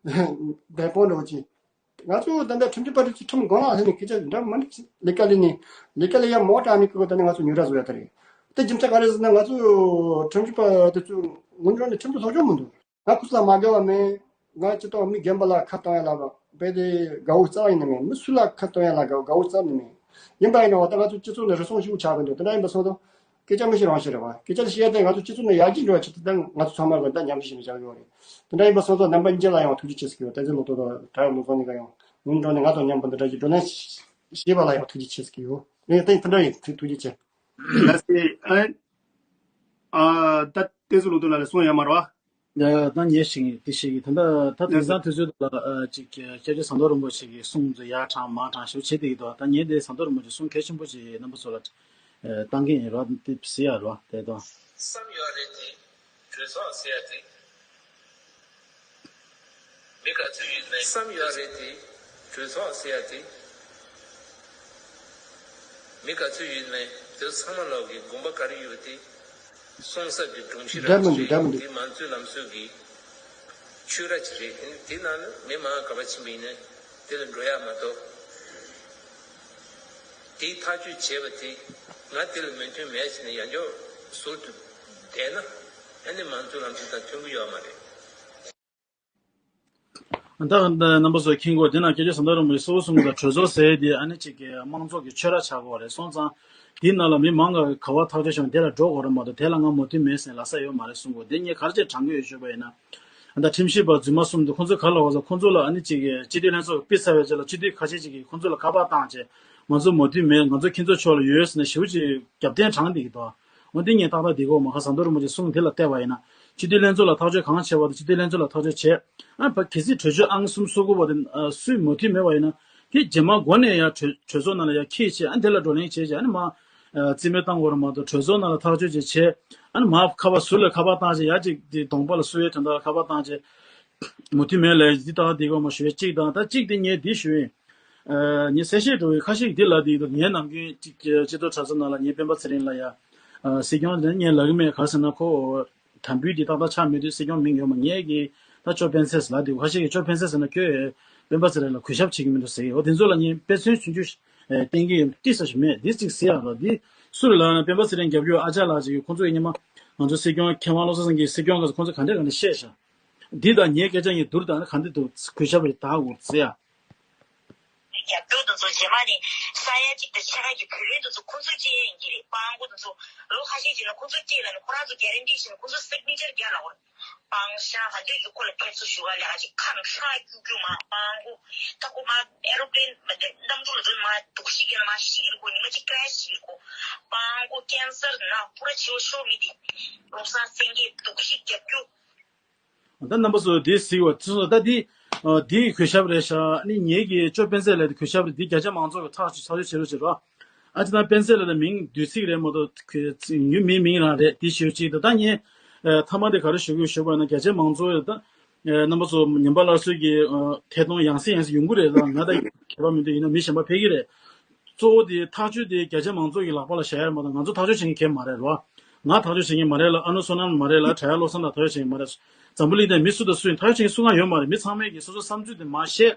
བདེ་དཔང་རོགས་ཅིག་ང་ཚོ་ད་ལྟ་ཁྲིམས་ཞིབ་པ་དེ་ཚོ་ཁྲིམས་སྒང་ལ་ལྷན་ནས་སྐད་ཆ་འདྲ་མི་འདྲ་ལས་ཀ་ལས་ནས་ལས་ཀ་ལས་ཡ་མོ་དྲག་ནས་ཀི་ཀོ་ད་ནི་ང་ཚོ་ཉོ་ར་བཟོ་ཡ་ད་རེད། དེ་རྒྱུ་མཚན་ག་རེ་ཟེར་ན་ང་ཚོ་ཁྲིམས་ཞིབ་པ་དེ་ཚོ་ངོ་འཕྲོད་ནས་ཁྲིམས་དུ་སློབ་སྦྱོང་མི་འདུག་ང་ཁོ་ཚོ་ལ་མ་དགའ་བ་མེད། ང་སྤྱི་ཚོགས་མི་རྒན་པ་ལ་ཁ་གཏོང་ཡ་ལ་རྦད་དེ་དགའ་བོ་རྩ་བ་ཡིན་ནི་མེད། མི་སུ་ལ་ཁ་གཏོང་ཡ་ལ་དགའ་དགའ་བོ་རྩ་ནི་མེད། ཡིན་པ་ཡིན་ན་འོ་ད་ང་ཚོ་སྤྱི་ཚོགས་ནས་རུལ་སུངས་ཞིག་ཆགས་ཀྱི་འདུག་དེ་འདྲ་ཡིན་པ་སོང་ཙང་། སྐད་ཆ་མི་བཤད་རང་བཤད་རེད་བ། སྐད་ཆ་བཤད་ཡ་དེ་ང་ཚོ་སྤྱི་ཚོགས་ནང་ཡར་རྒྱས་འགྲོ་བ་ཆེད་དུ་ད་ང་ཚོ་ཚང་མ་གི་ད་མཉམ་ཞུགས་བྱས་ནས་བཞག་ཡོད་རེད། དེ་འདྲ་ཡིན་པ་སོང་ཙང་རྣམ་པ་གཉིས་ལ་ཡང་ཐུགས་རྗེ་ཆེ་ཟེར་གྱི་ཡོད། བསྟན་འཛིན་བློ་གྲོས་དང་དྲ་ཡོད་མུ་ཚང་གཉིས་ཀ་ཡང་ངུ་འགྲོ་ནས་ང་དང་མཉམ་པོ་འདི་འདྲ་ཞིག་བགྲོ་གླེང་བྱས་པ་ལ་ཡང་ཐུགས་རྗེ་ཆེ་ཟེར་གྱི་ཡོད། ངས་དེ་དེ་འདྲ་ཡིན། ཐུགས་རྗེ་ཆེ། ལགས་སེ། ཨ། ཨ། ད་བསྟན་འཛིན་བློ་གྲོས་ལགས་ལ་གསུང་ཡོད་མ་རེད་བ། ད་ངས་ཞིག་དེ་ཞིག་གི་ད་ལྟ་ད་དེང་སང་དུས་ཚོད་ལ་ཅིག་སྐྱབས་རྗེ་ཟམ་གདོང་རིན་པོ་ཆེ་གི་གསུང་ཚོ་ཡར་དྲངས་མར་དྲངས་ཞུ་བྱེད་དེ་གི་འདུག་ད་ངས་དེ་ཟམ་གདོང་རིན་པོ་ཆེ་གསུང་གལ་ཆེན་པོ་ཅིག་རྣམ་པ་ཚོ་ལ་བཏང་གི་ཡིན་རོགས། དེ་ཟེར་ཡ་རོགས་དེ་དང་། བསམ་ཡོད་རེད་དེ། གྲོས་ཚོགས་ཟེར་ཡ་དེ། མི་ག་ཚོད་ཡོད་མེད་བསམ་ཡོད་རེད་དེ། གྲོས་ཚོགས་ཟེར་ཡ་དེ། མི་ག་ཚོད་ཡོད་མེད་དེ་ཚང་མ་ལོག་གི་དགོངས་པ་ག་རེ་ཡོད་དེ། སོང་ས་གི་སྒྲོམ་གཞི་ར་འདྲ་མི་འདུག་འདྲ་མི་འདུག་དེ་མང་གཙོའི་ལམ་སྲོལ་གི་ཆོས་ར་ཅིག་རེད། དེ་ནང་ནས་མི་མང་ག་པར་ཕྱིན་པ་ཡིན་ན་དེ་ལ་འགྲོ་ཡ་མ་གཏོགས། དེའི་ཐག་གཅོད་བྱས་པ་དེ་ང་དེ་ལ་མོས་མཐུན་མེད་ཟེར་ནས་ཡང་བསྐྱར་ཟུར་དུ་བསྡད་ན་ཨ་ནི་མང་གཙོའི་ལམ་སྲོལ་དང་མཐུན་གྱི་ཡོད་མ་རེད། ད་རྣམ་པ་ཚོ་མཁྱེན་གོ། དེ་ན་སྐད་ཆ་ཟམ་ད་རུ་མི་སོ་སོ་གསུམ་དང་གྲོས་ཚོགས་ཟེར་དེ་ཨ་ནི་གཅིག་གི་དམངས་གཙོ་གི་ཆོས་ར་ཆགས་དགོས་རེད། སོང་ཙང་དེའི་ནང་ལ་མི་མང་ག་ག་བ་ཐག་གཅོད་བྱུང་དེ་ལ་འགྲོ་དགོས་རེད་མ་གཏོགས་དེ་ལ་ང་མོས་མཐུན་མེད་ཟེར་ལབ་ས་ཡོད་མ་རེད་གསུང་གོ། དེ་ངས་ག་རེ་བྱས་དྲང་གི་ཡོད་ཞུས་པ་ཡིན་ན། ད་ཁྲིམས་ཞིབ་པ་རྫུན་མ་གསུམ་དེ་ཁོང་ཚོ་ག་ལ་བ་ས་ཁོང་ཚོ་ལ་ཨ་ནི་གཅིག་གི་སྤྱི་འཐུས་ལྷན་ཚོགས་ཕུད་ཚར་བའི་རྗེས་ལ་སྤྱི་འཐུས་ཁ་ཤས་ཅིག་གིས་ཁོང་ཚོ་ལ་ཁ་པར་བཏང་བྱས་ང་ཚོ་མོས་མཐུན་མེད། ང་ཚོ་མཁྱེན་རྩོད་ཕྱོགས་ལ་ཡོད་ཟེར་ནས་ཞེ་པོ་ཅིག་རྒྱབ་རྟེན་དྲངས་བསྡད་ཀྱི་འདུག་འོ་འདི་ངས་ཏག་ཏག་འདི་གོ་མ་ཁ་ཟམ་གདོང་རིན་པོ་ཆེ་གསུང་དེ་ལ་བལྟས་པ་ཡིན་ན། སྤྱི་འཐུས་ལྷན་ཚོགས་ལ་ཐག་གཅོད་གང་བྱས་པ་དང་སྤྱི་འཐུས་ལྷན་ཚོགས་ལ་ཐག་གཅོད་བྱས། ཨ་ཕ་གལ་སྲིད་གྲོས་ཆོད་ཨང་གསུམ་སོ་དགུ་པ་དེ་ཨ་སུས་མོས་མཐུན་མེད་པ་ཡིན་ན། དེ་རྗེས་མ་འགོ་ནས་ཡང་གྲོས་གྲོས་ཚོགས་ནང་ལ་ཡང་འཁྱེར་བྱས་ཨ་དེ་ལ་བགྲོ་གླེང་བྱས་བྱས་ཨ་ནི་མ་ཨ་རྩིས་མེད་བཏང་དགོས་རེད་མ་གཏོགས་གྲོས་ཚོགས་ནང་ལ་ཐག་གཅོད་བྱས་བྱས་ཨ་ནི་མ་ཁ་པར་ཟུར་ལ་ཁ་པར་བཏང་བྱས་ཡ་གཅིག་དེ་གདོང་པ་ལ་བསུ་བའི་དོན་དག་ལ་ཁ་པར་བཏང་བྱས་མོས་མཐུན་མེད་ལབ་འདི་ལྟ་འདི་གོ་མ་ཞུ་བའི་གཅིག་དང་ད་གཅིག་དེ་ངས་འདི་ཞུ་ཡིན། ཨ་ངས་གསལ་བཤད་འགྲོ་བའི་ཁ་ཤས་ཀྱིས་འདི་ལབ་འདི་འདུག་ངའི་ནམ་རྒྱུན་གཅིག་སྤྱི་ཚོགས་དྲ་ཚོ་ནང་ལ་ངའི་སྤེན་པ་ཚེ་རིང་ལ་ཡ་ཨ་སྲིད་སྐྱོང་ལ་ངས་ལབ་གི་མེད་ག་རེ་ཟེར་ན་ཁོ། དམ་འབུལ་འདི་ཏག་ཏག་ཆགས་མེད་དུས་སྲིད་སྐྱོང་མིང་ཡོད་མ། ངས་ཀྱི་ད་ཅོ་སྤེན་ཚེས་ལབ་འདུག་ཁ་ཤས་ཀྱིས་ཅོ་སྤེན་ཚེས་ཟེར་ན་ཁྱོད་སྤེན་པ་ཚེ་རིང་ལ་གུས་ཞབས་བྱེད་ཀྱི་མི་འདུག་ཟེར་གི། འོ་དེ་ཚོ་ལ་ངས་དཔེ་མཚོན་ཆུང་ཆུང་བསྟན་གྱི་ཡོད། ཏི་ས་ཞིག་མེད་འདི་གཅིག་ཟེར་ཡག་རོ། འདི་སུ་རེད་ལབ་ན་སྤེན་པ་ཚེ་རིང་རྒྱབ་སྐྱོར་ཨ་ཅག་ལགས་ཅིག་ཡོད། ཁོང་ཚོ་ཡིན་ཉི་མ་ང་ཚོ་སྲིད་སྐྱོང་མཁས་དབང་བློ་བཟང་སེང་གེ་སྲིད་སྐྱོང་སྐབས་སུ་ཁོང་ཚོ་ག་འདྲས་ག་འདྲས་བཤད་ཤག་འདི་དང་ངའི་སྐད་ཆ་གཉིས་བསྡུར་དང་ནི་ག་འདྲས་འདུག་གུས་ཞབས་རེ་དག་དགོས་ཟེར་ཡ། རྒྱབ་སྐྱོར་དེ་ཚོ་རྗེས་མ་ནས་ས་ཡ་གཅིག་དང་ཕྱེད་ཀ་གི་བུ་ལོན་དེ་ཚོ་ཁོ་ཚོས་སྤྲད་ཡ་ཡིན་གྱི་རེད། སྤྲང་པོ་དེ་ཚོ་ལོ་ཁ་ཤས་ཤིག་ལ་ཁོ་ཚོས་སྤྲད་ལབ་ནས་ཁོ་རང་ཚོ་གྷ་རན་ཊི་བྱས་ནས་ཁོ་ཚོ་སིག་ནེ་ཅར་རྒྱག་ལབ་པ་རེད། སྤང་བཤང་ག་དུས་ཀྱི་ཁོ་ལ་ཕེབས་བསུ་ཞུ་ག་ལས་ཀ་ཅིག་ཁམས་ཧྲ་རྒྱུག་རྒྱུག་མ་སྤང་པོ། ད་ཁོ་མ་ཨེ་རོ་པི་ལེན་མ་དེ་གནམ་གྲུ་ལ་འཛུལ་མ་སྡུག་ཤི་གི་ལ་མ་ཤི་གི་རེད། ཁོ་ཉི་མ་གཅིག་ཀྲེ་ཤི་ཤི་གི་རེད། ཁོ་སྤང་པོ་ཀེན་སར་ན་པུ་ར་བྱེད་ཤོག་མི་དེ་བློ་བཟང་སེང་གེ་སྡུག་ཤི་རྒྱབ་རྒྱུ། ད་རྣམ་པ་ཚོ་དེ་གཟིགས་པ་ཚོ་ད་དེ་ཨ་དེ་གུས་ཞབས་རེད་ཤག་ཨ་ནི་ངེད་ཀྱི་ཅོ་སྤེན་ཚེ་ལས་དེ་གུས་ཞབས་རེད། དེ་རྒྱ་ཆེ་མང་ཚོགས་ཀྱི་ཐག་གཅོད་ཐག་གཅོད་བྱེད་རོགས་བྱེད་རོགས། ཨ་ཅེ་ད་སྤེན་ཚེ་ལས་དེ་མིང་བསྡུས་ཚིག་རེད་མ་གཏོགས་ཁོའི་ཡུལ་མིའི་མིང་རང་རེད། དེ་ཞུ་གཅིག་ད་ད་ངས་ཨ་མཐའ་མ་དེ་ག་རེ་ཞུ་དགོས་ཞུ་བ་ན་རྒྱ་ཆེ་མང་ཚོགས་ད་ཨ་རྣམ་པ་ཚོ་ཉན་པ་སླར་གསོའི་གི་ཨ་ཐད་གཏོང་ཡང་སེ་ཡང་སེ་ཡོང་གི་རེད། ད་ང་ད་མཁས་པ་མི་འདུག་ཡིན་ན་མི་གཞན་པ་ཕེབས་ཀྱི་རེད། གཙོ་བོ་དེ་ཐག་གཅོད་དེ་རྒྱ་ཆེ་མང་ཚོགས་ཀྱི་ལག་པ་ལ་བཞག་ཡ་རེད་མ་གཏོགས་ང་ཚོ་ཐག་གཅོད་བྱེད་མཁན་མ་རེད་རོ། ང་ཐག་གཅོད་བྱེད་མཁན་མ་རེད་ལ། ཨ་ནུ་བསོད་ནམས་མ་རེད་ལ། བྲག་གཡབ་བློ་བཟང་དང་ཐག་གཅོད་བྱེད་མཁན་མ་རེད། འཛམ་བུ་གླིང་སྟེང་མི་སུ་དང་སུ་ཡིན་ཐག་གཅོད་བྱེད་མཁན་སུ་གང་ཡོད་མ་རེད། མི་ཚང་མས་ཀྱིས་སོ་སོའི་བསམ་ཚུལ་དེ་མར་བཤད།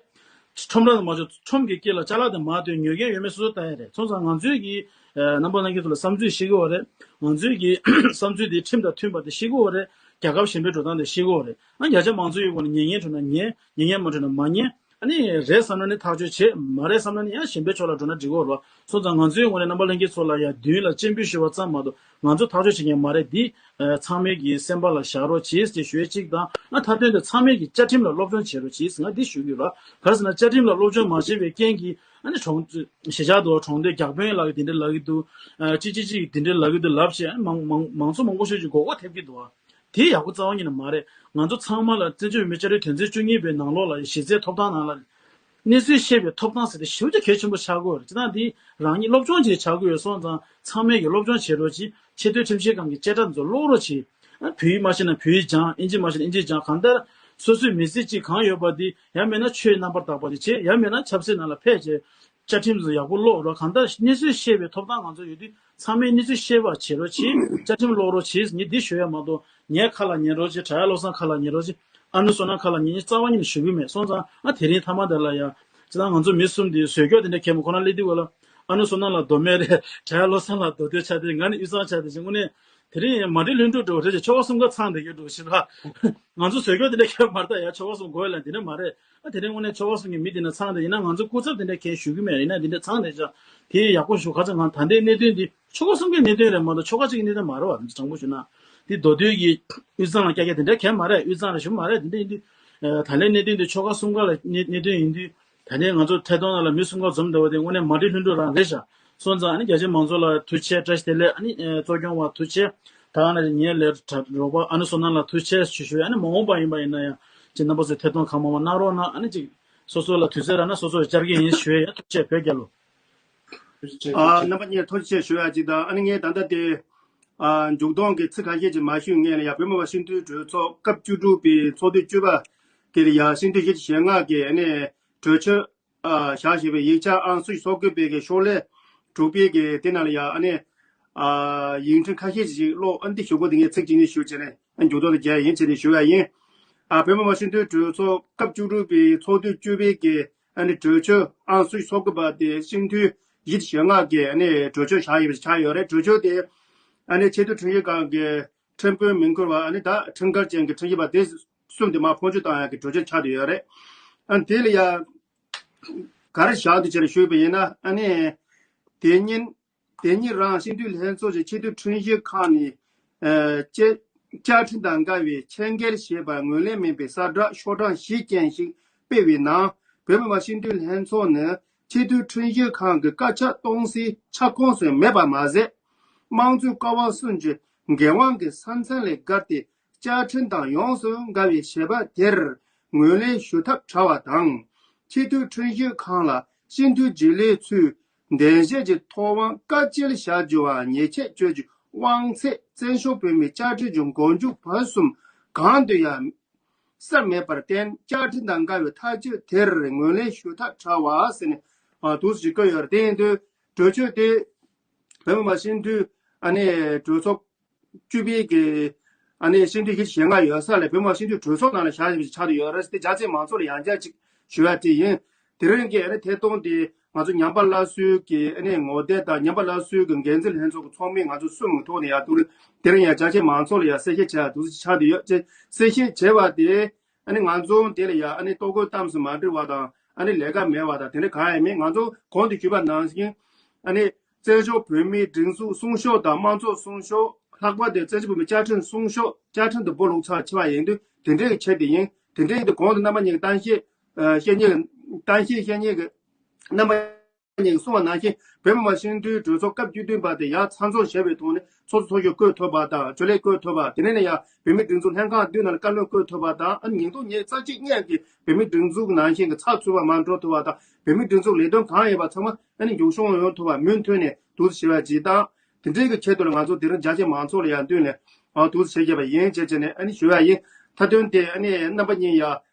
ཁྲོམ་ར་དུ་མ་འཇོག་ཁྲོམ་གྱི་དཀྱིལ་ལ་ཅ་ལག་དེ་མར་སྟོན། ཉོ་མཁན་ཡོད་མེད་སོ་སོ་ལྟ་ཡ་རེད། སོང་ཙང་ང་ཚོའི་གི་རྣམ་པ་ལྷན་རྒྱས་ཚོ་ལ་བསམ་ཚུལ་བཤད་དགོས་པ་རེད། ང་ཚོའི་གི་བསམ་ཚུལ་དེ་ཁྲིམས་དང་མཐུན་པ་དེ་བཤད་དགོས་པ་རེད། རྒྱལ་ཁབ་གཞན་པའི་འགྲོ་སྟངས་དེ་བཤད་དགོས་པ་རེད། ཨ་རྒྱ་ཆེ་མང་ཚོགས་ཡོད་དགོས་ན་ཉན་མཁན་འགྲོ་ན་ཉན། ཉན་མཁན་མ་འགྲོ་ན་མ་ཉན། ཨ་ནི་རེད་བསམ་ན་ནི་ཐག་གཅོད་བྱེད། མ་རེད་བསམ་ན་ནི་ཡང་གཞན་པའི་ཕྱོགས་ལ་འགྲོ་ན་འགྲིག་གི་རེད་བ། སོང་ཙང་ང་ཚོའི་ངོས་ནས་རྣམ་པ་ལྷན་རྒྱས་ཚོ་ལ་ཡང་མདུན་ལ་སྤྱན་འབུལ་ཞུ་བ་ཙམ་མ་གཏོགས་ང་ཚོ་ཐག་གཅོད་བྱེད་མཁན་མ་རེད། འདི་ཨ་ཚང་མས་ཀྱི་སེམས་པ་ལ་བཞག་རོགས་གྱིས་ཞེས་ཞུ་ཡས་གཅིག་དང་། ཨ་མཐའ་དོན་དུ་ཚང་མས་ཀྱི་བཅའ་ཁྲིམས་ལ་སློབ་སྦྱོང་བྱེད་རོགས་གྱིས་ང་འདི་ཞུ་གི་ཡོད་ར། ག་རེ་ཟེར་ན་བཅའ་ཁྲིམས་ལ་སློབ་སྦྱོང་མ་བྱས་པའི་རྐྱེན་གྱིས་ཨ་ནི་གྲོང་གཞིས་ཆགས་འདུག་གྲོང་སྡེ་རྒྱ་དཔོན་ལགས་ཀྱིས་འདི་འདྲ་ལབ་ཀྱི་འདུག་ཨ་གཅིག་གཅིག་གཅིག་གིས་འདི་འདྲ་ལབ་ཀྱི་འདུག་ལབ་བྱས་ཨ་ནི་མང་མང་མང་ཚོགས་མང་པོ་ཤོས་ཀྱིས་མགོ་སྐོར་ཐེབས་ཀྱི་འདུག་ཨ། དེ་ཡག་པོ་རྩ་བ་ཉིད་ནས་མ་རེད། ང་ཚོ་ཚང་མ་ལ་བཙན་བྱོལ་བོད་མིའི་བཅའ་ཁྲིམས་དོན་ཚན་བཅུ་གཉིས་པའི་ནང་ལོགས་ལ་གཞི་རྩའི་ཐོབ་ཐང་ནང་ལ་གནས་ཚུལ་ཤེས་པའི་ཐོབ་ཐང་ཟེར་དེ་ཞེ་པོ་ཅིག་གལ་ཆེན་པོ་ཆགས་ཀྱི་ཡོད་རེད། སྤྱིར་བཏང་འདི་རང་ཉིད་སློབ་སྦྱོང་བྱེད་ཆགས་ཀྱི་ཡོད། སོང་ཙང་ཚང་མས་ཀྱི་སློབ་སྦྱོང་བྱེད་རོགས་གྱིས། ཆེས་མཐོའི་ཁྲིམས་ཞིབ་ཁང་གི་བཅད་ཁྲ་ཚོ་ཀློག་རོགས་གྱིས། ཨ་བོད་ཡིག་མ་ཤེས་ན་བོད་ཡིག་སྦྱང་། ཨིན་ཇི་མ་ཤེས་ན་ཨིན་ཇི་སྦྱང་། གང་ལྟར་སོ་སོའི་མི་ཚེ་གཅིག་གང་ཡོད་པ་འདི་ཡང་མིན་ན་ཆོས་རྣམ་པར་དག་པ་དེ་བྱེད། ཡང་མིན་ན་ཆབ་སྲིད་ནང་ལ་ཕེབས་བྱས། བཅའ་ཁྲིམས་སུ་ཡག་པོ་ཀློག་རོགས། གང་ལྟར་གནས་ཚུལ་ཤེས་པའི་ཐོབ་ཐང་ང་ཚོ་ཡོད་དུས་ཚང་མས་གནས་ཚུལ་ཤེས་པ་བྱེད་རོགས་གྱིས། བཅའ་ཁྲིམས་ཀློག་རོགས་གྱིས། ངས་འདི་ཞུ་ཡ་མ་གཏོགས་ངའི་ཁ་ལ་ཉན་རོགས་གྱིས། བྲག་གཡབ་བློ་བཟང་ཁ་ལ་ཉན་རོགས་གྱིས། ཨ་ནུ་བསོད་ནམས་ཁ་ལ་ཉན་གྱིས་རྩ་བ་ཉིད་ནས་ཞུ་གི་མེད། སོང་ཙང་ཨ་དེ་རིང་མཐའ་མ་དེ་ལ་ཡ་ཅི་ད་ང་ཚོ་མི་གསུམ་འདི་བཟོས་སྐྱོ་དེ་འདྲ་གས་མོ་ཁོ་ན་སླེབས་དུས་ག་ལ་ཨ་ནུ་བསོད་ནམས་ལ་མདོ་སྨད་རེད། བྲག་གཡབ་བློ་བཟང་ལ་མདོ་སྟོད་ཆགས་ཏེ་ང་ནི་དབུས་གཙང་ཆགས་ཏེ་ཅི་དངོས་གནས། དེ་རིང་མ་འགྲིག་ལྷུན་གྲུབ་འགྲོ་རེད་ཅེས་ཆོལ་ཁ་གསུམ་ཀ་ཚང་བསྡད་ཀྱི་འགྲོ་ཞེས་པ། ང་ཚོ་བཟོས་སྐྱོ་དེ་འདྲ་ཁྱད་མ་རེད་ད། ཡ་ཆོལ་ཁ་གསུམ་དགོས་ལ་འདི་འདྲ་མ་རེད། ཨ་དེ་རིང་དངོས་གནས་ཆོལ་ཁ་གསུམ་གྱི་མི་འདི་འདྲ་ཚང་བསྡད་ཡིན་ན་ང་ཚོ་སྐུ་ཚབ་དེ་འདྲ་གས་ཞུ་གི་མེད། ཡིན་ན་འདི་འདྲ་ཚང་བསྡད་ཅག་དེ་ཡག་པོ་ཞུ། ཁ་ཚ་ང་ད་ལྟའི་གནད་དོན་འདི་ཆོལ་ཁ་གསུམ་གའི་གནད་དོན་རེད་མ་གཏོགས་ཆོལ་ཁ་གཅིག་གི་གནད་དོན་མ་རེད་བ། དྲང་པོ་ཞུ་ན་འདི་མདོ་སྟོད་ཀྱི་དབུས་གཙང་ལ་ཀྱ་ཀྱ་དེ་འདྲ་གས་མ་རེད། དབུས་གཙང་ལ་ཞུ་མ་རེད། དེ་འདྲ་ཡིན་དུས་ད་ལན་གནད་དོན་འདི་ཆོལ་ཁ་གསུམ་ཀ་ལ་གནད་གནད་དོན་ཡིན་དུས། ད་ནས་ང་ཚོ་ཐད་གཏོང་ནང་ལ་མི་གསུམ་ཀ་འཛོམས་བསྡད་པ་དེ་དངོས་གནས་མ་འགྲིག་ལྷུན་གྲུབ་རང་རེད་ཤག་སོང་ཙང་ཨ་ནི་རྒྱ་ཆེ་མང་ཚོགས་ལ་ཐུགས་རྗེ་ཆེ་བཀྲ་ཤིས་བདེ་ལེགས། ཨ་ནི་ཨེ་གཙོ་སྐྱོང་བ་ཐུགས་རྗེ་ཆེ། ད་ང་ནས་ངའི་ལས་རོགས་པ་ཨ་ནུ་བསོད་ནམས་ལ་ཐུགས་རྗེ་ཆེ་ཞུ་ཞུ། ཨ་ནི་མ་འོངས་པ་ཡིན་པ་ཡིན་ན་ཡང་ཅིག་རྣམ་པ་ཚོས་ཐད་གཏོང་གང་མང་མང་གནང་རོགས་གནང་། ཨ་ནི་ཅིག་སོ་སོ་ལ་དུས་ཚོད་རག་ན་སོ་སོ་བཅར་གྱི་ཡིན་ཞུ་ཡ། ཡ་ཐུགས་རྗེ་ཆེ། བོད་རྒྱལ་ལོ། ཨ་རྣམ་པ་གཉིས་ཐུགས་རྗེ་ཆེ་ཞུ་ཡ་ཅིག་དང་། ཨ་ནི་ངས་ད་ལྟ་དེ་ཨ་མཇུག་སྡོམ་གྱི་ཚིག་ཁ་ཤས་ཅིག་མ་ཞུས་སྔོན་ལ་ཡ་བོད་མི་མང་སྤྱི་འཐུས་གྲོས་ཚོགས་སྐབས་བཅུ་དྲུག་པའི་ཚོགས་དུས་བཅུ་པ་དེ་ལ་ཡ་སྤྱི་འཐུས་བཞི་བཅུ་ཞེ་ལྔ་གིས་ཨ་ནི་གྲོས་ཆོད་ཨ་བཞག་བཞིན་པའི་ཡིག་ཆ་ཨང་སུམ་ཅུ་སོ་དགུ་པའི་གི་ཤོག་ལྷེ་དྲུག་པའི་གི་དེ་ནང་ལ་ཡ་ཨ་ནི་ཨ་ཡིག་འཕྲིན་ཁ་ཤས་ཅིག་ཀློག་ཨ་འདི་ཞུ་དགོས། དེ་ངས་ཚིག་གཅིག་གཉིས་ཞུས་བྱས་ནས་ཨ་མཇུག་སྡོམ་དུ་མཇལ་ཡིན་བྱས་ནས་ཞུ་ཡ་ཡིན། ཨ་བོད་མི་མང་སྤྱི་འཐུས་གྲོས་ཚོགས་སྐབས་བཅུ་དྲུག་པའི་ཚོགས་དུས་བཅུ་པའི་གི་ཨ་ནི་གྲོས་ཆོད་ཨང་སུམ་ཅུ་སོ་དགུ་པ་དེ་སྤྱི་འཐུས་བཞི་བཅུ་ཞེ་ལྔ་གིས་ཨ་ནི་གྲོས་ཆོད་བཞག་ཡོད་པ་ཆགས་ཡོད་རེད། གྲོས་ཆོད་དེ་ཨ་ནི་ཆེས་མཐོའི་ཁྲིམས་ཞིབ་ཁང་གི་ཁྲིམས་དཔོན་མིང་བཀུར་བ་ཨ་ནི་ད་ཁྲིམས་འགལ་ཅན་གྱི་ཁྲིམས་ཞིབ་པ་དེ་གསུམ་དེ་མར་འཕོ་འགྱུར་བཏང་ཡག་གི་གྲོས་ཆོད་ཆགས་བསྡད་ཡོད་རེད། ཨ་དེ་ལ་ཡ་ག་རེ་བཞག་འདུག་ཅེས་ཞུས་པ་ཡིན་ན། ཨ་ནི་དེ་ཉིན་དེ་ཉིན་རང་སྤྱི་འཐུས་ལྷན་ཚོགས་ཀྱི་ཆེས་མཐོའི་ཁྲིམས་ཞིབ་ཁང་ནས་ཨ་བཅའ་བཅའ་ཁྲིམས་དང་འགལ་བའི་ཆད་འགེལ་ཞེས་པ་ངོས་ལེན་མིན་པའི་གསལ་བསྒྲགས་ཤོག་གྲངས་བཞི་ཅན་ཞིག་སྤེལ་བའི་ནང་། བོད་མི་མང་སྤྱི་འཐུས་ལྷན་ཚོགས་ནི་ཆེས་མཐོའི་ཁྲིམས་ཞིབ་ཁང་གི་བཀའ་ཁྱབ་གཏོང་སའི་ཁྱབ་ཁོངས་སུ་མེད་པ་མ་ཟད། དམངས་གཙོའི་ཀ་བ་གསུམ་གྱི་འགན་དབང་གི་ས་མཚམས་ལས་བརྒལ་ཏེ། བཅའ་ཁྲིམས་དང་ཡོངས་སུ་འགལ་བའི་བྱེད་པ་དེར་ངོས་ལེན་ཞུ་ཐབས་བྲལ་བ་དང་། ཆེས་མཐོའི་ཁྲིམས་ཞིབ་ཁང་ལ་སྤྱི་འཐུས་རྒྱུན་ལས་ཚོས་འདེམས་བྱེད་ཀྱི་ཐོབ་དབང་བཀག་སྐྱིལ་བྱ་རྒྱུ་བ་ཉེས་ཆད་གཅོད་རྒྱུའི་དབང་ཚད་བཙན་བྱོལ་བོད་མིའི་བཅའ་ཁྲིམས་ཀྱི་འགོ་མཇུག་བར་གསུམ་གང་དུ་ཡང་གསལ་མེད་པར་བརྟེན། བཅའ་ཁྲིམས་དང་འགལ་བའི་ཐག་གཅོད་དེར་ངོས་ལེན་ཞུ་ཐབས་བྲལ་བ་ཟེར་ནས་ཨ་འདུག་སེ་བཀོད་ཡོད་རེད། དེ་ཡིན་དུས་གྲོས་ཆོད་དེ་བོད་མི་མང་སྤྱི་འཐུས་ཨ་ནི་གྲོས་ཚོགས་བཅུ་པའི་གི་ཨ་ནི་སྤྱི་འཐུས་ཁག་ཅིག་ཞེ་ལྔ་ཡོད་ས་ལས་བོད་མི་མང་སྤྱི་འཐུས་གྲོས་ཚོགས་ནང་ལ་བཞག་བཞག་ཆགས་བསྡད་ཡོད་རེད། དེ་རྒྱ་ཆེའི་མང་ཚོགས་ལ་ཡང་བསྐྱར་ཅིག་ཞུ་ཡ་དེ་ཡིན། དེ་རིང་གི་ཨ་ནི་ཐད་གཏོང་དེ་ང་ཚོ་ཉམས་པ་སླར་གསོའི་གི་ཨ་ནི་ངོ་དེབ་དང་། ཉམས་པ་སླར་གསོའི་གི་འགན་འཛིན་ལྷན་ཚོགས་ཀྱི་ཚོགས་མི་ང་ཚོ་གསུམ་གྱི་ཐོག་ནས་ཡང་དུ་དེ་རིང་ཡང་རྒྱ་ཆེའི་མང་ཚོགས་ལ་ཡང་གསལ་བཤད་བྱ་ཡ་འདུག་སེ་ཆགས་བསྡད་ཡོད། ཅེས་གསལ་བཤད་བྱས་པ་དེ། ཨ་ནི་ང་ཚོ་དེ་ལ་ཡ་ཨ་ནི་ལྟོ་གོས་གཏམ་སུ་མ་འགྲིག་པ་དང་། ཨ་ནི་ལས་ཀ་མེད་པ་དང་། དེ་འདྲ་གང་ཡང་མེད། ང་ཚོ་གོང་དུ་ཞུས་པ་ནང་བཞིན་ཨ་ནི་བཙན་བྱོལ་བོད་མིའི་སྒྲིག་འཛུགས་སྲུང་སྐྱོབ་དང་། དམངས་གཙོ་སྲུང་སྐྱོབ། ལྷག་པར་དུ་བཙན་བྱོལ་བོད་མིའི་བཅའ་ཁྲིམས་སྲུང་སྐྱོབ། བཅའ་ཁྲིམས་དེ་སྦོ་ལོག་ཚར་ཆེ་བ་ཡིན་དུས་དེ་འདྲའི་གི་ཆེད་དུ་ཡིན། དེ་འདྲའི་གི་གོང་དུ་རྣམ་པ་གཉིས་ཀྱིས་གཏམ་བཤད་ཨ་བཤད་མཁན་གྱི་གཏམ་བཤད་བཤད་མཁན་གྱི་རྣམ་པ་ཉིད་གསུངས་པ་ནང་བཞིན། བོད་མི་མང་སྤྱི་འཐུས་གྲོས་ཚོགས་སྐབས་བཅུ་བདུན་པ་དེ་ཡར་ཚང་འཛོམས་བྱས་པའི་ཐོག་ནས་ཚོགས་གཙོ་ཚོགས་གཞོན་བསྐོ་ཐུབ་པ་དང་། གྲོས་ལས་བསྐོ་ཐུབ་པ། དེ་ནས་ནས་ཡང་བོད་མིའི་སྒྲིག་འཛུགས་ལྷན་ཁང་བདུན་ནང་ལ་བཀའ་བློན་བསྐོ་ཐུབ་པ་དང་། ཨ་ནི་ཉིས་སྟོང་ཉི་ཤུ་རྩ་གཅིག་སྔོན་གྱི་བོད་མིའི་སྒྲིག་འཛུགས་ནང་བཞིན་གྱི་ཚགས་ཚུད་པ་མར་འགྲོ་ཐུབ་པ་དང་། བོད་མིའི་སྒྲིག་འཛུགས་ལས་དོན་གང་ཡིན་པ་ཚང་མ་ཨ་ནི་མཇུག་སྐྱོང་ཡོང་ཐུབ་པ། མུ་མཐུད་ནས་འདུག་སེ་བྱེད་པ་ཅིག་དང་། དེ་འདྲའི་གི་ཆེད་དུ་ལ་ང་ཚོ་དེ་རིང་རྒྱ་ཆེའི་མང་ཚོགས་ལ་ཡང་མདུན་ནས་ཨ་འདུག་སེ་བྱེད་བྱས་པ་ཡིན་ཅེས་བྱས་ནས་ཨ་ནི་ཞུ་ཡ་ཡིན། མཐའ་དོན་དེ་ཨ་ནི་རྣམ་པ་གཉིས་ཡ།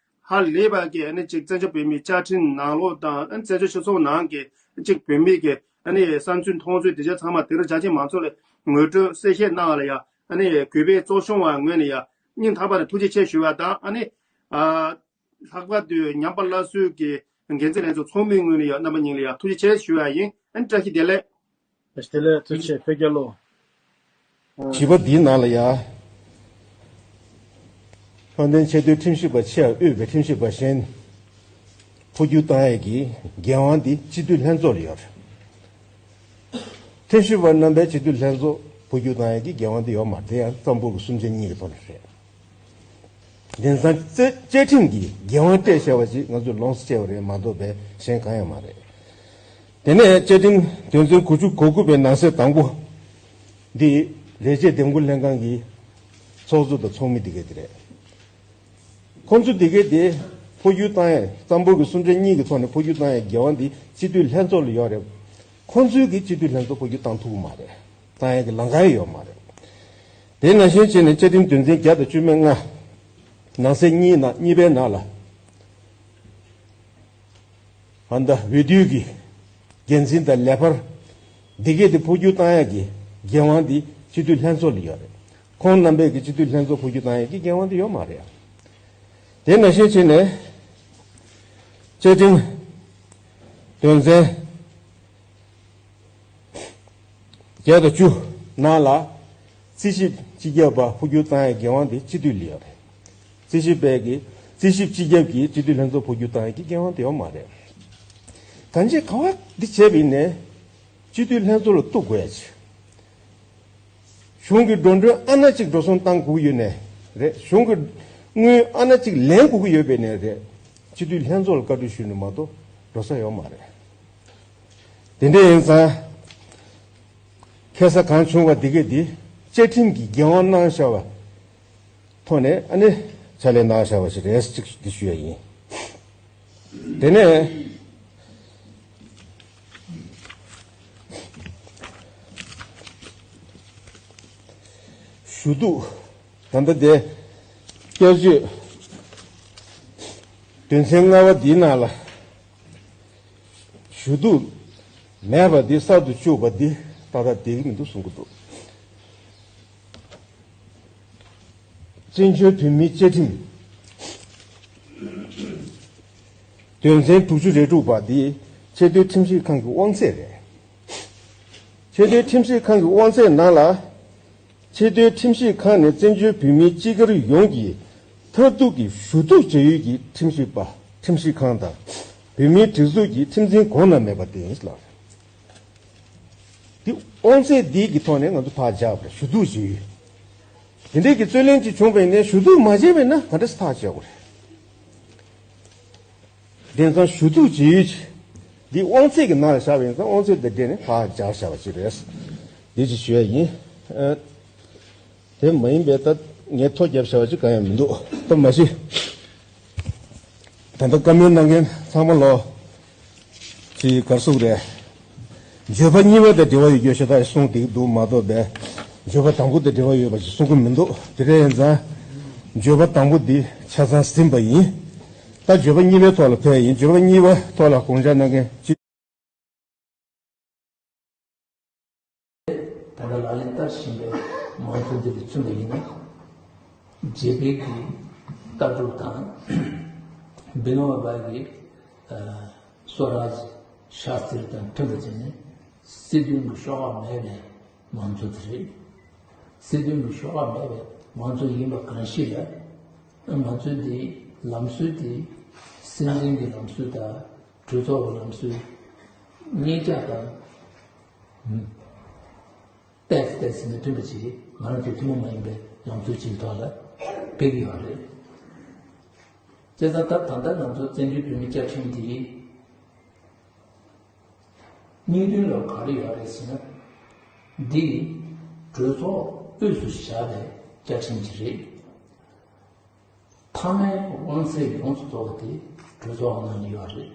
ཧ་ལས་པ་གི་ཨ་ནི་གཅིག་བཙན་བྱོལ་བོད་མིའི་བཅའ་ཁྲིམས་ནང་ལོགས་དང་། ཨ་ནི་བཙན་བྱོལ་སྤྱི་ཚོགས་ནང་གི་གཅིག་བོད་མི་གི་ཨ་ནི་བསམ་ཚུལ་མཐོང་ཚུལ་དེ་ཚོ་ཚང་མ་དེ་རིང་རྒྱ་ཆེའི་མང་ཚོགས་ལ་ངོ་སྤྲོད་གསལ་བཤད་གནང་བ་ལ་ཡ། ཨ་ནི་གུས་པའི་གཙོ་སྐྱོང་བ་ངོས་ནས་ཡ་སྙིང་ཐག་པ་ནས་ཐུགས་རྗེ་ཆེ་ཞུ་བ་དང་། ཨ་ནི་ཨ་ལྷག་པར་དུ་ཉམས་པ་སླར་གསོའི་གི་འགན་འཛིན་ལྷན་ཚོགས་ཚོགས་མི་ངོས་ནས་ཡ་རྣམ་པ་གཉིས་ལ་ཡ་ཐུགས་རྗེ་ཆེ་ཞུ་བ་ཡིན། ཨ་ནི་བཀྲ་ཤིས་བདེ་ལེགས། དེ་ལས་ཐུགས་རྗེ་ཆེ་བོད་རྒྱལ་ལོ། བྱིས་པ་འདིའི་ནང་ལ་ཡ། བློ་ལྡན་ཆེས་མཐོའི་ཁྲིམས་ཞིབ་པ་ཆེས་དབུས་པའི་ཁྲིམས་ཞིབ་པ་གཞན། འཕོ་འགྱུར་བཏང་ཡས་ཀྱི་འགན་དབང་འདི་སྤྱི་འཐུས་ལྷན་ཚོགས་ལ་ཡོད་རེད། ཁྲིམས་ཞིབ་པ་རྣམ་པས་སྤྱི་འཐུས་ལྷན་ཚོགས་འཕོ་འགྱུར་བཏང་ཡས་ཀྱི་འགན་དབང་འདི་ཡོད་མ་རེད། དེ་ཡང་གཙང་པོ་གི་སུམ་ཆ་གཉིས་ཀྱི་ཐོག་ནས་རེད། དེང་སང་བཅའ་བཅའ་ཁྲིམས་ཀྱི་འགན་དབང་སྤྲད་བྱས་པ་ཅིག་ང་ཚོས་ལོངས་སུ་སྤྱད་པ་རེད་མ་གཏོགས་པའི་གཞན་གང་ཡང་མ་རེད། དེ་ནས་བཅའ་ཁྲིམས་དོན་ཚན་དགུ་བཅུ་གོ་དགུ་པའི་ནང་གསེས་དང་པོ་འདི་ལས་བྱེད་འདེམས་བསྐོ་ལྷན་ཁང་གི་ཚོགས་གཙོ་དང་ཚོགས་མི་འདི་གས་དེ་རེད། ཁོང་ཚོ་འདི་གས་དེ་འཕོ་འགྱུར་བཏང་ཡས། གཙང་པོ་གི་སུམ་ཆ་གཉིས་ཀྱི་ཐོག་ནས་འཕོ་འགྱུར་བཏང་ཡས་འགན་དབང་འདི་སྤྱི་འཐུས་ལྷན་ཚོགས་ལ་ཡོད་རེད། ཁོང་ཚོའི་གི་སྤྱི་འཐུས་ལྷན་ཚོགས་འཕོ་འགྱུར་བཏང་ཐུབ་ཀྱི་མ་རེད། བཏང་ཡས་ཀྱི་ལམ་ཁ་ཡང་ཡོད་མ་རེད། དེ་ནང་བཞིན་བྱས་ནས་བཅའ་ཁྲིམས་དོན་ཚན་བརྒྱ་དང་བཅུ་མེད་ལྔ་ནང་གསེས་གཉིས་ནང་གཉིས་པའི་ནང་ལ། ཨ་ད་འོས་བསྡུའི་གི་འགན་འཛིན་དང་ལས་འཕར་འདི་གས་དེ་འཕོ་འགྱུར་བཏང་ཡག་གི་འགན་དབང་འདི་སྤྱི་འཐུས་ལྷན་ཚོགས་ལ་ཡོད་རེད། ཁོང་རྣམ་པས་ཀྱི་སྤྱི་འཐུས་ལྷན་ཚོགས་འཕོ་འགྱུར་བཏང་ཡག་གི་འགན་དབང་འདི་ཡོད་མ་རེད། དེ་ནང་བཞིན་བྱས་ནས་བཅའ་ཁྲིམས་དོན་ཚན་བརྒྱ་དང་བཅུ་ནང་ལ་རྩིས་ཞིབ་སྤྱི་ཁྱབ་པ་འཕོ་འགྱུར་བཏང་ཡག་འགན་དབང་དེ་སྤྱི་འཐུས་ལ་ཡོད་རེད། རྩིས་ཞིབ་པས་ཀྱི་རྩིས་ཞིབ་སྤྱི་ཁྱབ་ཀྱིས་སྤྱི་འཐུས་ལྷན་ཚོགས་འཕོ་འགྱུར་བཏང་ཡག་གི་འགན་དབང་དེ་ཡོད་མ་རེད། གང་ཅི་ག་བ་འདི་བྱས་པ་ཡིན་ནའི་སྤྱི་འཐུས་ལྷན་ཚོགས་ལ་གཏུག་དགོས་ཡ་ཆེ། གཞུང་གི་འགྲོ་གྲོན་ཨ་ན་གཅིག་འགྲོ་སོང་བཏང་དགོས་ཀྱི་ཡོད་ནའི་རེད། གཞུང་གི་དངུལ་ཨ་ན་གཅིག་ལེན་དགོས་ཀྱི་ཡོད་པ་ཡིན་ནའི་རེད། སྤྱི་འཐུས་ལྷན་ཚོགས་ལ་བཀའ་འཁྲོལ་ཞུས་ནས་མ་གཏོགས་འགྲོ་ས་ཡོད་མ་རེད། དེ་འདྲ་ཡིན་ཙང་། ཁེ་ས་གང་བྱུང་བ་འདི་གས་འདི་བཅའ་ཁྲིམས་ཀྱི་འགན་དབང་གནང་བཞག་པ་ཐོག་ནས་ཨ་ནི་ཕྱག་ལས་གནང་བཞག་པ་ཞིག་རེད་ཅིག་འདི་ཞུ་ཡ་ཡིན། དེ་ནས་ཞུ་གཏུག་ད་ལྟ་དེ་བསྐྱར་བཅོས་དོན་ཚན་ལྔ་པ་འདིའི་ནང་ལ། ཞུ་གཏུག་མེད་པ་འདི་གསར་དུ་བཅུག་པ་འདི་ཏག་ཏག་བསྡད་ཀྱི་མི་འདུག་གསུང་གི་འདུག་བཙན་བྱོལ་བོད་མིའི་བཅའ་ཁྲིམས་དོན་ཚན་དྲུག་ཅུ་རེ་དྲུག་པ་འདི་ཆེས་མཐོའི་ཁྲིམས་ཞིབ་ཁང་གི་དབང་ཚད་རེད། ཆེས་མཐོའི་ཁྲིམས་ཞིབ་ཁང་གི་དབང་ཚད་ནང་ལ། ཆེས་མཐོའི་ཁྲིམས་ཞིབ་ཁང་ནས་བཙན་བྱོལ་བོད་མིའི་སྤྱི་སྒེར་ཡོངས་ཀྱི་མཐར་ཐུག་གི་ཞུ་གཏུག་བྱ་ཡུལ་གྱི་ཁྲིམས་ཞིབ་པ་ ཁྲིམས་ཞིབ་ཁང་དང་བོད་མིའི་སྒྲིག་འཛུགས་ཀྱི་ཁྲིམས་འཛིན་གོང་ན་མེད་པ་དེ་ཡིན་ལགས། འདི་དབང་ཚད་འདི་གི་ཐོག་ནས་ང་ཚོ་ཕར་བཞག་པ་རེད། ཞུ་གཏུག་བྱེད་ཡུལ་དེ་འདྲས་ཀྱི་རྩོད་གླེང་ཅིག་བྱུང་བ་ཡིན་ན། ཞུ་གཏུག་མ་བྱས་པ་ཡིན་ན་ག་འདྲས་སེ་ཐག་བཅད་དགོས་རེད། དེང་སང་ཞུ་གཏུག་བྱེད་ཡུལ་ཅིག་འདི་དབང་ཚད་ཀྱི་ནང་ལ་བཞག་པ་ཡིན་ཙང་། དབང་ཚད་དེ་འདྲས་ནས་ཕར་བཞག་བཞག་པ་ཅིག་རེད། འདི་ཅིག་ཞུ་ཡ་ཡིན། ཨ། དེ་མ་ཡིན་པའི་ད་ངས་ཐོ་བརྒྱབ་བཞག་པ་ཅིག་གང་ཡང་མི་འདུག་ད་མ་གཞི་ད་ལྟ་བཀའ་མོལ་གནང་མཁན་ཚང་མ་ལོ་ཅིག་གར་སོང་རེད། བརྗོད་པ་གཉིས་པ་དང་འབྲེལ་བ་ཡོད་རྒྱུ་ཞེ་དྲག་གསུངས་བསྡད་འདུག་མ་གཏོགས་པའི། བརྗོད་པ་དང་པོ་དང་འབྲེལ་བ་ཡོད་པ་ཞིག་གསུང་གི་མི་འདུག་དེ་འདྲ་ཡིན་ཙང་བརྗོད་པ་དང་པོ་འདི་ཆ་ཚང་ཟིན་པ་ཡིན། ད་བརྗོད་པ་གཉིས་པའི་ཐོག་ལ་ཕེབས་ཡིན། བརྗོད་པ་གཉིས་པའི་ཐོག་ལ་དགོངས་འཆར་གནང་མཁན་སྤྱི། ད་ལྟ་ལག་ལེན་བསྟར་བཞིན་པའི་མང་གཙོ་འདི་ལ་མཚོན་པ་ཡིན་ན། རྒྱ་བལ་གྱི་ལྟ་གྲུབ་དང་། བི་ནོ་བ་གི་ཨ་སོ་རཱཇ་ཤཱ་སྟྲི་དང་མཐུན་པ་བྱས་ནས། སྲིད་དོན་གྱི་ཤོག་ཁག་མེད་པའི་མང་གཙོ་དེ་རེད། སྲིད་དོན་གྱི་ཤོག་ཁག་མེད་པའི་མང་གཙོ་ཡིན་པ་གང་ཞིག་ལ། ང་ཚོའི་འདི་ལམ་སྲོལ་དེ་སྲིད་འཛིན་གྱི་ལམ་སྲོལ་དང་གྲོས་ཚོགས་ཀྱི་ལམ་སྲོལ་གཉིས་ཆ་དང་། ཏོག་ཙམ་ཏོག་ཙམ་མི་མཐུན་པ་ཞིག་ང་རང་ཚོའི་ཐུན་མོང་མ་ཡིན་པའི་ལམ་སྲོལ་ཅིག་ཐོག་ལ་ཕེབས་ཀྱི་ཡོད་རེད། བྱས་ཙང་ད་ད་ལྟ་ང་ཚོ་བཙན་བྱོལ་བོད་མིའི་བཅའ་ཁྲིམས་འདི་སྙིང་དོན་ལ་ག་རེ་ཡོད་རེད་ཟེར་ན། འདི་གྲོས་ཚོགས་དབུས་སུ་བཞག་པའི་བཅའ་ཁྲིམས་ཅིག་རེད། མཐའ་མའི་དབང་ཚད་ཡོངས་སུ་རྫོགས་པ་དེ་གྲོས་ཚོགས་ནང་ལ་ཡོད་རེད།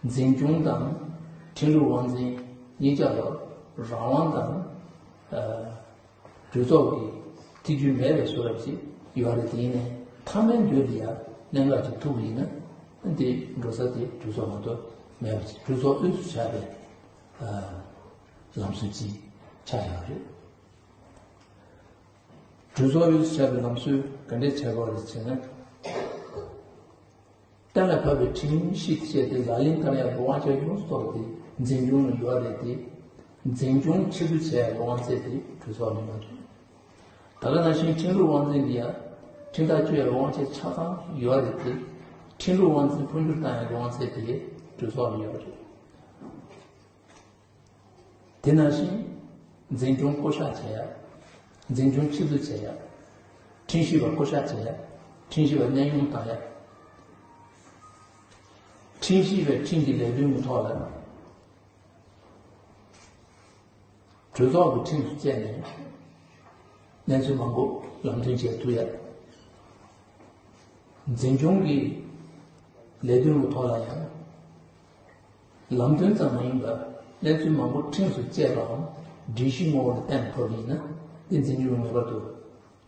འཛིན་སྐྱོང་དང་ཁྲིམས་ལུགས་དབང་འཛིན་གཉིས་ཆ་ལ་རང་དབང་དང་། ཨ། གྲོས་ཚོགས་ཀྱི་ཐེ་ཇུས་མེད་པའི་བཟོ་འདྲ་ཅིག་ཡོད་རེད། དེ་ཡིན་ནའི་མཐའ་མའི་མདུན་དུ་ཡང་གནད་འགག་ཅིག་ཐུག་པ་ཡིན་ན། འདི་འགྲོ་ས་དེ་གྲོས་ཚོགས་མ་གཏོགས་མེད་པ་ཅིག་གྲོས་ཚོགས་དབུས་སུ་བཞག་པའི་ཨ་ལམ་སྲོལ་ཅིག་ཆགས་ཡོད་རེད། གྲོས་ཚོགས་དབུས་སུ་བཞག་པའི་ལམ་སྲོལ་ག་འདྲས་བྱས་པ་རེད་ཟེར་ན། གཏན་ལ་ཕབ་པའི་ཁྲིམས་གཞི་བཅས་དེ་ལག་ལེན་བསྟར་ཡག་གི་དབང་ཆ་ཡོངས་སུ་རྫོགས་པ་དེ་འཛིན་སྐྱོང་ལ་ཡོད་རེད་དེ། འཛིན་སྐྱོང་ཆེད་དུ་བྱེད་ཡག་གི་དབང་ཚད་དེ་གྲོས་ཚོགས་ལ་ཡོད་རེད། ད་ག་ནང་བཞིན་ཁྲིམས་ལུགས་དབང་འཛིན་གྱི་ཡང་ཁྲིམས་ཐག་གཅོད་ཡག་དབང་ཆ་ཆ་ཚང་ཡོད་རེད་དེ། ཁྲིམས་ལུགས་དབང་འཛིན་འཕོ་འགྱུར་བཏང་ཡག་གི་དབང་ཚད་དེ་གྲོས་ཚོགས་ལ་ཡོད་རེད། དེ་ནང་བཞིན་འཛིན་སྐྱོང་བསྐོ་གཞག་བྱེད་ཡག་འཛིན་སྐྱོང་ཆེད་དུ་བྱེད་ཡག་ཁྲིམས་ཞིབ་པ་བསྐོ་གཞག་བྱེད་ཡག་ཁྲིམས་ཞིབ་པ་གནས་དབྱུང་བཏང་ཡག་ཁྲིམས་ཞིབ་པའི་ཁྲིམས་ཀྱི་ལས་དོན་གྱི་ཐོག་ལ། གྲོས་ཚོགས་ཀྱི་ཁྲིམས་སུ་བཅད་ནས་གནས་ཚུལ་མང་པོ་ལམ་སྟོན་བྱེད་ཐུབ་ཡ། འཛིན་སྐྱོང་གི་ལས་དོན་གྱི་ཐོག་ལ་ཡང་ལམ་སྟོན་ཙམ་མ་ཡིན་པར་གནས་ཚུལ་མང་པོ་ཁྲིམས་སུ་བཅད་པའམ་སྒྲིག་གཞི་ངོ་བོ་ལ་བརྟེན་ཐུབ་པ་ཡིན་ན། དེ་འཛིན་སྐྱོང་ངེས་པར་དུ་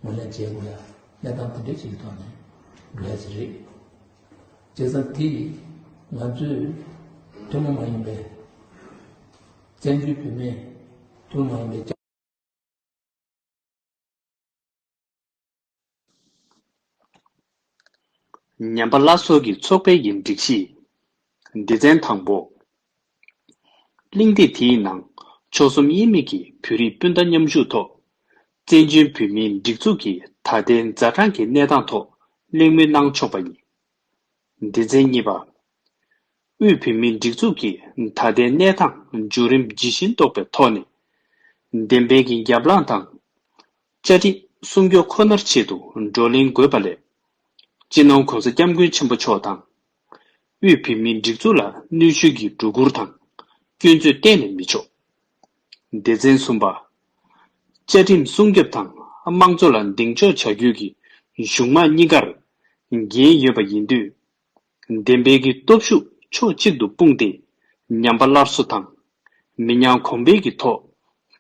ངོས་ལེན་བྱེད་དགོས་ཡ། གནས་སྟངས་དེ་འདྲ་ཞིག་གི་ཐོག་ནས་འགྲོ་ཡ་ཞིག་རེད། བྱས་ཙང་དེ་ཡིས་ང་ཚོས་ཐུན་མོང་མ་ཡིན་པའི་བཙན་བྱོལ་བོད་མིའི་ཐུན་མོང་མ་ཡིན་པའི་ཉམས་པ་སླར་གསོ་གི་ཚོགས་པའི་གི་སྒྲིག་གཞི། སྡེ་ཚན་དང་པོ། གླེང་སྟེགས་དེའི་ནང་ཆོལ་གསུམ་དབྱེར་མེད་ཀྱི་བོད་རིགས་སྤུན་ཟླ་མཉམ་ཞུགས་ཐོག་བཙན་བྱོལ་བོད་མིའི་སྒྲིག་འཛུགས་ཀྱི་ད་ལྟའི་ཛ་དྲག་གི་གནས་སྟངས་ཐོག་གླེང་མོལ་གནང་ཆོག་པ་ཡིན། སྡེ་ཚན་གཉིས་པ། དབུས་བོད་མིའི་སྒྲིག་འཛུགས་ཀྱི་ད་ལྟའི་གནས་སྟངས་བརྒྱུད་རིམ་ཇི་བཞིན་རྟོགས་པའི་ཐོག་ནས། བདེན་པའི་གི་རྒྱབ་ལངས་དང་། བཅའ་ཁྲིམས་སྲུང་སྐྱོབ་ཁོ་ནར་ཆེད་དུ་བགྲོ་གླེང་དགོས་པ་ལས། སྤྱི་ནོར་༸གོང་ས་༸སྐྱབས་མགོན་ཆེན་པོ་མཆོག་དང་། དབུས་བོད་མིའི་སྒྲིག་འཛུགས་ལ་གནོན་ཤུགས་ཀྱི་སྒྲོ་སྐུར་དང་སྐྱོན་བརྗོད་གཏན་ནས་མི་ཆོག་སྡེ་ཚན་གསུམ་པ། བཅའ་ཁྲིམས་སྲུང་སྐྱོབ་དང་དམངས་གཙོ་ལ་གདེང་འཇོག་བྱ་རྒྱུ་གི་གཞུང་དམངས་གཉིས་ཀར་འགན་ཡོད་པ་ཡིན་དུས། བདེན་པའི་གི་སྟོབས་ཤུགས་ཕྱོགས་གཅིག་ཏུ་སྤུངས་ཏེ། ཉམས་པ་སླར་གསོ་དང་མི་ཉམས་གོང་འཕེལ་གྱི་ཐོག་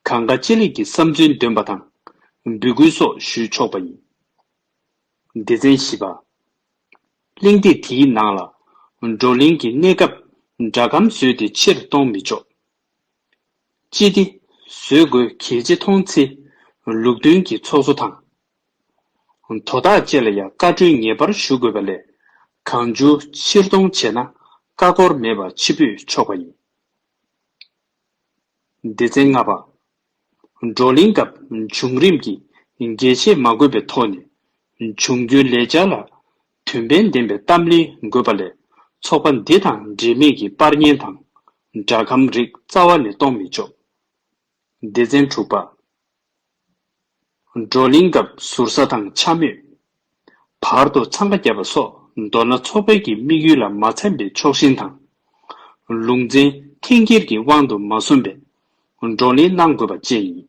གང་དགའ་ཅི་ལེགས་ཀྱི་བསམ་ཚུལ་འདོན་པ་དང་འབོད་སྐུལ་སོགས་ཞུས་ཆོག་པ་ཡིན། སྡེ་ཚན་བཞི་པ། གླེང་སྟེགས་དེའི་ནང་ལ་བགྲོ་གླེང་གི་གནས་སྐབས་སྒྲ་སྒམ་བཟོས་ཏེ་ཕྱིར་གཏོང་མི་ཆོག་སྤྱི་བདེ་བཟོ་དགོས་གལ་ཆེ་མཐོང་ཚེ་ལུགས་མཐུན་གྱི་ཚོགས་གཙོ་དང་། དོ་བདག་བཅས་ལ་ཡང་བཀའ་འཁྲོལ་ངེས་པར་ཞུ་དགོས་པ་ལས། གང་བྱུང་ཕྱིར་གཏོང་བྱས་ན་བཀའ་འཁོར་མེད་པར་ཕྱིར་འབུད་ཆོག་པ་ཡིན། སྡེ་ཚན་ལྔ་པ། བགྲོ་གླེང་སྐབས་བྱུང་རིམ་གྱི་འགལ་བཤད་མ་དགོས་པའི་ཐོག་ནས། འབྱུང་འགྱུར་ལས་འཆར་ལ་དོན་ཕན་ལྡན་པའི་གཏམ་གླེང་དགོས་པ་ལས། ཚོགས་པ་འདི་དང་འབྲེལ་མེད་ཀྱི་པར་ངན་དང་། སྒྲ་སྒམ་རིགས་རྩ་བ་ནས་གཏོང་མི་ཆོག་སྡེ་ཚན་དྲུག་པ། བགྲོ་གླེང་སྐབས་ཟུར་ཟ་དང་འཕྱ་སྨོད། བར་དུ་འཚང་ཁ་བརྒྱབ་པ་སོགས་མདོར་ན་ཚོགས་པའི་གི་དམིགས་ཡུལ་ལ་མ་འཚམ་པའི་ཕྱོགས་ཞེན་དང་། ལུང་འཛིན་འཐེན་འཁྱེར་གྱི་དབང་དུ་མ་སོང་བའི་བགྲོ་གླེང་གནང་དགོས་པ་བཅས་ཡིན།